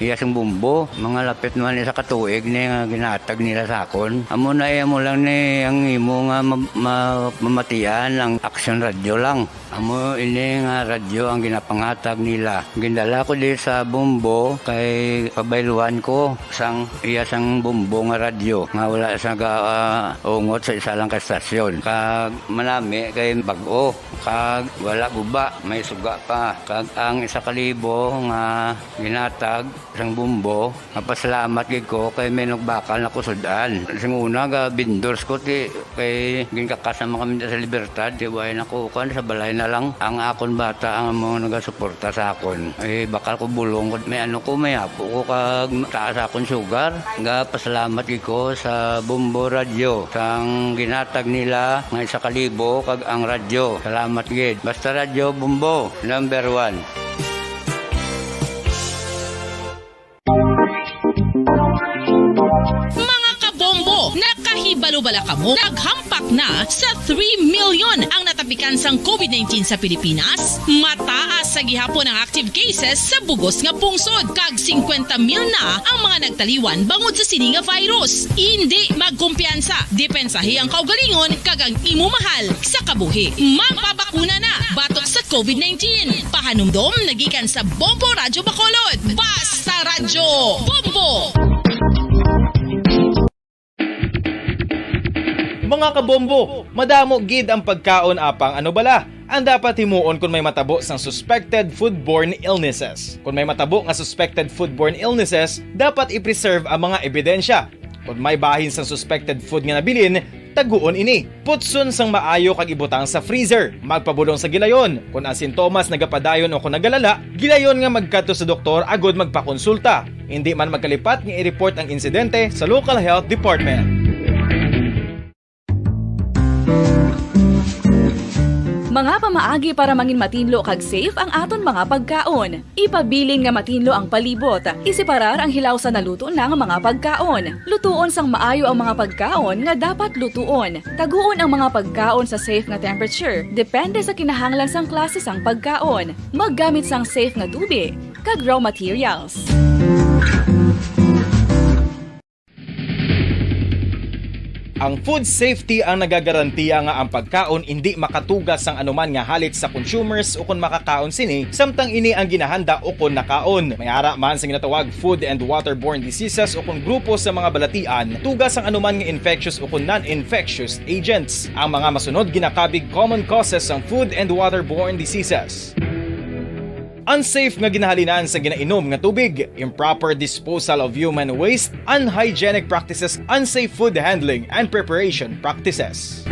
iya sing bumbo. Mga lapit man isa ka tuig ni nga ginhatag nila sa akon. Amo na, eh, amo lang ni ang imo nga ma-, ma-, mamatian ang Aksyon Radyo lang. Amo ini nga radyo ang ginapanghatag nila. Gindala ko di sa Bombo kay pabayluan ko sang iya sang Bombo nga radyo nga wala sa ga-, ah, ungot sa isa lang ka stasyon. Kag manami kay bag-o. Kag wala guba, may suga pa. Kag ang isa ka libo nga ginhatag sang Bombo, mapasalamat gid ko kay may nagbakal na ko sud-an. Sing una, ga vendors ko, ti, kay ginkakas naman kami sa Libertad, ti, way na ko, kuwan, sa balay na lang. Ang akon bata ang amo nagasuporta sa akon. Eh, bakal ko bulong, may ano ko, may apo ko, kag taas akon sugar. Ga pasalamat gid ko sa Bombo Radyo, sang ginhatag nila nga isa ka libo, kag ang radyo. Salamat gid. Basta Radyo Bombo, number one. Mga kabombo, nakahibalo bala kamo? Naghampak na sa three million ang natapikan sang covid nineteen sa Pilipinas. Mataas sa gihapon ang active cases sa bugos nga pungsod, kag singkwenta mil na ang mga nagtaliwan bangod sa sini nga virus. Indi magkumpiyansa, depensahi ang kaugalingon kag ang imo mahal sa kabuhi. Magpabakuna na batok sa covid nineteen. Pahanumdom nagikan sa Bombo Radyo Bacolod. Basta Radyo Bombo! Mga kabombo, madamo gid ang pagkaon, apang ano bala ang dapat himuon kon may matabo sang suspected foodborne illnesses? Kon may matabo nga suspected foodborne illnesses, dapat i-preserve ang mga ebidensya. Kon may bahin sang suspected food nga nabilin, taguon ini. Putson sang maayo kag ibutang sa freezer. Magpabulong sa gilayon. Kon ang sintomas nagapadayon o kon nagalala, gilayon nga magkadto sa doktor agud magpakonsulta. Indi man magkalipat nga i-report ang insidente sa local health department. Mga pamaagi para mangin matinlo kag safe ang aton mga pagkaon. Ipabilin nga matinlo ang palibot. Iseparar ang hilaw sa naluto na nga mga pagkaon. Lutuon sang maayo ang mga pagkaon nga dapat lutuon. Taguon ang mga pagkaon sa safe nga temperature, depende sa kinahanglan sang klase sang pagkaon. Maggamit sang safe nga tubig kag raw materials. Ang food safety ang nagagarantiya nga ang pagkaon indi makatuga sang anuman nga halit sa consumers ukon makakaon sini, samtang ini ang ginahanda ukon nakaon. May ara man sa ginatawag food and waterborne diseases ukon grupo sa mga balatian tuga sang anuman nga infectious ukon non-infectious agents. Ang mga masunod ginakabig common causes sang food and waterborne diseases. Unsafe nga ginahalinan sa ginainom nga tubig, improper disposal of human waste, unhygienic practices, unsafe food handling and preparation practices.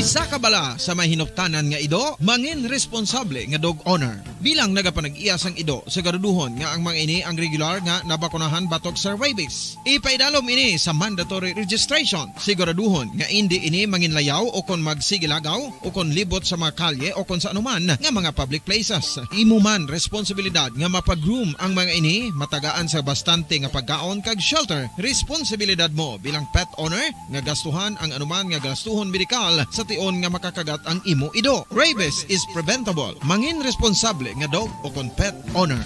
Isa ka bala sa may hinuptanan nga ido, mangin responsable nga dog owner. Bilang nagapanag-iya sang ido, siguraduhon nga ang mga ini ang regular nga nabakunahan batok sa rabies. Ipaidalom ini sa mandatory registration. Siguraduhon nga indi ini manginlayaw o kon magsigilagaw o kon libot sa mga kalye o kon sa anuman nga mga public places. Imo man responsibilidad nga mapa-groom ang mga ini, matagaan sa bastante nga pagkaon kag shelter. Responsibilidad mo bilang pet owner nga gastuhan ang anuman nga gastuhon medikal sa tion nga makakagat ang imo ido. Rabies is preventable. Mangin responsable nga dog o kon pet owner.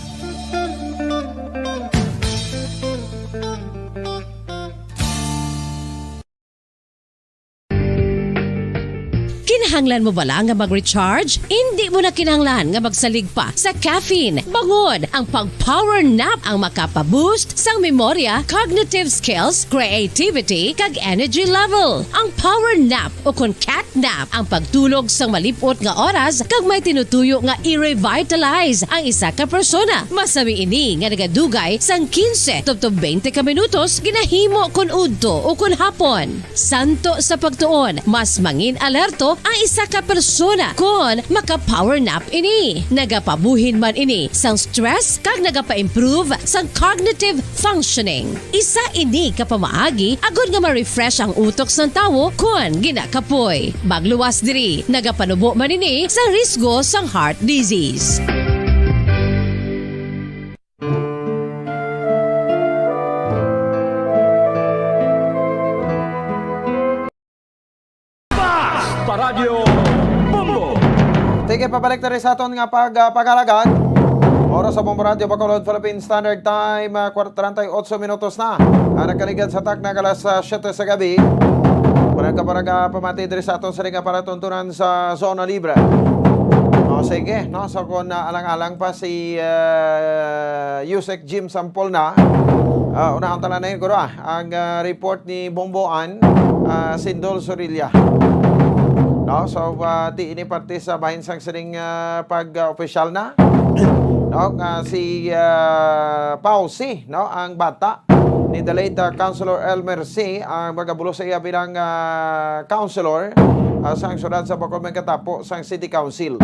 Kinahanglan mo bala nga mag-recharge? Indi mo na kinahanglan nga magsalig pa sa caffeine. Bangod, ang pag-power nap ang makapa-boost sang memorya, cognitive skills, creativity, kag energy level. Ang power nap o kon cat nap ang pagtulog sang malip-ot nga oras kag may tinutuyo nga i-revitalize ang isa ka persona. Masami ini nga nagadugay sang quince tubtob twenty ka minutos ginahimo kon udto o kon hapon. Santo sa pagtuon, mas mangin alerto ang isa ka persona kon maka-power nap ini. Nagapabuhin man ini sang stress kag nagapa-improve sang cognitive functioning. Isa ini ka pamaagi agod nga ma-refresh ang utok sang tawo kon ginakapoy. Magluwas diri, nagapanubo man ini sa risgo sang heart disease. Basta Radyo Bombo! Sige, pabalik na rin sa aton nga pag, ah, pag-alagad. Oras sa Bombo Radyo Bacolod, Philippine Standard Time, ah, kwar-, treinta y ocho minutos na. Ah, nagkaligad sa takna alas, ah, siyete sa gabi. Wala ka para ka pamati diri sa aton sa liga para tuntunan sa Zona Libre. O, sige, no? So, kung, ah, alang-alang pa si, ah, Yusek Jim Sampol na, ah, unahon tala na yun, guro, ah. Ang, ah, report ni Bomboan. ah, Sindol Sorilla. No? So, ah, ti ini parte sa bahin sang sining, ah, pag, ah, opisyal na. No? Nga si, ah, Pausi, no? Ang bata ni the late, ah, Councilor Elmer C, ang magabulos sa iya bilang, ah, councilor, ah, sang siyudad sa Bacolod, may katapo sang City Council.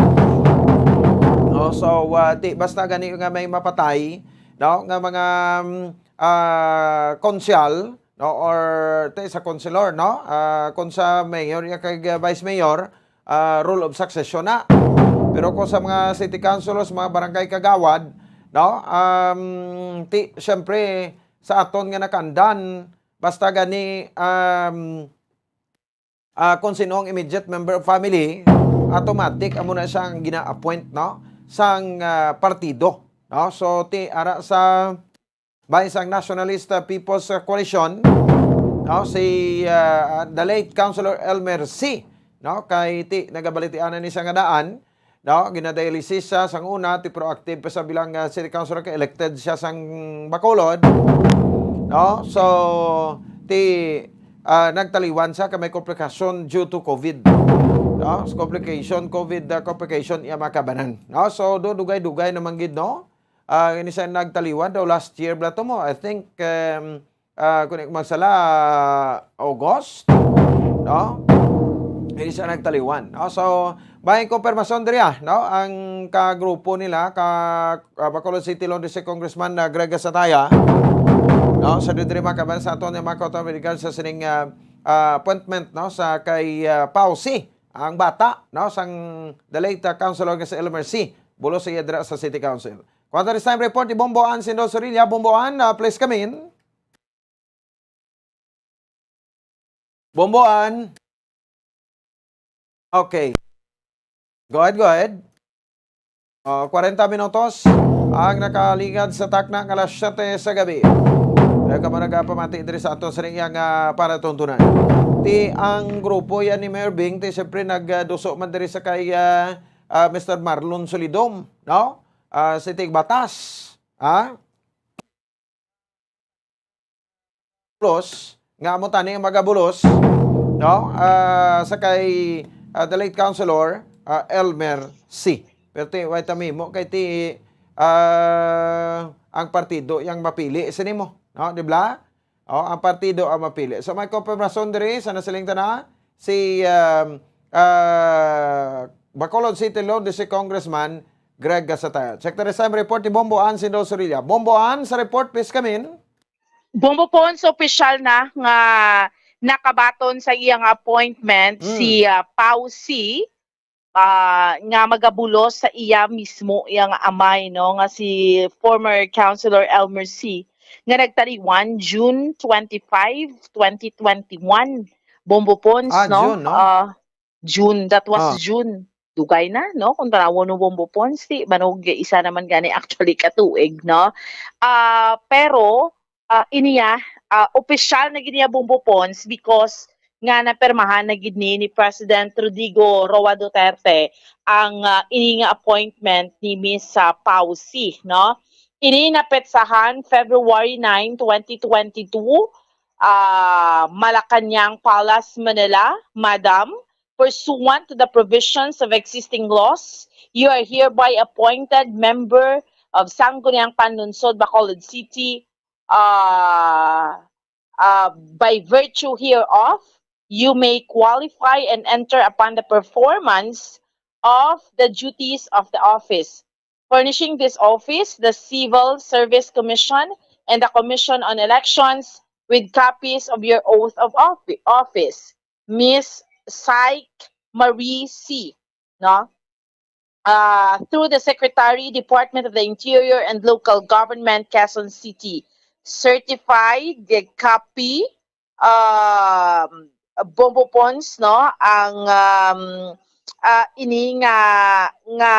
No? So, ah, ti, basta gani nga may mapatay, no? Nga mga, mm, ah, konsyal, no? Or ti sa councilor, no? Ah, kung sa mayor ya kag, ah, vice mayor, ah, rule of succession na. Pero kung sa mga city councilors, mga barangay kagawad, no? Um, ti, siyempre, sa aton nga nakaandan, basta gani, um, ah, kung sino ang immediate member of family, automatic amo na siya ang gina-appoint, no, sang, ah, partido, no? So, ti, ara sa bahin sang Nationalist, ah, People's, ah, Coalition, no, si, ah, the late Councilor Elmer C, no, kay ti nagabalitianan ni siya nga daan, no, ginadialysis siya sang una, ti proactive pa sa bilang, ah, city councilor, kay elected siya sang Bacolod, no? So, ti, ah, nagtaliwan siya kay may komplikasyon due to COVID, no? So, complication, COVID, ah, complication iya makabanan, no? So, do dugay-dugay naman gid, no? Ah, ini siya nagtaliwan daw last year bala to mo. I think, um, ah, kung di ko magsala, August, no? Ini siya nagtaliwan, no? So, may konfirmasyon diri, ah, no? Ang kagrupo nila, ka, ah, Bacolod City Laundry si Congressman, ah, Greg Gasataya, no? So, diri makaban sa aton nga mga kautoran with regards sa sining, ah, ah, appointment, no? Sa kay, ah, Pausi, ang bata, no? Sang the late, ah, Councilor nga si Elmer C. Bulos sa iya dira sa City Council. Kuwanta this time report ni Bombo Ann Sindol Sorilla. Bombo Ann, ah, please come in. Bombo Ann. Okay. Go ahead, go ahead. Ah, kwarenta minutos ang nakaligad sa takna nga alas siyete sa gabi. Kaya ka man nagapamati diri sa ato sa iyang, ah, palatuntunan. Ti ang grupo yan ni Mayor Bing, ti siyempre nagduso man diri sa kay, ah, ah, Mister Marlon Solidom, no? Ah, si Tigbatas, ha? Bulos, nga amo tani ang magabulos, no? Ah, sa kay, ah, the late Councilor, ah, Elmer C. Pero ti, way ta mahimo kay ti, ah, ang partido yang mapili sini mo, no? Di ba? Oh, ang partido ang mapili. So, may konfirmasyon diri sa nasiling ta na si, um, ah, Bacolod City Laundry si Congressman Greg Gasataya. Check the time report ni Bombo Ann Sindol Sorilla. Bombo Ann, sa report, please come in. Bombo Pons, opisyal na nga nakabaton sa iyang appointment Mm. si, ah, Pau C, ah, nga magabulos sa iya mismo iyang amay, no, nga si former Councilor Elmer C, nga nagtaliwan June twenty-five, twenty twenty-one. Bombo Pons, Ah, no? June, no? Ah, June, that was Ah. June. Dugay na, no? Kung tanawon mo, Bombo Pons, ti, manog isa naman gani actually ka tuig, no? Ah, pero, ah, iniya, ah, opisyal na gid niya, Bombo Pons, because nga napirmahan na gid ni, ni President Rodrigo Roa Duterte ang, ah, ini nga appointment ni Miss, ah, Pau C, no? Ini napetsahan February nine, twenty twenty-two, ah, Malacañang Palace, Manila, Madam. Pursuant to the provisions of existing laws, you are hereby appointed member of Sangguniang Panlungsod, Bacolod City, uh, uh, by virtue hereof, you may qualify and enter upon the performance of the duties of the office. Furnishing this office, the Civil Service Commission and the Commission on Elections with copies of your oath of offi-, office. Miss Syke Marie C, no? Uh, through the Secretary, Department of the Interior and Local Government, Quezon City. Certified copy, um, Bombo Pons, no? Ang, um, ah, ini nga, nga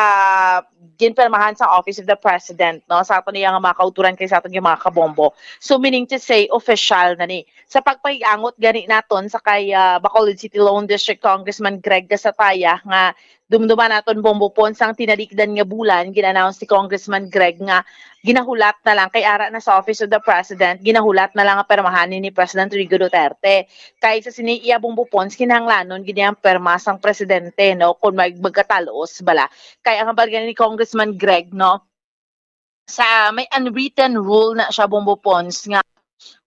ginpirmahan sa Office of the President, no? Sa aton iya nga mga kauturan kay sa aton nga mga kabombo. So, meaning to say, official na ni. Sa pagpahiangot gani naton sa kay, ah, Bacolod City Lone District Congressman Greg Gasataya nga Dumduman naton, Bombo Pons, ang tinalikdan nga bulan, gin-announce ni Congressman Greg nga ginahulat na lang, kay ara na sa Office of the President, ginahulat na lang ang permahan ni President Rodrigo Duterte. Kay sa sini iya, Bombo Pons, kinahanglanon gid ang perma sang presidente, no, kung may magkatalos bala. Kay ang hambal gani ni Congressman Greg, no, sa may unwritten rule na siya, Bombo Pons, nga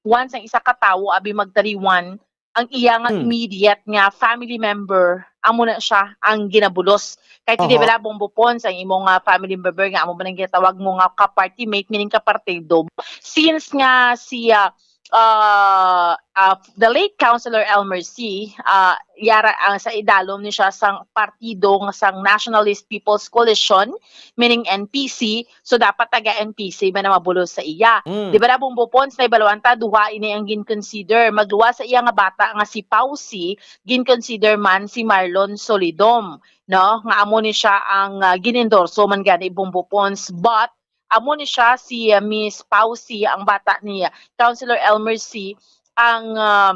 once ang isa ka tawo abi magtaliwan, ang iya nga Hmm. immediate nga family member, amo na siya ang ginabulos. Kay ti, di Oho. bala, Bombo Pons, ang imo nga family member nga amo man ang ginatawag mo nga ka-party mate, meaning ka-partido. Since nga siya, ah, ah, the late Councilor Elmer C, ah, yara ang sa idalom ni siya sang partido nga sang Nationalist People's Coalition, meaning N P C, so dapat taga N P C man ang mabulos sa iya. Mm. Di ba, Bombo Pons, na ibaluan ta, duha ini ang gin-consider. Magluwas sa iya nga bata nga si Pausi, gin-consider man si Marlon Solidom, no? Nga amo ni siya ang, ah, gin-endorso man gani, Bombo Pons, but amo ni siya si, ah, Miss Pausi, ang bata ni, ah, Councilor Elmer C, ang, ah,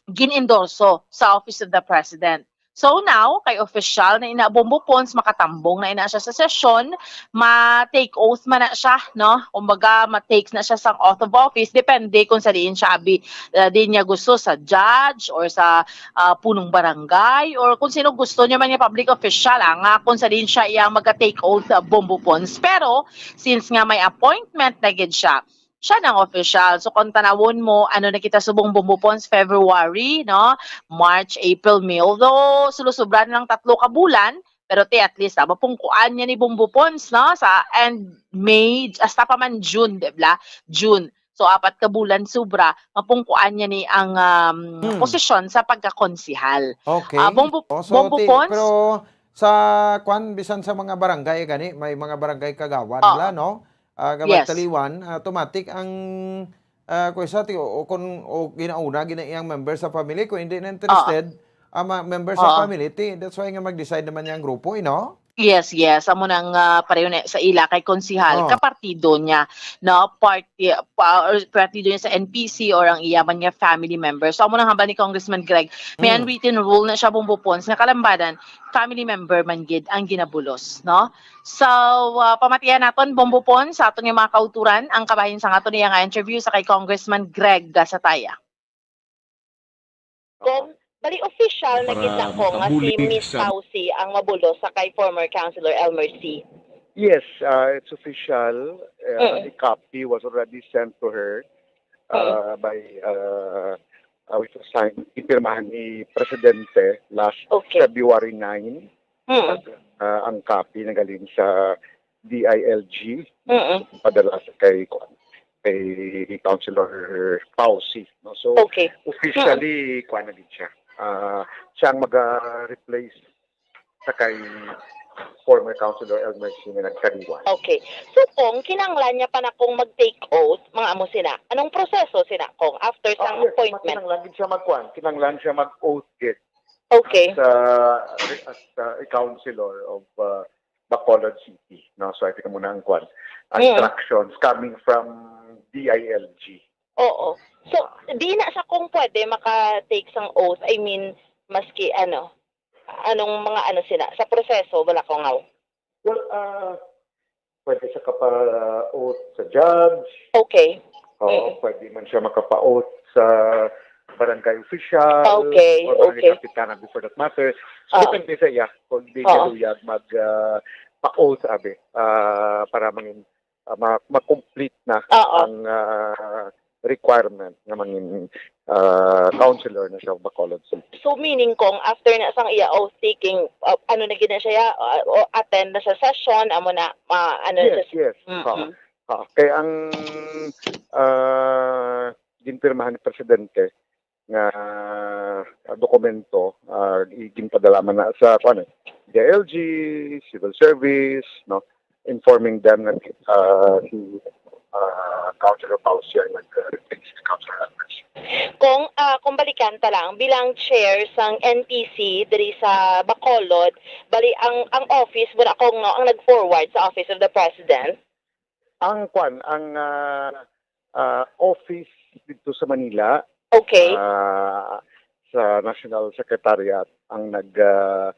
gin-endorso sa Office of the President. So now, kay official na ina, Bombo Pons, makatambong na ina siya sa sesyon, ma-take oath man na siya, no? Kumbaga, ma-take na siya sang oath of office, depende kung sa diin siya abi, ah, diin niya gusto, sa judge or sa, ah, punong barangay or kung sino gusto niya man nga public official, ah, nga kung sa diin siya iya maga-take oath, ah, Bombo Pons. Pero since nga may appointment na gid siya, siya nang official. So, kung tanawon mo, ano na kita subong, Bombo Pons, February, no? March, April, May. Although, sulo-sobra na lang tatlo ka bulan, pero ti, at least, ah, mapungkuan niya ni Bombo Pons, no? Sa, and May, hasta pa man June, di ba? June. So, apat ka bulan sobra, mapungkuan niya ni ang, um, Hmm. posisyon sa pagkakonsihal. Okay. Ah, Bombo, Oh, so, Bombo ti-, Pons? Pero sa kwan, bisan sa mga barangay gani, may mga barangay kagawad Oo. la, no? Ah, gabay Yes. taliwan, ah, automatic ang, ah, kung isa, ti-, o, o kung, o ginauna, gina iyang member sa family, kung hindi na Oo. interested, ang mga member sa Oo. family, ti-, that's why nga mag-decide naman yung grupo, eh, no? Yes, yes. Amo nang, ah, pareho na sa ila kay konsihal, Oh. kapartido niya, no? Party, pa, or partido niya sa N P C or ang iya man nga family member. So, amo nang hambal ni Congressman Greg, may Mm. unwritten rule na siya, Bombo Pons, nga kalambanan, family member man gid ang ginabulos, no? So, ah, pamatian naton, Bombo Pons, sa aton nga mga kauturan, ang kabahin sa aton iya nga interview sa kay Congressman Greg Gasataya. Kung, bali, official na gid na Para ko nga si makabulig Miss sa Pausi ang mabulos sa kay former Councilor Elmer C. Yes, uh, it's official. Uh, Mm. A copy was already sent to her, Mm. uh, by, uh, uh, which was signed, ipirmahan ni Presidente last Okay. February nine. Mm. Uh, ang copy nagaling sa D I L G, Mm. padala sa kay, kay Councilor Pausi, no? So, Okay. officially, Mm. kuwan na din siya. Ah, siya ang maga-replace sa kay former Councilor Elmer Singh na nagkaliwan. Okay. So, kung kinahanglan niya pa na kung mag-take oath, mga amo sina, anong proseso sina kung after sa Ah, yes, appointment? Kinahanglan gid siya magkuan, kinahanglan siya mag-oath gid. Okay. As, ah, as, ah, a councilor of, ah, Bacolod City, no? So, I think muna ang kwan, Mm. instructions coming from D I L G. Oo. So, Ah. di na siya kung pwede maka-take sang oath, I mean, maski ano, anong mga ano sina, sa proseso, wala ko ngaw. Well, ah, pwede siya kapa-oath sa judge. Okay. Oo, Mm. pwede man siya makapa-oath sa barangay official Okay, or barangay okay. kapitana before that matter. So, Ah. depende sa iya kung di Oo. niya luyag mag, ah, pa-oath, abi, ah, para mangin-, ah, ma-, ma-complete na Oo. ang, ah, requirement nga mangin, ah, councilor na siya of Bacolod City. So, meaning kung after na sang iya oath taking, ah, ano na gid na siya, ah, o attend na sa session, amo na, ah, ano Yes, siya? Yes. Mm-mm. Ah, ah, kay ang, ah, ginpirmahan ni Presidente nga, ah, dokumento, ah, i-, ginpadala man na sa, kuwan, eh, D I L G, civil service, no, informing them that, ah, si, ah, Councilor Paus siya nag-replace si Councilor Alvarez. Kung, ah, kung balikan ta lang, bilang chair sang N P C diri sa Bacolod, bali ang, ang office mo na kung, no, ang nag-forward sa Office of the President? Ang kwan, ang, ah, ah, office dito sa Manila, Okay. ah, sa National Secretariat ang nag, ah,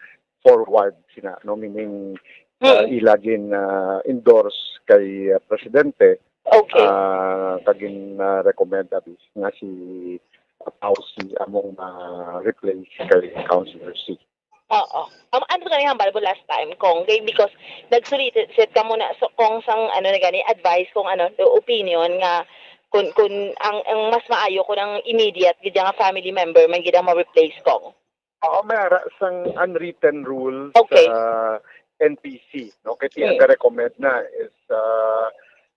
forward sina, no, meaning, ah, Mm. ila gin, ah, endorse kay, ah, presidente, Okay. ah, kag gin, ah, recommend abi nga si Pausi among ma-replace kay Councilor C. Oo. Um, ano gani hambal mo last time, Cong? Kay, because nag-solicit ka muna, so, Cong, sang, ano na gani, advice, kung ano, opinion nga, kun, kun ang, ang mas maayo kun ang immediate gid nga family member man gid ang ma-replace, Cong. Oo, may ara sang unwritten rule Okay. sa N P C, no? Kay ang Mm. ga-recommend na is, ah,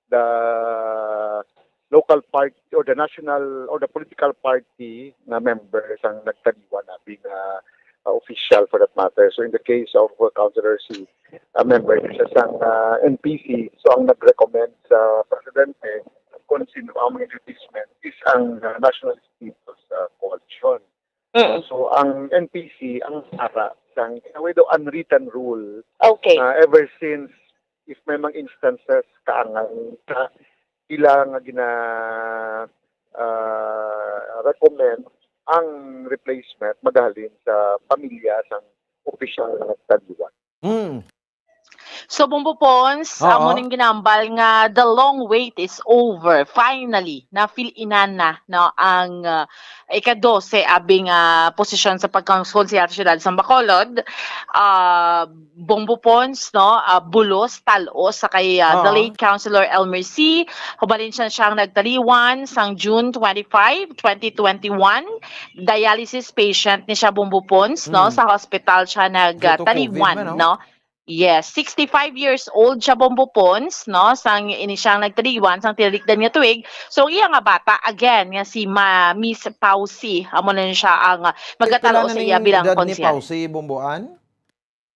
the local party or the national or the political party nga member sang nagtaliwan abi nga, ah, official for that matter. So in the case of, uh, Councilor C, a member siya sang, ah, N P C, so ang nag-recommend sa presidente kung sino ang mga replacement is ang, ah, National Status, ah, Coalition. Mm. So, ang N P C, ang ara sang, in a way daw, unwritten rule Okay. na ever since, if may mga instances, kaangay ka, ila nga gina, ah, recommend ang replacement magahalin sa pamilya sang opisyal nga nagtaliwan. Mm. So, Bombo Pons, Oo. amo ning ginambal nga the long wait is over. Finally, na-fill-inan na, no, ang, ah, ika-dose abi nga posisyon sa pagkakonsehal sa siyudad sa Bacolod. Ah, Bombo Pons, no, ah, bulos, tal-os sa kay, ah, the Oo. late Councilor Elmer C. Hubalin siya siyang nagtaliwan sang June twenty-five, twenty twenty-one. Dialysis patient ni siya, Bombo Pons, no, Mm. sa hospital siya Due to COVID nagtaliwan, man, no? no? Yes, sixty-five years old siya, Bombo Pons, no? Sang ini siyang nagtaliwan sang tinalikdan nga tuig. So, iya nga bata, again, nga si Ma-, Miss Pausi, amo na siya ang, ah, Pila magatalo na sa iya ning bilang edad ni konsehal. Pausi, Bomboan?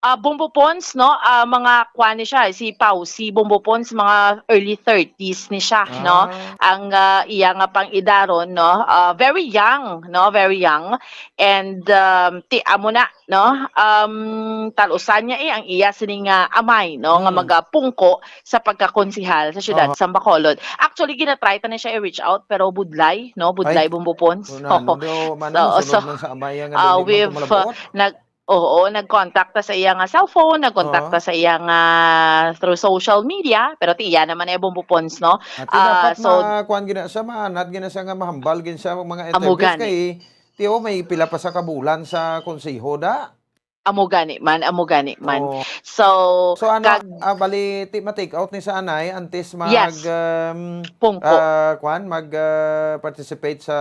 Ah, Bombo Pons, no? Ah, mga kwan ni siya, si Pausi Bombo Pons, mga early thirties ni siya, no? Ah. Ang, ah, iya nga pang-idaron, no? Ah, very young, no? Very young. And, um, ti-, amo na, no? Um, talusan niya, eh, ang iya sining, ah, amay, no? Nga Mm. magapungko sa pagkakonsehal sa siyudad Aha. sa Bacolod. Actually, ginatry ta na siya i-reach out, pero budlay, no? Budlay, Ay, Bombo Pons. Una, Oo. ano daw, man, So, masunod so, man sa amay nga ah, daw di man we've, uh, tumalabuot. nag-, oo, nag-contact ta sa iya nga cellphone, nag-contact Oo. ta sa iya nga through social media, pero ti iya naman ay Bombo Pons, no? Ati Ah, dapat so ma-, kuwan gina siya, maanad gina siya nga mahambal gin siya ang mga Amo interviews gani. kay, tiyo, may pila pa sa kabulan sa konseho da. Amo gani man, amo gani man. Oo. So, So, ano, kag ah, bali, ti, ma-take out ni sa anay, antes mag, Yes. um, Pungko. ah, kwan, mag, ah, participate sa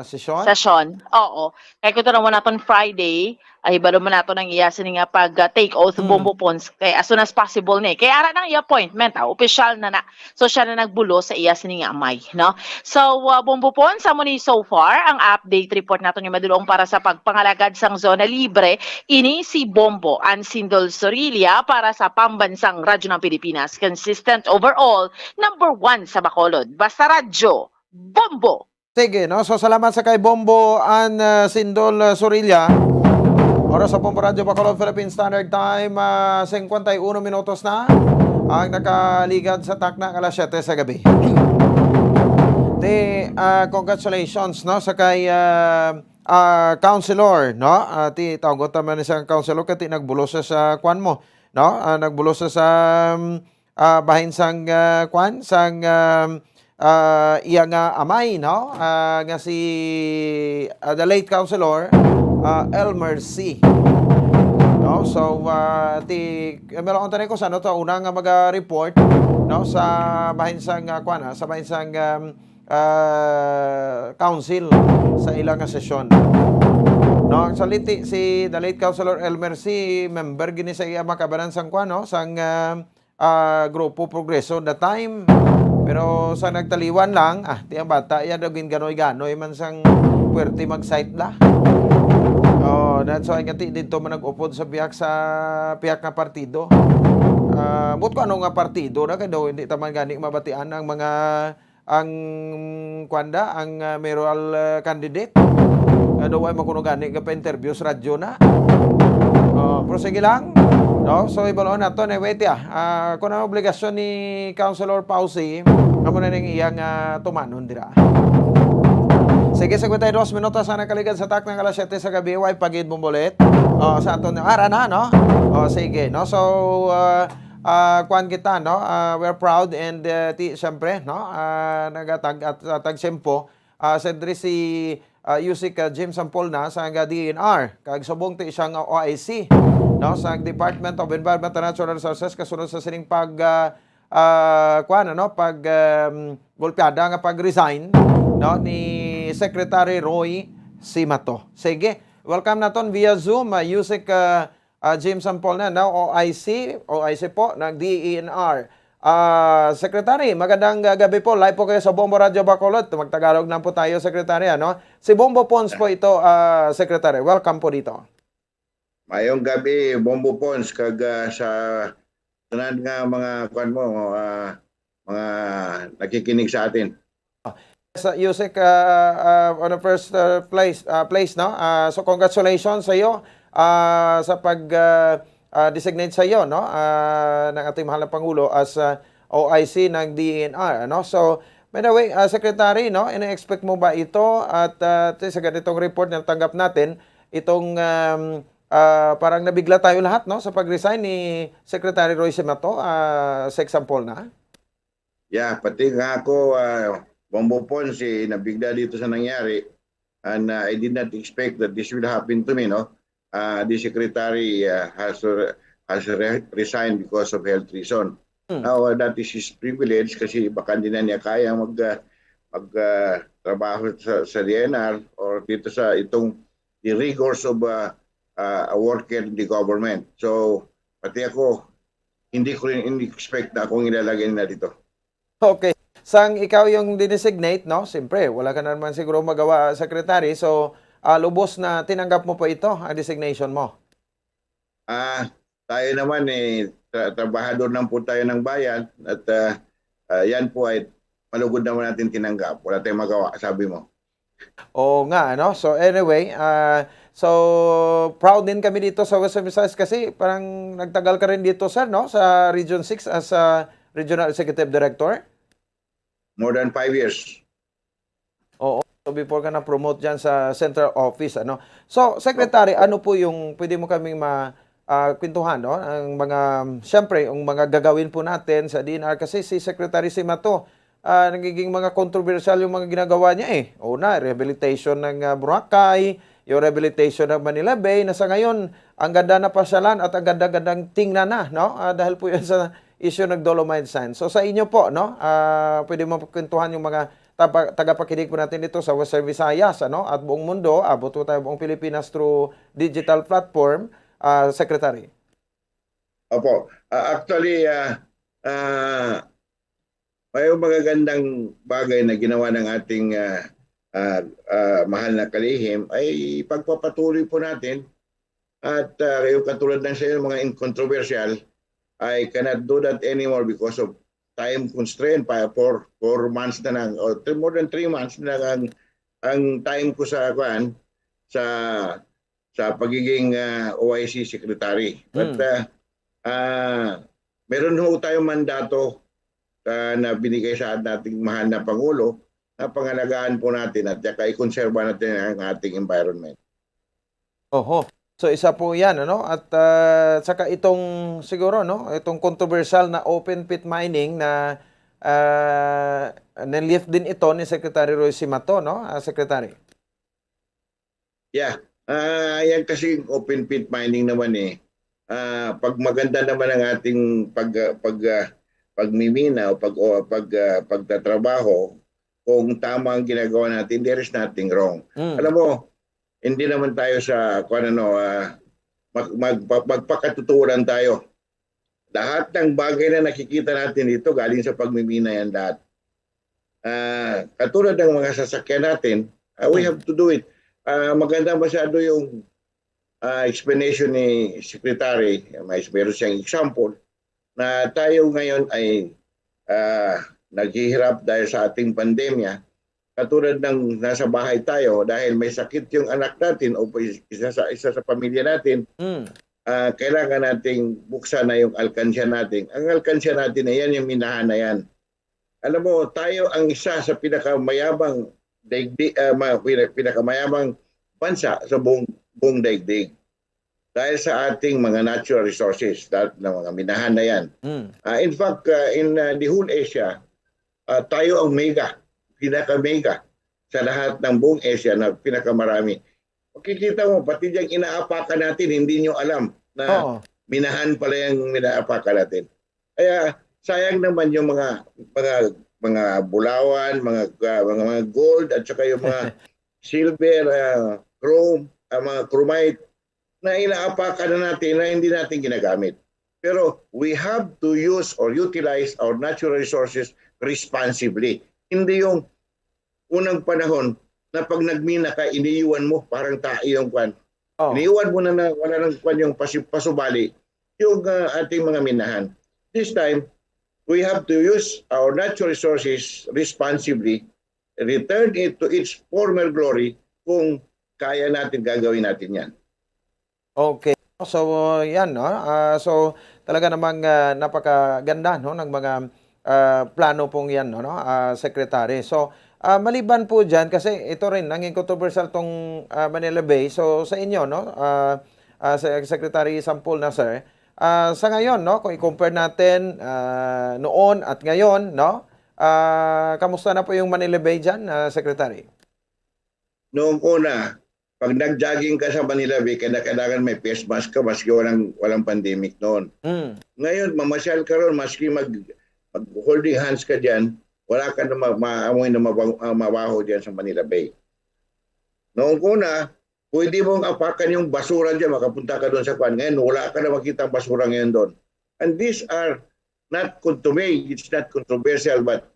sesyon? Sesyon, oo. Kay kung tanawan naton Friday, ay, balo man nato nang iya sini nga pag, ah, take oath, Mm. Bombo Pons, kay as soon as possible ni. Kay ara nang iya appointment, ah, opisyal na na. So, siya na nagbulo sa iya sini nga amay, no? So, uh, Bombo Pons, amo ni so far ang update report naton nga madulong para sa pagpangalagad sang Zona Libre. Ini si Bombo Ansindol Sorilla para sa Pambansang Radyo ng Pilipinas. Consistent overall, number one sa Bacolod. Basta Radyo, Bombo! Sige, no? So, salamat sa kay Bombo An, uh, Sindol, uh, Sorilla. Oras sa Bombo Radyo Bacolod, Philippine Standard Time, uh, singkwenta y uno minutos na ang nakaligad sa takna nga alas siyete sa gabi. Di, uh, congratulations, no, sa kay, uh, uh, Councilor, no? Uh, ti, tawag ta man siya Councilor, kay ti nagbulos siya sa kwan mo, no? Uh, nagbulos siya sa, um, ah, bahin sang, ah, kwan, sang, um, ah, iya nga amay, no? Ah, nga si, ah, the late Councilor, ah, Elmer C. No? So, ah, ti, meron tayo ko sa ano to, una nga mag-report, no? Sa bahin sang, ah, kwan, ah, sa bahin sang, um, ah, council sa ila nga sesyon. No? Actually, ti, si the late Councilor Elmer C, member gini sa iya makabanan sang kwan, no? Sang, ah, ah, Grupo Progreso that time. Pero sa nagtaliwan lang, ah, ti ang bata, iya daw ginganoy-ganoy man sang puwerte mag-cite la. Oh, that's why nga ti didto man nag-upod sa pihak sa, pihak nga partido. Ah, but kung ano nga partido na, kay daw hindi ta man gani mabatian ang mga, ang, kwan da, ang, ah, mayoral, ah, candidate. Nga daw ay makuno gani ka pa-interview sa radyo na. Oh, pero sige lang. No? So, ibalon nato ni, wait, ah. Ah, kung ang obligasyon ni Councilor Pausi, amo na ning iyang, ah, tumanon dira. Sige, cincuenta y dos minutos ang nakaligad sa takna nga alas siyete sa gabi, way pagid mong bulit. O, sa aton, ara na, no? O, sige, no? So, ah, ah, kuwan kita, no? Ah, we're proud and, ah, ti, siyempre, no? Ah, nagatag, at, at tagsimpo, ah, sa diri si, ah, Usec, ah, Jim Sampolna sa nga D E N R, kag subong ti siya nga O I C, no? Sa Department of Environment and Natural Resources, kasunod sa sining pag, ah, ah, kuwan, ano, pag, um, golpeada nga pag-resign, no, ni Secretary Roy Simato. Sige, welcome naton via Zoom, ah, Usec, ah, ah, Jim Sampolna, no, O I C, O I C po, ng D E N R. Ah, Secretary, magandang, ah, gabi po. Live po kayo sa Bombo Radyo Bacolod. Magtagalog lang po tayo, Secretary, ano? Si Bombo Pons po ito, ah, Secretary. Welcome po dito. Mayong gabi, Bombo Pons, kag, ah, sa tanan nga mga, kuwan mo, ah, mga nakikinig sa atin. Sa Usec, ah, ah, on the first, ah, place, ah, place, no? Ah, so, congratulations sa iyo, ah, sa pag, ah, ah, designate sa iyo, no? Ah, ng ating mahal na Pangulo as, ah, O I C ng D E N R, ano? So, by the way, ah, Secretary, no? Ina-expect mo ba ito? At, ah, sa ganitong report na natanggap natin, itong, um, ah, parang nabigla tayo lahat, no? Sa pag-resign ni Secretary Roy Simato, ah, sa example na. Yeah, pati nga ako, ah, Bombo Pons, eh, nabigla dito sa nangyari. And, ah, I did not expect that this will happen to me, no? Ah, the secretary, ah, has re-, has re-, resigned because of health reason. Hmm. Now, ah, that is his privilege kasi baka hindi na niya kaya mag, ah, mag, ah, trabaho sa, sa D E N R or dito sa itong the rigors of, ah, ah, a worker in the government. So, pati ako, hindi ko rin in-expect na akong ilalagay na dito. Okay. Sang ikaw yung dinesignate, no? Siyempre, wala ka na naman siguro magawa, Secretary. So, ah, lubos na tinanggap mo po ito, ang designation mo? Ah, tayo naman, eh, tra-, trabahador lang po tayo ng bayan at, ah, ah, yan po ay malugod naman natin tinanggap. Wala tayong magawa, sabi mo. Oo nga, ano? So, anyway, ah, so, proud din kami dito sa Western Visayas kasi parang nagtagal ka rin dito, sir, no? Sa Region six as, ah, Regional Executive Director? More than five years. Oo. So, before ka na-promote dyan sa central office, ano? So, Secretary, ano po yung pwede mo kaming ma-, ah, kwentuhan, no? Ang mga, siyempre, yung mga gagawin po natin sa D N R kasi si Secretary Simato, ah, nagiging mga kontrobersyal yung mga ginagawa niya, eh. Una, rehabilitation ng, ah, Boracay, yung rehabilitation ng Manila Bay, na sa ngayon, ang ganda na pasyalan at ang ganda-gandang tingnan na, no? Ah, dahil po yan sa issue ng dolomite sand. So, sa inyo po, no? Ah, pwede mo kwentuhan yung mga tapa-, tagapakinig po natin dito sa Western Visayas, ano? At buong mundo, abot po tayo buong Pilipinas through digital platform, ah, Secretary. Opo. Ah, actually, ah, ah, may magagandang bagay na ginawa ng ating, ah, ah, ah, mahal na kalihim ay pagpapatuloy po natin. At, ah, yung katulad ng sa mga in-, controversial, I cannot do that anymore because of time constraint. Pa, four, four months na lang, or three, more than three months na lang ang, ang time ko sa, kuan, sa, sa pagiging, ah, O I C secretary. But, Mm. ah, ah, meron ho tayong mandato, ah, na binigay sa ating mahal na Pangulo na pangalagaan po natin at saka i-conserve natin ang ating environment. Oho. So, isa po yan, ano? At, ah, saka itong, siguro, no? Itong controversial na open pit mining na, ah, na-lift din ito ni Secretary Roy Simato, no? Ah, Secretary. Yeah. Ah, yan kasi open pit mining naman eh. Ah, pag maganda naman ang ating pag, pag, ah, pagmimina o pag, o pag, ah, pagtatrabaho, kung tama ang ginagawa natin, there is nothing wrong. Mm. Alam mo, hindi naman tayo sa, kung ano, ah, mag-, mag-, magpakatuturan tayo. Lahat ng bagay na nakikita natin dito, galing sa pagmimina yan lahat. Ah, katulad ng mga sasakyan natin, ah, we Hmm. have to do it. Ah, maganda masyado yung, ah, explanation ni Secretary. May, meron siyang example na tayo ngayon ay, ah, naghihirap dahil sa ating pandemya. Katulad ng nasa bahay tayo, dahil may sakit yung anak natin o isa sa, isa sa pamilya natin, Hmm. ah, kailangan nating buksan na yung alkansya natin. Ang alkansya natin na yan, yung minahan na yan. Alam mo, tayo ang isa sa pinakamayabang daigdig, ah, ma-, pina-, pinakamayamang bansa sa buong, buong daigdig dahil sa ating mga natural resources, lahat ng mga minahan na yan. Mm. Ah, in fact, ah, in, ah, the whole Asia, ah, tayo ang mega, pinaka-mega sa lahat ng buong Asia na pinakamarami. Makikita mo, pati diyang inaapakan natin, hindi nyo alam na Oo. minahan pala yung inaapakan natin. Kaya sayang naman yung mga, mga, mga bulawan, mga, ah, mga, mga gold, at saka yung mga silver, ah, chrome, ah, mga chromite na inaapakan na natin na hindi natin ginagamit. Pero we have to use or utilize our natural resources responsibly. Hindi yung unang panahon na pag nagmina ka, iniiwan mo, parang tayo yung kwan. Oh. Iniiwan mo na, na wala nang kwan yung pasi-, pasubali yung, ah, ating mga minahan. This time, we have to use our natural resources responsibly, return it to its former glory kung kaya natin, gagawin natin yan. Okay. So, yan, no? Ah, so, talaga namang, ah, napakaganda, no, ng mga, ah, plano pong yan, no, no, ah, Secretary. So, ah, maliban po dyan, kasi ito rin, naging controversial tong, ah, Manila Bay. So, sa inyo, no, ah, ah, Se-, Secretary Sampol na, sir, ah, sa ngayon, no, kung i-compare natin, ah, noon at ngayon, no, ah, kamusta na po yung Manila Bay dyan, ah, Secretary? Noong una, pag nag-jogging ka sa Manila Bay, kaya kailangan may face mask ka maski walang, walang pandemic noon. Mm. Ngayon, mamasyal ka ron, maski mag, mag-holding hands ka dyan, wala ka na ma-, maamoy na mabang-, ah, mabaho dyan sa Manila Bay. Noong una, pwede mong apakan yung basura dyan, makapunta ka doon sa kwan. Ngayon, wala ka na makita ang basura ngayon doon. And these are not, con-, to me, it's not controversial, but,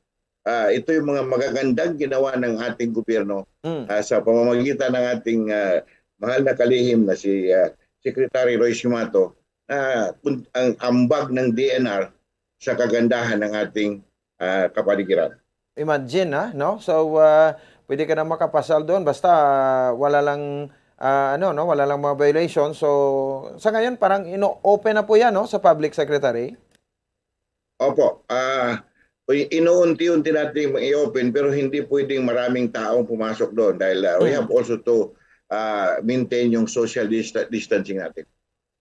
ah, ito yung mga magagandang ginawa ng ating gobyerno, Mm. ah, sa pamamagitan ng ating, ah, mahal na kalihim na si, ah, Secretary Roy Simato, na kun-, ang ambag ng D N R sa kagandahan ng ating, ah, kapaligiran. Imagine, ah, no? So, ah, pwede ka na makapasal doon basta, ah, wala lang, ah, ano, no? Wala lang mga violation. So, sa ngayon, parang ino-open na po yan, no, sa public, Secretary? Opo. Ah, i-, inuunti-unti natin i-open, pero hindi pwedeng maraming taong pumasok doon dahil, ah, we Mm. have also to, ah, maintain yung social dista-, distancing natin.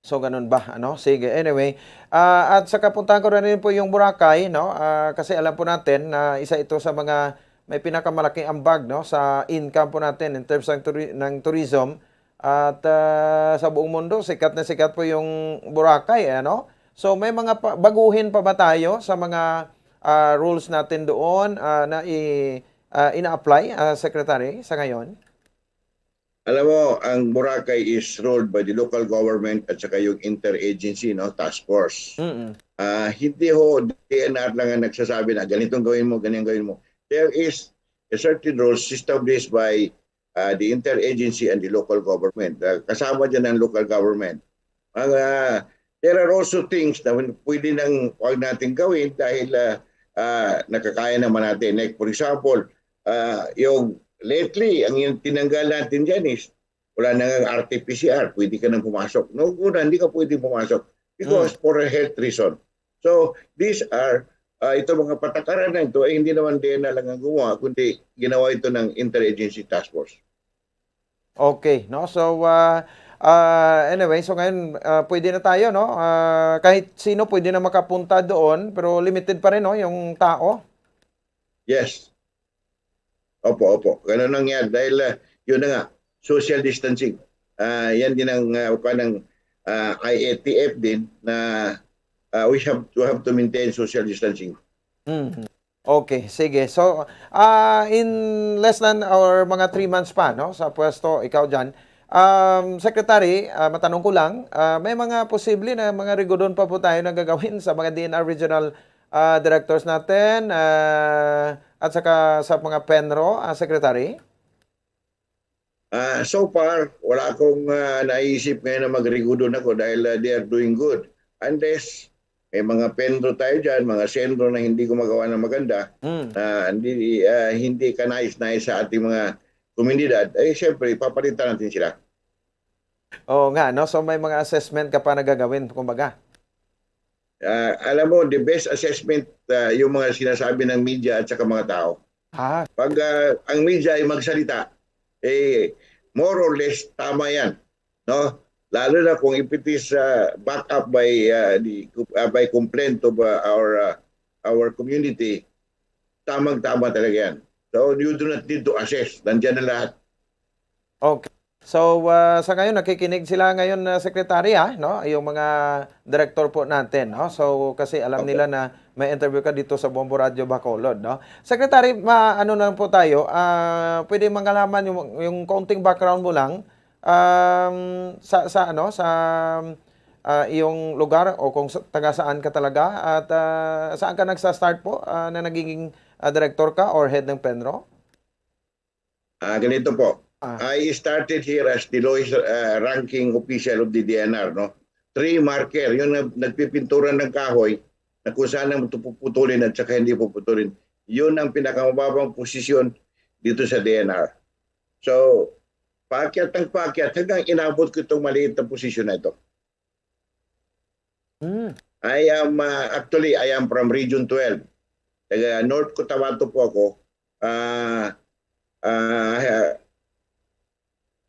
So, ganun ba? Ano? Sige. Anyway, ah, at sa kapuntahan ko na rin po yung Boracay, no? Ah, kasi alam po natin na isa ito sa mga may pinakamalaking ambag, no, sa income po natin in terms ng turi-, ng tourism. At, ah, sa buong mundo, sikat na sikat po yung Boracay, ano? So, may mga pa-, baguhin pa ba tayo sa mga, ah, rules natin doon, ah, na i-, ah, ina-apply, ah, Secretary, sa ngayon? Alam mo, ang Boracay is ruled by the local government at saka yung interagency, no, task force. Mm-mm. Ah, hindi ho, D N R lang ang nagsasabi na ganitong gawin mo, ganyan gawin mo. There is a certain rules established by, ah, the interagency and the local government. Ah, kasama dyan ang local government. Ang, ah, there are also things na pwede nang wag natin gawin dahil, ah, ah, nakakaya naman natin. Like, for example, ah, yung lately, ang yung tinanggal natin dyan is wala na nga R T P C R, pwede ka nang pumasok. Noong una, hindi ka pwede pumasok because Mm. for a health reason. So, these are, ah, ito mga patakaran na ito ay hindi naman D N R lang ang gumawa, kundi ginawa ito ng Interagency Task Force. Okay, no? So, ah, ah, anyway, so ngayon, ah, pwede na tayo, no? Ah, kahit sino pwede na makapunta doon, pero limited pa rin, no, yung tao? Yes. Opo, opo. Ganun ang yan. Dahil, ah, yun na nga, social distancing. Ah, yan din ang, ah, kuwan ng, ah, I A T F din na, ah, we have, we have to maintain social distancing. Mhm. Okay, sige. So, ah, in less than or mga three months pa, no, sa pwesto, ikaw dyan. Um, Secretary, ah, matanong ko lang, ah, may mga posible na mga rigudon pa po tayo na gagawin sa mga D N R regional, ah, directors natin, ah, at saka sa mga PENRO, ah, Secretary? Ah, so far, wala akong, ah, naisip ngayon na magrigudon ako dahil, ah, they are doing good. Unless may mga PENRO tayo dyan, mga SENRO na hindi gumagawa ng maganda, Mm. na hindi, ah, hindi kanais-nais sa ating mga komunidad, eh, siyempre, papalitan natin sila. Oo nga, no? So, may mga assessment ka pa na gagawin, kumbaga. Ah, alam mo, the best assessment, ah, yung mga sinasabi ng media at saka mga tao. Ah, Pag ah, ang media ay magsalita, eh, more or less tama yan, no? Lalo na kung if it is ah, backed up by ah, the ah, by complaint of ah, our ah, our community, tamang-tama talaga yan. So you do not need to assess. Nandiyan na lahat. Okay. So, ah, sa ngayon, nakikinig sila ngayon, ah, Secretary, ah, no? Yung mga director po natin, no? So, kasi alam Okay. nila na may interview ka dito sa Bombo Radio Bacolod, no? Secretary, ma ano na lang po tayo, ah, pwede mangalaman yung, yung kaunting background mo lang, um, sa, sa ano, sa ah, iyong lugar o kung sa, taga saan ka talaga at ah, saan ka nagsa-start po ah, na nagiging ah, director ka or head ng Penro? Ah, ganito po. Ah. I started here as the lowest uh, ranking official of the D N R, no? Tree marker, yung nag- nagpipintura ng kahoy na kung saan ang puputulin at saka hindi puputulin. Yun ang pinakamababang posisyon dito sa D N R. So, paakyat ng paakyat hanggang inabot ko itong maliit na posisyon na ito. Hmm. I am uh, actually I am from Region twelve. Taga North Cotabato po ako. Uh, uh,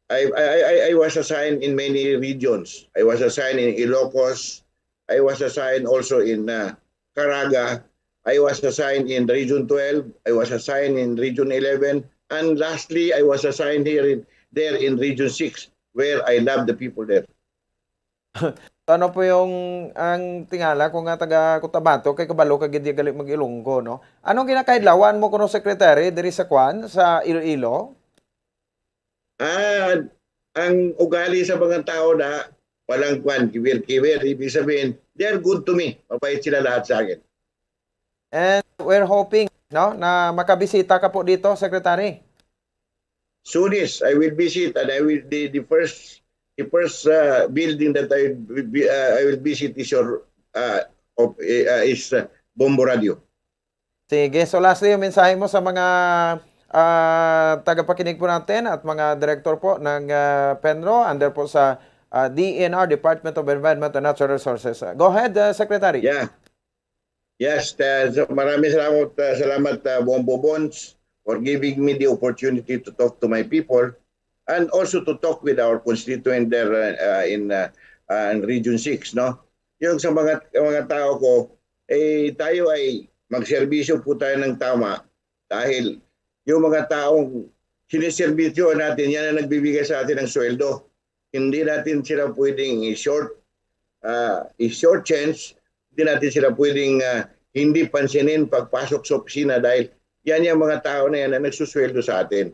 I, I, I, I was assigned in many regions. I was assigned in Ilocos. I was assigned also in uh, Caraga. I was assigned in Region twelve. I was assigned in Region eleven. And lastly, I was assigned here in, there in Region six, where I love the people there. Ano po yung ang tingala ko nga taga Cotabato kay kabalo ka gid gali mag-Ilonggo, no? Anong ginakahidlawan mo kuno, Secretary, diri sa kwan, sa Iloilo? Ah, ang ugali sa mga tao na walang kwan, kiwir-kiwir, ibig sabihin, they are good to me. Mabait sila lahat sa akin. And we're hoping, no, na makabisita ka po dito, Secretary. Soon is, I will visit and I will, the, the first the first uh, building that I will, be, uh, I will visit is your uh, of, uh, is uh, Bombo Radio. Sige, so lastly, yung mensahe mo sa mga ah, tagapakinig po natin at mga director po ng ah, Penro under po sa ah, D E N R, Department of Environment and Natural Resources. Ah, go ahead, ah, Secretary. Yeah. Yes, uh, so maraming salamat, uh, salamat uh, Bombo Bonds for giving me the opportunity to talk to my people and also to talk with our constituent there uh, uh, in uh, uh, in Region six, no? Yung sa mga mga tao ko, eh tayo ay magserbisyo po tayo ng tama dahil yung mga taong siniserbisyo natin, yan ang nagbibigay sa atin ng sweldo. Hindi natin sila pwedeng i-short uh, i-short change, hindi natin sila pwedeng uh, hindi pansinin pagpasok sa opisina dahil yan yung mga tao na yan na nagsusweldo sa atin.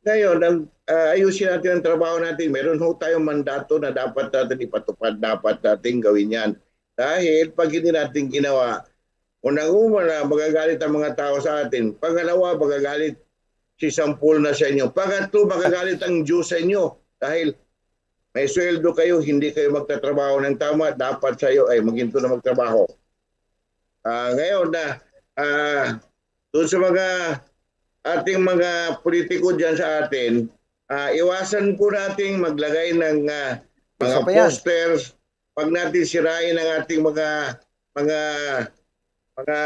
Ngayon, ang, uh, ayusin natin ang trabaho natin. Meron ho tayong mandato na dapat natin ipatupad, dapat natin gawin yan. Dahil pag hindi natin ginawa, unang-una na magagalit ang mga tao sa atin. Pangalawa, magagalit si Sampol na sa inyo. Pangatlo, magagalit ang Diyos sa inyo. Dahil may sweldo kayo, hindi kayo magtatrabaho ng tama, dapat sa iyo ay maghinto na magtrabaho. Uh, ngayon na, uh, doon sa mga ating mga politiko dyan sa atin, uh, iwasan po nating maglagay ng uh, mga posters, pag natin sirain ang ating mga mga mga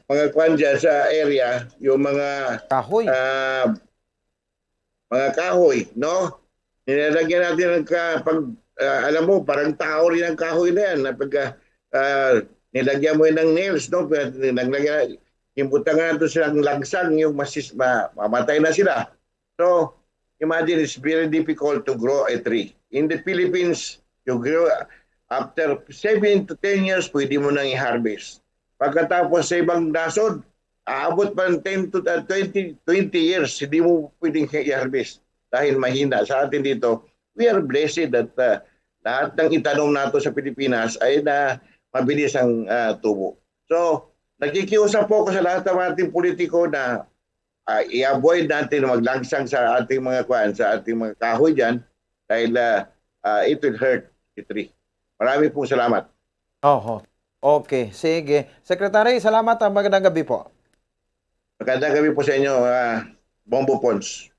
mga kwan dyan sa area, yung mga kahoy. Uh, mga kahoy, no? Nilagyan natin ng ka, pag, uh, alam mo, parang tao rin ang kahoy na yan. Na pag, uh, nilagyan mo yun ng nails, no? Naglagyan, imbutangan natin silang lagsang, yung masis, ma, mamatay na sila. So, imagine, it's very difficult to grow a tree. In the Philippines, you grow, after seven to ten years, pwede mo nang i-harvest. Pagkatapos sa ibang nasod, aabot pa ng ten to uh, twenty, twenty years, hindi mo pwedeng i-harvest dahil mahina. Sa atin dito, we are blessed that uh, lahat ng itanom nato sa Pilipinas ay na mabilis ang uh, tubo. So, nakikiusap po ako sa lahat ng ating politiko na uh, i-avoid natin na maglangsang sa ating mga kwan, sa ating mga kahoy dyan dahil uh, uh, it will hurt the tree. Marami pong salamat. Oho. Okay, sige. Secretary, salamat. Magandang gabi po. Magandang gabi po sa inyo, uh, Bombo Pons.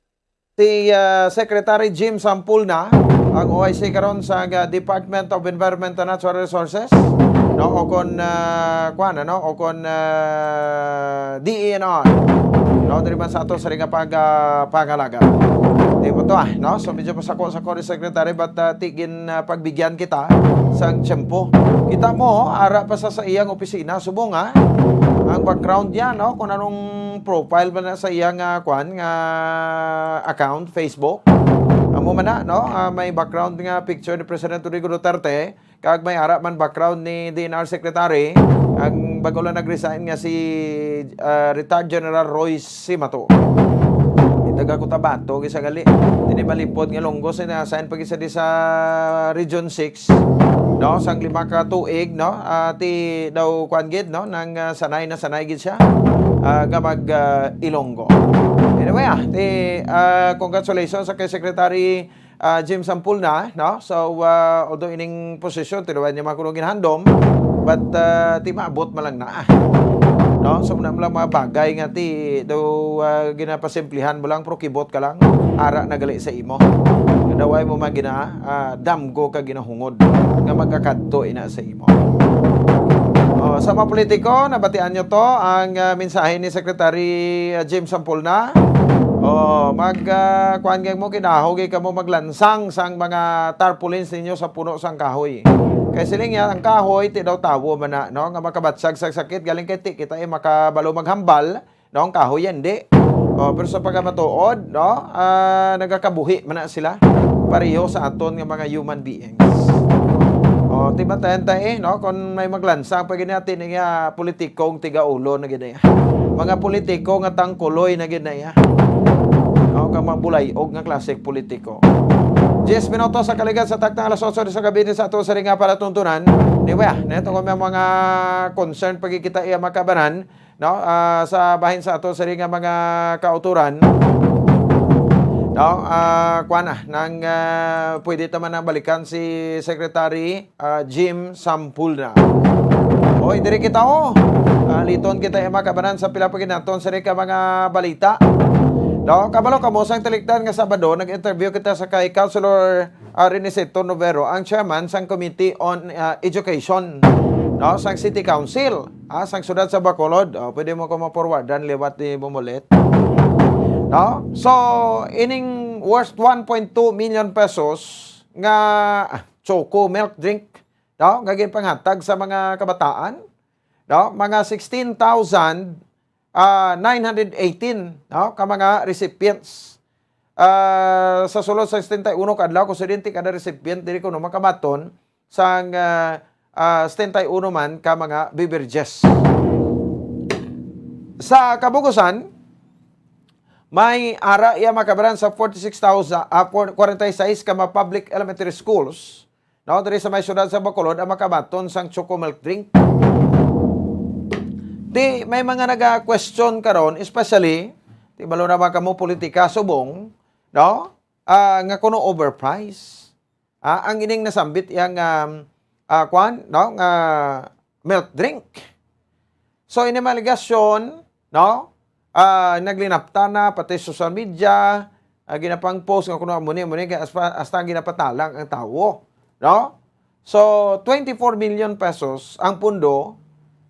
Si uh, Secretary Jim Sampulna. ang O I C karon sa, ah, Department of Environment and Natural Resources, no, o kon, ah, kuan, ano, o kon, ah, D E N R, no, diri man sa ato sa ringa pag, ah, pangalaga. Di mo to, ah, no? So, medyo masako-sako ni Secretary, but, ah, ti gin, ah, pagbigyan kita sang tiyempo. Kita mo, ara pa sa, sa iyang opisina, subong, ah, ang background niya, no? Kung anong profile ba na sa iyang, ah, kwan, nga account, Facebook. Amo man na, no? Ah, may background nga picture ni President Rodrigo Duterte, kag may ara man background ni D N R Secretary, ang bago lang nag-resign nga si, ah, Retired General Roy Simato. Taga Cotabato, gisa gali. Dili malipod nga Ilonggo, sa na-assign pa gisa di sa Region six, no? Sang lima ka tuig, no? Ah, ti daw kuan gid, no? Nang, ah, sanay na sanay gid siya, ah, nga mag, ah, Ilonggo. Anyway, ah, ti, ah, congratulations sa kay Secretary, ah, Jim Sampoolna, no? So, ah, although ining posisyon, tinuod niya man kuno ginhandom, but, ah, ti maabot man lang na, ah. No? So, muna lang mga bagay nga ti daw, ah, ginapasimplihan mo lang, pero kibot ka lang, ara na gali sa imo. Kadaway mo man gina, ah, damgo ka ginahungod nga magakadto ina sa imo. Oh, sa mga politiko, nabatian nyo to, ang, ah, mensahe ni Secretary, ah, Jim Sampoolna. Oh, mag, ah, kuan kag mo, kinahog kamo maglansang sang mga tarpaulins ninyo sa puno sang kahoy. Kay siling niya, ang kahoy, ti daw tawo man na, no? Nga makabatsag sa sakit, galing kay ti kita ay makabalo maghambal, no? Ang kahoy, hindi. Oh, pero sa pagkamatuod, no? Ah, nagakabuhi man na sila. Pareho sa aton nga mga human beings. Oh, ti batayan ta eh, no? Kung may maglansang, pag ginati nga politikong tigaulo na gid na iya. Mga politiko nga tangkuloy na gid na iya. No? Kang mga bulay-og nga klaseng politiko. Diyes minutos sa kaligat sa taktang alas otso sa gabi ni sa ato sa ringa palatuntunan. Anyway, ah, neto kung may mga concern pagkikita iya makabanan, no? Ah, sa bahin sa ato sa ringa mga kauturan. No? Ah, kuan na, nang, ah, pwede ta man nang balikan si Secretary, ah, Jim Sampoolna. Oy, diri kita, oh. Ah, liton kita, eh, makabanan sa pila pa ginaton sa ka mga balita. No? Kabalo kamo, sang talikdan nga Sabado, nag-interview kita sa kay Councilor, ah, Renicito Novero, ang chairman sang Committee on, ah, Education, no, sang City Council, ah, sang siyudad sa Bacolod. Oh, pwede mo ko ma-forwardan liwat ni Momolet. No? So, ining worth one point two million pesos nga, ah, choco milk drink, no, nga ginpanghatag sa mga kabataan, no, mga sixteen thousand, ah, nine hundred eighteen, no, ka mga recipients. Ah, sa sulod sa setenta y uno ka adlaw, kusidente kada recipient, diri kuno makabaton sang, ah, ah, setenta y uno man ka mga beverages. Sa kabugusan, may ara iya makabaran sa forty-six thousand, ah, for-, forty-six ka mga public elementary schools, no, diri sa may siyudad sa Bacolod ang makabaton sang choco milk drink. Di may mga naga-question karon, especially, di balo na ba kamo politika subong, no? Ah, nga kuno overpriced. Ah, ang ining nasambit yang, um, ah, kwan, no, nga milk drink. So, ini mga alegasyon, no? Ah, naglinapta na, pati social media, ah, ginapang-post nga kuno amo ni, amo ni, hasta, hasta ginapatalang ang tawo, no? So, twenty-four million pesos ang pundo,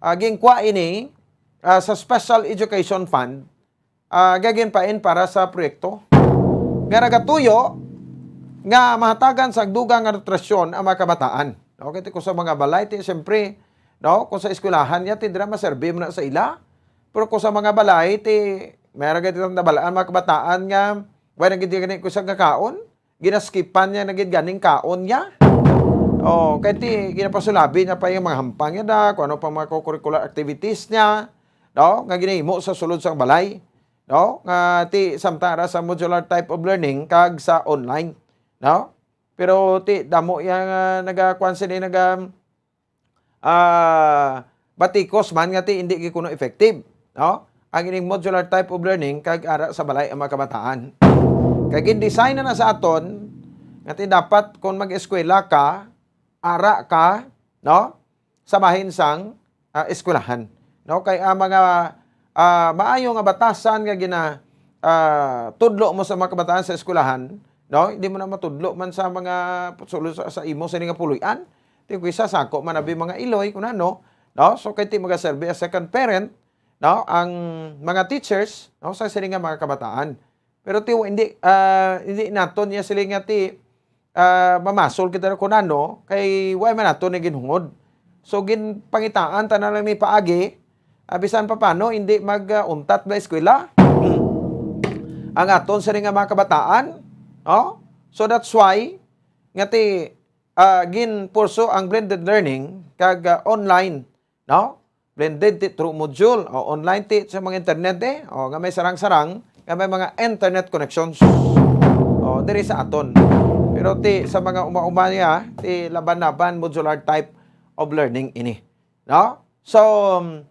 ah, gingkuha ini, ah, sa Special Education Fund, ah, gaginpain para sa proyekto nga nagatuyo nga mahatagan sa dugang nga nutrition ang mga kabataan. Okay, ti kung sa mga balay, ti siyempre, no, kung sa eskwelahan niya, ti dira maserbi mo na sa ila. Pero kung sa mga balay, ti may ra gid nabalaan mga kabataan nga, wala na gid gani ko sa kakaon, ginaskipan niya na gid ganing kaon niya. Oh, kay ti ginapasulabi niya pa yung mga hampang niya da, kung ano pang mga curricular activities niya, no, nga ginahimo sa sulod sa balay, no, nga ti samtara sa modular type of learning kag sa online, no? Pero ti damo yang, ah, nagakuan sini, naga, ah, batikos man nga ti hindi gid kuno effective, no? Ang ining modular type of learning kag ara sa balay ang mga kabataan. Kay gin-design na, na sa aton nga ti dapat kung mag-eskwela ka, ara ka, no? Sa bahin sang, ah, eskwelahan, no? Kay ang mga, ah, maayo nga batasan nga gina, ah, tudlo mo sa mga kabataan sa eskwelahan, no? Hindi mo na matudlo man sa mga sulo sa, sa imo sini nga puloy-an. Ti kuisa sako man abi mga iloy kun ano, no? So kay ti magaserbi as second parent, no? Ang mga teachers, no, sa sini nga mga kabataan. Pero ti hindi, ah, hindi naton niya sila nga ti, ah, mamasol kita kun ano, kay wa man naton ni ginhungod. So ginpangitaan ta na lang ni paagi, ah, bisan pa paano hindi mag, ah, untat ba eskwela ang aton sini nga mga kabataan, no? So that's why nga ti, ah, ginpurso ang blended learning kag, ah, online, no? Blended ti through module o online ti sa mga internet, eh, o nga may sarang-sarang nga may mga internet connections, o diri sa aton. Pero ti sa mga uma-uma niya, ti laban-laban modular type of learning ini, no? So, um,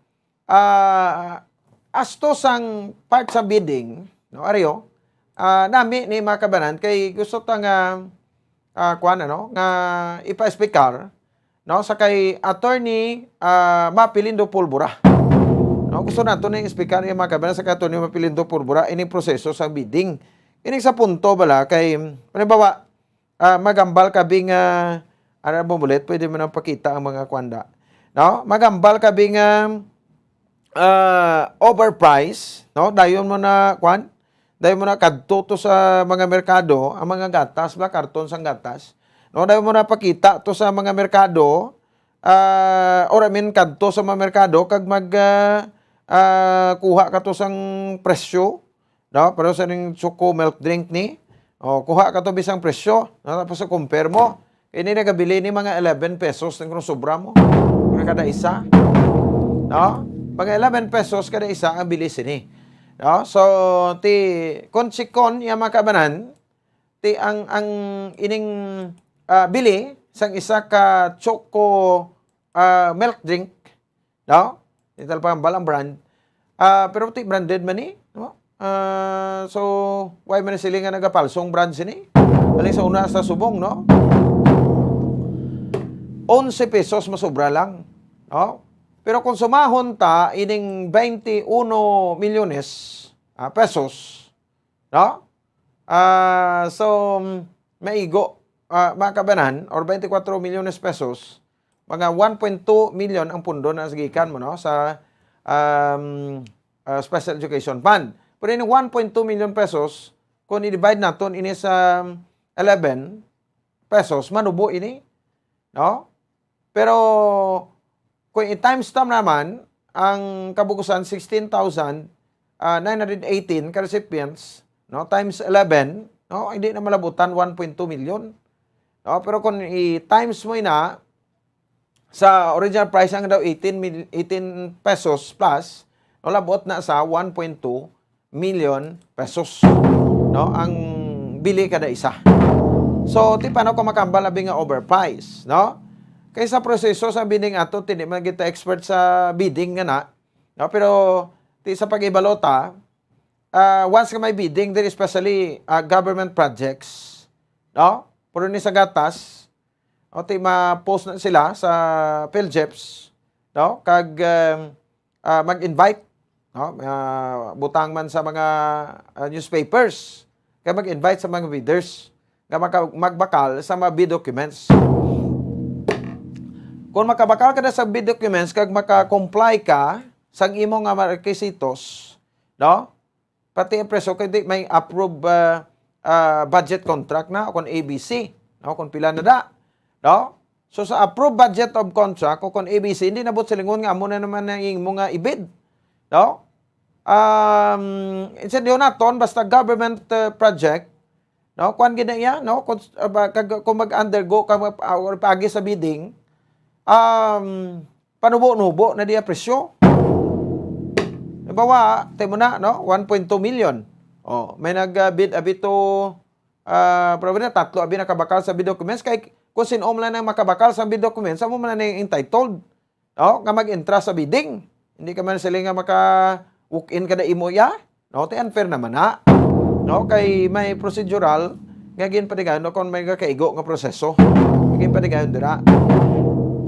ah, as to sang part sa bidding, no, Ario, ah, nami ni mga kabanan kay gusto ta nga, ah, kuan, ano, nga ipa-speaker, no, sa kay Attorney, ah, Mapilindo Pulbura. No, gusto nato ni speaker ni mga kabanan sa kay Attorney Mapilindo Pulbura ining proseso sa bidding. Ining sa punto bala kay, halimbawa, ah, magambal ka bi nga, ano mo ulit, pwede mo nang pakita ang mga kwanda. No? Magambal ka bi nga, ah, overprice, no? Dayon mo na, kwan? Dayon mo na kadto to sa mga merkado, ang mga gatas ba, karton sang gatas. No, dayon mo na pakita to sa mga merkado, ah, or I mean, kadto sa mga merkado, kag mag, ah, ah, kuha ka to sang presyo, no? Pero sa ning Choco milk drink ni, oh, kuha ka to bisang presyo, no? Tapos sa compare mo, ini nagabili ni mga eleven pesos, ang sobra mo, nga kada isa, no? Mga eleven pesos kada isa ang bili sini, no? So, ti, kon sikon, ya, mga kabanan, ti ang, ang ining, ah, bili sang isa ka Choco, ah, milk drink, no? Di tal pangambal ang brand. Ah, pero ti branded man ni, no? Ah, so, why man sila nga nagapalsong brand sini? Bali sa una sa subong, no? Onse pesos masobra lang, no? Pero kung sumahon ta ining twenty-one milyones, ah, pesos, no? Ah, so, maigo, ah, mga kabanan, or twenty-four milyones pesos, mga one point two million ang pundo na gikan mo, no, sa, um, ah, Special Education Fund. Pero ini one point two million pesos, kung i-divide naton ini sa eleven pesos, manubo ini, no? Pero kung i-times tam naman, ang kabugusan, sixteen thousand, ah, nine hundred eighteen ka recipients, no, times eleven, no, hindi na malabutan one point two million. No, pero kung i-times mo ina, sa original price ang daw eighteen mil, eighteen pesos plus, no, labot na sa one point two million pesos, no, ang bili kada isa. So, ti paano ko makambal abi nga overprice, no? Kay sa proseso sa bidding ato, ti di man kita expert sa bidding nga na, no? Pero ti sa pag-ibalota, ah, once nga may bidding, diri especially, ah, government projects, no? Pero ni sa gatas, o ti ma-post na sila sa PhilGEPS, no? Kag, um, ah, mag-invite, no? Ah, butang man sa mga, ah, newspapers, kag mag-invite sa mga bidders nga maka-, magbakal sa mga bid documents. Kung makabakal ka na sa bid documents kag maka-comply ka sang imo nga mga requisitos, no? Pati ang presyo kay di may approve, ah, ah, budget contract na o kung A B C, no? Kung pila na da, no? So, sa approved budget of contract o kung A B C, hindi na buot silingon nga amo na naman ang imo nga i-bid, no? Um, intindiho naton, basta government, uh, project, no? Kuwan gid na iya, no? Kung, uh, ba-, kag-, kung mag-undergo ka, mag-, uh, or paagi sa bidding, um, panubo-nubo na diya presyo. Halimbawa, tayo mo na, no? One point two million. Oh, may nag-, uh, bid abi to, ah, pero na tatlo abi nakabakal sa bid documents. Kay kung sin-o man lang ang makabakal sa bid documents, amo man lang ang entitled, no, nga mag-entra sa bidding. Hindi ka man sila nga maka-walk-in kada imo iya. No, ti unfair naman na. No, kay may procedural nga ginpatigayon, no, kung may kakaigo nga proseso, ginpatigayon dira.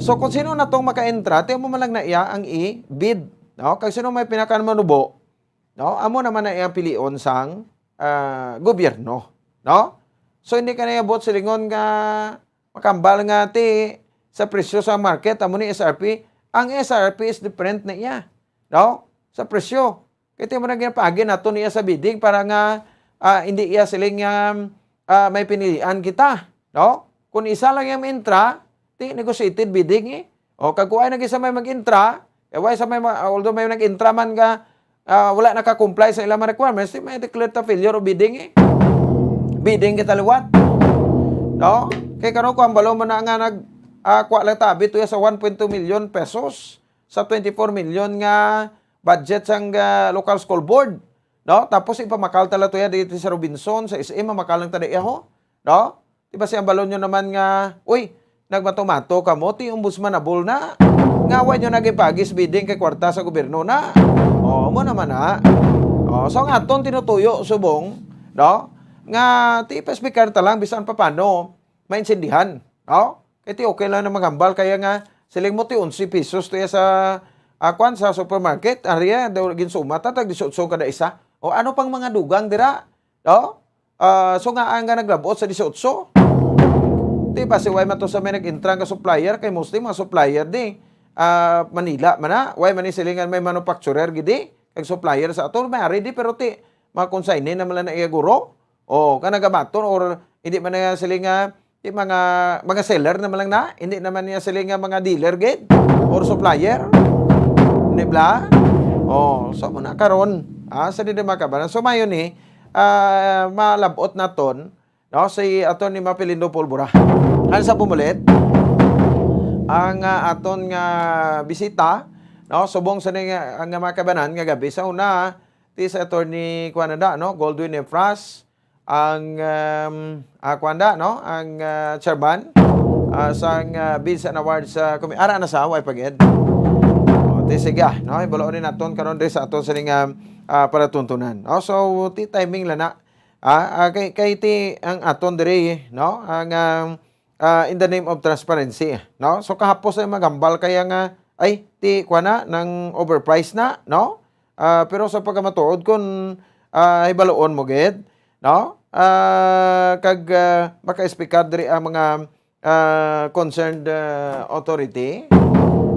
So, kung sino na tong maka-entra, ti amo man lang na iya ang i-bid. No? Kag sino may pinakamanubo, no? Amo naman na iyang pilion sang, ah, gobyerno, no? So, hindi ka na abot silingon nga makambal nga ti sa presyo sa market, amo ni S R P. Ang S R P is different na iya, no? Sa presyo. Kaya ti mo na ginapaagi nato niya sa bidding para nga, ah, hindi iya siling nga, ah, may pinilian kita, no? Kung isa lang yung intra, ti negotiated bidding eh. O, kag kuha na gisa may mag-intra, eh, why sa may ma-, although may nag-intra man nga, ah, wala naka-comply sa ilang mga requirements, di may declare ta failure o bidding eh. Bidding kita liwat. No? Kay karon ko ang balo mo na nga nag, ah, kuha lang tabi to sa one point two million pesos sa twenty-four million nga budget sang, ah, local school board. No? Tapos ipamakal tala to ya dito sa Robinson, sa S M, mamakal lang tada iyaho. No? Di ba siya ang balon nyo naman nga, uy, nagmato-mato ka mo, ti ombudsman na bul na. Nga way nyo naging pagis bidding kay kwarta sa gobyerno na. O, mo naman na. O, so ang aton tinutuyo, subong, no? Nga, ti pa-speaker ta lang, bisan pa paano, maintindihan, no? Kay ti okay lang na maghambal, kaya nga, siling mo ti onse pesos to ya sa, ah, kwan, sa supermarket, ariya, daw ginsuma ta, tag dieciocho kada isa. O ano pang mga dugang dira, no? Ah, so nga, ang nga naglabot sa dieciocho. Di ba, si way man to sa may nag-intra nga supplier, kay mostly mga supplier di, ah, Manila man na, way man ni silingan may manufacturer gidi, kag supplier sa ato, may ari di, pero ti, mga consignee naman lang na iya guro, o, ka nagabaton, or hindi man na siling nga, di mga, mga seller naman lang na, hindi naman niya siling nga mga dealer gid, or supplier, di ba? O, so mo na karon, ah, sa di makabanan. So, mayon ni, ah, malabot naton, no, si Attorney Mapilindo Pulbura. Ano sa pumulit? Ang, ah, aton nga bisita, no, subong sa ni nga, ang mga kabanan nga gabi sa una, ti sa Attorney Kuanada, no, Goldwyn Efras, ang, um, ah, kuanda, no, ang, ah, chairman, ah, sang, ah, Bids and Awards, ah, Commi-, ara na sa, way pa gid. O, ti sige, ah, no, ibaloon ni naton karon diri sa aton sining, ah, ah, palatuntunan. No? So, ti timing lang na. Ah, ah, kay, kay ti ang aton diri, no? Ang, ah, ah, in the name of transparency, no? So, kahapos ay maghambal kaya nga, ay, ti, kwa na, nang overpriced na, no? Ah, pero sa pagkamatuod, kung, ah, hibaloon mo gid, no? Ah, kag, ah, maka-speak diri ang mga, ah, concerned, ah, authority,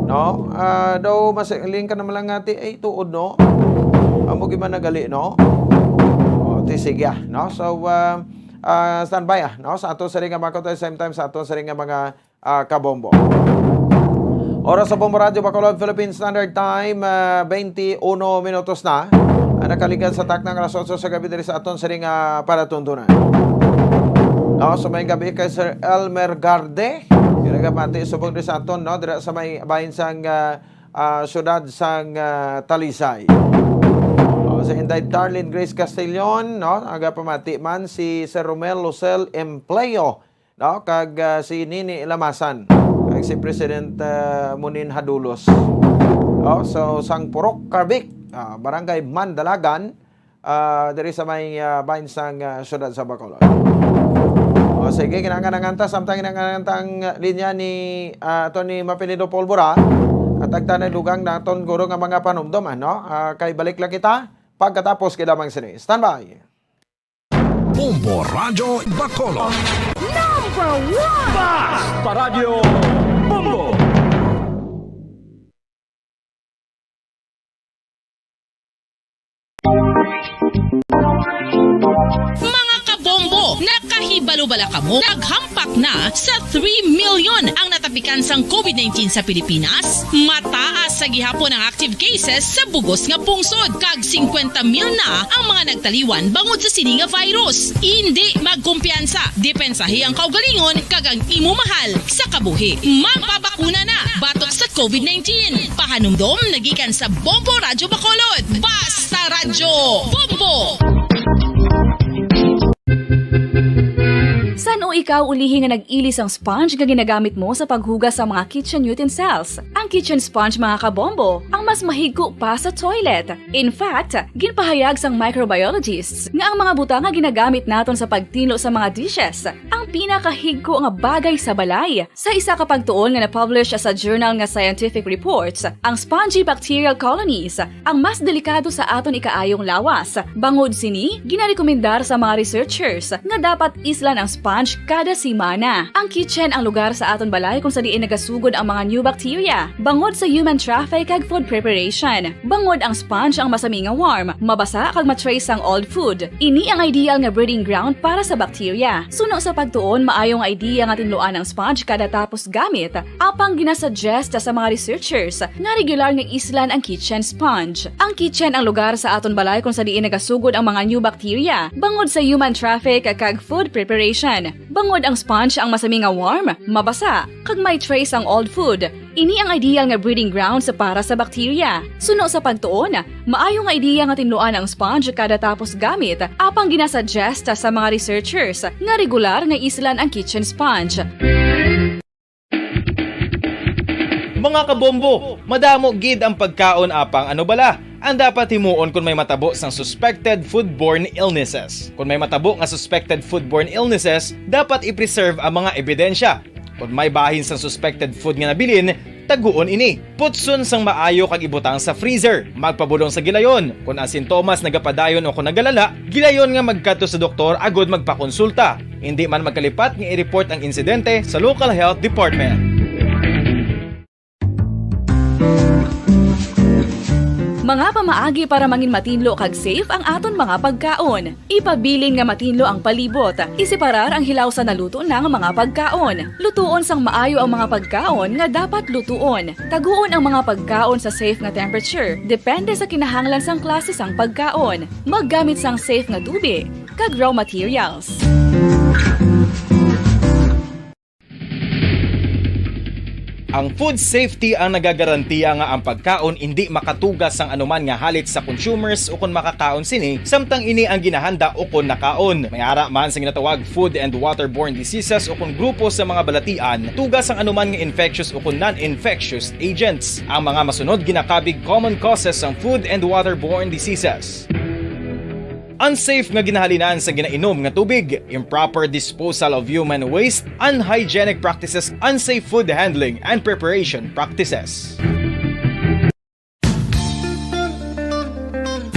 no? Ah, daw masiling ka naman lang nga, ti, ay, tuod, no? Amo gid man nagali, no? O, ti, sige, ah, no? So, ah, ah, standby, ah, no? Sa ato sa ring nga mga, same time sa ato sa ring nga mga, ah, kabombo. Oras sa Bombo Radyo Bacolod, Philippine Standard Time, ah, twenty-one minutos na. Ang nakalikan sa taknang alas otso sa gabi diri sa aton sining, ah, palatuntunan. No, sa may gabi kay Sir Elmer Garde, yung nagapati subong diri sa aton, no, dira sa may bahin sang, ah, ah, syudad sang, ah, Talisay. O, si Inday Darlene Grace Castillon, no, nagapamati man si Sir Romel Lucel Empleo, no? Kag, ah, si Nini Lamasan, kag si President, ah, Munin Hadulos. Oh, so, sang Purok Carbig, ah, Barangay Mandalagan, ah, diri sa may, ah, bahin sang, ah, siyudad sa Bacolod. O, sige, kinahanglan nga ta, samtang kinahanglan nga ta ang linya ni, ah, Attorney Mapilido Polvora, at agta na dugang naton guro nga mga panumdom, ano? Ah, kay balik lang kita, pagkatapos kay lamang sini. Standby! Bombo Radyo Bacolod. Number one! Basta Radyo Bombo! Mga kabombo, nakahibalo bala kamo? Naghampak na sa three million ang natapikan sang COVID nineteen sa Pilipinas. Mataas sa gihapon ang active cases sa bugos nga pungsod, kag singkwenta mil na ang mga nagtaliwan bangod sa sini nga virus. Indi magkumpiyansa, depensahi ang kaugalingon kag ang imo mahal sa kabuhi. Magpabakuna na batok sa COVID nineteen. Pahanumdom nagikan sa Bombo Radyo Bacolod. Basta Radyo Bombo! Sa Ano ikaw ulihi nga nag-ili sang sponge nga ginagamit mo sa paghugas sa mga kitchen utensils? Ang kitchen sponge, mga kabombo, ang mas mahigko pa sa toilet. In fact, ginpahayag sang microbiologists nga ang mga butang nga ginagamit naton sa pagtinlo sa mga dishes ang pinakahigko nga bagay sa balay. Sa isa ka pagtuon nga na-publish sa journal nga Scientific Reports, ang spongy bacterial colonies ang mas delikado sa aton ikaayong lawas. Bangod sini, ginarekomendar sa mga researchers nga dapat islan ang sponge kada semana. Ang kitchen ang lugar sa aton balay kung sa diin nagasugod ang mga new bacteria, bangod sa human traffic kag food preparation. Bangod ang sponge ang masami nga warm, mabasa kag ma-trace ang old food. Ini ang ideal nga breeding ground para sa bacteria. Suno sa pagtuon, maayo nga idea nga tinluan ang sponge kada tapos gamit, apang ginasuggest sa mga researchers nga regular nga islan ang kitchen sponge. Ang kitchen ang lugar sa aton balay kung sa diin nagasugod ang mga new bacteria, bangod sa human traffic kag food preparation. Bangod ang sponge ang masami nga warm, mabasa, kag may trace ang old food. Ini ang ideal nga breeding grounds para sa bacteria. Suno sa pagtuon, maayo nga idea nga tinluan ang sponge kada tapos gamit, apang ginasuggest sa mga researchers nga regular nga islan ang kitchen sponge. Mga kabombo, madamo gid ang pagkaon, apang ano bala ang dapat himuon kon may matabo sang suspected foodborne illnesses? Kon may matabo nga suspected foodborne illnesses, dapat i-preserve ang mga ebidensya. Kon may bahin sang suspected food nga nabilin, taguon ini. Putson sang maayo kag ibutang sa freezer. Magpabulong sa gilayon. Kon ang sintomas nagapadayon o kon nagalala, gilayon nga magkadto sa doktor agud magpakonsulta. Indi man magkalipat nga i-report ang insidente sa local health department. Mga pamaagi para mangin matinlo kag safe ang aton mga pagkaon. Ipabilin nga matinlo ang palibot. Iseparar ang hilaw sa naluto na nga mga pagkaon. Lutuon sang maayo ang mga pagkaon nga dapat lutuon. Taguon ang mga pagkaon sa safe nga temperature, depende sa kinahanglan sang klase sang pagkaon. Maggamit sang safe nga tubi kag raw materials. Ang food safety ang nagagarantiya nga ang pagkaon indi makatuga sang anuman nga halit sa consumers ukon makakaon sini, samtang ini ang ginahanda ukon nakaon. May ara man sing ginatawag food and waterborne diseases ukon grupo sa mga balatian, tuga sang anuman nga infectious ukon non-infectious agents. Ang mga masunod ginakabig common causes sang food and waterborne diseases. Unsafe nga ginahalinan sa ginainom nga tubig, improper disposal of human waste, unhygienic practices, unsafe food handling and preparation practices.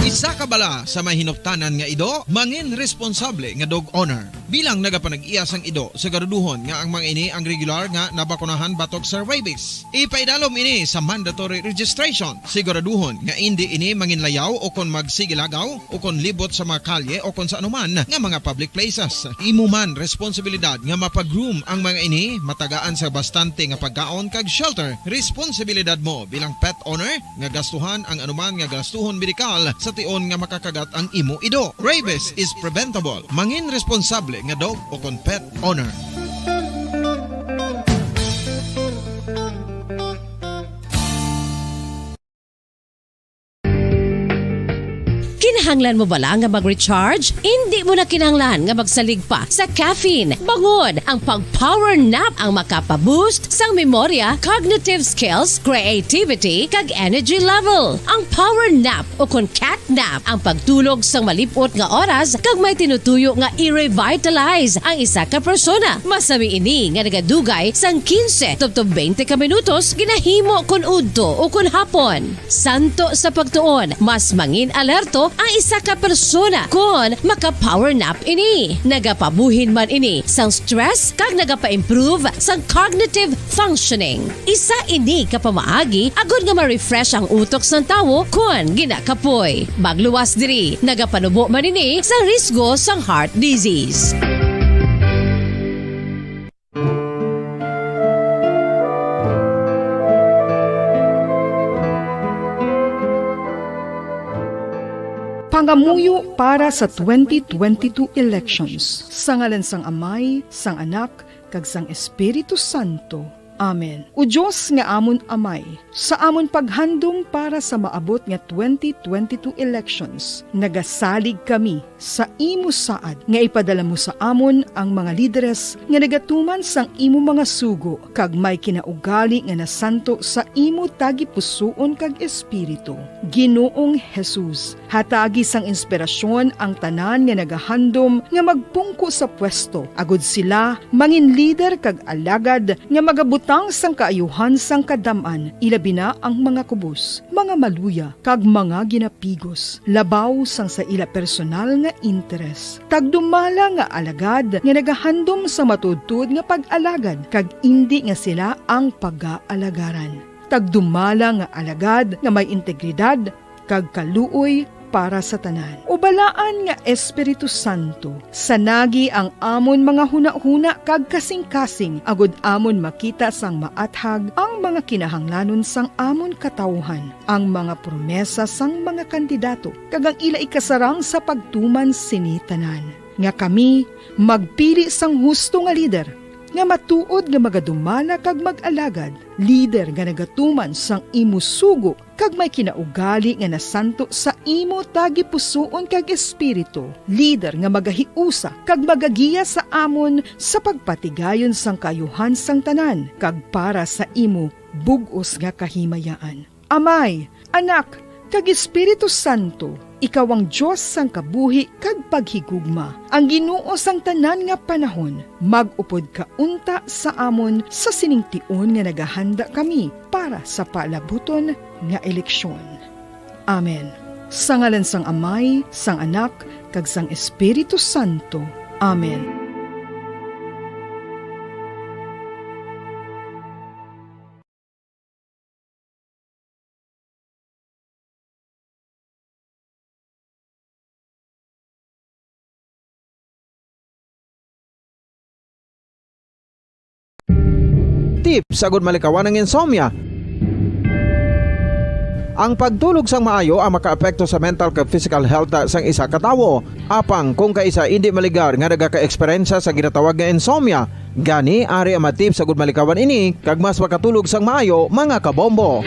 Isa ka bala sa may hinuptanan nga ido, mangin responsable nga dog owner. Bilang nagapanag-iya sang ido, siguraduhon nga ang mga ini ang regular nga nabakunahan batok sa rabies. Ipaidalom ini sa mandatory registration. Siguraduhon nga indi ini manginlayaw o kon magsigilagaw o kon libot sa mga kalye o kon sa anuman nga mga public places. Imo man responsibilidad nga mapag-groom ang mga ini, matagaan sa bastante nga pagkaon kag shelter. Responsibilidad mo bilang pet owner nga gastuhan ang anuman nga gastuhon medikal sa tion nga makakagat ang imo ido. Rabies is preventable. Mangin responsable nga dog o kon pet owner. Kinahanglan mo bala nga mag-recharge? Indi mo na kinahanglan nga magsalig pa sa caffeine. Bangod ang pag-power nap ang makapa-boost sang memorya, cognitive skills, creativity, kag energy level. Ang power nap o kon cat nap ang pagtulog sang malip-ot nga oras kag may tinutuyo nga i-revitalize ang isa ka persona. Masami ini nga nagadugay sang quince tubtob twenty ka minutos ginahimo kon udto o kon hapon. Santo sa pagtuon, mas mangin alerto ang isa ka persona kon maka-power nap ini. Nagapabuhin man ini sang stress kag nagapa-improve sang cognitive functioning. Isa ini ka pamaagi agud nga ma-refresh ang utok sang tawo kon ginakapoy. Magluwas diri, nagapanubo man ini sa risgo sang heart disease. Pangamuyo para sa twenty twenty-two elections. Sa ngalan sang Amay, sang Anak, kag sang Espiritu Santo. Amen. O Dios nga amon Amay, sa amon paghandom para sa maabot nga twenty twenty-two elections, nagasalig kami sa imo saad nga ipadala mo sa amon ang mga lideres nga nagatuman sang imo mga sugo kag may kinaugali nga nasanto sa imo tagipusoon kag espiritu. Ginoong Jesus, hatagi sang inspirasyon ang tanan nga nagahandom nga magpungko sa pwesto, agud sila mangin lider kag alagad nga magabutang sang kaayuhan sang kadam-an, ilabi na ang mga kubos, mga maluya, kag mga ginapigos, labaw sang sa ila personal nga interes. Tagdumala nga alagad nga nagahandom sa matuodtuod nga pag-alagad, kag indi nga sila ang pagaalagarang. Tagdumala nga alagad nga may integridad kag kaluoy para sa tanan. O Balaan nga Espiritu Santo, sanagi ang amon mga hunahuna kag kasingkasing, agud amon makita sang maathag ang mga kinahanglanon sang amon katawuhan, ang mga promesa sang mga kandidato, kag ang ila ikasarang sa pagtuman sini tanan, nga kami magpili sang husto nga lider, nga matuod nga magadumala kag mag-alagad, lider nga nagatuman sang imo sugo kag may kinaugali nga nasanto sa imo tagipusoon kag espiritu, lider nga magahiusa kag magagiya sa amon sa pagpatigayon sang kaayuhan sang tanan kag para sa imo bug-os nga kahimayaan. Amay, Anak, kag Espiritu Santo, ikaw ang Dios sang kabuhi kag paghigugma, ang Ginoo sang tanan nga panahon. Mag-upod ka unta sa amon sa sining tion nga nagahanda kami para sa palabuton nga eleksyon. Amen. Sa ngalan sang Amay, sang Anak, kag sang Espiritu Santo. Amen. Tips agud malikawan ang insomnia. Ang pagtulog sang maayo ang makaapekto sa mental kag physical health sang isa ka tawo. Apang kung kaisa indi maligar nga nagaka-eksperyensya sa ginatawag nga insomnia, gani ari ang mga tips agud malikawan ini kag mas makatulog sang maayo, mga kabombo.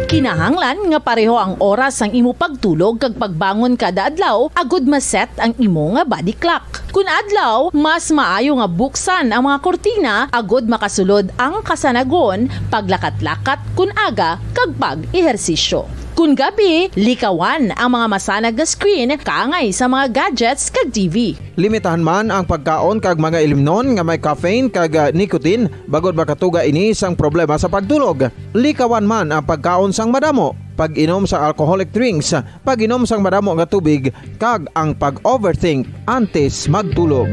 Kinahanglan nga pareho ang oras sang imo pagtulog kag pagbangon kada adlaw agud ma-set ang imo nga body clock. Kun adlaw, mas maayo nga buksan ang mga kurtina agud makasulod ang kasanagon, paglakat-lakat kun aga, kag pag-ehersisyo. Kun gabi, likawan ang mga masanag nga screen kaangay sa mga gadgets kag T V. Limitahan man ang pagkaon kag mga ilimnon nga may caffeine kag, ah, nicotine, bangod makatuga ini sang problema sa pagtulog. Likawan man ang pagkaon sang madamo, pag-inom sang alcoholic drinks, pag-inom sang madamo nga tubig, kag ang pag-overthink antes magtulog.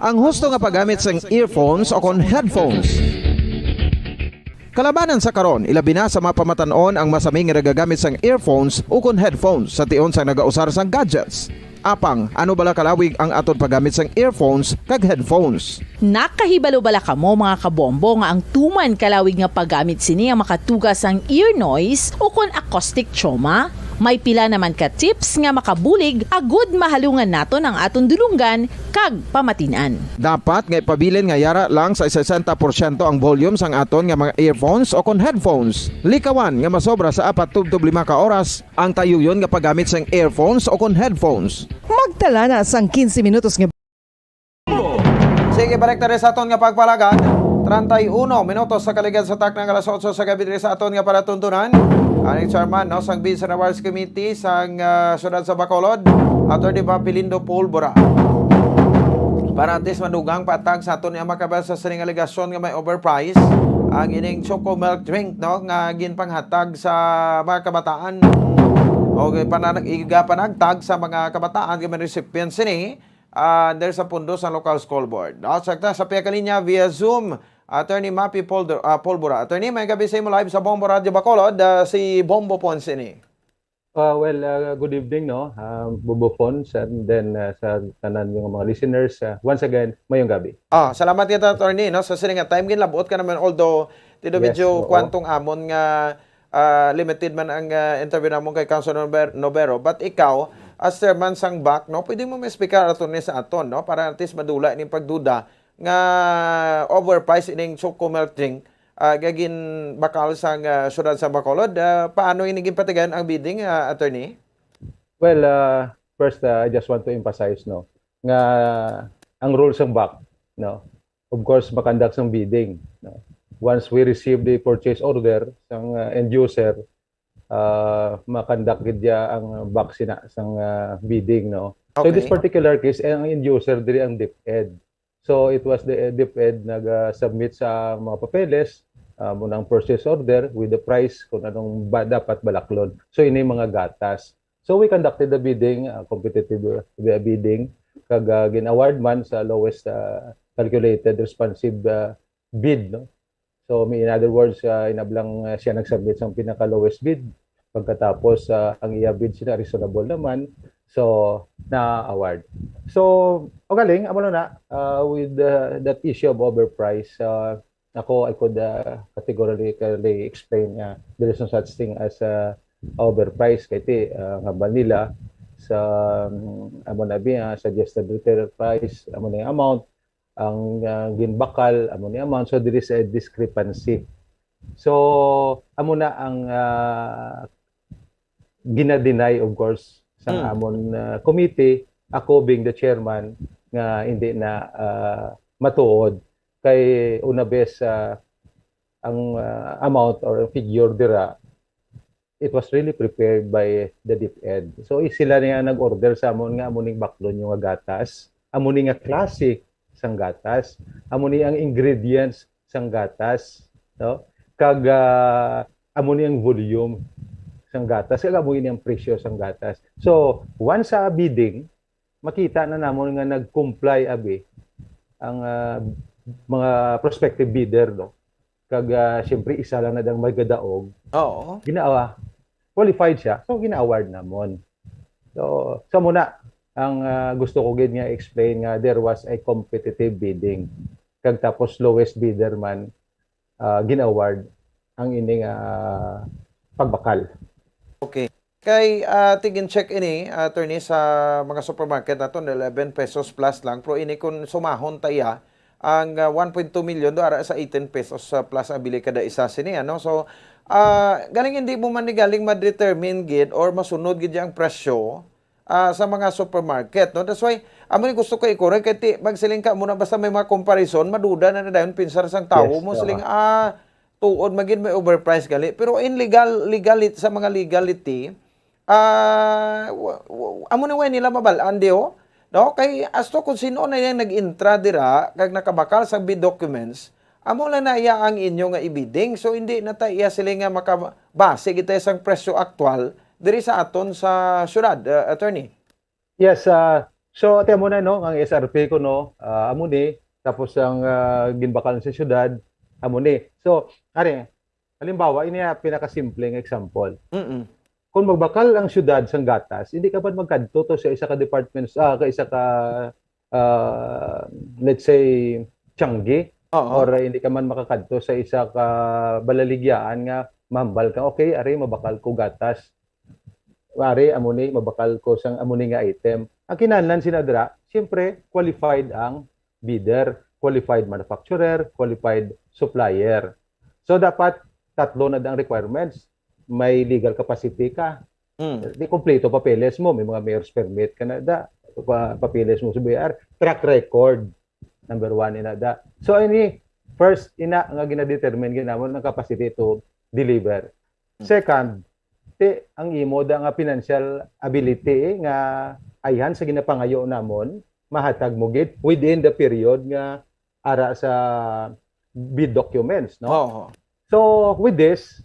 Ang husto nga paggamit sang earphones o kon headphones. Kalabanan sa karon, ilabi na sa mga pamatan-on ang masami nga nagagamit sang earphones o kon headphones sa tion sang nagausar sang gadgets. Apang, ano bala kalawig ang aton paggamit sang earphones kag headphones? Nakahibalo bala kamo, mga kabombo, nga ang tuman kalawig nga paggamit sini ang makatuga sang ear noise o kon acoustic trauma? May pila naman ka tips nga makabulig agud mahalungan naton ang aton dulonggan kag pamatin-an. Dapat nga ipabilin nga yara lang sa sesenta porsyento ang volume sang aton nga mga earphones o kon headphones. Likawan nga masobra sa apat tubtob lima ka oras ang tayuyon nga paggamit sang earphones o kon headphones. Magtala na sang quince minutos nga Sige, balik ta diri sa aton nga pagpalagad. Treinta y uno minutos sa kaligad sa takna nga alas otso sa gabi diri sa aton nga palatuntunan. Ang chairman, no, sang Beach and Wharves Committee sang, ah, siyudad sa Bacolod, Attorney Papi Lindo Pulbura. Para at least madugang patag sa aton nga makabasa sa sining alegasyon nga may overprice ang ining Choco Milk Drink, no, nga ginpanghatag sa mga kabataan o pananag-, igapanagtag sa mga kabataan nga may recipients sini. Ah, under sa pundo sang local school board. No? Sakta sa pihak linya via Zoom, Attorney Mapi Poldo-, ah, Polbora. Attorney, may gabi sa imo live sa Bombo Radio Bacolod, ah, si Bombo Pons ini. Ah, well, ah, good evening, no? Ah, Bombo Pons, and then, ah, sa tanan nga mga listeners, ah, once again, mayong gabi. Ah, salamat kita, Attorney, no? Sa sining nga time, ginlabot ka naman, although, tido Yes, medyo oo. kwantong amon nga ah, limited man ang, ah, interview namon kay Councilor Nober-, Nobero. But ikaw, as chairman sang BAC, no, pwede mo ma-explicar, attorney, sa aton, no, para at least madula ining pagduda nga overpriced ining Choco Milk Drink, ah, nga ginbakal sang, ah, siyudad sa Bacolod. Ah, paano ini ginpatigayon ang bidding, ah, attorney? Well, uh, first, uh, I just want to emphasize, no, nga ang rules sang BAC, no, of course, makandak sang bidding, no. Once we receive the purchase order sang, uh, end user, uh, makandak gid ya ang BAC sina sang, uh, bidding, no. So in this Okay. particular case, eh, ang end user diri ang DepEd. So it was the, uh, DepEd nag-submit sa mga papeles, uh, mo ng purchase order with the price kung anong ba, dapat balaklon. So ini mga gatas. So we conducted the bidding, uh, competitive, uh, bidding, kag, uh, gin-award man sa lowest, uh, calculated responsive, uh, bid, no? So, may, in other words, uh, inablang, uh, siya nag-submit sang pinaka-lowest bid. Pagkatapos, uh, ang iya bid sina reasonable naman. So, na-award. So, o galing, amo na, uh, with, uh, that issue of overprice, uh, ako, I could, uh, categorically explain nga there is no such thing as, uh, overprice. Kay ti, uh, ang hambal nila sa, um, amo na bi, uh, suggested retail price, amo na yung amount, ang, uh, ginbakal, amo ni amount. So, there is a discrepancy. So, amo na ang, uh, gina-deny, of course, sa Mm. amon, uh, committee, ako being the chairman, nga hindi na, uh, matuod. Kay una bes, uh, ang, uh, amount or figure dira, it was really prepared by the DepEd. So, i-, sila niya nag-order sa amon nga amo ning baklon yung nga gatas, amo ni nga klase sang gatas, amo ni ang ingredients sang gatas, no? Kag, ah, amo ni ang volume sang gatas, kag amo ni ang presyo sang gatas. So, once sa bidding, makita na namon nga nag-comply abi ang, ah, mga prospective bidder, no? Kag, ah, siyempre, isa lang na dang magadaog. Oo. Ginawa, qualified siya, so gina-award namon. So, sa muna, ang, ah, gusto ko gid nga explain nga there was a competitive bidding. Kag tapos lowest bidder man, ah, gin-award ang ining, ah, pagbakal. Okay. Kay, ah, tigin-check ini, attorney, sa mga supermarket naton, eleven pesos plus lang. Pero ini kung sumahon ta iya, ang, ah, one point two million do ara sa eighteen pesos, ah, plus ang bili kada isa sini, ano? So, ah, galing hindi mo man ni galing ma-determine gid or masunod gid ang presyo, ah, sa mga supermarket, no? That's why, amo ni gusto ko i-correct, kay ti, magsiling ka muna, basta may mga comparison, maduda na na dayon, pinsar sang tawo Yes, mo, oo. Siling, ah, tuod magid may overprice gali. Pero in legal, legality, sa mga legality, ah, wa-, wa-, amo ni way nila mabalaan, di, oh? No? Kay asto kung sino na yang nag-intra dira, kag nakabakal sa bid documents, amo lang na iya ang inyo nga ibidding. So, hindi na ta iya sila nga makabase kita sang presyo aktual diri sa aton sa syudad, uh, attorney. Yes, ah, so, ate mo na, no, ang S R P ko, no, ah, amo ni, tapos ang, ah, ginbakal sa syudad, amo ni. So, ari, halimbawa, ini ang pinakasimpleng example. Mm-mm. Kung magbakal ang syudad sang gatas, hindi ka man magkadto to sa isa ka department, ah, ka isa ka, ah, let's say, Changi, Oo. or hindi ka man makakadto sa isa ka balaligyaan nga mahambal ka, "Okay, ari, mabakal ko gatas. Ari, amo ni, mabakal ko sang amo ni nga item." Ang kinahanglan sina dira, siyempre, qualified ang bidder, qualified manufacturer, qualified supplier. So, dapat tatlo na ang requirements. May legal capacity ka. Mm. Di kompleto papeles mo. May mga mayor's permit ka na da. Pa-, papeles mo sa B R. Track record. Number one, ina da. So, ini, first, ina nga ginadetermine gid namon ang capacity to deliver. Mm. Second, ti, ang imo da nga financial ability, eh, nga ayhan sa ginapangayo namon, mahatag mo gid within the period nga ara sa bid documents, no? Oo. So, with this,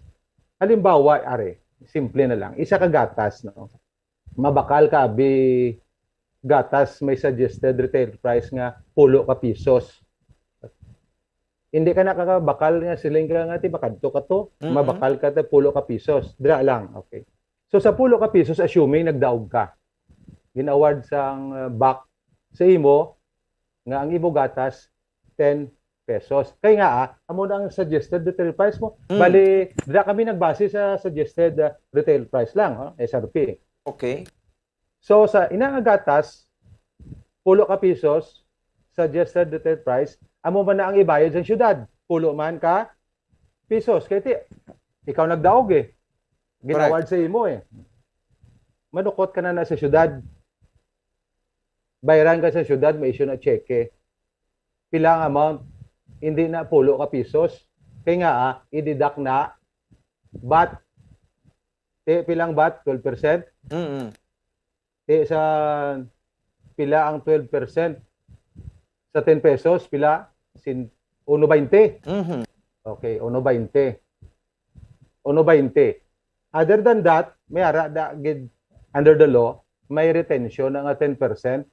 halimbawa, are, simple na lang, isa ka gatas, no? Mabakal ka abi gatas may suggested retail price nga pulo ka pisos. Hindi ka nakakabakal nga siling ka nga ti makadto ka to, Mm-mm. mabakal ka ta pulo ka pisos. Dira lang, okay. So, sa pulo ka pisos, assuming nagdaog ka, gin-award sang, uh, BAC sa imo nga ang imo gatas ten pesos. Kay nga, ah, amo na ang suggested retail price mo. Mm. Bali, dira kami nagbase sa suggested, uh, retail price lang, ha, S R P. Okay. So, sa ina nga gatas, pulo ka pisos, suggested retail price, amo man na ang ibayad sa syudad, pulo man ka pisos. Kay ti, ikaw nagdaog eh. Ginawad sa imo eh. Manukot ka na na sa syudad. Bayran ka sa syudad, may issue na cheque. Pila ang amount? Hindi na pulo ka pisos. Kay nga, ah, i-deduct na vat. Ti, pilang vat? Twelve percent? Mm. Ti, sa pila ang twelve percent? Sa ten pesos, pila? Sin, uno baynte. Mhm. Okay, uno baynte. Uno baynte. Other than that, may ara da gid under the law, may retention na nga ten percent.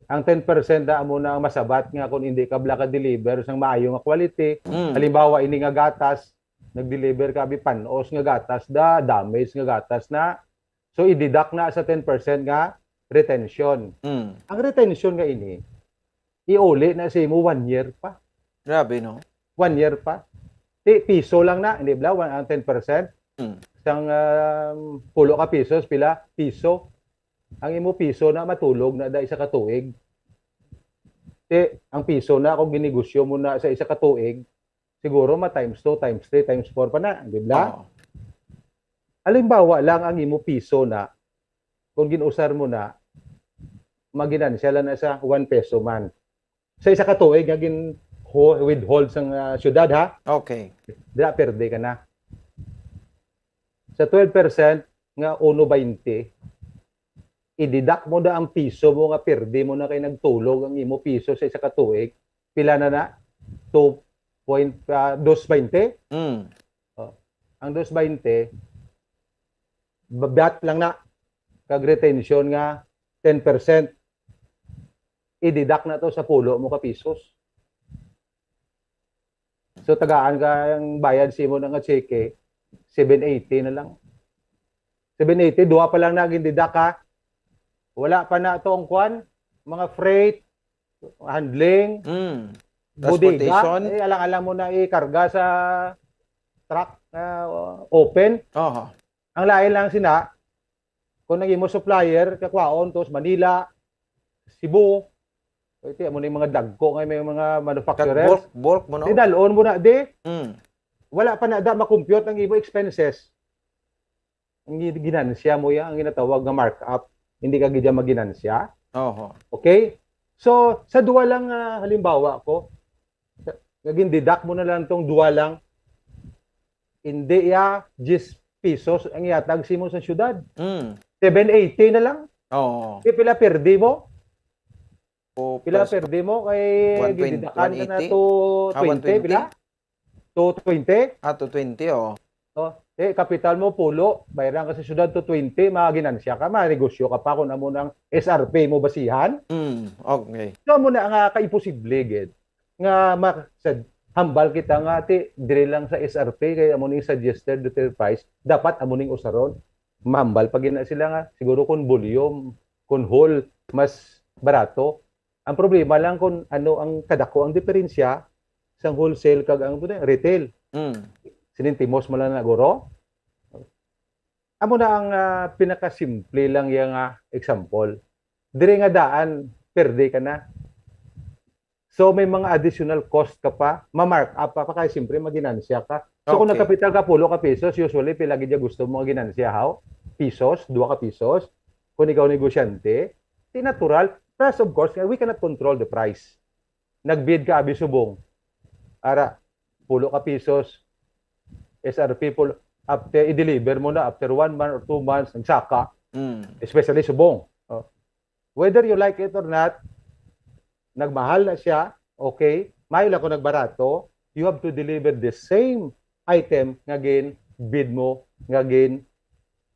Ang ten percent na amo na ang masabat nga kung hindi ka bala ka-deliver sang maayo nga quality. Mm. Halimbawa, ini nga gatas, nag-deliver ka abi pan-os nga gatas da, damage nga gatas na. So, i-deduct na sa ten percent nga retention. Mm. Ang retention nga ini, iuli na sa imo one year pa. Grabe, no? One year pa. Ti, piso lang na, hindi bala, one, ang ten percent. Mm. Sang um, pulo ka pisos, pila? Piso. Ang imo piso na matulog na da isa ka tuig. Ti, ang piso na kung ginegosyo mo na sa isa ka tuig, siguro ma times two, times three, times four pa na, di ba? Oo. Halimbawa lang ang imo piso na, kung ginusar mo na, maginansya lang na sa one peso man. Sa isa ka tuig nga gin ho- withhold sang ah, syudad ha, Okay. dira perde ka na. Sa twelve percent nga uno baynte, i-deduct mo na ang piso mo nga perde mo na kay nagtulog ang imo piso sa isa ka tuig, pila na na? Two point, ah, dos baynte? Mm. Ang dos baynte, ba- vat lang na, kag retention nga ten percent. I-deduct na to sa pulo mo ka pisos. So, tagaan ka ang bayad sa imo na nga cheque, seven eighty na lang. Seven eighty, duha pa lang na gin-deduct ha. Wala pa na to ang kwan, mga freight, handling, Mm. bodega, Transportation. Eh, alang-alang mo na ikarga sa truck na uh, open. Oho. Ang lain lang sina, kung nag imo supplier, kakwaon to sa Manila, Cebu, ito mo na yung mga dagko nga may mga Kag manufacturers. bulk, bulk mo, no? Di dalon mo na di, Mm. wala pa na da makompute ang imo expenses. Ang gi- ginansya mo yan, ang ginatawag nga markup. Hindi ka gidya maginansya. Oho. Okay? So, sa duwa lang ah, halimbawa ko, sa- naging deduct mo na lang tong duwa lang, hindi ya diyes pesos ang ihatag sa imo sa syudad. Mm. Seven eighty na lang. Oo. Di pila perdi mo? O, Pila plus perdi mo kay one twenty, gideductan ka na one eighty? to Ah, one twenty, twenty? Pila? To twenty? Ah, to twenty, oh. Oh, eh, kapital mo pulo, bayran ka sa syudad to twenty, maginansya ka, manegosyo ka pa kung amo nang S R P mo basihan. Mm, okay. So, amo na nga kaimposible gid nga ma- sa hambal kita nga ti diri lang sa S R P kay amo ning suggested retail price, dapat amo ning usaron. Mahambal pa gid na sila nga siguro kung volume, kung whole, mas barato. Ang problema lang kung ano ang kadako ang diferensya sang wholesale kag ang retail. Mm. Sinintimos mo lang na guro. Amo na ang ah, pinakasimple lang yang ah, example. Diri nga daan, perde ka na. So may mga additional cost ka pa, ma-mark up pa, pa kay siyempre maginansya ka. So kung Okay. nagkapital ka pulo ka pesos, usually pila gid ya gusto mo nga ginansya, how? Pesos, dua ka pesos. Kung ikaw negosyante, di natural. Plus of course, we cannot control the price. Nagbid ka abi subong. Ara, pulo ka pesos, S R P pulo, after i-deliver mo na after one month or two months, nagsaka, Mm. especially subong. Oh. Whether you like it or not, nagmahal na siya, okay, mayo lang kung nagbarato, you have to deliver the same item nga gin bid mo, nga gin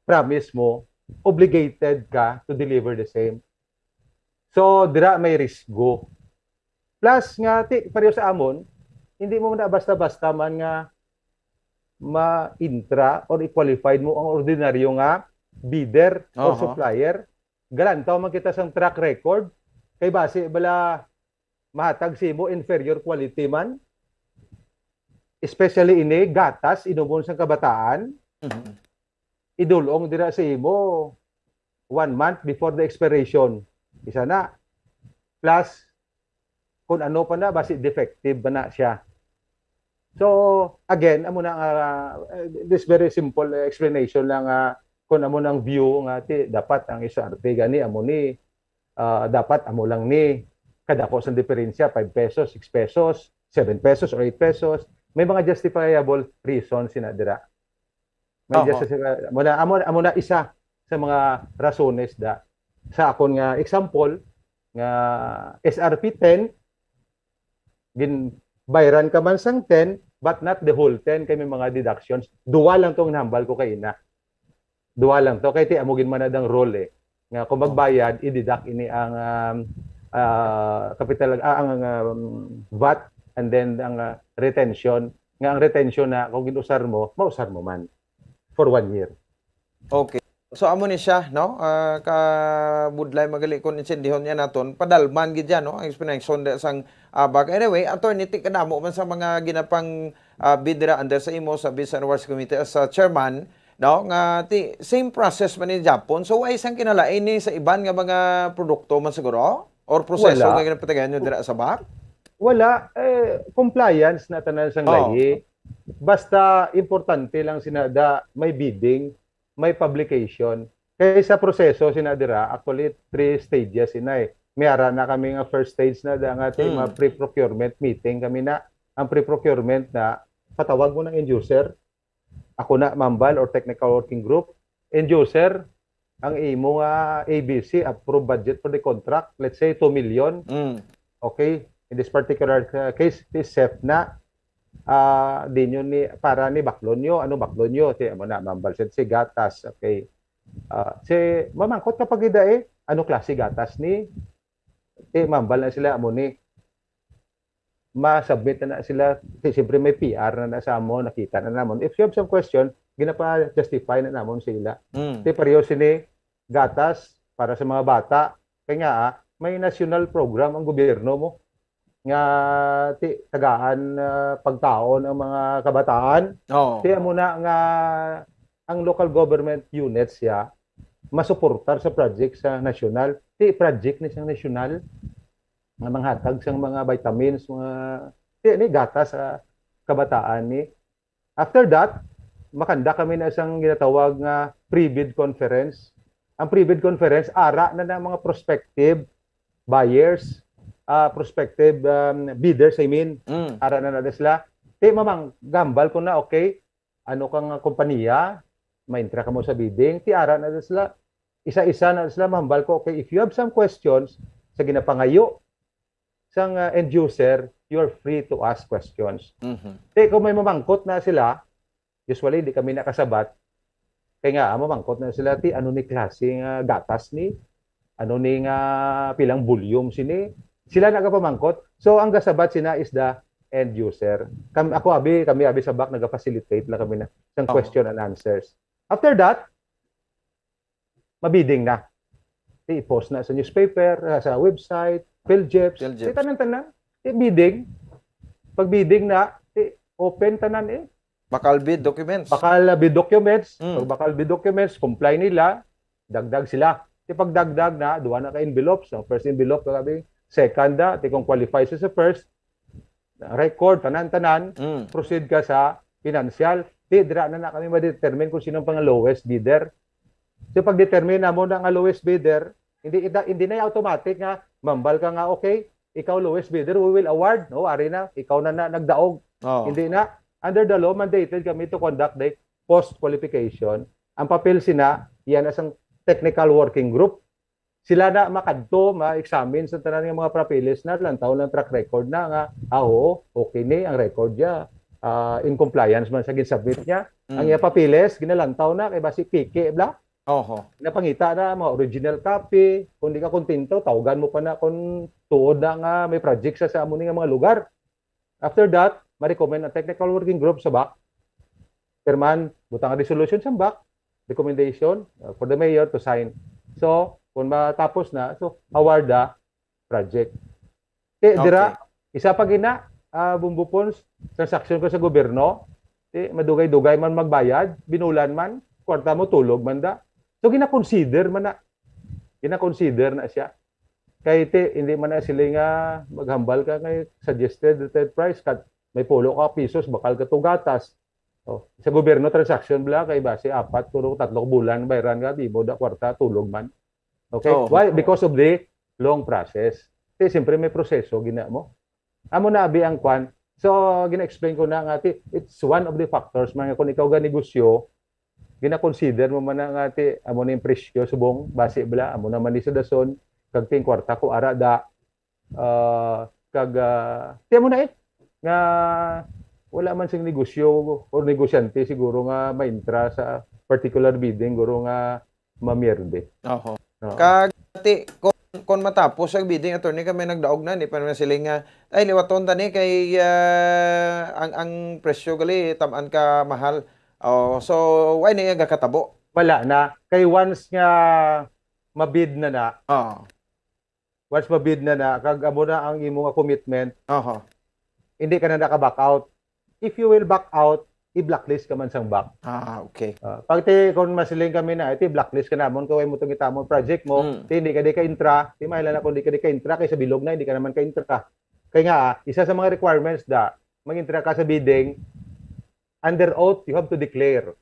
promise mo, obligated ka to deliver the same. So, dira may risgo. Plus nga, ti, pareho sa amon, hindi mo na basta-basta man nga ma-intra or i-qualified mo ang ordinaryo nga bidder or Aha. supplier. Galantaw man kita sang track record. Kay basi bala mahatag sa imo inferior quality man. Especially ini, gatas, inumon sang kabataan. Mhm. Idulong dira sa imo. one month before the expiration. Isa na. Plus, kung ano pa na, basi defective pa na siya. So, again, amo na nga, uh, this very simple explanation lang nga kung amo nang view nga ti dapat ang S R P gani amo ni, uh, dapat amo lang ni kadako sang diferensya, five pesos, six pesos, seven pesos or eight pesos. May mga justifiable reasons sina dira. May Aha. Justifiable, amo na, amo, amo na isa sa mga rasones da sa akon nga example nga S R P ten, gin bayran ka man sang ten, but not the whole ten, kay may mga deductions. Duwa lang tong nahambal ko kay ina. Duwa lang to. Kay ti amo gin man ang rule eh. Nga kung magbayad, i-deduct ini ang, um, ah, capital, ah, ang, um, vat, and then ang, ah, retention. Nga ang retention na kung ginusar mo, mausar mo man for one year. Okay. So amo ni siya, no? Ah, kabudlay magali kon insindihon niya naton, padalman gid yan, no? Ang explanation da sang abak. Anyway, attorney, ti kadamo man sa mga ginapang ah, bid dira under sa imo sa Bids and Awards Committee as a chairman, no? Nga ti same process man ni Japon. So why sang kinalain ni sa iban nga mga produkto man siguro or proseso Wala. Nga ginapatigayon nyo dira sa bak? Wala, eh, compliance na tanan sang Oo. Lahi. Basta importante lang sina da may bidding, may publication. Kay sa proseso sina dira, actually three stages ina eh. May ara na kami nga first stage na da nga ti Mm. mga pre-procurement meeting kami na. Ang pre-procurement na patawag mo ng end user, ako na mambal or technical working group, end user, ang imo nga A B C approved budget for the contract, let's say two million. Mm. Okay, in this particular uh, case, this chef na ah di nyo ni para ni baklon nyo, ano baklon nyo? Ti amo na mambal siya si gatas, okay. Ah, si mamangkot ka pag ida eh, ano klase gatas ni? Ti mambal na sila amo ni ma-submit na, na sila. Ti, siyempre may P R na, na sa amo, nakita na namon. If you have some question, ginapa-justify na namon sila. Mm. Ti pareho sini gatas para sa mga bata. Kay nga ah, may national program ang gobyerno mo nga ti tagaan ah, pagkaon ang mga kabataan. Oo. Ti amo na nga ang local government units siya masuportar sa project sa national. Ti project ni sang national nga manghatag sang mga vitamins, mga ti ni gatas sa kabataan ni. After that, makanda kami na sang ginatawag nga pre-bid conference. Ang pre-bid conference, ara na na mga prospective buyers, ah, prospective um, bidders, I mean. Mm. Ara na na sila. Ti mamang gambal ko na, okay, ano ka nga kompanya, ma-enter ka mo sa bidding, ti ara na sila. Isa-isa na sila, mahambal ko, okay, if you have some questions sa ginapangayo sang uh, end user, you're free to ask questions. Mhm. Ti kung may mamangkot na sila, usually di kami nakasabat, kay nga mamangkot na sila, ti ano ni klase nga gatas ni, ano ni nga pilang volume sini, sila nagapamangkot. So ang gasabat sina is the end user. Kam ako abi, kami abi sa bak naga-facilitate lang kami na sang Oo. Question and answers. After that, mabidding na. Ti i-post na sa newspaper, ah, sa website, PhilGEPS, PhilGEPS. Ti tanan-tanan. Ti bidding. Pag bidding na, ti open tanan eh. Bakal bid documents. Bakal uh, bid documents. Mm. Pag bakal bid documents, comply nila, dagdag sila. Ti pagdagdag na, duha na ka envelopes. Ang first envelope, kagabi, second na, ti kung qualify siya sa first, record, tanan-tanan, Mm. proceed ka sa financial. Ti dira na na kami ma-determine kung sino ang pang lowest bidder. So pag-determine namo na nga lowest bidder, hindi ita, hindi na automatic nga mambal ka nga, okay, ikaw lowest bidder, we will award. No, ari na, ikaw na, na nagdaog. Oh. Hindi na. Under the law, mandated kami to conduct the post qualification. Ang papel sina, yan as ang technical working group. Sila na makadto, ma-examine sa tanan nga mga papeles na, lantaw lang track record na nga, ah, oo, okay ni ang record niya. Ah, in compliance man sa ginsubmit niya. Ang Mm. iya papeles, ginalantaw na, kay basi piki, bla? Oho. Napangita na mga original copy. Kung di ka kontento, tawagan mo pa na kung tuod na nga may project sa, sa amo ni nga mga lugar. After that, ma-recommend ang technical working group sa bak. Chairman, butang ang resolution sa bak, recommendation uh, for the mayor to sign. So, kung matapos na, so award the project. Eh, Okay. Dira, isa pa gina, ah, bumbo pons, transaction ko sa gobyerno, eh, madugay-dugay man magbayad, binulan man, kwarta mo tulog man da. So gina-consider man na gina-consider na siya. Kay ti, hindi man na sila nga maghambal ka kay suggested retail price, kat may pulo ka pisos, bakal ka to gatas. Oh, sa gobyerno, transaction bala, kay base apat, puro tatlo ka bulan, bayran ka, di mo da kwarta, tulog man. Okay? Oo. Why? Because of the long process. Ti, siyempre may proseso, gina mo. Amo na abi ang kwan. So, gina-explain ko na nga, ti, it's one of the factors man nga kung ikaw ga negosyo, gina-consider mo man na nga, ti, amo na yung presyo, subong, base bala, amo naman ni sa dason, kag ting kwarta ko ara da, ah, kag, ah, ti, amo na eh, nga wala man sing negosyo or negosyante siguro nga maintra sa particular bidding, guro nga mamierde. Oho. Oo. Kag, ti, kung, kung matapos ang bidding, attorney, kami nagdaog na, ni pa naman sila nga, "Ay, liwaton ta ni kay, ah, ang, ang presyo gali, tamaan ka mahal." Oh, so, why na iya gakatabo? Wala na. Kay once nga mabid na na, Oo. once mabid na na, kag amo na ang imo nga commitment, Oho. hindi ka na naka-back out. If you will back out, i-blacklist ka man sang bank. Ah, okay. Ah, pag ti, kung masiling kami na, "Iti, blacklist ka namon, kay way mo tong itamon project mo, Mm. ti, hindi ka di ka intra, ti, maila na kung di ka di ka intra, kay sa bilog na, hindi ka naman ka intra." Kay nga, ah, isa sa mga requirements da, mag-intra ka sa bidding, under oath, you have to declare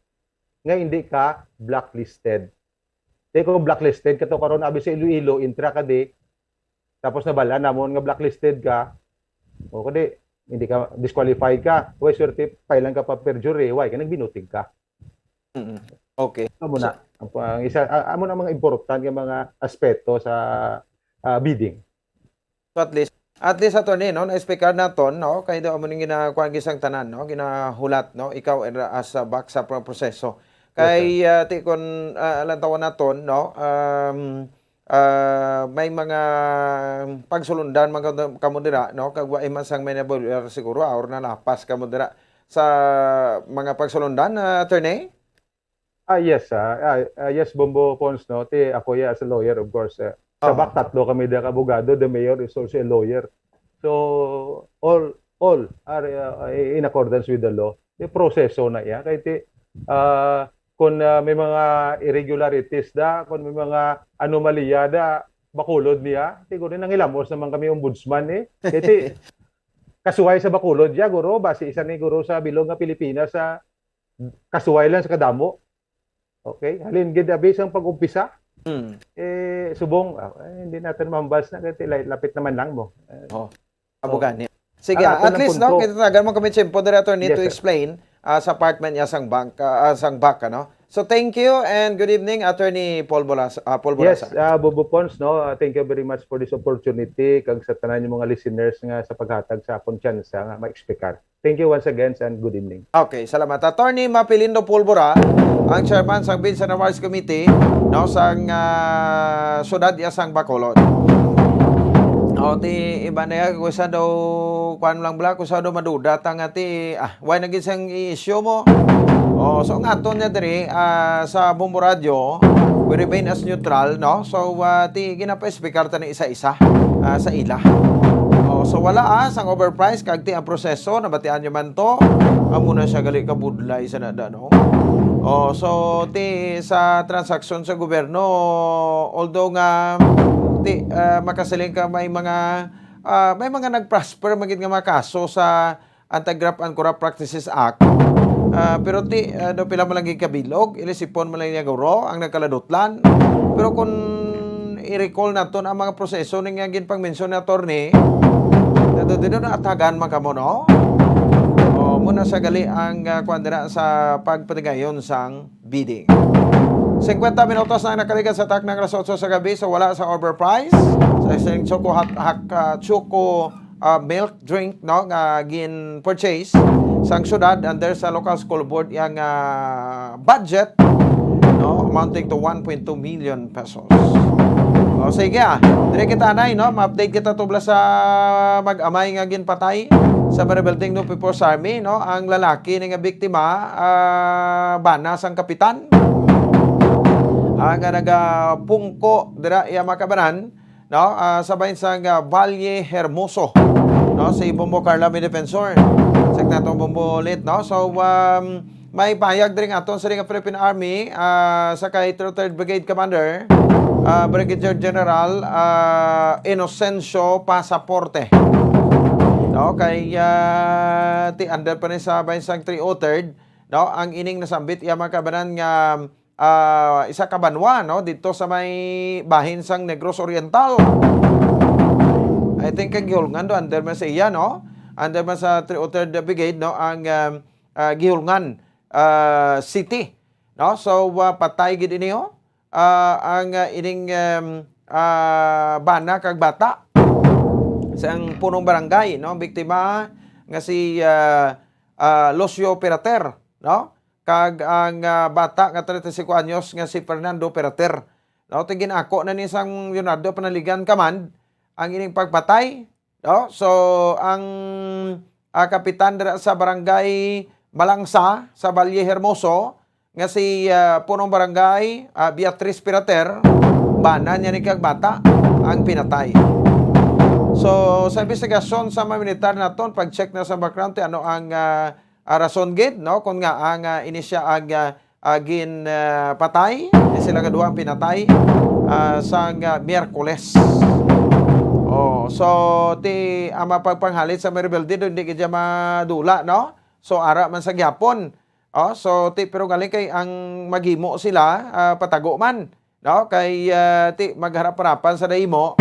nga hindi ka blacklisted. Ti, kung blacklisted ka to karon, abi sa Iloilo, intra ka di, tapos nabal-an namon nga blacklisted ka, o kundi, hindi ka, disqualified ka, way swerte, pailan ka pa perjury, way ka, nagbinuting ka. Mm. Okay. Amo na. So, ang, ang isa, ah, amo na mga importante nga mga aspeto sa, ah, bidding. So, at least, at least, attorney, no, na-explicar naton, no, kay do amo ning ginakuan gisang tanan, no, ginahulat, no, ikaw, and, uh, as a back sa pro-, proseso. Yes, sir. Kay, uh, ti, kun, uh, lantawon naton, no, um, uh, may mga pagsulundan man kamo, kamo dira, no, kag wa man sang may nabulyar siguro, or nalapas kamo dira sa mga pagsulundan, uh, attorney? Ah, yes, ah. Ah, ah, yes, Bombo Pons, no? Ti, ako, yeah, as a lawyer, of course, eh. Sa Oo. back, tatlo kami dira ka abogado. The mayor is also a lawyer. So, all, all are, uh, in accordance with the law. Di proseso na iya. Kay ti, ah, kung, ah, may mga irregularities da, kung may mga anomalya da, Bacolod niya, ti guro nangilamos naman kami ombudsman, eh. Kay ti, kasuway sa Bacolod ya, guro, basi isa ni guro sa bilog nga Pilipinas sa kasuway lang sa kadamo. Okay? Halin gid abi sang pag-umpisa. Mm. Eh, subong, ah, eh, hindi natin mahambal na kasi la-, lapit naman lang mo. Eh, Oh. Amo gani. Sige, ang ah, aton at lang least, no, punto. Kita tagan mo kami tiyempo diri, attorney, Yes, to sir. explain, ah, sa part man niya sang bank, ah, ah, sang back, ano? So, thank you and good evening, Attorney Paul Bolas-, ah, Paul Yes, Borasa. ah, Bobo Pons, no, ah, thank you very much for this opportunity kag sa tanan yung mga listeners nga sa paghatag sa akong tsansa nga ma-explicar. Thank you once again and good evening. Okay, salamat. Attorney Mapilindo Pulbura, ang chairman sang Bids and Awards Committee, no, sang, ah, siyudad ya sang Bacolod. O, ti iba na ya, kung sa daw, kuwan lang bala, kung sa daw maduda ta nga ti, ah, why na gid sang i-issue mo? O, so, ang aton niya diri, ah, sa Bombo Radio, we remain as neutral, no? So, ah, ti, ginapa-explicar ta ni isa-isa, ah, sa ila. O, so, wala, ah, sang overprice, kag ti ang proseso, nabatian nyo man to, amo na siya gali kabudlay sa nada, no? O, so, ti, sa transaksyon sa gobyerno, although nga, ti, ah, makasiling ka may mga, ah, may mga nag-prosper man gid nga mga kaso sa Anti-Graft and Corrupt Practices Act. Ah, pero ti, ah, daw pila man lang gid kabilog, ilisipon man lang niya guro ang nagkaladutlan. Pero kung i-recall naton ang mga proseso ni nga ginpangmensyon ni attorney, dito, dito na atagan man kamo, no? O, muna sa gali ang, ah, kwan dira sa pagpatigayon sang bidding. Singkwenta minutos na ang nakaligas sa taknang alas otso sa gabi, so wala sa overprice. Sa isang Choco Hot, Hak-, ah, Choco, ah, milk drink, no, nga gin-purchase sang syudad under sa local school board yang, ah, budget, no, amounting to one point two million pesos. O, sige, ah. Dire kita, anay, no? Ma-update kita tubla sa mag-amay nga ginpatay sa Maribel Ding no People's Army, no? Ang lalaki ni nga biktima, ah, bana sang kapitan. Ah, nga nagapungko dira iya makabanan, no? Ah, sa bahin sang, ah, Valle Hermoso, no? Si Bombo Carla, may defensor. Check naton, Bombo, ulit, no? So, um, may pahayag diri nga aton sa Philippine Army, ah, sa kay Third Brigade Commander, ah, Brigadier General, ah, Inocencio Pasaporte. No, kay, ah, ti under pa ni sa bahin sang three oh third, no, ang ining nasambit iya mga kabanan nga, ah, isa ka banwa, no, dito sa may bahin sang Negros Oriental. I think kag gihulngan do, under man sa iya, no? Under man sa three oh third Brigade, no, ang, um, ah, gihulngan, ah, city, no? So, ah, patay gid ini, oh. Ah, ang, ah, ining, em, ah, bana kag bata sa ang punong barangay, no? Biktima nga si, ah, ah, Lucio Pirater, no? Kag ang, ah, bata nga treinta y cinco anyos nga si Fernando Pirater, no? Ti ginako na ni sang Leonardo Panaligan Command ang ining pagpatay, no? So, ang, ah, kapitan dira sa Barangay Malangsa sa Valle Hermoso, nga si, ah, punong barangay, ah, Beatriz Pirater, bana niya ni kag bata ang pinatay. So, sa investigasyon sa mga militar naton, pag-check na sa background, ti ano ang, ah, ah, rason gid, no? Kung nga ang, ah, ini siya ang, ah, ah, gin, ah, patay, di sila kaduha ang pinatay, ah, sang, ah, Miyerkules. Oh, so, ti, ang mapagpanghalit sa mga rebelde, hindi gid siya madula, no? So, ara man sa gihapon. Oh, so, ti, pero galing kay ang maghimo sila, ah, patago man, no? Kay, ah, ti, magharap-harapan sa nahimo,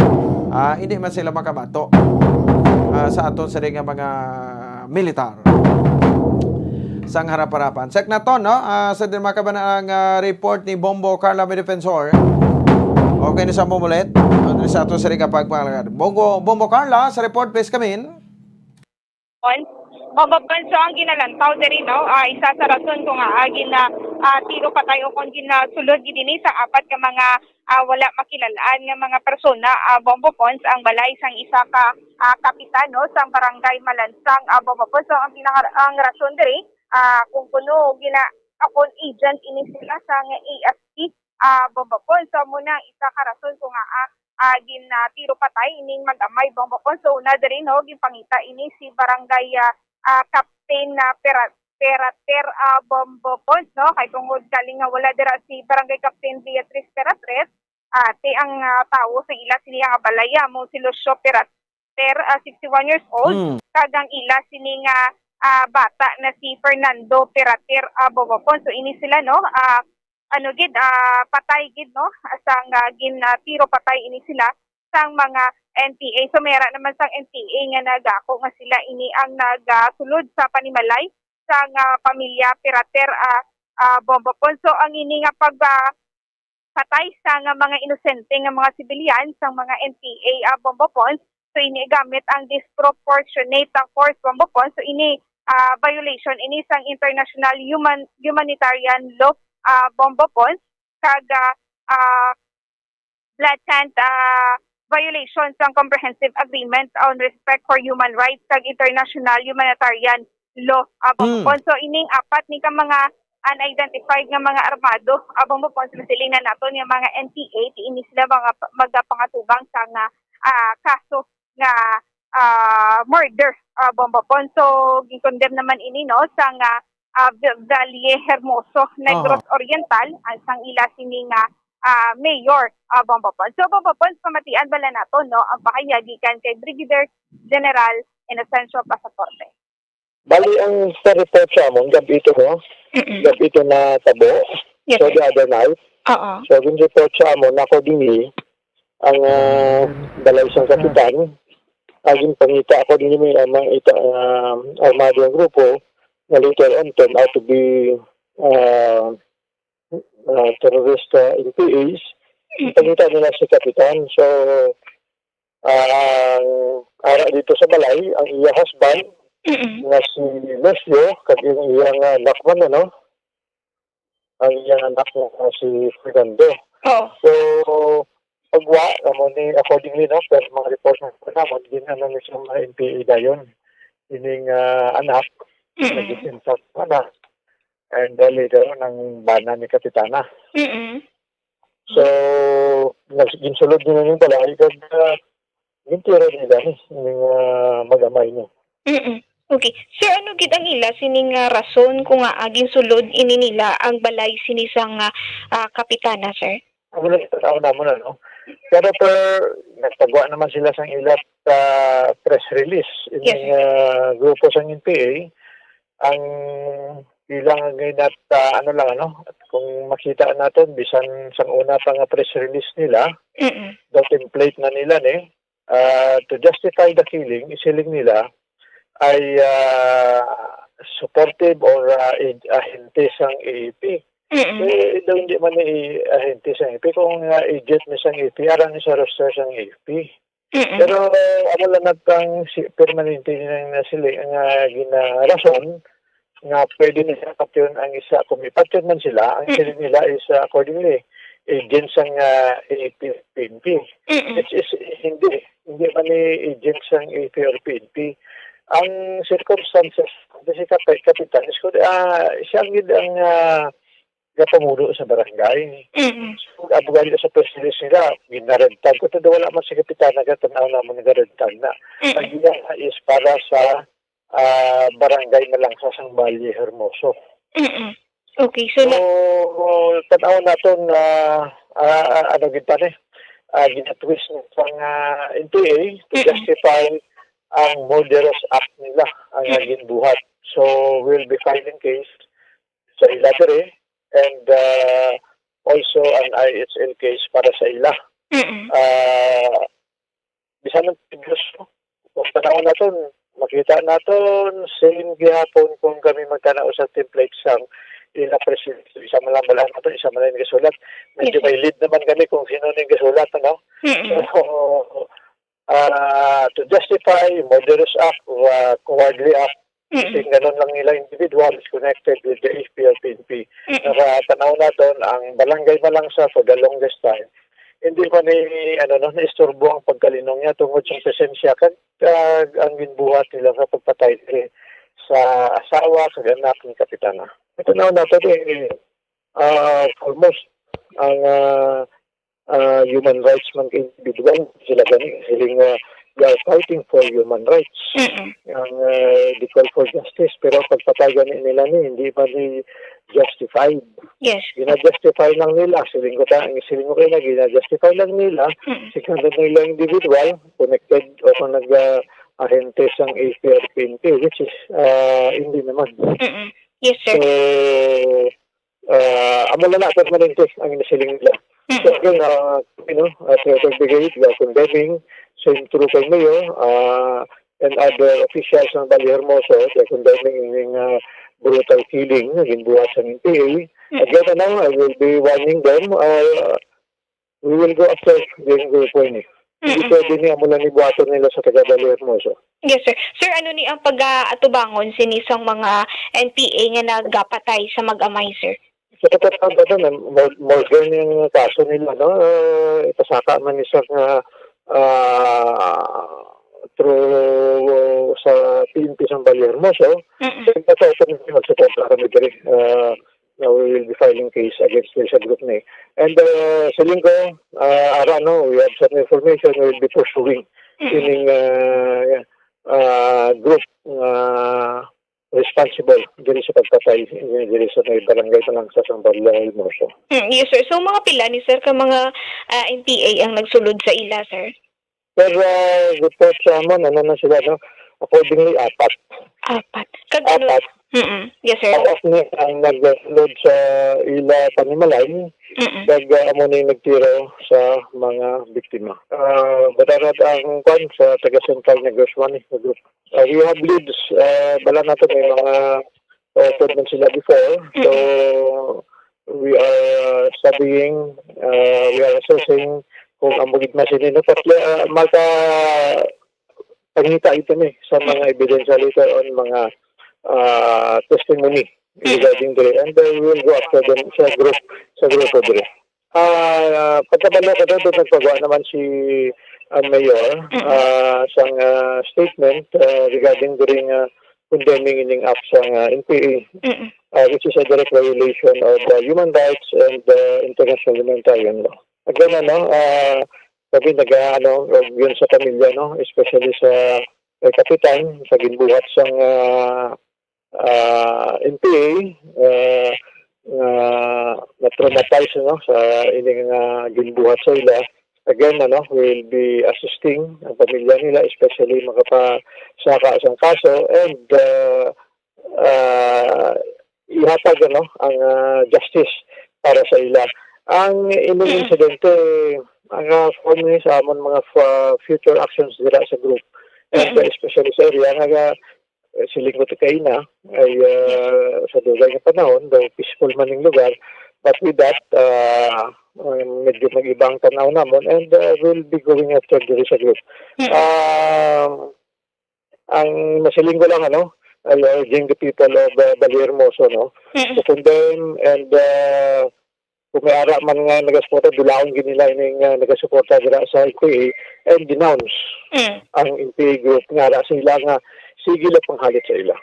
ah, hindi man sila makabato, ah, sa aton sila nga mga militar. Sang harap-harapan. Check na to, no? Ah, sa din mga kabanan ang, ah, report ni Bombo Carla, may defensor. Okay, ni sa mumulit. Ano sa aton sila nga pagpangalaga? Bombo, Bombo Carla, sa report, please come in. Pons. Bobo Ponso ang ginalantaw diri, no? Ah, isa sa rason kung nga, ah, gina, ah, tiro patay o kung ginasulod gid ini sa apat ka mga, ah, wala makilalaan nga mga persona, ah, Bombo Pons, ang balay sang isa ka, ah, kapitan, no, sang barangay Malansang, ah, Bombo Pons. So, ang pinaka-, ang rason diri, ah, kung kuno gina-, ah, kung agent ini sila sang A F P, ah, Bombo Pons. So, amo na ang isa ka rason kung nga, ah, ah, gin, ah, tiro patay ining mag-amay Bombo Pons. So, una diri, no, ginpangita ini si Barangay, ah, ah, Captain, ah, Pera-, Perater, ah, Bombo Pons, no? Kay tungod galing nga wala dira si Barangay Captain Beatriz Perater, ah, ti ang, ah, tawo sa ila sini nga balay, ah, mo si Lucio Perater, ah, sixty-one years old, Mm. kag ang ila sini nga, ah, bata na si Fernando Perater, ah, Bombo Pons. So, ini sila, no? Ah, ano gid, ah, patay gid, no? Sang, ah, gin, ah, tiro patay ini sila sang mga N P A. So, may ara naman sang N P A nga nagako nga sila ini ang nagasulod sa panimalay sang, ah, pamilya Pirater, ah, ah, Bombo Pons. So, ang ini nga pag, ah, patay sa nga mga inosente nga mga sibilyan sang mga N P A, ah, Bombo Pons. So, ini gamit ang disproportionate, ah, force Bombo Pons. So, ini, ah, violation ini sang international human, humanitarian law, ah, Bombo Pons. Kag, ah, ah, blatant, ah, violation sang Comprehensive Agreement on Respect for Human Rights kag International Humanitarian Law, ah, Bombo Mm. Pons. So, ining apat ni ka mga unidentified nga mga armado, ah, Bombo Pons, masiling na naton nga mga N P A, ti ini sila mga pa-, magapangatubang sa nga, ah, kaso nga, ah, murder, ah, Bombo Pons. So, gin-condemn naman ini, no, sa nga, ah, V-, Valle Hermoso, Negros Aha. Oriental, ang sang ila sini nga, ah, mayor, ah, Bombo Pons. So, Bombo Pons, pamatian bala nato, no, ang pahayag gikan kay Brigadier General Inocencio Pasaporte. Bali, ang sa report sa amon, gab-i to, no? Mm-mm. Gab-i to na tabo. Yes, So, sir. the other night. Oo. So, yung report sa amon, ako din eh, ang, ah, balay sang kapitan, ang pangita ako din may, ah, mga ita-, ah, armado ang grupo, na later on turn out to be, ah, ah, terrorist, ah, N P As. Mm. Pangita nila si kapitan. So, ah, ang ara dito sa balay, ang iya husband, Mm-mm. nga si Lucio, kag ang iyang anak man, ano? Ang iyang anak nga si Fernando. Oo. So, pagwa, amo ni, accordingly, no, per mga report na po naman, gin-, ano ni sa mga N P A dayon. Ining, ah, anak, Mm-mm. nag-isintak ang anak. And, uh, later on, ang bana ni Kapitana. Mm-mm. So, nag-, ginsulod nila yung balay, kag, uh, gintira nila ni, yung, uh, mag-amay niya. Mm-mm. Okay. Sir, ano gid ang ila sining, uh, rason kung nga, ah, ginsulod ini nila ang balay sini sang, uh, uh, Kapitana, sir? Amo na, tan-aw namon, ano. Pero per, nagpagwa naman sila sang ila ka press release ining, Yes, sir. ah, grupo sang N P A. Ang ilang nga ginat-, ah, ano lang, ano, kung makita naton, bisan sang una pa nga press release nila, Mm-mm. daw template na nila ni, ah, to justify the killing, isiling nila ay, ah, supportive or, ah, ag-, ahente sang A A P. Mm-mm. Eh, daw hindi man ni ahente sang A A P, kung, ah, agent ni sang A A P, aran ni sa roster sang A A P. Mm-mm. Pero amo lang nagkang si, permanente nang nasiling nga ginarason nga pwede nila patyon ang isa. Kung ipatyon man sila, ang Mm. siling nila is, ah, accordingly, agent sang, ah, A P, P N P. Mm-mm. Which is, hindi. Hindi man ni agent sang A P or P N P. Ang circumstances, kasi kapag kapitan, is kung, ah, siya gid ang, ah, gapamuno sa barangay. Mm. So, amo gani sa press release nila, ginaredtag ko, pero wala man si Kapitan, nagatan-aw namon, nagaredtag na. Mm. Ang iya is para sa, ah, barangay Malangsa sang Valle Hermoso. Mm. Okay, so So, na- tan-aw naton, ah, ah, ah, ano gid pa ni? Ah, ginatwist na sang, ah, N P A to Mm. justify ang murderous act nila, ang Mm. ginbuhat. So, we'll be filing case sa ila diri, and, uh, also an I H L case para sa ila. Mm-mm. Ah, bisan ang previous, kung tan-aw naton, makita naton, same gihapon kung kami magtan-aw sa template sang ila presidente. Isa man lang, wala nato, isa man lang yung gasulat. Medyo Yes, sir. may lead naman kami kung sino ning gasulat, ano? Mm-mm. So, ah, to justify murderous act or, ah, cowardly act, Mm-mm. kasi ganun lang nila individual is connected with the A P or P N P. Mm-mm. Nakatanaw naton ang Barangay Malangsa for the longest time. Hindi pa ni, ano, no, naisturbo ang pagkalinong niya tungod sa presensya kag, kag ang ginbuhat nila sa pagpatay diri sa asawa kag anak ni Kapitana. Ito na nato, eh, ah, almost ang, ah, ah, human rights man ka individual, sila gani, siling nga, "We are fighting for human rights." Mm-mm. Ang, ah, they call for justice, pero ang pagpatay gani nila ni, hindi man ni justified. Yes. Gina-justify lang nila, siling ko ta-, siling ko kayo na, gina-justify lang nila, Mm-mm. si kanila nila individual, connected o kung nag, ah, ahente sang A P or P N P, which is, ah, hindi naman. Mm-mm. Yes, sir. So, ah, amo na na, permanente ang inisiling nila. Mm. So, again, ah, you know, uh, to, to begin, we are condemning, same through kay Mayor, ah, and other officials ng Valle Hermoso, they are condemning yung, ah, brutal killing na ginbuhat sa N P A. Mm. Again, ano, I will be warning them, ah, we will go after yung grupo ini. Hindi Mm-mm. pwede ni amo lang ibuhaton nila sa taga Valle Hermoso. Yes, sir. Sir, ano ni ang pag-aatubangon sini sang mga N P A nga nagapatay sa mag-amay, sir? Sa pagkatapos, ano, mur-, murder yung kaso nila, no? Ah, ipasaka man ni sir nga, ah, through sa P N P sa Valle Hermoso. Mm-mm. Sa pagkatapos, magsuporta kami diri. Ah, na we will be filing case against the sa group ni. And, uh, siling ko, uh, ara, no, we have some information, we will be pursuing Mm. sining, uh, uh, group nga responsible diri sa pagpatay, diri sa may barangay Malangsa sa Barrio Hermoso. Mm, yes, sir. So, mga pila ni, sir, ka mga, ah, N P A ang nagsulod sa ila, sir? Pero, ah, report sa amon, ano na sila, no? Accordingly, apat. Apat. Kag ano? Apat. Mm-mm. Yes, sir. Apat ni ang nagsulod sa ila panimalay, Mm-mm. kag, ah, amo ni nagtiro sa mga biktima. Ah, batarat ang kwan sa taga Central Negros One, eh, sa group. Ah, we have leads, ah, bala nato may mga record man sila before. So, Mm-mm. we are studying, uh, we are assessing kung ang bukid man sila, no? Pati, uh, maka-, pangita ito ni sa mga Mm. ebidensya later on, mga, uh, testimony Mm. regarding diri. And then we will go after them sa group, sa grupo diri. Ah, pagkabalo ko doon, nagpagawa naman si, ah, Mayor, Mm. ah, sang, ah, statement, ah, regarding during, ah, condemning ining act sang, ah, N P A, Mm. ah, which is a direct violation of, ah, human rights and, ah, international humanitarian law. Again, ano, ah, sabi, nag-, ah, ano, yun sa pamilya, no, especially sa, eh, kapitan, sa ginbuhat sang, ah, ah, N P A, ah, nga na-traumatize, no, sa ining, ah, ginbuhat sa ila. Again, ano, we'll be assisting ang pamilya nila, especially makapasaka sang kaso, and, ah, ah, ihatag, ano, ang, ah, justice para sa ila. Ang ining Mm. insidente, ang, ah, form ni sa amon mga fa-, future actions dira sa group, and, Mm. ah, especially sa area nga, ah, siling ko ti kaina, ay, ah, sa dugay nga panahon, daw peaceful man ning lugar, but with that, ah, ah, medyo mag-iba ang tanaw namon, and, ah, we'll be going after diri sa group. Mm. Ah, ang masiling ko lang, ano, ay urging the people of, uh, Valle Hermoso, no, Mm. to condemn and, uh, kung may ara man nga nagasuporta, dulaon gid nila ining, uh, nagasuporta dira sa L T A and denounce Mm. ang N P A group nga ara sa ila nga sige lang panghalit sa ila.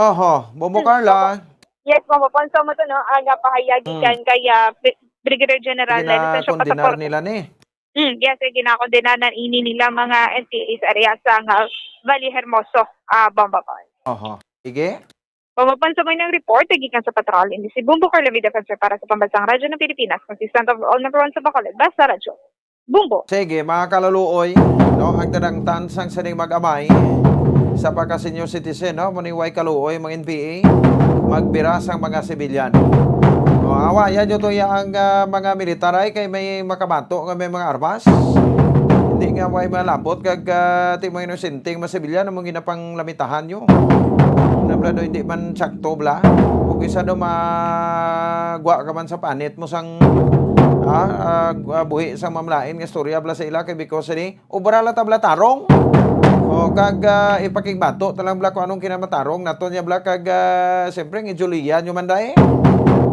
Oho, Bombo Mm. Carla. Yes, Bombo Ponso, mo to, no? Ang, uh, pahayag Mm. gikan kay, uh, Bri-, Brigadier General Lenny Sancho Ginakondenar Catorce. nila ni. Mm, yes, eh, ginakondenar na ini nila mga N P A sa area sa nga Valle Hermoso, ah, Bombo Boy. Oho. Sige. Bombo Ponso mo ng report, eh, gikan sa Patrol. Hindi si Bombo Carla Vida Francer para sa Pambansang Radyo ng Pilipinas, consistent of all number one sa Bacolod. Basta Radyo. Bombo. Sige, mga kaluluoy, no, ang tanang tansang sining mag-amay sa pagka-senior citizen, no, muni way kaluoy, mga N P A, magbira sang mga sibilyan. O, awa, yan yun to, ya ang, ah, mga militar ay kay may makabato nga may mga armas. Hindi nga way malabot kag, ah, ti mga inosenteng mga sibilyan among ginapanglamitahan nyo. Nabla do, hindi man sakto bla. Kung isa do magwa ka man sa panit mo sang, ah, ah, buhi sang mamlain nga istorya bla sa ila kay because ni Ubra la ta bla tarong. O, kag, ah, ipakigbato ta lang bla kung anong kinamatarong naton niya bla kag, ah, siyempre, ang ijuliya nyo man dai.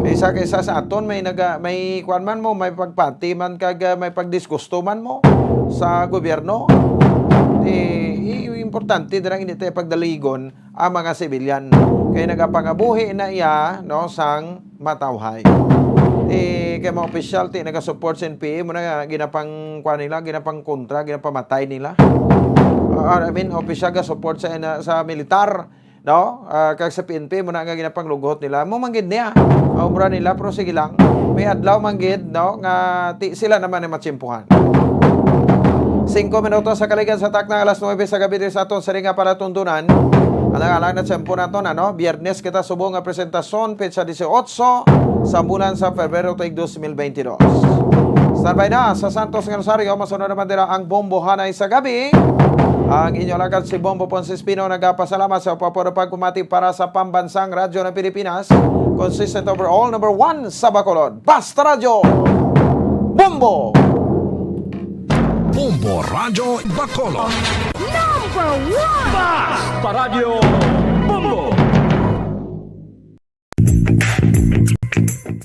Kaysa, kaysa sa aton, may naga-, may kuwan man mo, may pagpati man kag, ah, may pagdisgusto man mo sa gobyerno. Di, i-, importante dira hindi tayo pagdaligon ang mga sibilyan. Kay nagapangabuhi na iya, no, sang matawhay. Ti kay mga opisyal, ti nagasupport sa N P A, mo na nga ginapang, kuwan nila, ginapang kontra, ginapamatay nila. Ah, I mean, opisyal ga support sa, sa militar, no? Ah, kag sa P N P, mo na nga ginapanglugot nila. Mo man gid niya, ang obra nila, pero sige lang. May adlaw man gid, no? Nga ti sila naman ang matsimpuhan. Singko minutos sa kaligan sa takna, alas nuebe sa gabi, diri sa aton siring nga palatuntunan. Alang-alang na tiyempo naton, ano? Biyernes kita subong nga presentasyon, petsa dieciocho sa bulan sa Febrero tuig dos mil veintidós. Standby na sa Santos nga Rosario, masunod naman dira ang Bombohanay sa Gabi. Ang inyo alagad si Bombo Ponce Espino nagapasalamat sa pagpapuro pagpumati para sa Pambansang Radyo ng Pilipinas, consistent overall number one sa Bacolod. Basta Radyo Bombo! Bombo Radyo Bacolod. Number one! Basta Radyo Bombo!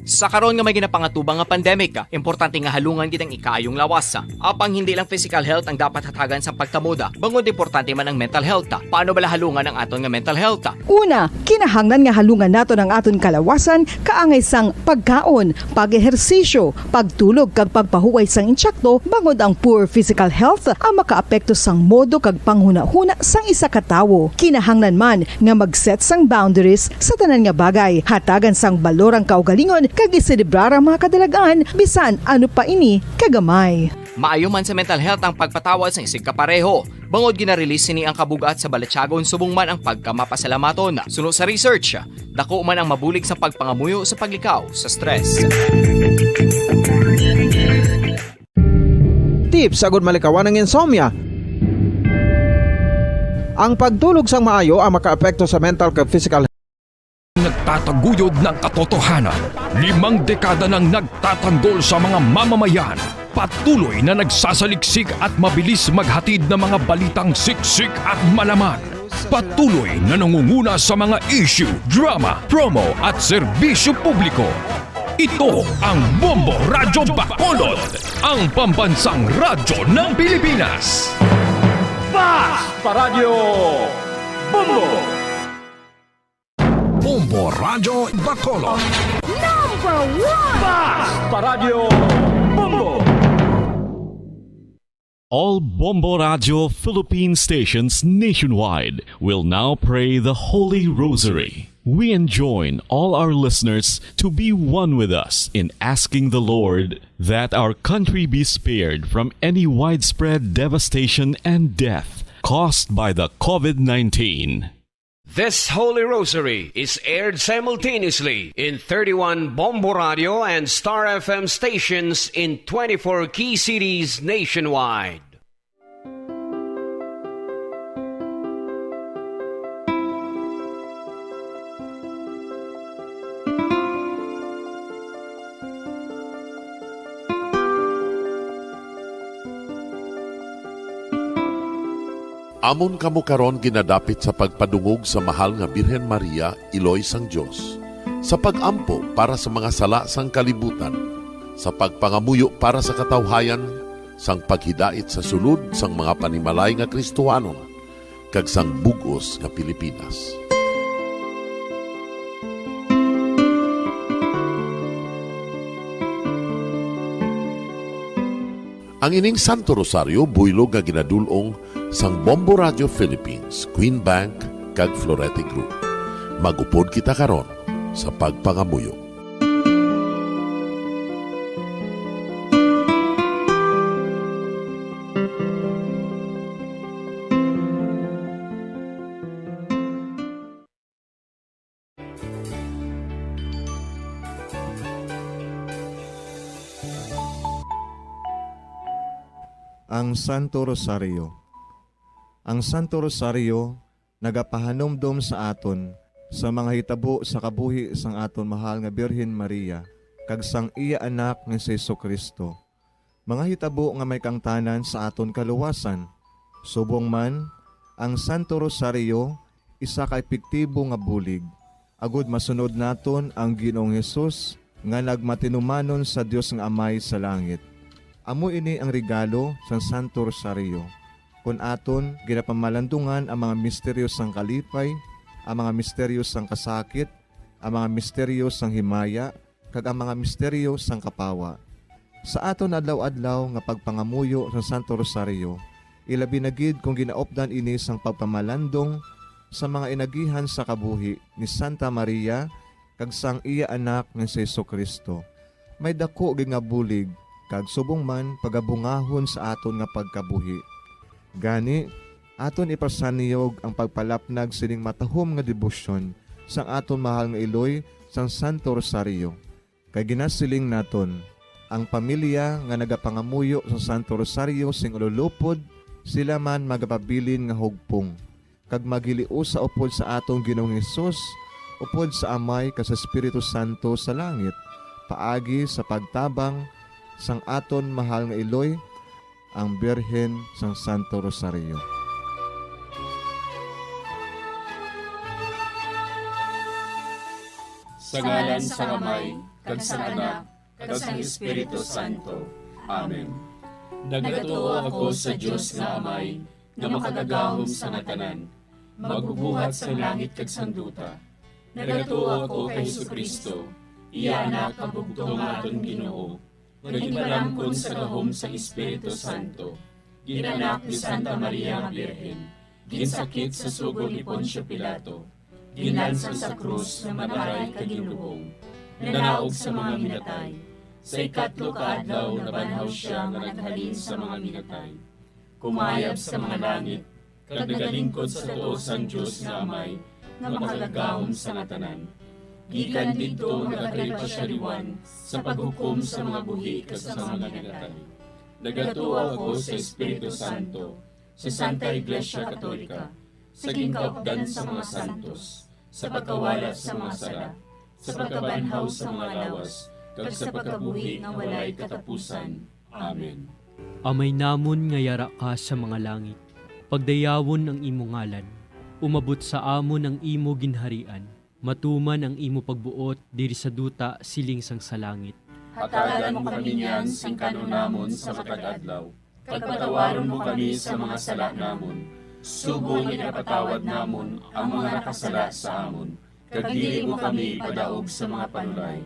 Sa karon nga may ginapangatubang nga pandemic, importante nga halungan gid ang ikaayong lawas. Apang hindi lang physical health ang dapat hatagan sa pagtamod, bangod importante man ang mental health. Paano bala halungan ang aton nga mental health? Una, kinahanglan nga halungan naton ang aton kalawasan kaangay sang pagkaon, pag-ehersisyo, pagtulog kag pagpahuway sang insakto, bangod ang poor physical health ang makaapekto sang modo kag panghunahuna sang isa ka tawo. Kinahanglan man nga mag-set sang boundaries sa tanan nga bagay, hatagan sang balor ang kaugalingon kag iselebrar ang mga kadalagan bisan ano pa ini kagamay. Maayo man sa mental health ang pagpatawad sang isigkapareho. Bangod gina-release sini ang kabug-at sa balatyagon subong man ang pagkamapasalamaton. Suno sa research, dako man ang mabulig sa pagpangamuyo sa paglikaw sa stress. Tips agud malikawan ang insomnia. Ang pagtulog sang maayo ang makaapekto sa mental kag physical Nagtataguyod ng katotohanan. Limang dekada nang nagtatanggol sa mga mamamayan. Patuloy na nagsasaliksik at mabilis maghatid ng mga balitang siksik at malaman. Patuloy na nangunguna sa mga issue, drama, promo at serbisyo publiko. Ito ang Bombo Radyo Bacolod, ang pambansang radyo ng Pilipinas. Basta Radyo Bombo! Bombo Radyo Bacolod. Number one! Basta Radyo Bombo! All Bombo Radyo Philippine stations nationwide will now pray the Holy Rosary. We enjoin all our listeners to be one with us in asking the Lord that our country be spared from any widespread devastation and death caused by the COVID nineteen. This Holy Rosary is aired simultaneously in thirty-one Bombo Radio and Star F M stations in twenty-four key cities nationwide. Amon kamo karon ginadapit sa pagpadungog sa Mahal nga Birhen Maria, Iloy sang Dios, sa pag-ampo para sa mga sala sang kalibutan, sa pagpangamuyo para sa katawhayan, sang paghidait sa sulod sang mga panimalay nga Kristohanon, kag sang bug-os nga Pilipinas. Ang ining Santo Rosario buylog nga ginadul-ong sang Bombo Radio Philippines, Queen Bank, kag Florete Group. Mag-upod kita karon sa pagpangamuyo. Ang Santo Rosario. Ang Santo Rosario nagapahanumdom sa aton sa mga hitabo sa kabuhi sang aton mahal nga Birhen Maria kag sang iya Anak nga si Jesu-Cristo, mga hitabo nga may kaangtanan sa aton kaluwasan. Subong man, ang Santo Rosario isa ka epektibo nga bulig agod masunod naton ang Ginoong Hesus nga nagmatinumanon sa Dios nga Amay sa langit. Amo ini ang regalo sang Santo Rosario. Kon aton ginapamalandungan ang mga misteryo sang kalipay, ang mga misteryo sang kasakit, ang mga misteryo sang himaya, kag ang mga misteryo sang kapawa. Sa aton adlaw-adlaw nga pagpangamuyo sa Santo Rosario, ilabi na gid kon ginaupdan ini sang pagpamalandong sa mga inagihan sa kabuhi ni Santa Maria kag sang iya Anak nga si Jesu-Cristo, may daku gid nga bulig kag subong man pagabungahon sa aton nga pagkabuhi. Gani, aton ipasanyog ang pagpalapnag sining matahom nga debosyon sang aton mahal nga iloy sang Santo Rosario. Kay ginasiling naton, ang pamilya nga nagapangamuyo sa Santo Rosario sing ululupod, sila man magapabilin nga hugpong, kag maghiliusa upod sa aton Ginoong Hesus, upod sa Amay kag sa Espiritu Santo sa langit, paagi sa pagtabang sang aton mahal nga iloy, ang Birhen sang Santo Rosario. Sa ngalan sang Amay, kag sang Anak, kag sang Espiritu Santo. Amen. Nagatuo ako sa Dios nga Amay, nga makagagahom sa nga tanan, magbubuhat sang langit kag sang duta. Nagatuo ako kay Jesu-Cristo, iya Anak nga bugtong nga aton Ginoo, nga ginpalamkon sa gahom sang Espiritu Santo, ginanak ni Santa Maria nga Birhen, ginsakit sa sugo ni Poncio Pilato, ginlansang sa krus nga mataray kag ginlubong, nanaog sa mga minatay. Sa ikatlo ka adlaw nabanhaw sia nga naghalin sa mga minatay. Kumayab sa mga langit, kag nagalingkod sa tuo sang Dios nga Amay, nga makagagahom sa nga tanan. Gikan didto nagakalipa sia liwan sa paghukom sa mga buhi kag sa mga minatay. Nagatuo ako sa Espiritu Santo, sa Santa Iglesia Katolika, sa ginkaupdan sa mga santos, sa pagkawala sa mga sala, sa pagkabanhaw sa mga lawas, kag sa pagkabuhi nga walay katapusan. Amen. Amay namon nga yara ka sa mga langit, pagdayawon ang imo ngalan. Umabot sa amon ang imo ginharian. Matuman ang imo pagbuot diri sa duta siling sang sa langit. Hatagan mo kami niyan sing kan-on namon sa matag adlaw, kag patawaron mo kami sa mga sala namon, subong nga ginapatawad namon ang mga nakasala sa amon, kag dili mo kami ipadaog sa mga panulay.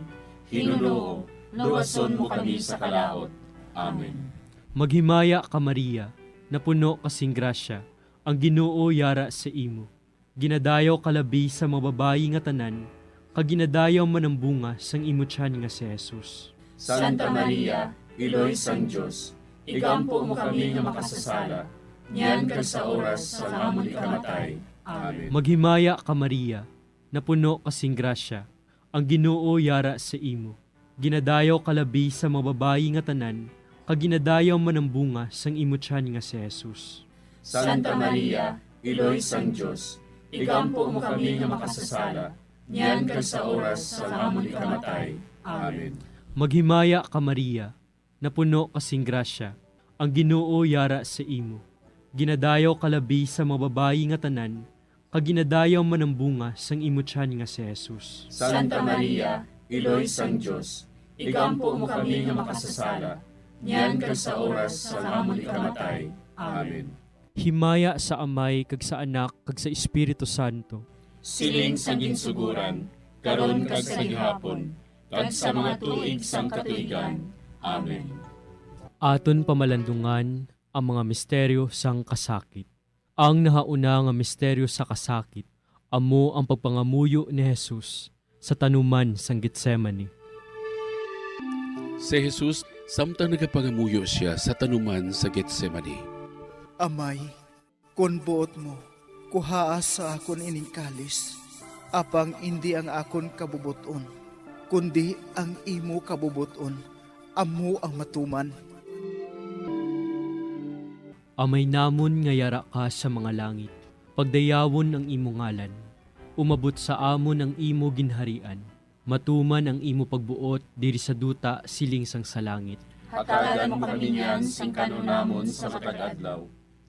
Ginoo, luwason mo kami sa kalaut. Amen. Maghimaya ka, Maria, napuno ka sing grasya, ang Ginoo yara sa imo. Ginadayaw ka labi sa mga babayi nga tanan, kag ginadayaw man ang bunga sang imo tiyan nga si Jesus. Santa Maria, Iloy sang Dios, igampo mo kami nga makasasala, niyan kag sa oras sang amon ikamatay. Amen. Maghimaya ka, Maria, napuno ka sing grasya, ang Ginoo yara sa imo. Ginadayaw ka labi sa mga babayi nga tanan, kag ginadayaw man ang bunga sang imo tiyan nga si Jesus. Santa Maria, Iloy sang Dios, igampo mo kami nga makasasala, niyan kag sa oras sang amon ikamatay. Amen. Maghimaya ka, Maria, napuno ka sing grasya, ang Ginoo yara sa imo. Ginadayaw ka labi sa mga babayi nga tanan, kag ginadayaw man ang bunga sang imo tiyan nga si Jesus. Santa Maria, Iloy sang Dios, igampo mo kami nga makasasala, niyan kag sa oras sang amon ikamatay. Amen. Himaya sa Amay, kag sa Anak, kag sa Espiritu Santo. Siling sa ginsuguran, karon kag sa gihapon, kag sa mga tuig sang katuigan. Amen. Aton pamalandungan ang mga misteryo sang kasakit. Ang nahauna nga misteryo sa kasakit amo ang pagpangamuyo ni Jesus sa tanuman sang Getsemani. Si Jesus, samtang nagapangamuyo sia sa tanuman sa Getsemani. Amay, kon buot mo, kuhaa sa akon ining kalis, apang indi ang akon kabubot-on, kundi ang imo kabubot-on amo ang matuman. Amay namon nga yara ka sa mga langit, pagdayawon ang imo ngalan. Umabot sa amon ang imo ginharian. Matuman ang imo pagbuot diri sa duta siling sang sa langit. Hatagan mo kami niyan sing kan-on namon sa matag adlaw,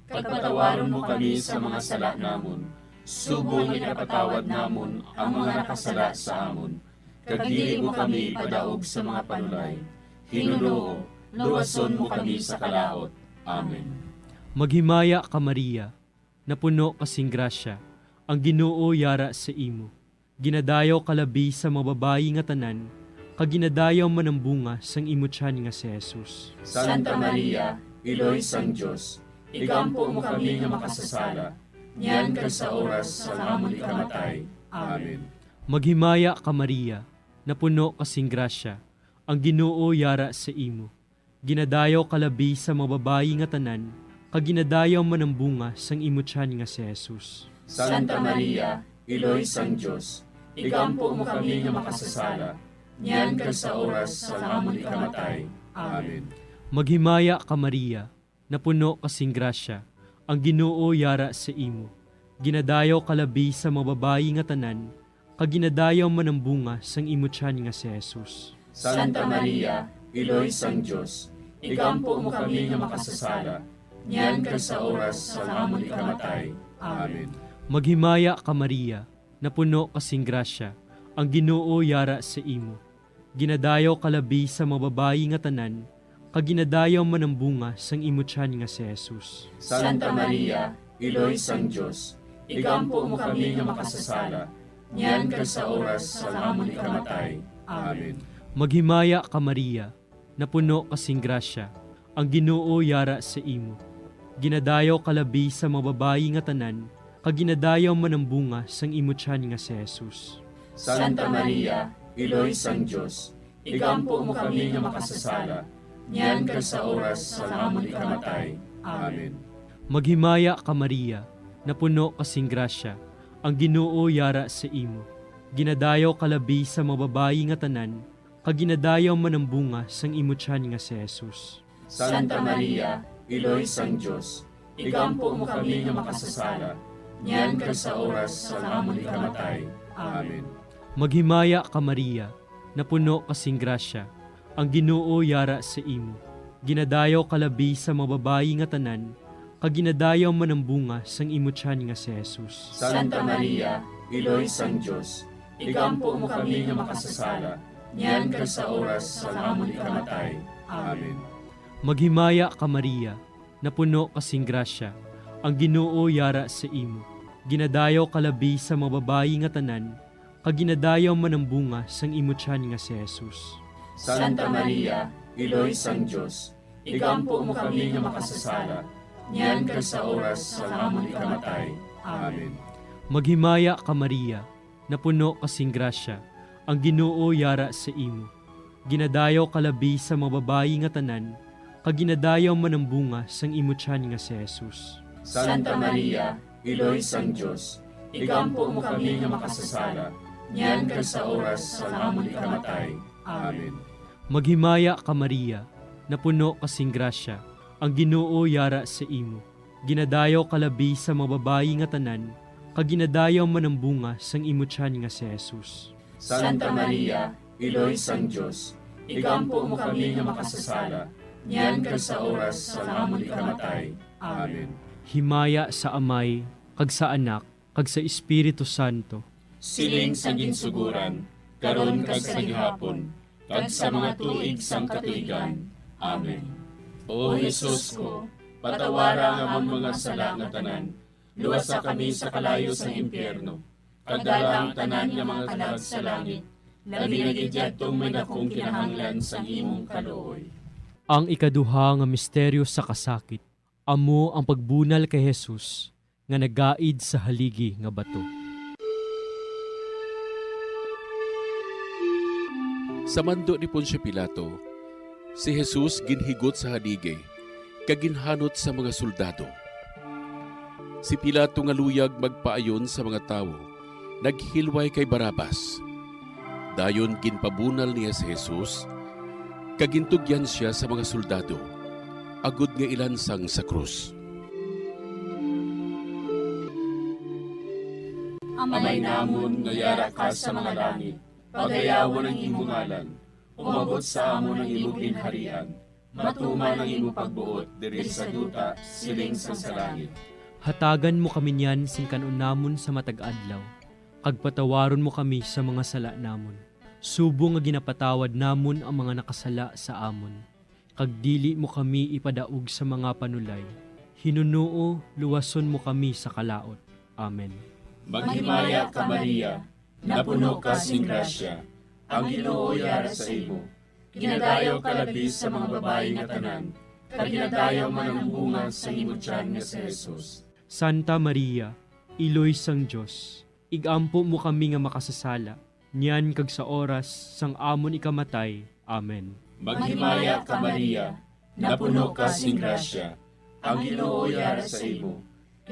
kag patawaron mo kami sa mga sala namon, subong nga ginapatawad namon ang mga nakasala sa amon, kag dili mo kami ipadaog sa mga panulay. Hinunoo, luwason mo kami sa kalaut. Amen. Maghimaya ka, Maria, napuno ka sing grasya, ang Ginoo yara sa imo. Ginadayaw ka labi sa mga babayi nga tanan, kag ginadayaw man ang bunga sang imo tiyan nga si Jesus. Santa Maria, Iloy sang Dios, igampo mo kami nga makasasala, niyan kag sa oras sang amon ikamatay. Amen. Maghimaya ka, Maria, napuno ka sing grasya, ang Ginoo yara sa imo. Ginadayaw ka labi sa mga babayi nga tanan, kag ginadayaw man ang bunga sang imo tiyan nga si Jesus. Santa Maria, Iloy sang Dios, igampo mo kami nga makasasala, niyan kag sa oras sang amon ikamatay. Amen. Maghimaya ka, Maria, napuno ka sing grasya, ang Ginoo yara sa imo. Ginadayaw ka labi sa mga babayi nga tanan, kag ginadayaw man ang bunga sang imo tiyan nga si Jesus. Santa Maria, Iloy sang Dios, igampo mo kami nga makasasala, niyan kag sa oras sang amon ikamatay. Amen. Maghimaya ka, Maria, napuno ka sing grasya, ang Ginoo yara sa imo. Ginadayaw ka labi sa mga babayi nga tanan, kag ginadayaw man ang bunga sang imo tiyan nga si Jesus. Santa Maria, Iloy sang Dios, igampo mo kami nga makasasala, niyan kag sa oras sang amon ikamatay. Amen. Maghimaya ka, Maria, napuno ka sing grasya, ang Ginoo yara sa imo. Ginadayaw ka labi sa mga babayi nga tanan, kag ginadayaw man ang bunga sang imo tiyan nga si Jesus. Santa Maria, Iloy sang Dios, igampo mo kami nga makasasala, niyan kag sa oras sang amon ikamatay. Amen. Maghimaya ka, Maria, napuno ka sing grasya, ang Ginoo yara sa imo. Ginadayaw ka labi sa mga babayi nga tanan, kag ginadayaw man ang bunga sang imo tiyan nga si Jesus. Santa Maria, Iloy sang Dios, igampo mo kami nga makasasala, niyan kag sa oras sang amon ikamatay. Amen. Maghimaya ka, Maria, napuno ka sing grasya, ang Ginoo yara sa imo. Ginadayaw ka labi sa mga babayi nga tanan, kag ginadayaw man ang bunga sang imo tiyan nga si Jesus. Santa Maria, Iloy sang Dios, igampo mo kami nga makasasala, niyan kag sa oras sang amon ikamatay. Amen. Maghimaya ka, Maria, napuno ka sing grasya, ang Ginoo yara sa imo. Ginadayaw ka labi sa mga babayi nga tanan, kag ginadayaw man ang bunga sang imo tiyan nga si Jesus. Santa Maria, Iloy sang Dios, igampo mo kami nga makasasala, niyan kag sa oras sang amon ikamatay. Amen. Maghimaya ka, Maria, napuno ka sing grasya, ang Ginoo yara sa imo. Ginadayaw ka labi sa mga babayi nga tanan, kag ginadayaw man ang bunga sang imo tiyan nga si Jesus. Santa Maria, Iloy sang Dios, igampo mo kami nga makasasala, niyan kag sa oras sang amon ikamatay. Amen. Maghimaya ka, Maria, napuno ka sing grasya, ang Ginoo yara sa imo. Ginadayaw ka labi sa mga babayi nga tanan, kag ginadayaw man ang bunga sang imo tiyan nga si Jesus. Santa Maria, Iloy sang Dios, igampo mo kami nga makasasala, niyan kag sa oras sang amon ikamatay. Amen. Himaya sa Amay, kag sa Anak, kag sa Espiritu Santo. Siling sa ginsuguran, karon kag sa gihapon, kag sa mga tuig sang katuigan. Amen. O Jesus ko, patawara ang amon mga sala nga tanan, luwasa kami sa kalayo sang impyerno, kag dala ang tanan nga mga kalag sa langit, labi na gid yadtong may dakong kinahanglan sang imong kaluoy. Ang ikaduha nga misteryo sa kasakit, amo ang pagbunal kay Jesus nga nagaid sa haligi nga bato. Sa mando ni Poncio Pilato, si Jesus ginhigot sa haligi kag ginhanot sa mga soldado. Si Pilato nga luyag magpaayon sa mga tawo, naghilway kay Barrabas. Dayon ginpabunal niya si Jesus, kag gintugyan sia sa mga soldado, agod nga ilansang sa krus. Amay namon nga yara ka sa mga langit, pagayawon ang imo ngalan. Umabot sa amon ang imo ginharian. Matuman ang imo pagbuot diri sa duta, siling sang sa langit. Hatagan mo kami niyan sing kan-on namon sa matag adlaw, kag patawaron mo kami sa mga sala namon, subong nga ginapatawad namon ang mga nakasala sa amon. Kag dili mo kami ipadaog sa mga panulay. Hinunoo, luwason mo kami sa kalaut. Amen. Maghimaya ka, Maria, napuno ka sing grasya, ang Ginoo yara sa imo. Ginadayaw ka labi sa mga babayi nga tanan, kag ginadayaw man ang bunga sa imo tiyan nga si Jesus. Santa Maria, Iloy sang Dios, igampo mo kami nga makasasala, niyan kag sa oras sang amon ikamatay. Amen. Maghimaya ka, Maria, napuno ka sing grasya, ang Ginoo yara sa imo.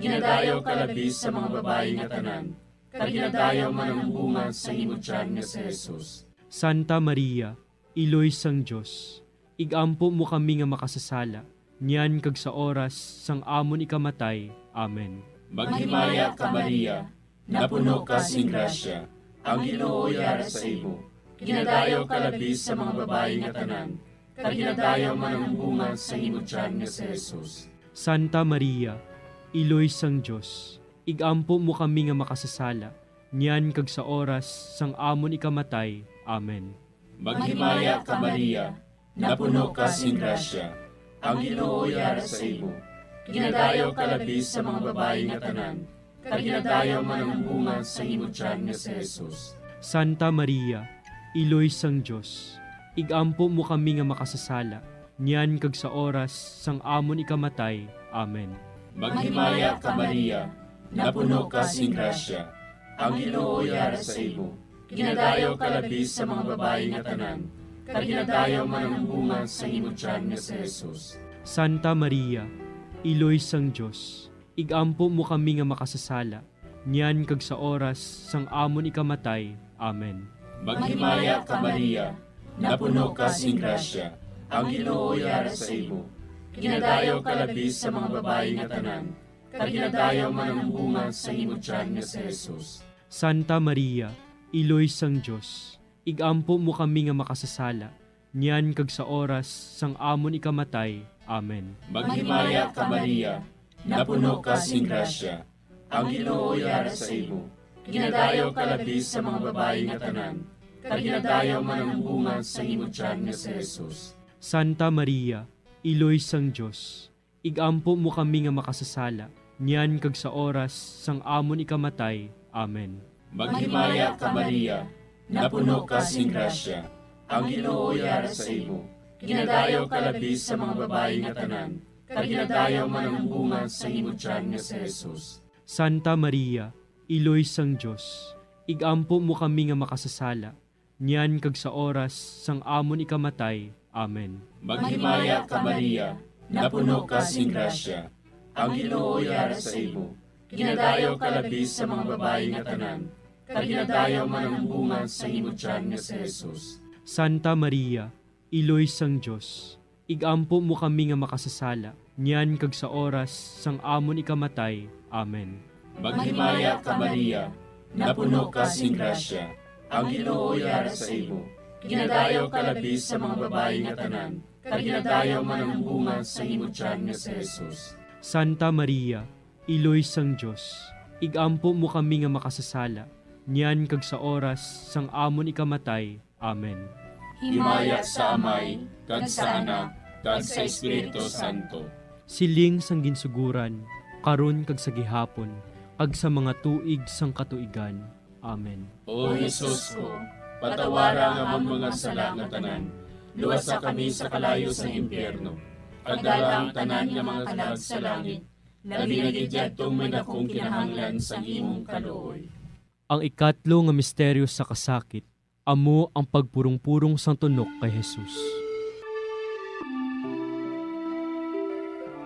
Ginadayaw ka labi sa mga babayi nga tanan, kag ginadayaw man ang bunga sa imo tiyan nga si Jesus. Santa Maria, Iloy sang Dios, igampo mo kami nga makasasala, niyan kag sa oras sang amon ikamatay. Amen. Maghimaya ka, Maria, napuno ka sing grasya, ang Ginoo yara sa imo. Ginadayaw ka labi sa mga babayi nga tanan, kag ginadayaw man ang bunga sa imo tiyan nga si Jesus. Santa Maria, Iloy sang Dios, igampo mo kami nga makasasala, niyan kag sa oras sang amon ikamatay. Amen. Maghimaya ka, Maria, napuno ka sing grasya, ang Ginoo yara sa imo. Ginadayaw ka labi sa mga babayi nga tanan, kag ginadayaw man ang bunga sa imo tiyan nga si Jesus. Santa Maria, Iloy sang Dios, igampo mo kami nga makasasala, niyan kag sa oras sang amon ikamatay. Amen. Maghimaya ka, Maria, napuno ka sing grasya, ang Ginoo yara sa imo. Ginadayaw ka labi sa mga babayi nga tanan, kag ginadayaw man ang bunga sa imo tiyan nga si Jesus. Santa Maria, Iloy sang Dios, igampo mo kami nga makasasala, niyan kag sa oras sang amon ikamatay. Amen. Maghimaya ka, Maria, napuno ka sing grasya, ang Ginoo yara sa imo. Ginadayaw ka labi sa mga babayi nga tanan, kag ginadayaw man ang bunga sa imo tiyan nga si Jesus. Santa Maria, Iloy sang Dios, igampo mo kami nga makasasala, niyan kag sa oras sang amon ikamatay. Amen. Maghimaya ka, Maria, napuno ka sing grasya, ang Ginoo yara sa imo. Ginadayaw ka labi sa mga babayi nga tanan, kag ginadayaw man ang bunga sa imo tiyan nga si Jesus. Santa Maria, Iloy sang Dios, igampo mo kami nga makasasala, niyan kag sa oras sang amon ikamatay. Amen. Maghimaya ka, Maria, napuno ka sing grasya, ang Ginoo yara sa imo. Ginadayaw ka labi sa mga babayi nga tanan, kag ginadayaw man ang bunga sa imo tiyan nga si Jesus. Santa Maria, Iloy sang Dios, ig-ampo mo kami nga makasasala, niyan kag sa oras sang amon ikamatay. Amen. Maghimaya ka, Maria, napuno ka sing grasya, ang Ginoo yara sa imo. Ginadayaw ka labi sa mga babayi nga tanan, kag ginadayaw man ang bunga sa imo tiyan nga si Jesus. Santa Maria, Iloy sang Dios, ig-ampo mo kami nga makasasala, niyan kag sa oras sang amon ikamatay. Amen. Maghimaya ka, Maria, napuno ka sing grasya, ang Ginoo yara sa imo. Ginadayaw ka labi sa mga babayi nga tanan, kag ginadayaw man ang bunga sa imo tiyan nga si Jesus. Santa Maria, Iloy sang Dios, ig-ampo mo kami nga makasasala, niyan kag sa oras sang amon ikamatay. Amen. Himaya sa Amay, kag sa Anak, kag sa Espiritu Santo. Siling sang ginsuguran, karon kag sa gihapon, kag sa mga tuig sang katuigan. Amen. O Jesus ko, patawara ang amon mga sala nga tanan, luwasa kami sa kalayo sang impyerno, kag dala ang tanan nga mga kalag sa langit, labi na gid yadtong may dakong kinahanglan sang imong kaluoy. Ang ikatlo nga misteryo sa kasakit, amo ang pagpurong-purong sang tunok kay Jesus.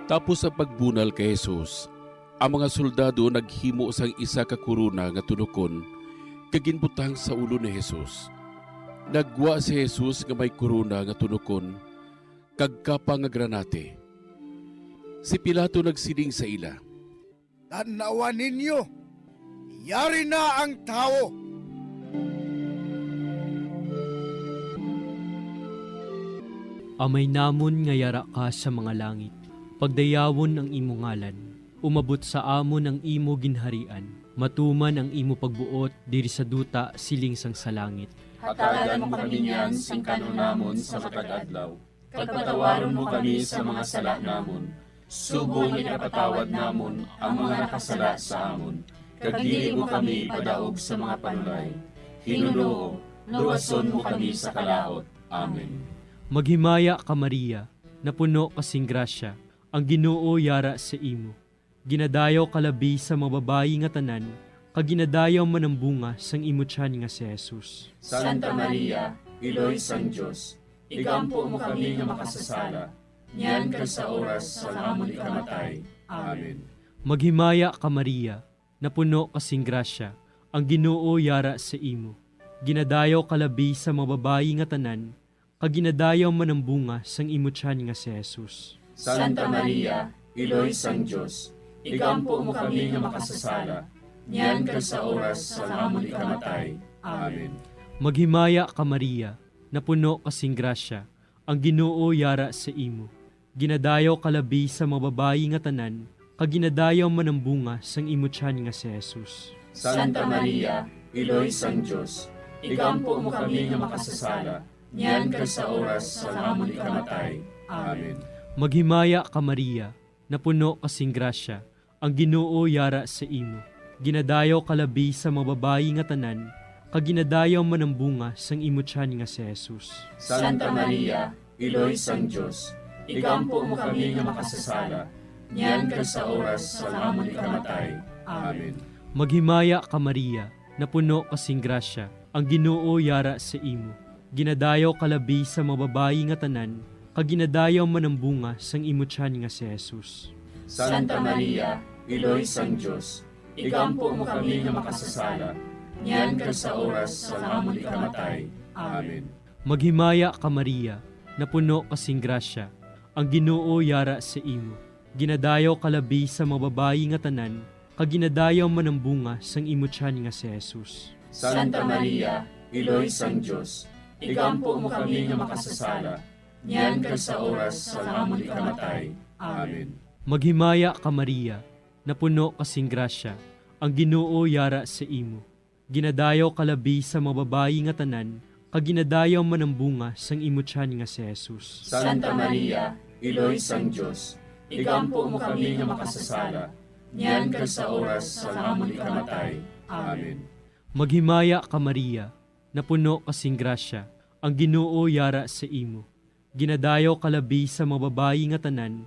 Tapos sa pagbunal kay Jesus, ang mga soldado naghimo sang isa ka korona nga tunokon kag ginbutang sa ulo ni Jesus. Naggwa si Jesus nga may korona nga tunokon kag kapa nga granate. Si Pilato nagsiling sa ila, "Tan-awa ninyo, yari na ang tawo." Amay namon nga yara ka sa mga langit, pagdayawon ang imo ngalan. Umabot sa amon ang imo ginharian. Matuman ang imo pagbuot diri sa duta siling sang sa langit. Hatagan mo kami niyan sing kan-on namon sa matag adlaw. Kag patawaron mo kami sa mga sala namon, subong nga ginapatawad namon ang mga nakasala sa amon. Kag dili mo kami ipadaog sa mga panulay. Ginoo, luwason mo kami sa kalaut. Amen. Maghimaya ka, Maria, napuno ka sing grasya, ang Ginoo yara sa imo. Ginadayaw ka labi sa mga babayi nga tanan, kag ginadayaw man ang bunga sang imo tiyan nga si Jesus. Santa Maria, Iloy sang Dios, igampo mo kami nga makasasala, niyan kag sa oras sang amon ikamatay. Amen. Maghimaya ka, Maria, napuno ka sing grasya, ang Ginoo yara sa imo. Ginadayaw ka labi sa mga babayi nga tanan, kag ginadayaw man ang bunga sang imo tiyan nga si Jesus. Santa Maria, Iloy sang Dios, igampo mo kami nga makasasala, niyan kag sa oras sang amon ikamatay. Amen. Maghimaya ka, Maria, napuno ka sing grasya, ang Ginoo yara sa imo. Ginadayaw ka labi sa mga babayi nga tanan, kag ginadayaw man ang bunga sang imo tiyan nga si Jesus. Santa Maria, Iloy sang Dios, igampo mo kami nga makasasala, niyan kag sa oras sang amon ikamatay. Amen. Maghimaya ka, Maria, napuno ka sing grasya, ang Ginoo yara sa imo. Ginadayaw ka labi sa mga babayi nga tanan, kag ginadayaw man ang bunga sang imo tiyan nga si Jesus. Santa Maria, Iloy sang Dios, igampo mo kami nga makasasala, niyan kag sa oras sang amon ikamatay. Amen. Maghimaya ka, Maria, napuno ka sing grasya, ang Ginoo yara sa imo. Ginadayaw ka labi sa mga babayi nga tanan, kag ginadayaw man ang bunga sang imo tiyan nga si Jesus. Santa Maria, Iloy sang Dios, igampo mo kami nga makasasala, niyan kag sa oras sang amon ikamatay. Amen. Maghimaya ka, Maria, napuno ka sing grasya, ang Ginoo yara sa imo. Ginadayaw ka labi sa mga babayi nga tanan, kag ginadayaw man ang bunga sang imo tiyan nga si Jesus. Santa Maria, Iloy sang Dios, igampo mo kami nga makasasala, niyan kag sa oras sang amon ikamatay. Amen. Maghimaya ka, Maria, napuno ka sing grasya, ang Ginoo yara sa imo. Ginadayaw ka labi sa mga babayi nga tanan, kag ginadayaw man ang bunga sang imo tiyan nga si Jesus. Santa Maria, Iloy sang Dios, igampo mo kami nga makasasala, niyan kag sa oras sang amon ikamatay. Amen. Maghimaya ka, Maria, napuno ka sing grasya, ang Ginoo yara sa imo. Ginadayaw ka labi sa mga babayi nga tanan,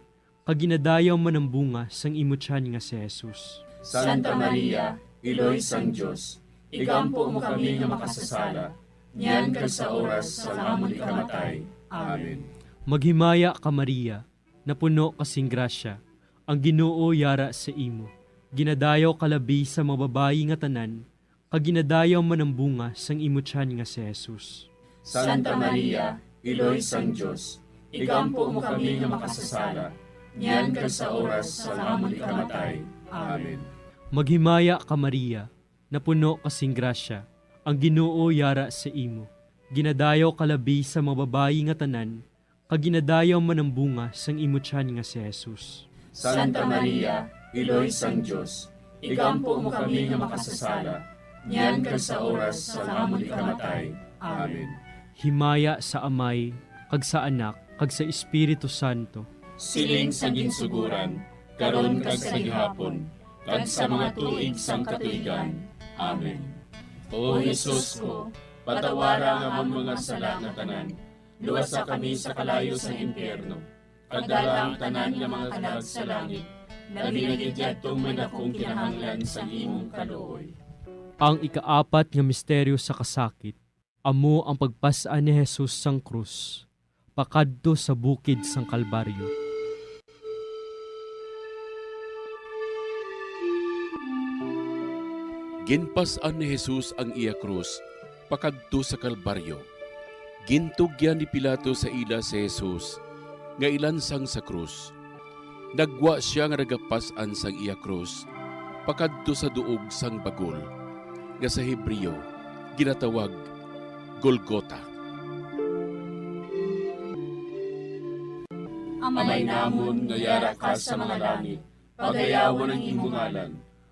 kag ginadayaw man ang bunga sang imo tiyan nga si Jesus. Santa Maria, Iloy sang Dios, igampo mo kami nga makasasala, niyan kag sa oras sang amon ikamatay. Amen. Maghimaya ka, Maria, napuno ka sing grasya, ang Ginoo yara sa imo. Ginadayaw ka labi sa mga babayi nga tanan, kag ginadayaw man ang bunga sang imo tiyan nga si Jesus. Santa Maria, Iloy sang Dios, igampo mo kami nga makasasala, niyan kag sa oras sang amon ikamatay. Amen. Maghimaya ka, Maria, napuno ka sing grasya, ang Ginoo yara sa imo. Ginadayaw ka labi sa mga babayi nga tanan, kag ginadayaw man ang bunga sang imo tiyan nga si Jesus. Santa Maria, Iloy sang Dios, igampo mo kami nga makasasala, niyan kag sa oras sang amon ikamatay. Amen. Himaya sa Amay, kag sa Anak, kag sa Espiritu Santo. Siling sa ginsuguran, karon kag sa gihapon, kag sa mga tuig sang katuigan. Amen. O Jesus ko, patawara ang amon mga sala nga tanan, luwasa kami sa kalayo sang impyerno, kag dala ang tanan nga mga kalag sa langit, labi na gid yadtong may dakong kinahanglan sang imong kaluoy. Ang ikaapat nga misteryo sa kasakit amo ang pagpas-an ni Jesus sang krus pakadto sa bukid sang Kalbaryo. Ginpas-an ni Jesus ang iya krus pakadto sa Kalbaryo. Gintugyan ni Pilato sa ila si Jesus nga ilansang sa krus. Naggwa sia nga nagapas-an sang iya krus pakadto sa duog sang bagol, nga sa Hebreo ginatawag Golgota. Amay namon nga yara ka sa mga langit, pagayawon ang imo ngalan.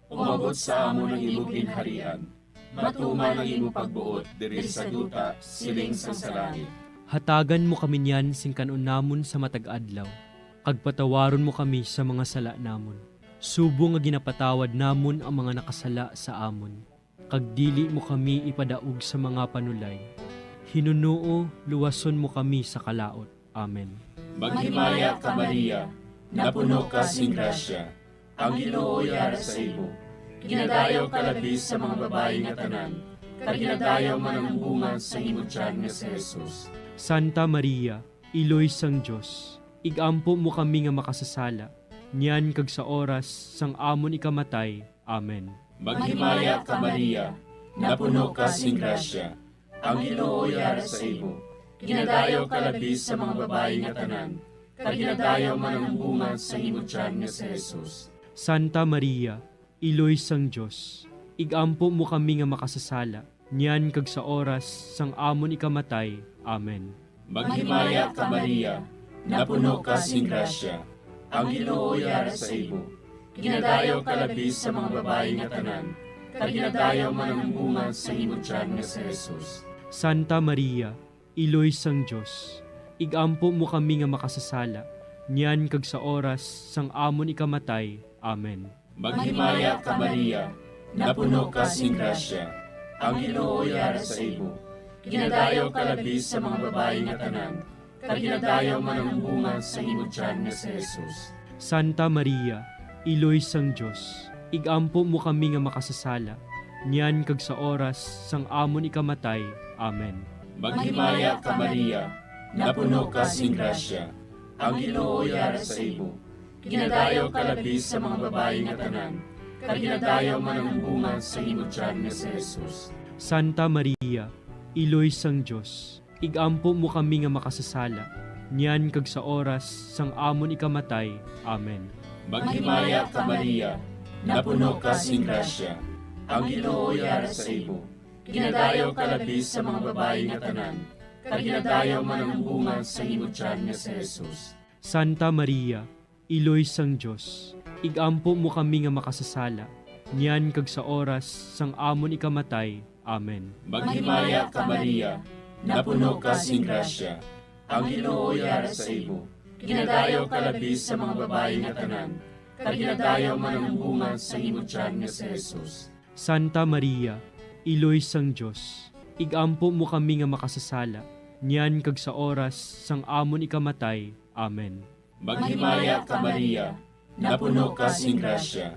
Umabot sa amon ang imo ginharian. Matuman ang imo pagbuot diri sa duta, siling sang sa langit. Hatagan mo kami niyan sing kan-on namon sa matag adlaw, kag patawaron mo kami sa mga sala namon, subong nga ginapatawad namon ang mga nakasala sa amon. Kag dili mo kami ipadaog sa mga panulay. Hinunoo, luwason mo kami sa kalaut. Amen. Maghimaya ka, Maria, napuno ka sing grasya, ang Ginoo yara sa imo. Ginadayaw ka labi sa mga babayi nga tanan, kag ginadayaw man ang bunga sa imo tiyan nga si Jesus. Santa Maria, Iloy sang Dios, igampo mo kami nga makasasala, niyan kag sa oras sang amon ikamatay. Amen. Maghimaya ka, Maria, napuno ka sing grasya, ang Ginoo yara sa imo. Ginadayaw ka labi sa mga babayi nga tanan, kag ginadayaw man ang bunga sa imo tiyan nga si Jesus. Santa Maria, Iloy sang Dios, igampo mo kami nga makasasala, niyan kag sa oras sang amon ikamatay. Amen. Maghimaya ka, Maria, napuno ka sing grasya, ang Ginoo yara sa imo. Ginadayaw ka labi sa mga babayi nga tanan, kag ginadayaw man ang bunga sa imo tiyan nga si Jesus. Santa Maria, Iloy sang Dios, igampo mo kami nga makasasala, niyan kag sa oras sang amon ikamatay. Amen. Maghimaya ka, Maria, napuno ka sing grasya, ang Ginoo yara sa imo. Ginadayaw ka labi sa mga babayi nga tanan, kag ginadayaw man ang bunga sa imo tiyan nga si Jesus. Santa Maria, Iloy sang Dios, igampo mo kami nga makasasala, niyan kag sa oras sang amon ikamatay. Amen. Maghimaya ka, Maria, napuno ka sing grasya, ang Ginoo yara sa imo. Ginadayaw ka labi sa mga babayi nga tanan, kag ginadayaw man ang bunga sa imo tiyan nga si Jesus. Santa Maria, Iloy sang Dios, igampo mo kami nga makasasala, niyan kag sa oras sang amon ikamatay. Amen. Maghimaya ka, Maria, napuno ka sing grasya, ang Ginoo yara sa imo. Ginadayaw ka labi sa mga babayi nga tanan, kag ginadayaw man ang bunga sa imo tiyan nga si Jesus. Santa Maria, Iloy sang Dios, igampo mo kami nga makasasala, niyan kag sa oras sang amon ikamatay. Amen. Maghimaya ka, Maria, napuno ka sing grasya, ang Ginoo yara sa imo. Ginadayaw ka labi sa mga babayi nga tanan, kag ginadayaw man ang bunga sa imo tiyan nga si Jesus. Santa Maria, Iloy sang Dios, igampo mo kami nga makasasala, niyan kag sa oras sang amon ikamatay. Amen. Maghimaya ka, Maria, napuno ka sing grasya,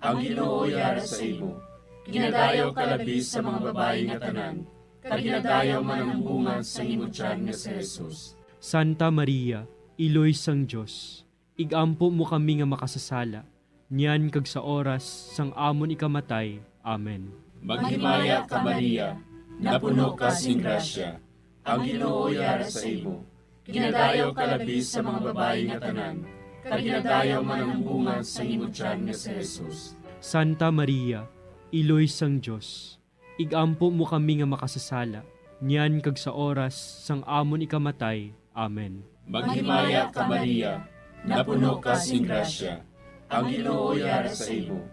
ang Ginoo yara sa imo. Ginadayaw ka labi sa mga babayi nga tanan, kag ginadayaw man ang bunga sang imo tiyan nga si Jesus. Santa Maria, Iloy sang Dios, igampo mo kami nga makasasala, niyan kag sa oras sang amon ikamatay. Amen. Maghimaya ka, Maria, napuno ka sing grasya, ang Ginoo yara sa imo. Ginadayaw ka labi sa mga babayi nga tanan, kag ginadayaw man ang bunga sang imo tiyan nga si Jesus. Santa Maria, Iloy sang Dios, igampo mo kami nga makasasala, niyan kag sa oras sang amon ikamatay. Amen. Maghimaya ka, Maria, napuno ka sing grasya, ang Ginoo yara sa imo.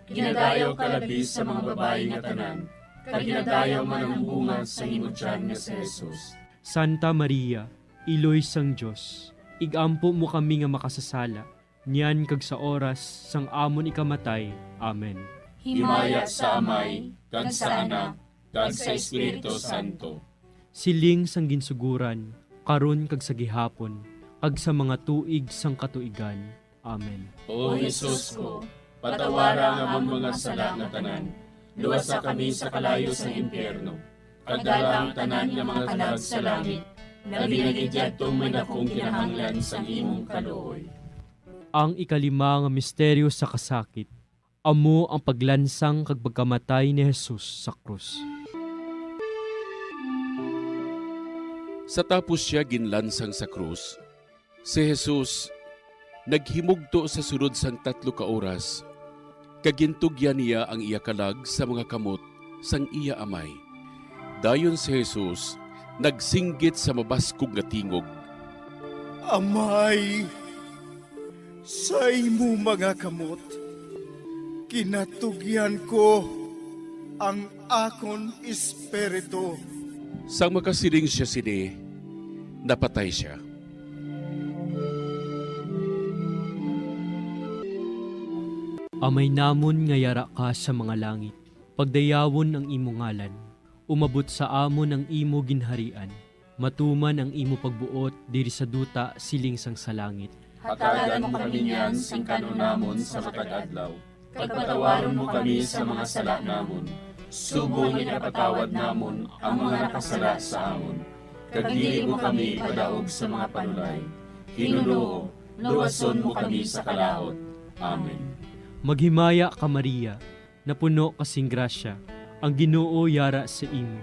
Ginadayaw ka labi sa mga babayi nga tanan, kag ginadayaw man ang bunga sang imo tiyan nga si Jesus. Santa Maria, Iloy sang Dios, igampo mo kami nga makasasala, niyan kag sa oras sang amon ikamatay. Amen. Himaya sa Amay, kag sa Anak, kag sa Espiritu Santo. Siling sang ginsuguran, karon kag sa gihapon, kag sa mga tuig sang katuigan. Amen. O Jesus ko, patawara ang amon mga sala nga tanan, luwasa kami sa kalayo sang impyerno, kag dala ang tanan nga mga kalag sa langit, labi na gid yadtong may dakong kinahanglan sang imong kaluoy. Ang ikalima nga misteryo sa kasakit, amo ang paglansang kag pagkamatay ni Jesus sa krus. Sa tapos sia ginlansang sa krus, si Jesus naghimugto sa sulod sang tatlo ka oras, kag gintugyan niya ang iya kalag sa mga kamot sang iya Amay. Dayon si Jesus nagsinggit sa mabaskog nga tingog, "Amay, sa imo mga kamot ginatugyan ko ang akon espiritu." Sang makasiling sia sini, napatay sia. Amay namon nga yara ka sa mga langit, pagdayawon ang imo ngalan. Umabot sa amon ang imo ginharian. Matuman ang imo pagbuot diri sa duta siling sang sa langit. Hatagan mo kami niyan sing kan-on namon sa matag adlaw, kag patawaron mo kami sa mga sala namon, subong nga ginapatawad namon ang mga nakasala sa amon. Kag dili mo kami ipadaog sa mga panulay. Ginoo, luwason mo kami sa kalaut. Amen. Maghimaya ka, Maria, napuno ka sing grasya, ang Ginoo yara sa imo.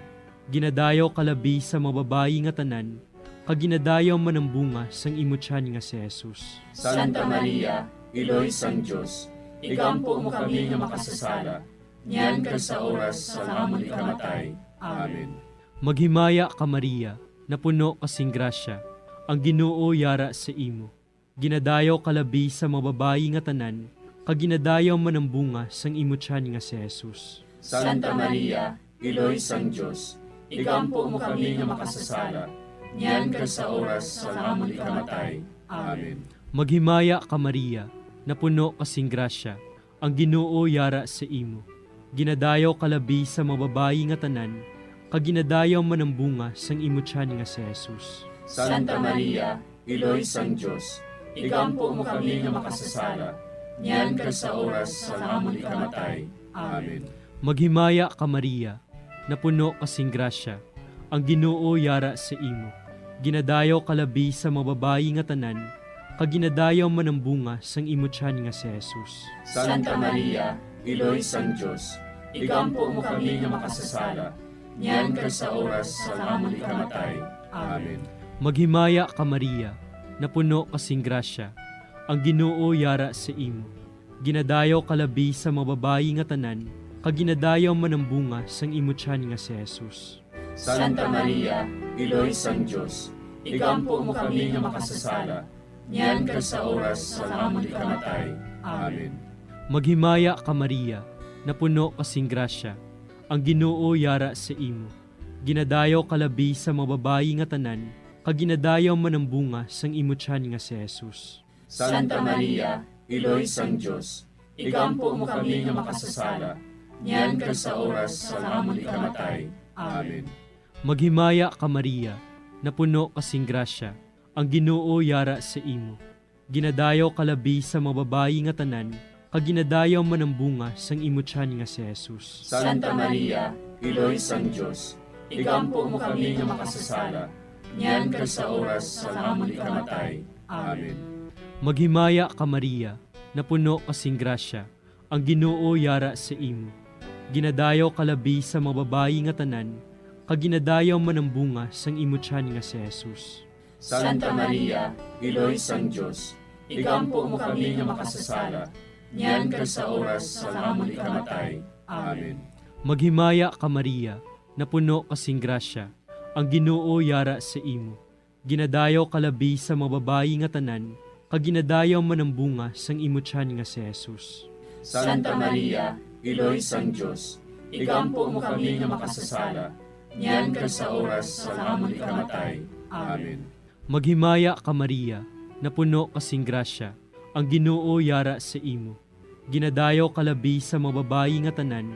Ginadayaw ka labi sa mga babayi nga tanan, kag ginadayaw man ang bunga sang imo tiyan nga si Jesus. Santa Maria, Iloy sang Dios, igampo mo kami nga makasasala, niyan kag sa oras sang amon ikamatay. Amen. Maghimaya ka, Maria, napuno ka sing grasya, ang Ginoo yara sa imo. Ginadayaw ka labi sa mga babayi nga tanan, kag ginadayaw man ang bunga sang imo tiyan nga si Jesus. Santa Maria, Iloy sang Dios, igampo mo kami nga makasasala, niyan kag sa oras sang amon ikamatay. Amen. Maghimaya ka, Maria, napuno ka sing grasya, ang Ginoo yara sa imo. Ginadayaw ka labi sa mga babayi nga tanan, kag ginadayaw man ang bunga sang imo tiyan nga si Jesus. Santa Maria, Iloy sang Dios, igampo mo kami nga makasasala, niyan kag sa oras sang amon ikamatay. Amen. Maghimaya ka, Maria, napuno ka sing grasya, ang Ginoo yara sa imo. Ginadayaw ka labi sa mga babayi nga tanan, kag ginadayaw man ang bunga sang imo tiyan nga si Jesus. Santa Maria, Iloy sang Dios, igampo mo kami nga makasasala, niyan kag sa oras sang amon ikamatay. Amen. Maghimaya ka, Maria, napuno ka sing grasya, ang Ginoo yara sa imo. Ginadayaw ka labi sa mga babayi nga tanan, kag ginadayaw man ang bunga sang imo tiyan nga si Jesus. Santa Maria, Iloy sang Dios, igampo mo kami nga makasasala, niyan kag sa oras sang amon ikamatay. Amen. Maghimaya ka, Maria, napuno ka sing grasya, ang Ginoo yara sa imo. Ginadayaw ka labi sa mga babayi nga tanan, kag ginadayaw man ang bunga sang imo tiyan nga si Jesus. Santa Maria, Iloy sang Dios, igampo mo kami nga makasasala, niyan kag sa oras sang amon ikamatay. Amen. Maghimaya ka, Maria, napuno ka sing grasya, ang Ginoo yara sa imo. Ginadayaw ka labi sa mga babayi nga tanan, kag ginadayaw man ang bunga sang imo tiyan nga si Jesus. Santa Maria, Iloy sang Dios, igampo mo kami nga makasasala, niyan kag sa oras sang amon ikamatay. Amen. Maghimaya ka, Maria, napuno ka sing grasya, ang Ginoo yara sa imo. Ginadayaw ka labi sa mga babayi nga tanan, kag ginadayaw man ang bunga sang imo tiyan nga si Jesus. Santa Maria, Iloy sang Dios, igampo mo kami nga makasasala, niyan kag sa oras sang amon ikamatay. Amen. Maghimaya ka, Maria, napuno ka sing grasya, ang Ginoo yara sa imo. Ginadayaw ka labi sa mga babayi nga tanan, kag ginadayaw man ang bunga sang imo tiyan nga si Jesus. Santa Maria, Iloy sang Dios, igampo mo kami nga makasasala, niyan kag sa oras sang amon ikamatay. Amen. Maghimaya ka, Maria, napuno ka sing grasya, ang Ginoo yara sa imo. Ginadayaw ka labi sa mga babayi nga tanan,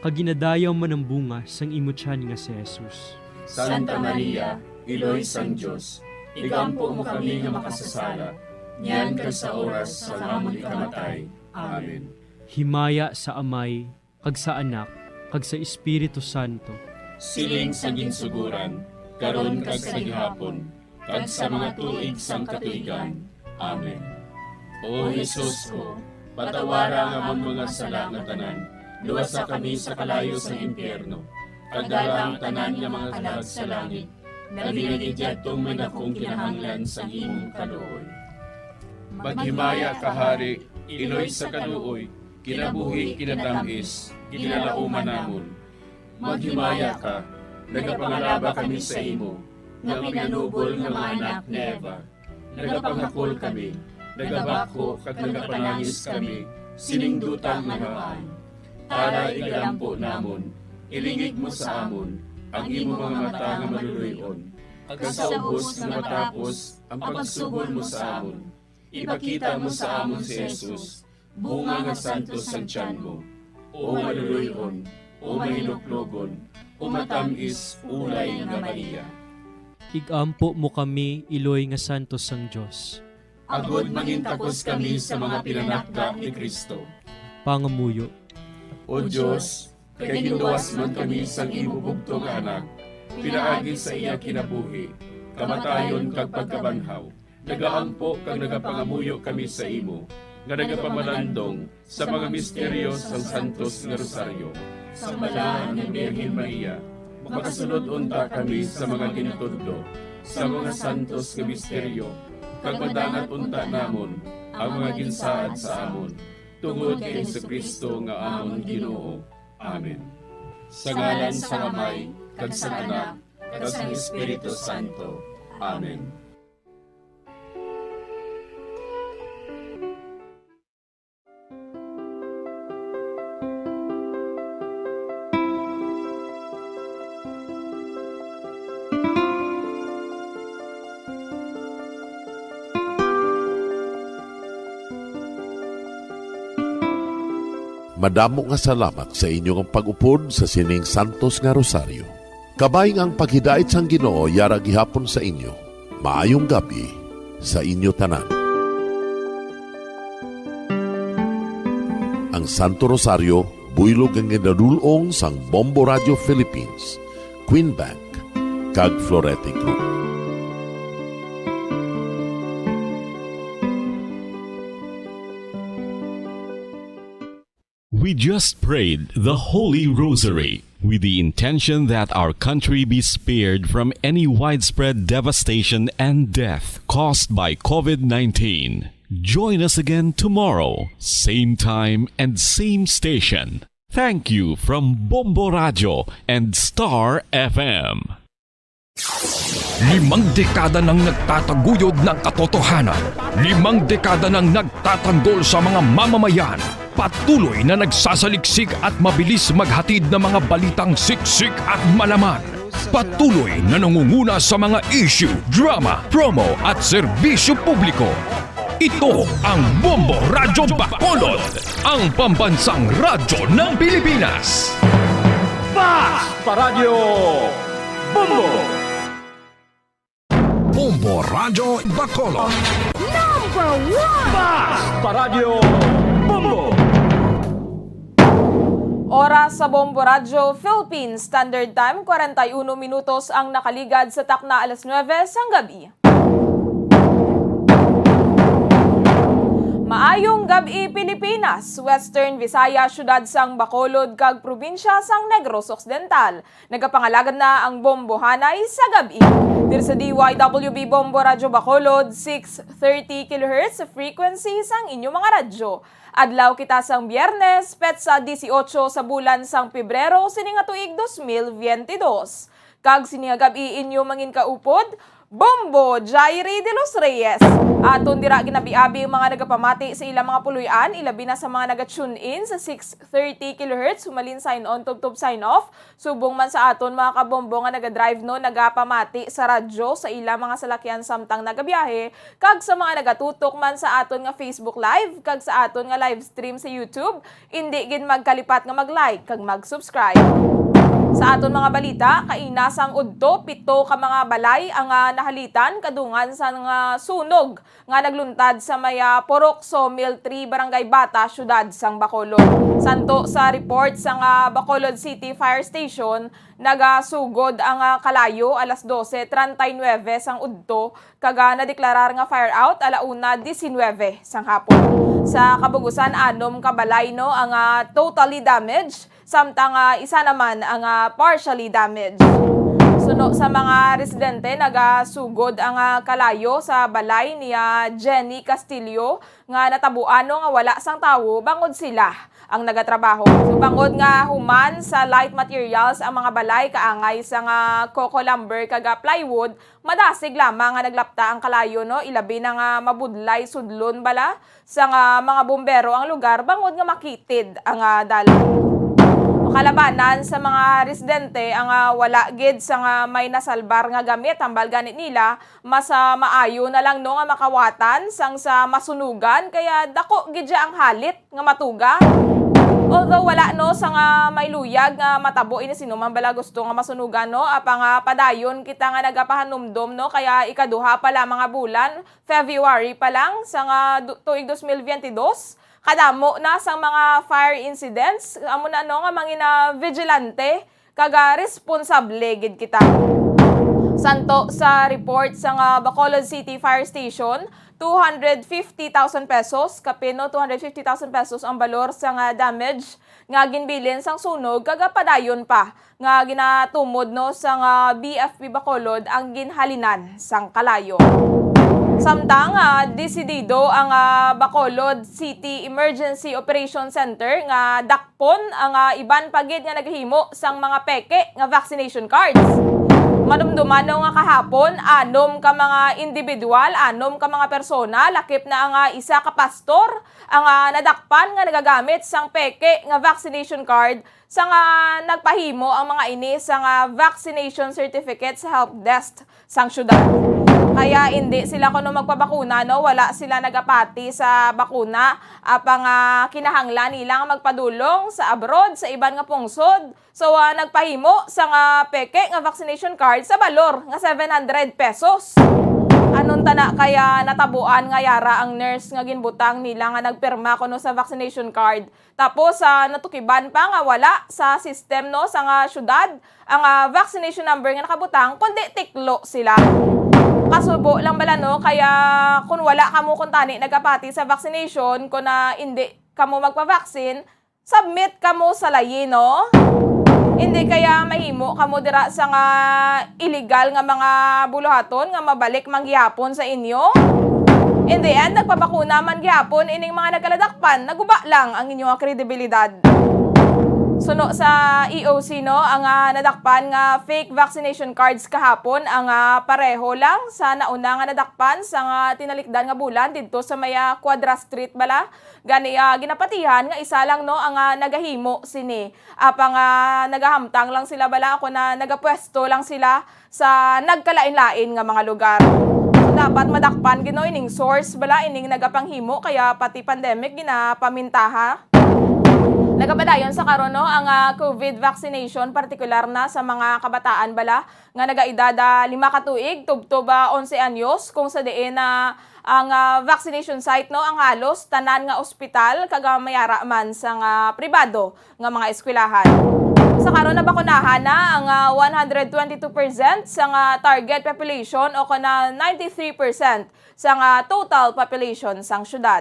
kag ginadayaw man ang bunga sang imo tiyan nga si Jesus. Santa Maria, Iloy sang Dios, igampo mo kami nga makasasala, niyan kag sa oras sang amon ikamatay. Amen. Himaya sa Amay, kag sa Anak, kag sa Espiritu Santo. Siling sa ginsugoran, karon kag sa gihapon, kag sa mga tuig sang katuigan. Amen. O Jesus ko, patawara ang amon mga sala nga tanan, luwasa kami sa kalayo sang impyerno, kag dala ang tanan nga mga kalag sa langit, labi na gid yadtong may dakong kinahanglan sang imong kaluoy. Maghimaya ka, Hari, Iloy sa kaluoy, kinabuhi, kinatamis, ginalauman namon. Maghimaya ka, nagapangalaba kami sa imo, nga pinanubol nga mga anak ni Eva. Nagapangakol kami, nagabakho kag nagapanangis kami sining duta nga namaan. Tara, igalampo namon, ilingig mo sa amon ang imo mga mata nga maluloy-on, kag sa ubos nga matapos ang pagsugol mo sa amon, ipakita mo sa amon si Jesus, bunga nga santos sang tiyan mo, o maluloy-on, o mahinuklogon, o matam-is, ulay nga Maria. Igampo mo kami, Iloy nga santos sang Dios. Agod mangintakos kami sa mga pinanakda ni Cristo. Pangamuyo. O Dios, kay ginluwas man kami sang imo bugtong nga Anak, pinaagi sa iya kinabuhi, kamatayon kag pagkabanhaw, nagaampo kag nagapangamuyo kami sa imo, nga nagapamalandong sa mga misteryo sang Santos nga Rosaryo. Sang Balaan nga Birhen Maria, makasulod unta kami sa mga ginatudlo sa mga santos nga misteryo, kag madangat unta namon ang mga ginsaad sa amon, tungod kay Jesu-Cristo nga amon Ginoo. Amen. Sa ngalan sang Amay, kag sang Anak, kag sang Espiritu Santo. Amen. Madamo nga salamat sa inyo nga pag-upod sa sining santos nga rosaryo. Kabay nga ang paghidait sang Ginoo yara gihapon sa inyo. Maayong gab-i sa inyo tanan. Ang Santo Rosario, buylog nga ginadul-ong sang Bombo Radio Philippines, Queen Bank, kag Florete Group. We just prayed the Holy Rosary with the intention that our country be spared from any widespread devastation and death caused by covid nineteen. Join us again tomorrow, same time and same station. Thank you from Bombo Radio and Star F M. Limang dekada nang nagtataguyod ng katotohanan. Limang dekada nang nagtatanggol sa mga mamamayan. Patuloy na nagsasaliksik at mabilis maghatid ng mga balitang siksik at malaman. Patuloy na nangunguna sa mga issue, drama, promo at serbisyo publiko. Ito ang Bombo Radyo Bacolod, ang pambansang radyo ng Pilipinas. Fast Paradyo Bombo! Bombo Radyo Bacolod. Number one! Fast Paradyo Bombo! Oras sa Bombo Radyo Philippines Standard Time, kwarenta y uno minutos ang nakaligad sa takna alas nuwebe sang gab-i. Maayong gab-i, Pilipinas, Western Visayas, siyudad sang Bacolod, kag probinsya sang Negros Occidental. Nagapangalagad na ang Bombohanay sa gab-i. Diri sa D Y W B Bombo Radyo Bacolod, six thirty kilohertz frequency sang inyo mga radyo. Adlaw kita sang Biyernes, petsa disiotso sa bulan sang Pebrero, sini nga tuig dos mil biyente dos. Kag sini nga gab-i inyo manginkaupod, Bombo Jairi de los Reyes. Aton dira ginabi-abi ang mga nagapamati sa ilang mga puloy-an, ilabi na sa mga naga-tune in sa six thirty kilohertz, humalin sign on, tubtob sign off. Subong man sa aton mga kabombo nga naga-drive, no, nagapamati sa radyo sa ila mga salakyan samtang nagabiyahe, kag sa mga nagatutok man sa aton nga Facebook Live kag sa aton nga live stream sa YouTube, indi gid magkalipat nga mag-like kag mag-subscribe. Sa aton mga balita, kaina sang udto, pito ka mga balay ang, ah, nahalitan kadungan sang, ah, sunog nga nagluntad sa may, ah, Purok Sawmill three, Barangay Bata, siyudad sang Bacolod. Santo sa report sang, ah, Bacolod City Fire Station, nagasugod ang, ah, kalayo alas dose treinta y nueve sang udto, kag, ah, nadeklarar nga fire out ala una diecinueve sang hapon. Sa kabugusan, anom ka balay, no, ang, ah, totally damaged, samtang, ah, isa naman ang, ah, partially damaged. Suno sa mga residente, nagasugod ang, ah, kalayo sa balay ni, ah, Jenny Castillo nga natabuan, no, nga wala sang tawo bangod sila ang nagatrabaho. So, bangod nga human sa light materials ang mga balay kaangay sang, ah, coco lumber kag, ah, plywood, madasig lamang nga naglapta ang kalayo, no, ilabi na nga mabudlay sudlon bala sang, ah, mga bumbero ang lugar bangod nga makitid ang, ah, dalan. Makalabanan sa mga residente ang, ah, wala gid sang, ah, may nasalbar nga gamit, hambal gani nila mas, ah, maayo na lang, no, nga makawatan sang sa masunugan, kaya dako gid siya ang halit nga matuga. Although wala, no, sang, ah, may luyag nga matabo ini, sino man bala gusto nga masunugan, no, apang, ah, padayon kita nga nagapahanumdom, no, kaya ikaduha pa lamang nga bulan, February pa lang sang, ah, du-, tuig dos mil biyente dos, kadamo na sang mga fire incidents, amo na, no, nga mangina vigilante kag, ah, responsable gid kita. Santo sa report sang, ah, Bacolod City Fire Station, two hundred fifty thousand pesos, kapin, no, two hundred fifty thousand pesos ang balor sang, ah, damage nga ginbilin sang sunog, kag, ah, padayon pa nga ginatumod, no, sang, ah, B F P Bacolod ang ginhalinan sang kalayo. Samtang, ah, desidido ang, ah, Bacolod City Emergency Operation Center nga dakpon ang, ah, iban pa gid nga nagahimo sang mga peke nga vaccination cards. Madumduman, no, nga kahapon, anom ka mga individual, anom ka mga persona, lakip na ang, ah, isa ka pastor, ang, ah, nadakpan nga nagagamit sang peke nga vaccination card sang, ah, nagpahimo ang mga ini sang, ah, vaccination certificate sa help desk sang syudad. Kaya indi sila kuno magpabakuna, no? Wala sila nagapati sa bakuna. Apang, ah, kinahanglan nila nga magpadulong sa abroad, sa iban nga pungsod. So, ah, nagpahimo sang, ah, peke nga vaccination card sa balor nga seven hundred pesos. Anon ta na kaya natabuan nga yara ang nurse nga ginbutang nila nga nagpirma kuno sa vaccination card. Tapos, ah, natukiban pa nga wala sa system, no, sang, ah, syudad ang, ah, vaccination number nga nakabutang, kundi tiklo sila. Kasubo lang bala, no, kaya kung wala kamo kuntani nagapati sa vaccination, kung, ah, indi kamo magpa-vaccine, submit kamo sa layi, no? Indi kaya mahimo kamo dira sang, ah, illegal nga mga buluhaton nga mabalik man gihapon sa inyo? In the end, nagpabakuna man gihapon ining mga nagkaladakpan, naguba lang ang inyo nga kredibilidad. Suno sa E O C, no, ang, ah, nadakpan nga fake vaccination cards kahapon ang, ah, pareho lang sa nauna nga nadakpan sa nga tinalikdan nga bulan didto sa may, ah, Quadra Street bala. Gani, ah, ginapatihan nga isa lang, no, ang, ah, nagahimo sini. Apang, ah, nagahamtang lang sila bala, ako na nagapwesto lang sila sa nagkalain-lain nga mga lugar. So, dapat madakpan gid, no, ining source bala, ining nagapanghimo, kaya pati pandemic ginapamintaha. Nagapadayon sa karon, no, ang, ah, COVID vaccination, partikular na sa mga kabataan bala nga nagaedad, ah, lima ka tuig tubtob, ah, onse anyos, kung sa diin na ang, ah, vaccination site, no, ang halos tanan nga ospital kag, ah, may ara man sang, ah, pribado nga mga eskwelahan. Sa karon, nabakunahan na ang, ah, one hundred twenty-two percent sang, ah, target population o kon, ah, ninety-three percent sang, ah, total population sang syudad.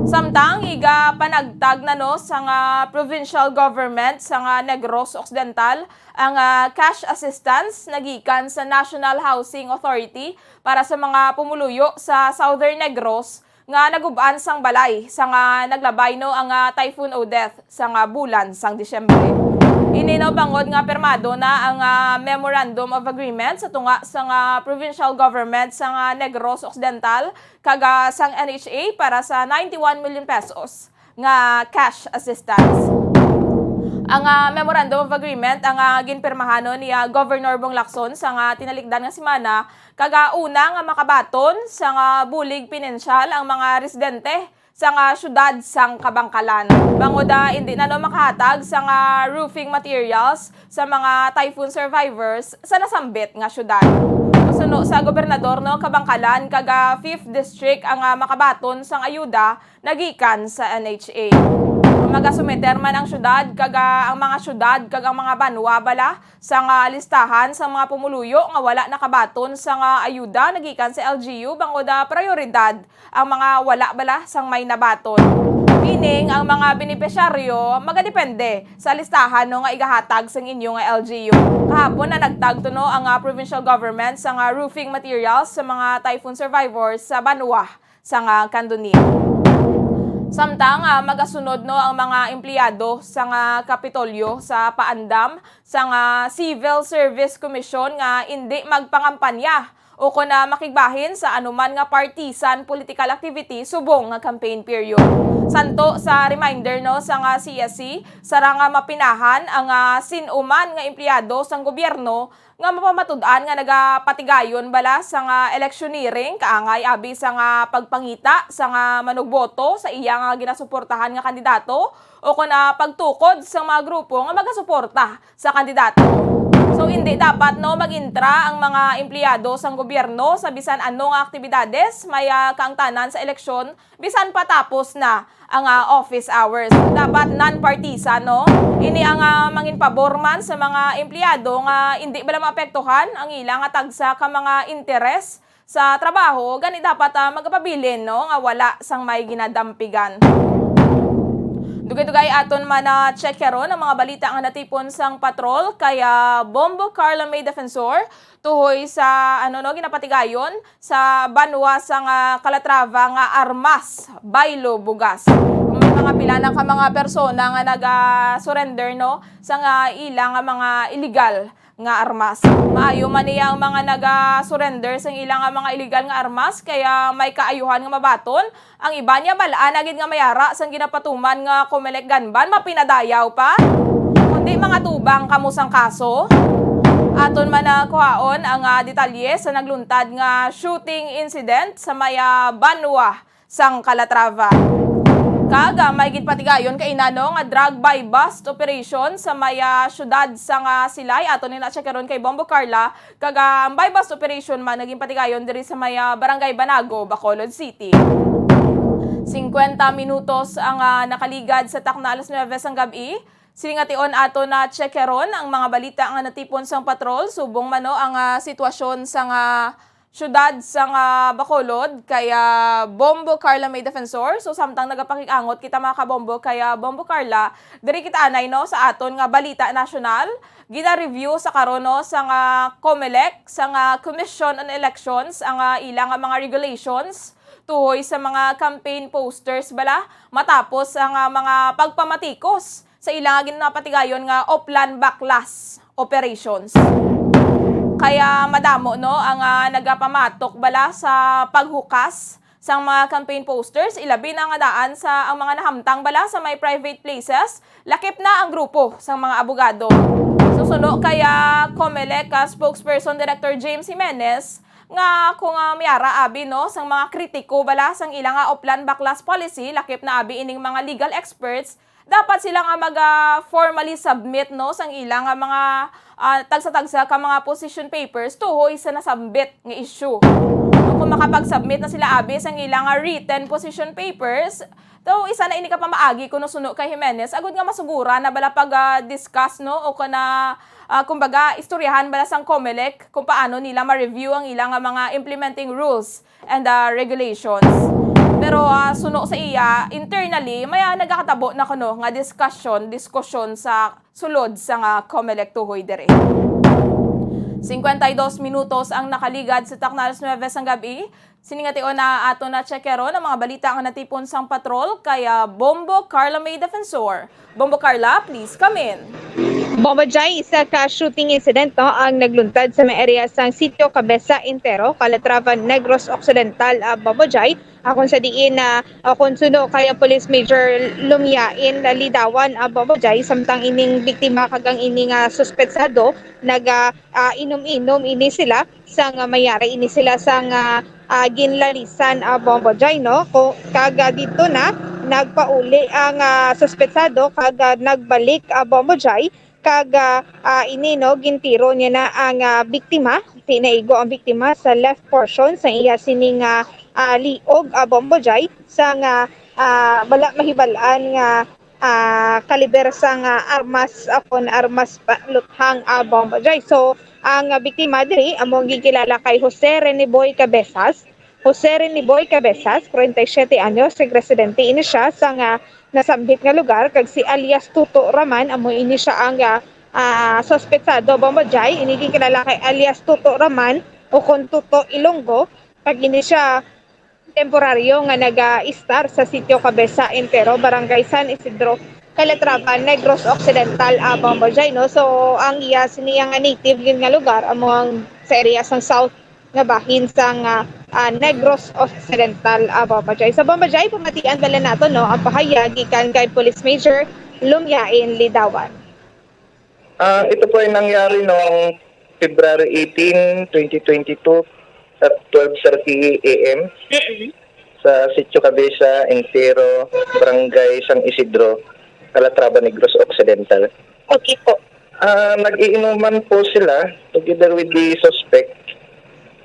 Samtang igapanagtag na, no, sang, ah, provincial government sang, ah, Negros Occidental ang, ah, cash assistance nagikan sa National Housing Authority para sa mga pumuluyo sa Southern Negros nga nagub-an sang balay sang, ah, naglabay, no, ang, ah, Typhoon Odette sang, ah, bulan sang Disyembre. Ini, no, bangod nga pirmado na ang, ah, Memorandum of Agreement sa tunga sang, ah, provincial government sang, ah, Negros Occidental kag, ah, sang N H A para sa ninety-one million pesos nga cash assistance. Ang, ah, Memorandum of Agreement ang, ah, ginpirmahanon ni, ah, Governor Bong Lacson sang, ah, tinalikdan nga semana kag, ah, una nga makabaton sang, ah, bulig pinansyal ang mga residente sang, ah, siyudad sang Kabankalan, bangod, ah, indi na, no, makahatag sang, ah, roofing materials sa mga typhoon survivors sa nasambit nga siyudad. Suno sa gobernador, no, Kabankalan kag, ah, Fifth District ang, ah, makabaton sang ayuda nagikan sa N H A. Magasumiter man ang siyudad kag, ah, ang mga siyudad kag ang mga banwa bala sang, ah, listahan sang mga pumuluyo nga wala nakabaton sang, ah, ayuda nagikan sa L G U bangod, ah, prioridad ang mga wala bala sang may nabaton. Meaning, ang mga benepisyaryo magadepende sa listahan, no, nga igahatag sang inyo nga L G U. Kahapon na nagtagto, no, ang, ah, provincial government sang, ah, roofing materials sa mga typhoon survivors sa banwa sang, ah, Candonia. Samtang, ah, magasunod, no, ang mga empleyado sang, ah, Kapitolyo sa paandam sang, ah, Civil Service Commission nga indi magpangampanya o kon, ah, makigbahin sa anuman nga partisan political activity subong nga campaign period. Santo sa reminder, no, sang, ah, C S C, sarang nga mapinahan ang, ah, sin-o man nga empleyado sang gobyerno nga mapamatud-an nga nagapatigayon bala sang, ah, electioneering, kaangay abi sang, ah, pagpangita sang, ah, manugboto sa iya nga ginasuportahan nga kandidato o kon, ah, pagtukod sang mga grupo nga magasuporta sa kandidato. So, hindi dapat, no, mag-intra ang mga empleyado sang gobyerno sa bisan ano nga aktibidades may, ah, kaangtanan sa eleksyon bisan pa tapos na ang, ah, office hours. Dapat non-partisan, no? Ini ang, ah, manginpabor man sa mga empleyado nga indi bala maapektuhan ang ila nga tagsa ka mga interes sa trabaho, gani dapat, ah, magapabilin, no, nga wala sang may ginadampigan. Dugay-dugay aton man na check karon ang mga balita nga natipon sang patrol kay, ah, Bombo Carla May Defensor tuhoy sa, ano, no, ginapatigayon sa banwa sang, ah, Calatrava nga armas, baylo, bugas. May mga pila na ka mga persona nga naga-surrender, no, sang, ah, ila nga mga illegal nga armas. Maayo man niya ang mga naga-surrender sang ila nga mga illegal nga armas, kaya may kaayuhan nga mabaton. Ang iban niya bal-an na gid nga may ara sang ginapatuman nga Comelec gun ban, mapinadayaw pa. Kundi mga tubang kamo sang kaso. Aton man na kuhaon ang, ah, detalye sa nagluntad nga shooting incident sa may, ah, banwa sang Calatrava. Kag, ah, may ginpatigayon kaina, no, nga drug buy-bust operation sa may, ah, siyudad sang, ah, Silay. Aton ni na-check karon kay Bombo Carla. Kag, ah, ang buy-bust operation man nga ginpatigayon diri sa may, ah, Barangay Banago, Bacolod City. Singkwenta minutos ang, ah, nakaligad sa takna alas nuebe sang gab-i. Siling nga tion ato na check karon ang mga balita nga natipon sang patrol, subong man, no, ang, ah, sitwasyon sang, ah, siyudad sang, ah, Bacolod kay, ah, Bombo Carla May Defensor. So, samtang nagapakig-angot kita, mga kabombo, kay, ah, Bombo Carla, diri kita anay, no, sa aton nga balita nasyonal. Gina-review sa karon, no, sang, ah, Comelec, sang, ah, Commission on Elections, ang, ah, ila nga mga regulations tuhoy sa mga campaign posters bala matapos ang, ah, mga pagpamatikos sa ila nga ginapatigayon nga Oplan Baklas operations. Kaya madamo, no, ang, ah, nagapamatok bala sa paghukas sang mga campaign posters, ilabi na nga daan sa ang mga nahamtang bala sa may private places, lakip na ang grupo sang mga abogado. Susuno kay, ah, Comelec, ah, spokesperson Director James Jimenez nga kung, ah, may ara abi, no, sang mga kritiko bala sang ila nga Oplan Baklas policy, lakip na abi ining mga legal experts, Dapat sila nga mag, ah, formally submit, no, sang ila nga mga, ah, tagsa-tagsa ka mga position papers tuhoy sa nasambit nga issue. No, kung makapag-submit na sila abi sang ila nga written position papers, to isa na ini ka pamaagi kuno suno kay Jimenez, agud nga masugura na bala pag, ah, discuss, no, o kana, ah, kumbaga, istoryahan bala sang Comelec kung paano nila ma-review ang ila nga mga implementing rules and, ah, regulations. Pero, ah, suno sa iya, internally, may, ah, nagakatabo na kuno nga discussion, diskusyon sa sulod sang, ah, Comelec tuhoy diri. Cincuenta y dos minutos ang nakaligad sa takna alas nuebe sang gab-i. Sini nga tion na ato na tsekero ang mga balita nga natipon sang patrol kay, ah, Bombo Carla May Defensor. Bombo Carla, please come in. Bombo Jai, isa ka shooting incident, no, ang nagluntad sa may area sang Sitio Cabeza Entero, Calatrava, Negros Occidental, ah, Bombo Jai. Akon sa diin na, ah, kung suno kay ang Police Major Lumyain Lidawan, ah, Bombo Jai, samtang ining biktima kag ang ini nga suspetsado nag, ah, ah, inom-inom ini sila sang, ah, mayari ini sila sang, ah, ah, ginlalisan, ah, Bombo Jai, no? Ko-, kag, ah, dito na nagpauli ang, ah, suspetsado kag, ah, nagbalik, ah, Bombo Jai, kag, ah, ah, ini, no, gintiro niya na ang, ah, biktima, tinaigo ang biktima sa left portion sa iya sining, ah, ah, liog, ah, Bombo Jai, sang, ah, ah, wala mahibal-an nga ah, kaliber sang, ah, armas, ah, kon armas pa, luthang, ah, Bombo Jai. So, ang, ah, biktima diri amo ang ginkilala kay Jose Rene Boy Cabezas. Jose Rene Boy Cabezas, kwarenta y siyete anyos, kag residente ini siya sang, ah, nasambit nga lugar, kag si alias Tuto Raman amo ini siya ang, ah, ah, suspetsado, Bombo Jai. Ini ginkilala kay alias Tuto Raman o kon Tuto Ilonggo, kag ini siya temporaryo nga naga-istar sa Sitio Cabeza Entero, Barangay San Isidro, Calatrava, Negros Occidental, ah, Bombo Jai, no? So, ang iya sini nga native gyud nga lugar amo ang sa area sang south nga bahin sang, ah, ah, Negros Occidental, ah, Bombo Jai. Sa Bombo Jai, pamatian bala nato, no, ang pahayag gikan kay Police Major Lumyain Lidawan. Ah, ito po ay nangyari noong February eighteen, twenty twenty-two at twelve thirty A M Mm-mm. sa Sitio Cabeza, Entero, Barangay San Isidro, Calatrava, Negros Occidental. Okay po. Ah, nag-iinuman po sila together with the suspect.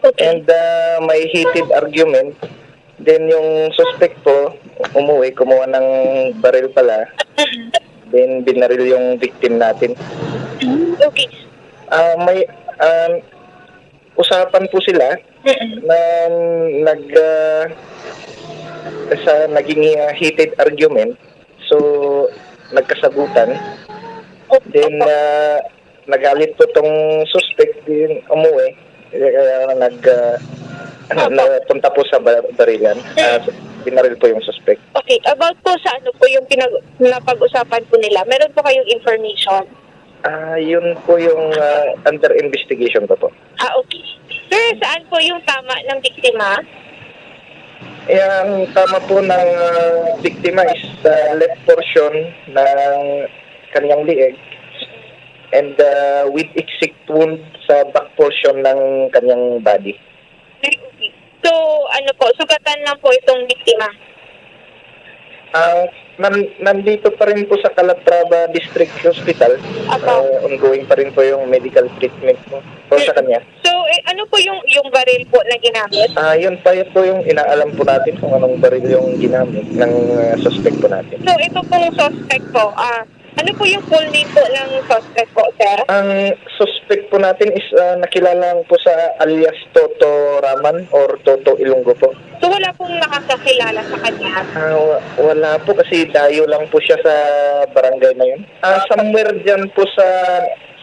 Okay. And, ah, may heated argument. Then yung suspect po, umuwi, kumuha ng baril pala. Mm-mm. Then binaril yung victim natin. Mm, okay. Ah, may, ah, usapan po sila Mm-mm. na nag, ah, sa naging, ah, heated argument. So, nagkasagutan. Opo. Then, ah, nagalit po tong suspect, din umuwi. Kaya nag, ah, Opo. napunta po sa bar-, barilan. Ah, Mm. binaril po yung suspect. Okay, about po sa ano po yung pinag-, napag-usapan po nila, meron po kayong information? Ah, yun po yung, ah, under investigation pa po. Ah, okay. Sir, saan po yung tama ng biktima? Ang tama po ng, ah, biktima is sa left portion ng kanyang lieg and, ah, with exit wound sa back portion ng kanyang body. Ay, okay. So, ano po, sugatan lang po itong biktima? Ah, nan-, nandito pa rin po sa Calatrava District Hospital. Apo. Ah, ongoing pa rin po yung medical treatment po, po sa Mm. kanya. So, eh, ano po yung, yung baril po na ginamit? Ah, yun pa yun po yung inaalam po natin kung anong baril yung ginamit ng, ah, suspect po natin. So, ito pong suspect po, ah, ano po yung full name po ng suspect po, sir? Ang suspect po natin is, ah, nakilala lang po sa alias Toto Raman or Toto Ilonggo po. So, wala pong nakakakilala sa kanya? Ah, wa-, wala po kasi dayo lang po siya sa barangay na yun. Ah, somewhere dyan po sa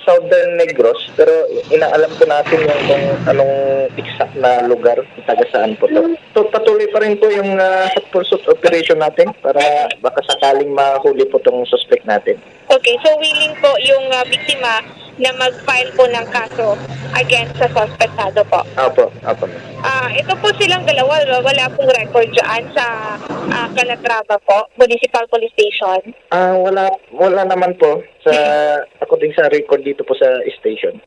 Southern Negros, pero inaalam po natin yung kung anong exact na lugar, taga saan po to. So, patuloy pa rin po yung, ah, pursuit operation natin para baka sakaling mahuli po tong suspect natin. Okay, so willing po yung, ah, biktima na mag-file po ng kaso against sa suspectado po? Opo, opo, ma'am. Ah, ito po silang dalawa, wa-, wala pong record dyan sa, ah, Calatrava po, Municipal Police Station? Ah, wala, wala naman po sa, Mm. according sa record dito po sa station.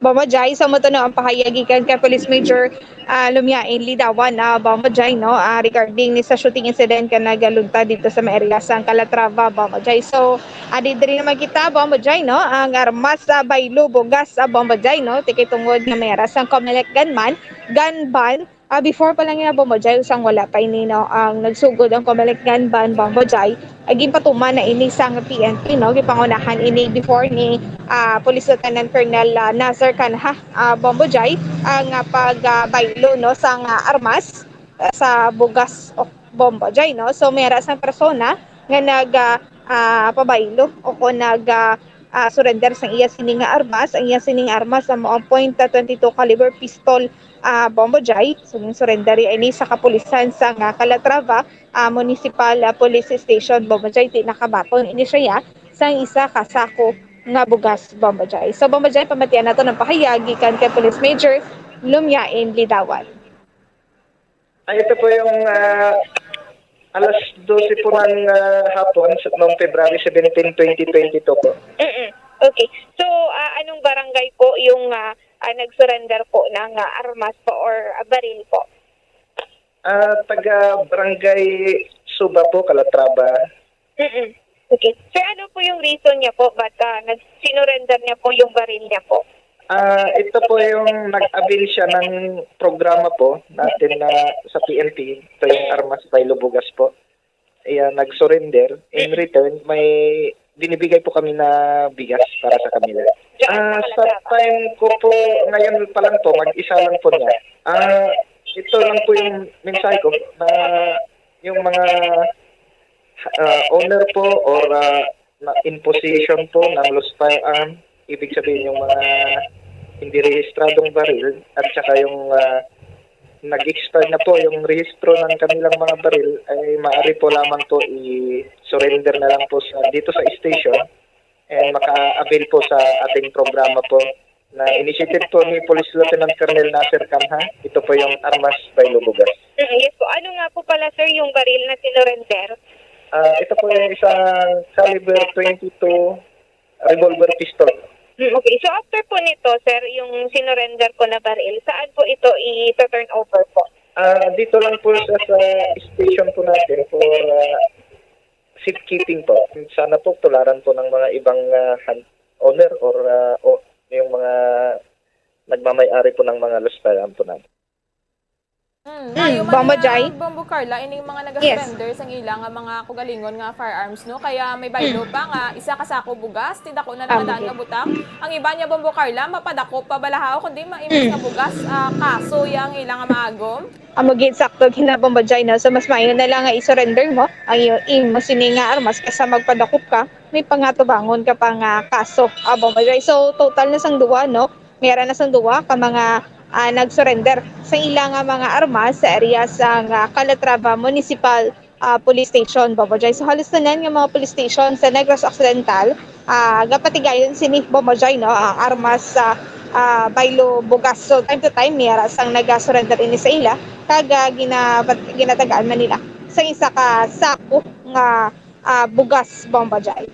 Bombo Jai, so mo to no ang pahayag gikan kay Police Major, ah, Lumiain Lidawan, ah, Bombo Jai, no, ah, regarding ni sa shooting incident nga nagaluntad dito sa may area sang Calatrava, Bombo Jai. So, adi diri naman kita, Bombo Jay, no? Ang armas sa baylo, bugas sa Bombo Jay, no? Tikay tungod nga may aras ang Comelec gunman, gun ban. Ah, before pa lang nga, Bombo Jay, usang wala pa ini, no? Ang nagsugod ang Comelec gun ban, Bombo Jay, ay ginpatuman na ini sang P N P, no? Gipangunahan ini before ni, ah, Police Lieutenant Colonel, ah, Nazar Canha, ah, Bombo Jay, ang, ah, pag, ah, baylo, no, sang, ah, armas, ah, sa bugas o Bombo Jay, no? So, may aras ang persona nga nag, ah, ah, pabaylo o kon nag, ah, ah, surrender sang iya sini nga armas. Ang iya sini nga armas amo ang point twenty-two caliber pistol, ah, Bombo Jay. So, ning surrender ini sa kapulisan sa nga Calatrava, ah, Municipal, ah, Police Station, Bombo Jay. Di nakabaton ini siya sang isa ka sako nga bugas, Bombo Jay. So, Bombo Jay, pamatian nato ng pahayag gikan kay Police Major Lumiain Lidawan. Ay, ito po yung ah, alas dose po ng ah, hapon sa- noong February seventeen, twenty twenty-two po. Mm-mm. Okay. So, ah, anong barangay po yung ah, ah, nag-surrender po ng ah, armas po or ah, baril po? Ah, taga Barangay Suba po, Calatrava. Mm-mm. Okay. Sir, ano po yung reason niya po? Ba't ah, nag-sinurrender niya po yung baril niya po? Ah, ito po yung nag-avail siya ng programa po natin na sa P N P. Ito yung Armas by Lubugas po. Ayan, nag-surrender. In return, may binibigay po kami na bigas para sa kanila. Ah, sa time ko po, ngayon pa lang po, mag-isa lang po niya. Ah, ito lang po yung mensahe ko na yung mga ah, owner po or ah, na in possession po ng loose firearm, ibig sabihin yung mga hindi rehistradong baril at saka yung ah, nag-expire na po yung rehistro ng kanilang mga baril ay maaari po lamang po i-surrender na lang po sa dito sa station and maka-avail po sa ating programa po na initiative po ni Police Lieutenant Colonel Nasir Canha. Ito po yung Armas by Lubugas. Mm, yes po. Ano nga po pala, sir, yung baril na sinurrender? Ah, ito po yung isang caliber twenty-two revolver pistol. Mm, okay. So, after po nito, sir, yung sinurrender po na baril, saan po ito i-turn over po? Ah, dito lang po sa, sa station po natin for ah, safekeeping po. Sana po tularan po ng mga ibang ah, han- owner or ah, o, yung mga nagmamay-ari po ng mga loose firearm po natin. Hmm, maayo man Bombo nga, Jai? Bombo Carla, ining mga nag-surrender sang ila nga mga kaugalingon nga firearms, no? Kaya may baylo pa nga isa ka sako bugas, ti dako na Tama, nakadaan Jai. nga butang. Ang iba niya, Bombo Carla, mapadakop pa balahaw, kundi maimbis nga bugas, ah, kaso yang ila nga maagom. Amo gid, sakto gid na, Bombo Jai, no? So, mas maayo na lang nga i-surrender mo ang iyo, imo sini nga armas kaysa magpadakop ka, may pangatubangon ka pa nga kaso, ah, Bombo Jai. So, total na sang duwa, no? May ara na sang duwa ka mga ah, nag-surrender sa ila nga mga armas sa area sang ah, Calatrava Municipal ah, Police Station, Bombo Jai. So, halos tanan nga mga police station sa Negros Occidental, ah, gapatigayon sini, Bombo Jai, no? Ang armas sa ah, baylo bugas. So, time to time, may ara sang nag-surrender ini sa ila, kag ah, ginabat- ginatagaan man nila sa isa ka sako nga ah, bugas, Bombo Jai.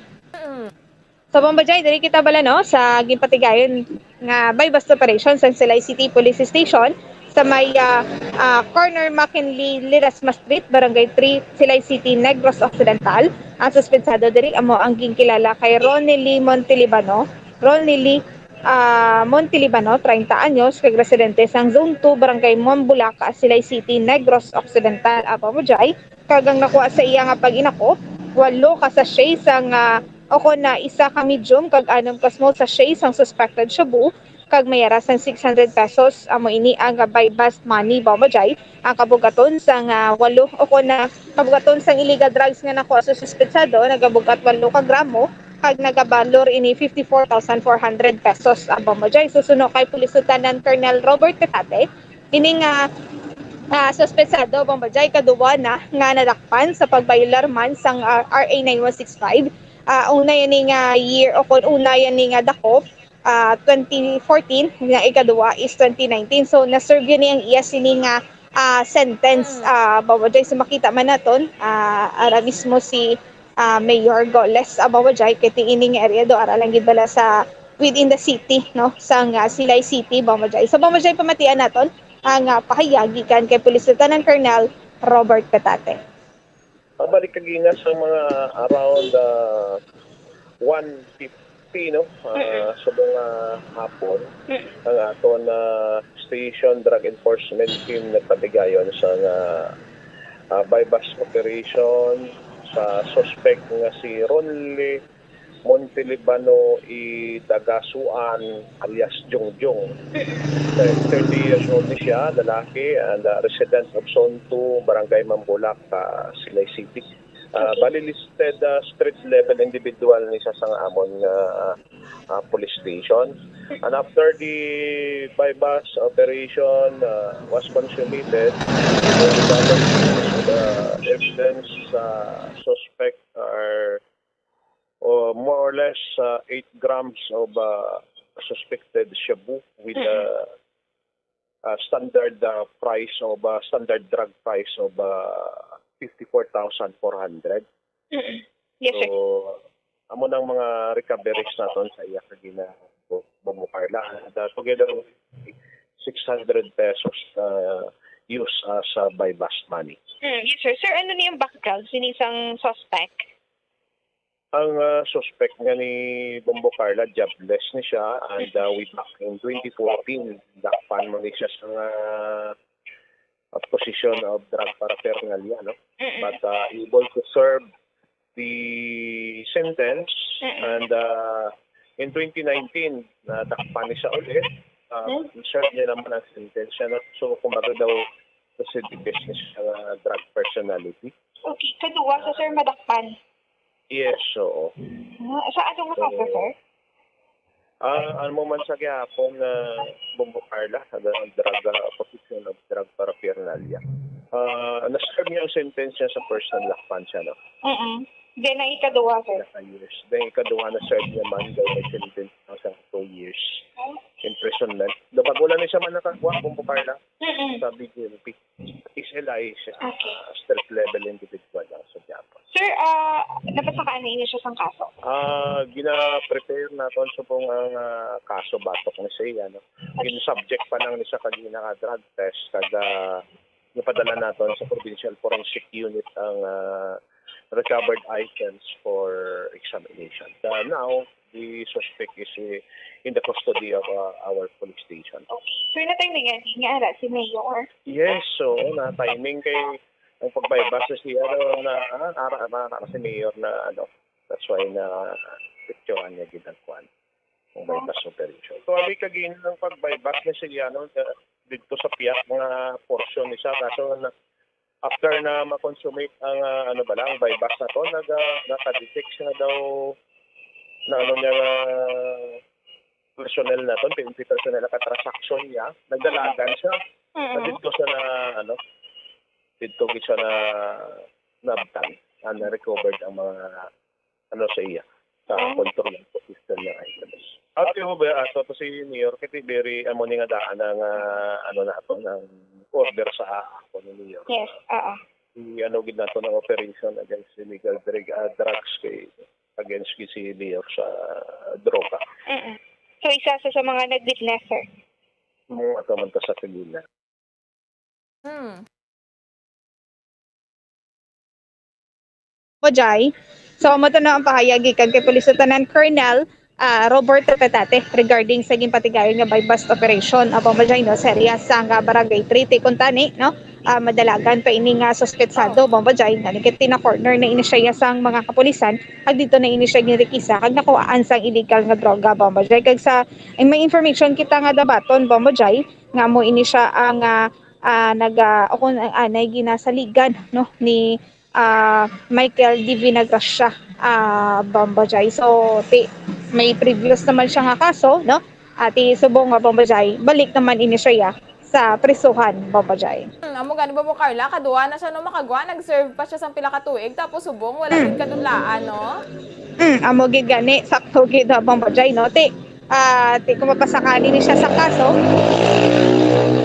So, Bombo Jai, diri kita bala, no, sa ginpatigayon nga buy-bust operation sa Silay City Police Station sa may ah, ah, corner McKinley Ledesma Street, Barangay three, Silay City, Negros Occidental. Ang suspetsado diri amo ang ginkilala kay Ronnie Lee Montelibano. Ronnie Lee ah, Montelibano, treinta anyos, kag residente sang Zone two, Barangay Mambulaca, Silay City, Negros Occidental, Bombo Jai. Kag ang nakuha sa iya nga pag-inakop, walo ka sachet sang ah, o kon na isa ka medium kag anom ka small sachet sang suspected shabu, kag may ara sang six hundred pesos. Amo ini ang buy-bust money, Bombo Jai. Ang kabugaton sang ah, walo o kon na kabugaton sang illegal drugs nga nakuha sa suspetsado nagabug-at walo ka gramo, kag nagabalor ini fifty-four thousand four hundred pesos, Bombo Jai. Susuno kay Police Lieutenant Colonel Robert Petate, ini nga ah, suspetsado, Bombo Jai, kaduwa na nga nadakpan sa pagbayolar man sang ah, R A nine one six five. Ah, una ini nga year o kon una ini nga dakop, ah, twenty fourteen, nga ikaduwa is twenty nineteen. So, na-serve ni ang iya sini nga ah, sentence, ah, Bombo Jai. So, makita man naton, ah, ara mismo si ah, Mayor Goles, Bombo Jai, kay ti ini nga area do ara lang gid bala sa within the city, no, sang, ah, Silay City, Bombo Jay. So, Bombo Jay, pamatian naton ang, ah, pahayag gikan kay Police Lieutenant Colonel Robert Petate. Pabalik kagina sa mga around, ah, one fifty, no? Ah, Mm-mm. Sa mga hapon, Mm. ang aton, ah, station drug enforcement team nagpatigayon sa nga, ah, buy-bust operation sa suspect nga si Ronly Montelibano I Dagasuan alias Jongjong. Thirty years old ni siya, lalaki, and, ah, resident of Zone two, Barangay Mambulak, ah, Silay City. Ah, Okay. Bali listed, ah, street level individual ni siya sa amon nga, ah, police station. And after the buy-bust operation, ah, was consummated, the evidence, uh, suspect are, uh, more or less, uh, eight grams of, uh, suspected shabu with, Mm-mm. uh, uh, standard, uh, price of, uh, standard drug price of, uh, fifty-four thousand four hundred. Mm-mm. Yes, sir. So, amo nang mga recoveries naton sa iya kagina, Bo-, Bombo Carla. And, uh, together with six hundred pesos, uh, use as, uh, buy-bust money. Mm, yes, sir. Sir, ano ni ang background sini sang suspect? Ang, ah, suspect nga ni Bombo Carla, jobless ni siya, and, ah, way back in twenty fourteen, dakpan mo ni siya sa nga, ah, possession of drug paraphernalia, no? Mm-mm. But, ah, able to serve the sentence, Mm-mm. and, ah, in twenty nineteen, nadakpan ni siya ulit. Ah, Hmm? Serve niya naman ang sentence niya, no? So, kumbaga daw, recidivist ni siya nga drug personality. Okay, kaduwa sa, sir, madakpan? Yes, oo. Ah, sa ano nga kaso, sir? Ah, ano mo man sa gihapon nga Bombo Carla, sa drug, ah, possession of drug paraphernalia. Ah, na-serve niya ang sentence niya sa first, nadakpan siya, no? Mm-mm. Then, ang ikaduha, sir? Naka years. Then, ikaduha, na-serve niya man, daw may sentence na sa two years imprisonment. Daw bago lang ni siya man nakakuha, Bombo Carla. Mm-mm. Sa B J M P. Is L I siya, Okay. ah, street level individual lang sa Quiapo. Sir, ah, napasakaan na ini siya sang kaso? Ah, gina-prepare naton subong ang, ah, kaso batok ni siya, no? Gin-subject pa lang ni siya kagina nga drug test, kag, ah, gipadala naton sa Provincial Forensic Unit ang, ah, recovered items for examination. Uh, now, the suspect is, uh, in the custody of, uh, our police station. Okay. Sir, na-timing nga ara si Mayor? Yes, so, na-timing kay ang pagbaybas sa siya daw na, ah, ara, ara, ara si Mayor na, ano, that's why na picturean niya gid ang kwan. Ang buy-bust operation. So, kami kagina ang pag-buy-bust ni Siliano, uh, dito sa piyak nga portion ni siya, kaso na, after na ma-consummate ang, ah, ano ba lang, buy-bust na to, nag, ah, naka-detect siya daw na ano niya nga personnel na to, P N P personnel, naka-transaction niya, nagdalagan siya. Mm-mm. Dito siya na, ano, dito siya na nabtan, ah, na-recovered ang mga ano sa iya, sa Oh. control ng system ng items. At yung ba, ato to si Mayor, kay very, amo ni nga daan ang, ah, ano na ato, ng order sa ako ni Mayor. Yes, oo. Si ano gid nato ng operation against illegal drug, ah, drugs kay against gid si Mayor sa droga. Mm-mm. So, isa sa, sa mga nag-witness, sir? Mo ato man ta sa Pilipinas. Hmm. Bojay. So, amo to na ang pahayag gikan kay Police Lieutenant Colonel, ah, Robert Tapetate regarding sa ginpatigayon nga buy-bust operation, ah, Bombo Jay, no, sa area sa nga Barangay three, ti kuntani, no, ah, madalagan pa ini nga suspetsado, Bombo Jay, nga nagkati na corner na ini siya sang mga kapulisan, kag dito na ini siya ginrikisa, kag nakuhaan sang illegal nga droga, Bombo Jay. Kag sa, ang may information kita nga dabaton, Bombo Jay, nga mo ini siya ang, ah, ah, nag, ah, o kung ang anay ginasaligan, no, ni, ah, Michael D. Vinagracia, ah, Bombo Jay. So, ti, may previous naman siya nga kaso, no? Ati subong nga Bombo Jay, balik naman ini siya sa prisuhan, Bombo Jay. Hmm, amo gani, Bombo Carla, kaduha na siya no makagwa, nag-serve pa siya sang pila ka tuig, tapos subong wala Hmm. gid kadulahan, no? Hmm, amo gid gani, sakto gid, ah, Bombo Jay, no? Ti, ah, ti, kung mapasakali ni siya sa kaso,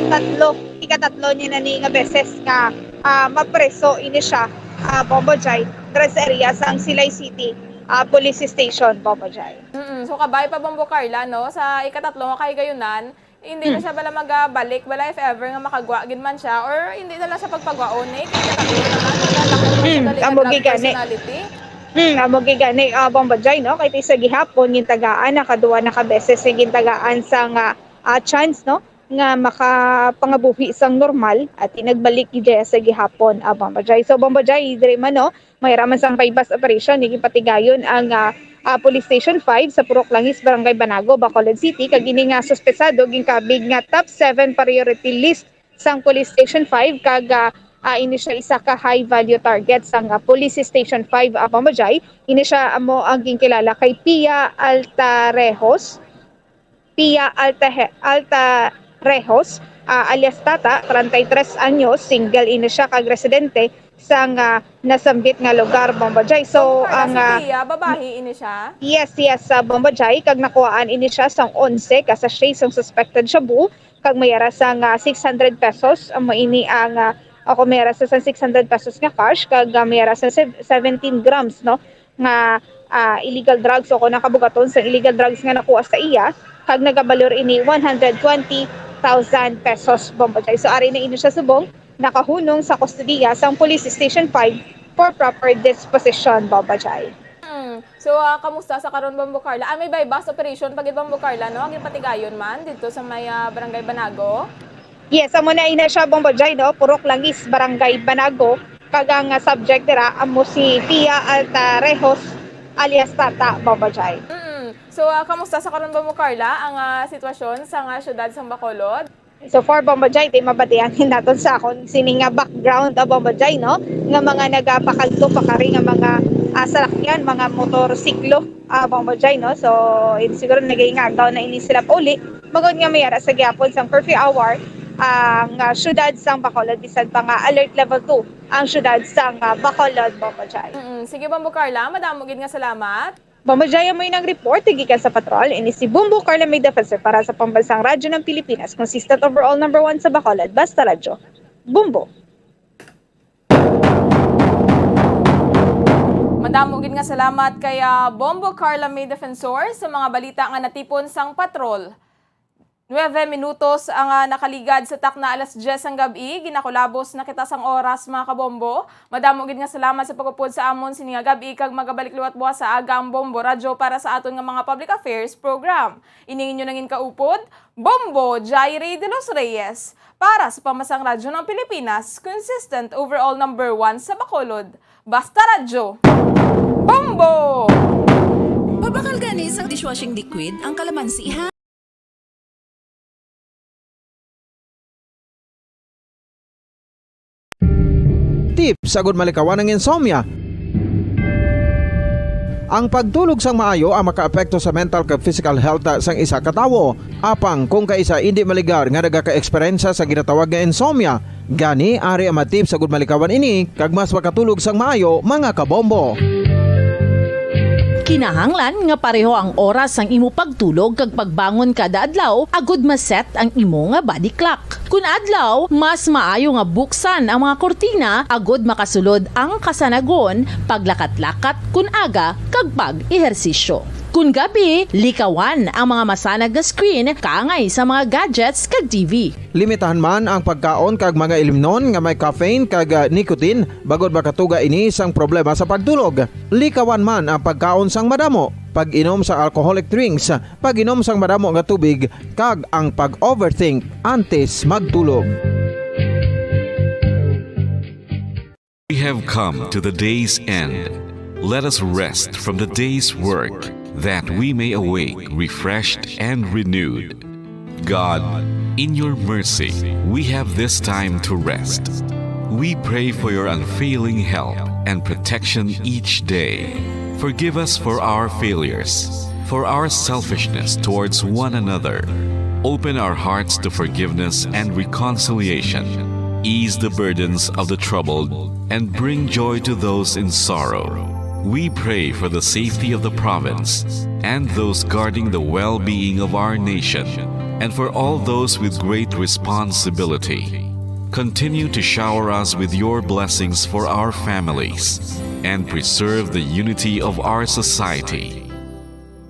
tatlo, ikatatlo niya na ni nga beses nga, ah, mapreso ini siya, ah, Bombo Jay, dira sa area sang Silay City. ah, police station, Bombo Jai. Mm-mm. So, kabay pa, Bombo Carla, no? Sa ikatatlo nga kahigayunan, hindi na Mm. siya bala magabalik, bala, if ever nga makagwa gid man siya, or hindi na lang siya pagpagwaon, eh, kay katatlo na nga, nagalako na siya Mm, gali nga amo drug gid gani. personality. Mm, amo gid gani, ah, Bombo Jai, no? Kay sa gihapon, gintagaan, nakaduwa na ka beses nga gintagaan sang, ah, ah, chance, no? Nga makapangabuhi sang normal, at nagbalik gid siya sa gihapon, ah, Bombo Jai. So, Bombo Jai, diri man, no? May raman sang buy-bust operation, nga ginpatigayon ang, ah, ah, Police Station five sa Purok Langis, Barangay Banago, Bacolod City, kag ini nga suspetsado ginkabig nga top seven priority list sang Police Station five, kag, ah, ah, ini siya isa ka high value target sang, ah, Police Station five, ah, Bombo Jai. Ini siya amo ang ginkilala kay Pia Altarejos. Pia Altahe-, Altarejos, ah, alias Tata, treinta y tres anyos, single ini siya kag residente sang, ah, nasambit nga lugar, Bombo Jai. So, Carla, ang, si ah, Pia, babahi ini siya? Yes, yes, sa Bombo Jai, kag nakuhaan ini siya sang onse ka sachet sang suspected shabu, kag may ara sang, ah, six hundred pesos. Amo ini ang, ah, ako may ara sa, sa six hundred pesos nga cash, kag, ah, may ara sa sev-, seventeen grams, no? nga, ah, illegal drugs o kung nakabugaton sa illegal drugs nga nakuha sa iya, kag nagabalor ini one hundred twenty thousand pesos, Bombo Jai. So, ari na ini siya subong nakahunong sa kustodiya sang Police Station five for proper disposition, Bombo Jai. Hmm. So, ah, kamusta sa karon, Bombo Carla? Ah, may buy-bust operation pa gid, Bombo Carla, no? Ang ginpatigayon man didto sa may, ah, Barangay Banago? Yes, amo na ina siya, Bombo Jai, no? Purok Langis, Barangay Banago. Kag ang, ah, subject dira amo si Pia Altarejos alias Tata, Bombo Jai. Mm. So, ah, kamusta sa karon, Bombo Carla, ang, ah, sitwasyon sa nga syudad sang Bacolod? So far, Bombo Jai, di mabatian naton sa akon sini nga background, ah, Bombo Jai, no? Nga mga nagapakagto pa kari nga mga, ah, salakyan, mga motorsiklo, ah, Bombo Jai, no? So, yun, siguro nagingagaw na ini sila pauli. Magod nga may ara sa gihapon sang curfew hour ang, ah, syudad sang Bacolod, bisan pa nga alert level two ang syudad sang, ah, Bacolod, Bombo Jai. Mm-mm. Sige, Bombo Carla, madamo gid nga salamat. Bombo Jai, amo yun ang report gikan sa patrol. Ini si Bombo Carla May Defensor para sa Pambansang Radyo ng Pilipinas, consistent overall number one sa Bacolod, Basta Radyo. Bombo. Madamo gid nga salamat kay, ah, Bombo Carla May Defensor sa mga balita nga natipon sang patrol. Nuebe minutos ang, ah, nakaligad sa takna alas dyes sang gab-i. Ginakulabos na kita sang oras, mga kabombo. Madamo gid nga salamat sa pag-upod sa amon sini nga gab-i, kag magabalik liwat buwas sa aga ang Bombo Radyo para sa aton nga mga public affairs program. Ini inyo nangin kaupod, Bombo Jairi de los Reyes, para sa Pambansang Radyo ng Pilipinas, consistent overall number one sa Bacolod. Basta Radyo, Bombo! Pabakal gani sang dishwashing liquid ang kalamansi, ha? Tips agud malikawan ang insomnia. Ang pagtulog sang maayo ang makaapekto sa mental kag physical health sang isa ka tawo. Apang kung kaisa indi maligar nga nagaka-eksperyensya sa ginatawag nga insomnia, gani ari ang mga tips agud malikawan ini kag mas makatulog sang maayo, mga kabombo. Kinahanglan nga pareho ang oras sang imo pagtulog kag pagbangon kada adlaw agud ma-set ang imo nga body clock. Kun adlaw, mas maayo nga buksan ang mga kurtina agud makasulod ang kasanagon, paglakat-lakat kun aga, kag pag-ehersisyo. Kun gabi, likawan ang mga masanag nga screen kaangay sa mga gadgets kag T V. Limitahan man ang pagkaon kag mga ilimnon nga may caffeine kag, ah, nicotine, bangod makatuga ini sang problema sa pagtulog. Likawan man ang pagkaon sang madamo, pag-inom sang alcoholic drinks, pag-inom sang madamo nga tubig, kag ang pag-overthink antes magtulog. We have come to the day's end. Let us rest from the day's work, that we may awake refreshed and renewed. God, in your mercy, we have this time to rest. We pray for your unfailing help and protection each day. Forgive us for our failures, for our selfishness towards one another. Open our hearts to forgiveness and reconciliation. Ease the burdens of the troubled and bring joy to those in sorrow. We pray for the safety of the province and those guarding the well-being of our nation, and for all those with great responsibility. Continue to shower us with your blessings for our families. and preserve the unity of our society.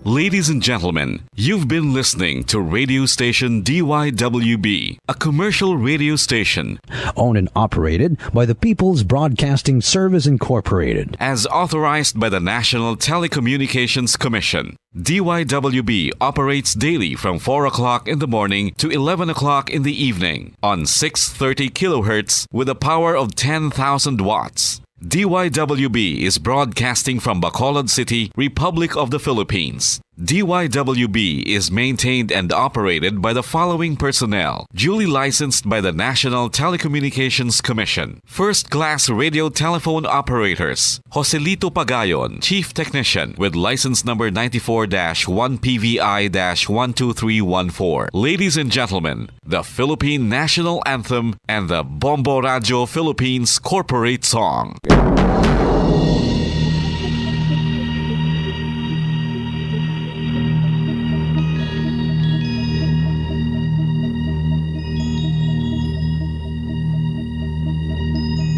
Ladies and gentlemen, you've been listening to radio station D Y W B, a commercial radio station owned and operated by the People's Broadcasting Service Incorporated, as authorized by the National Telecommunications Commission. D Y W B operates daily from four o'clock in the morning to eleven o'clock in the evening on six thirty kilohertz with a power of ten thousand watts. D Y W B is broadcasting from Bacolod City, Republic of the Philippines. D Y W B is maintained and operated by the following personnel, duly licensed by the National Telecommunications Commission. First class radio telephone operators, Joselito Pagayon, Chief Technician, with license number ninety-four dash one P V I dash one two three one four. Ladies and gentlemen, the Philippine National Anthem and the Bombo Radio Philippines Corporate Song.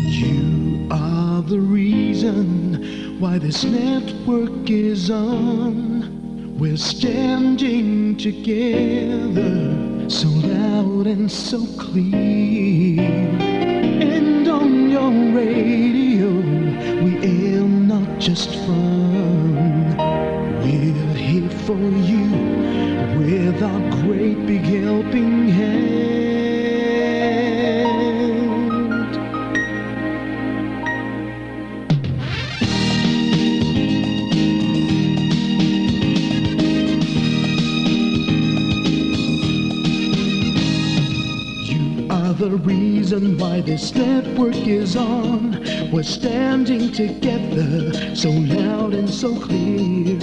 You are the reason why this network is on. We're standing together, so loud and so clear. And on your radio, we aim not just fun. We're here for you with our great big helping hand. You are the reason why this network is on. We're standing together, so loud and so clear.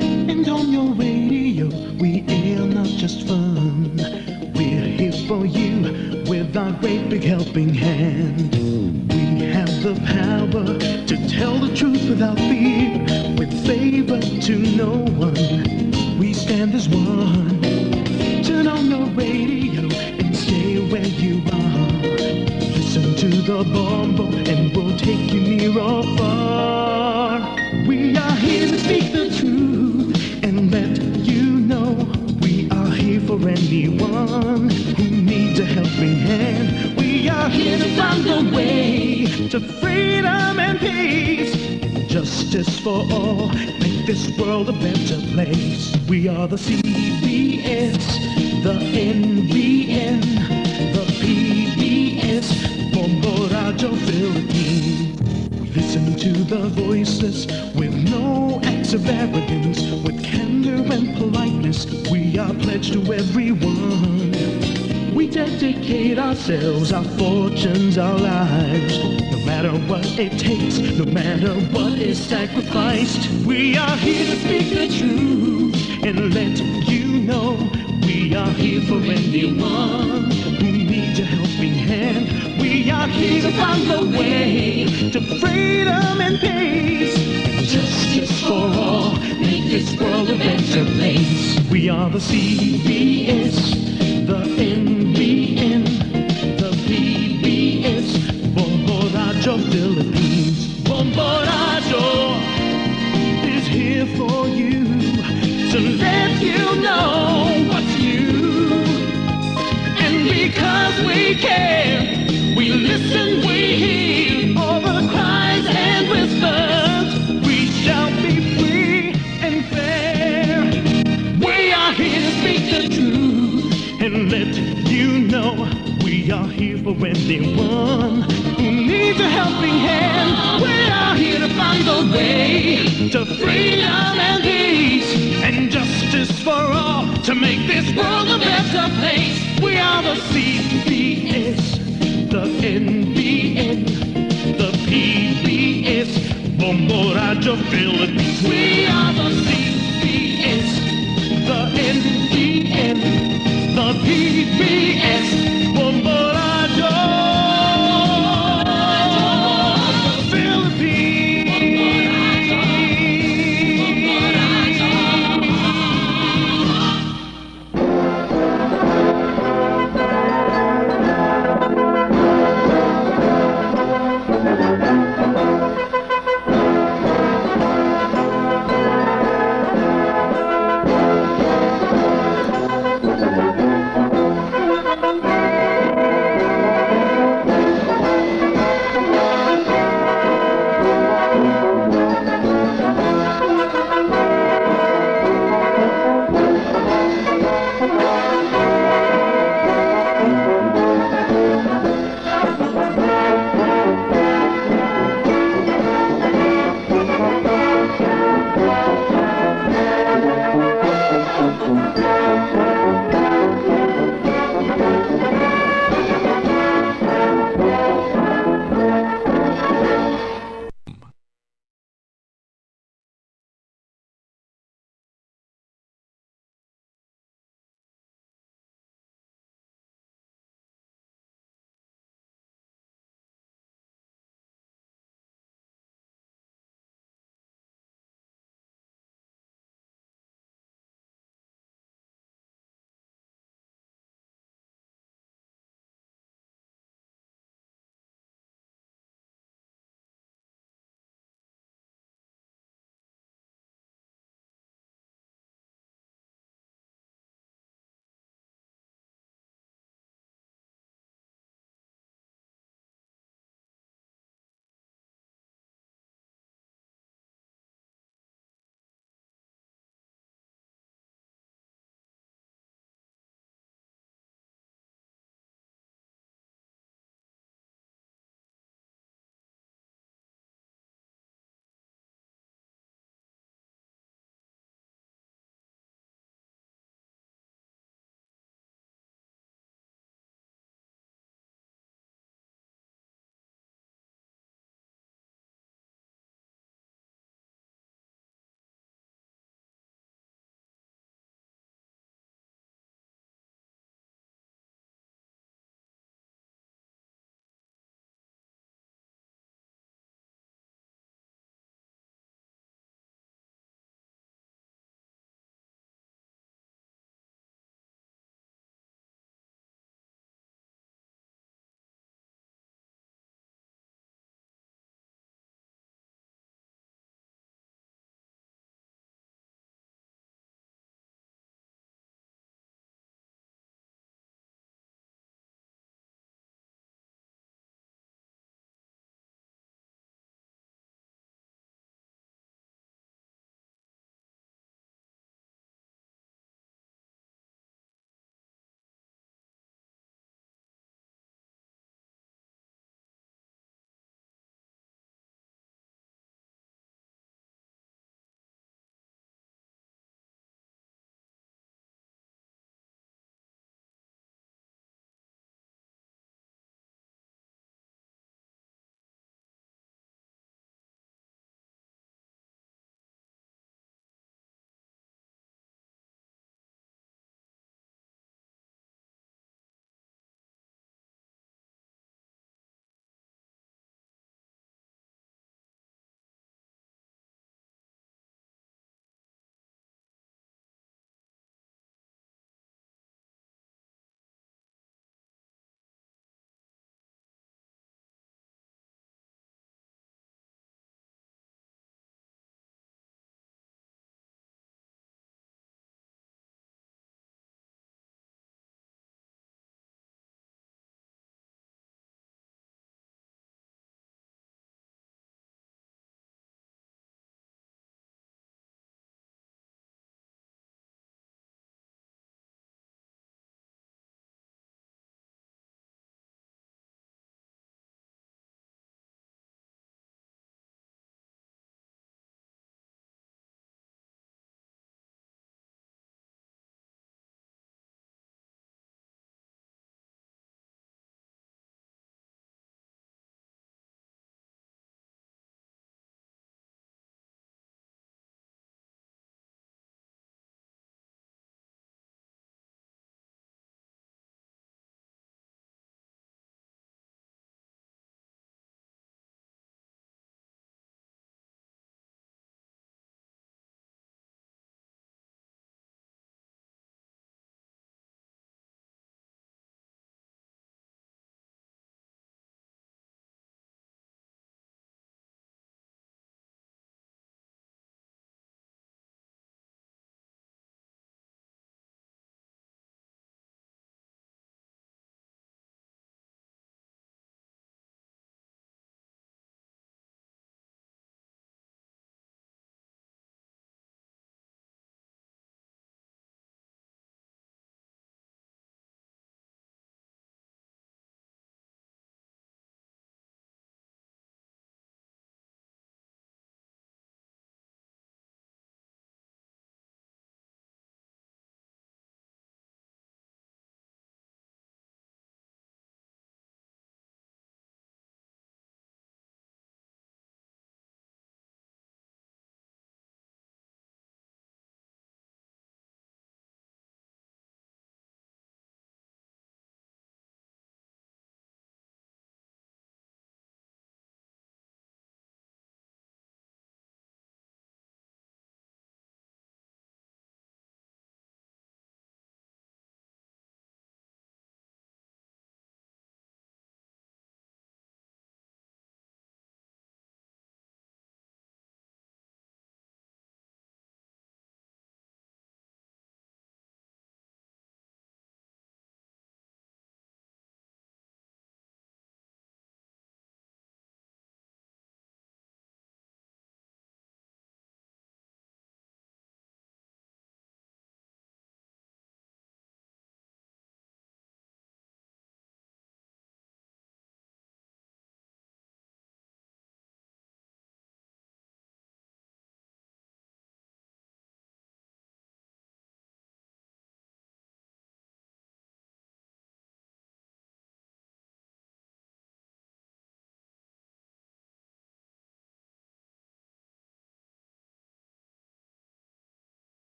And on your radio, we air not just fun. We're here for you with our great big helping hand. We have the power to tell the truth without fear, with favor to no one. We stand as one. Turn on your radio and stay where you are. Listen to the Bombo and we'll take you near or far. We are here to speak the truth and let you know we are here for anyone who needs a helping hand. We are here to find the way to freedom and peace, justice for all, make this world a better place. We are the C B S, the N B N, the P B S, Bombo Radio Philippines. We listen to the voiceless with no acts of arrogance, with candor and politeness. We are pledged to everyone. We dedicate ourselves, our fortunes, our lives. No matter what it takes, no matter what is sacrificed, we are here to speak the truth and let you know we are here for anyone who needs a helping hand. We are here to find the way to freedom and peace and justice for all. Make this world a better place. We are the C B S, the N B N, the P B S, Bombo Radio Philippines. Bombo Radio is here for you to let you know what's new. And because we care, we listen, we hear all the cries and whispers. We shall be free and fair. We are here to speak the truth and let you know we are here for anyone who needs a helping hand. We are here to find the way to freedom and peace and justice for all to make this world a better place. We are the C B S, the N B N, the P B S, Bombo Radio Philippines. We are the C B S, the N B N, the P B S,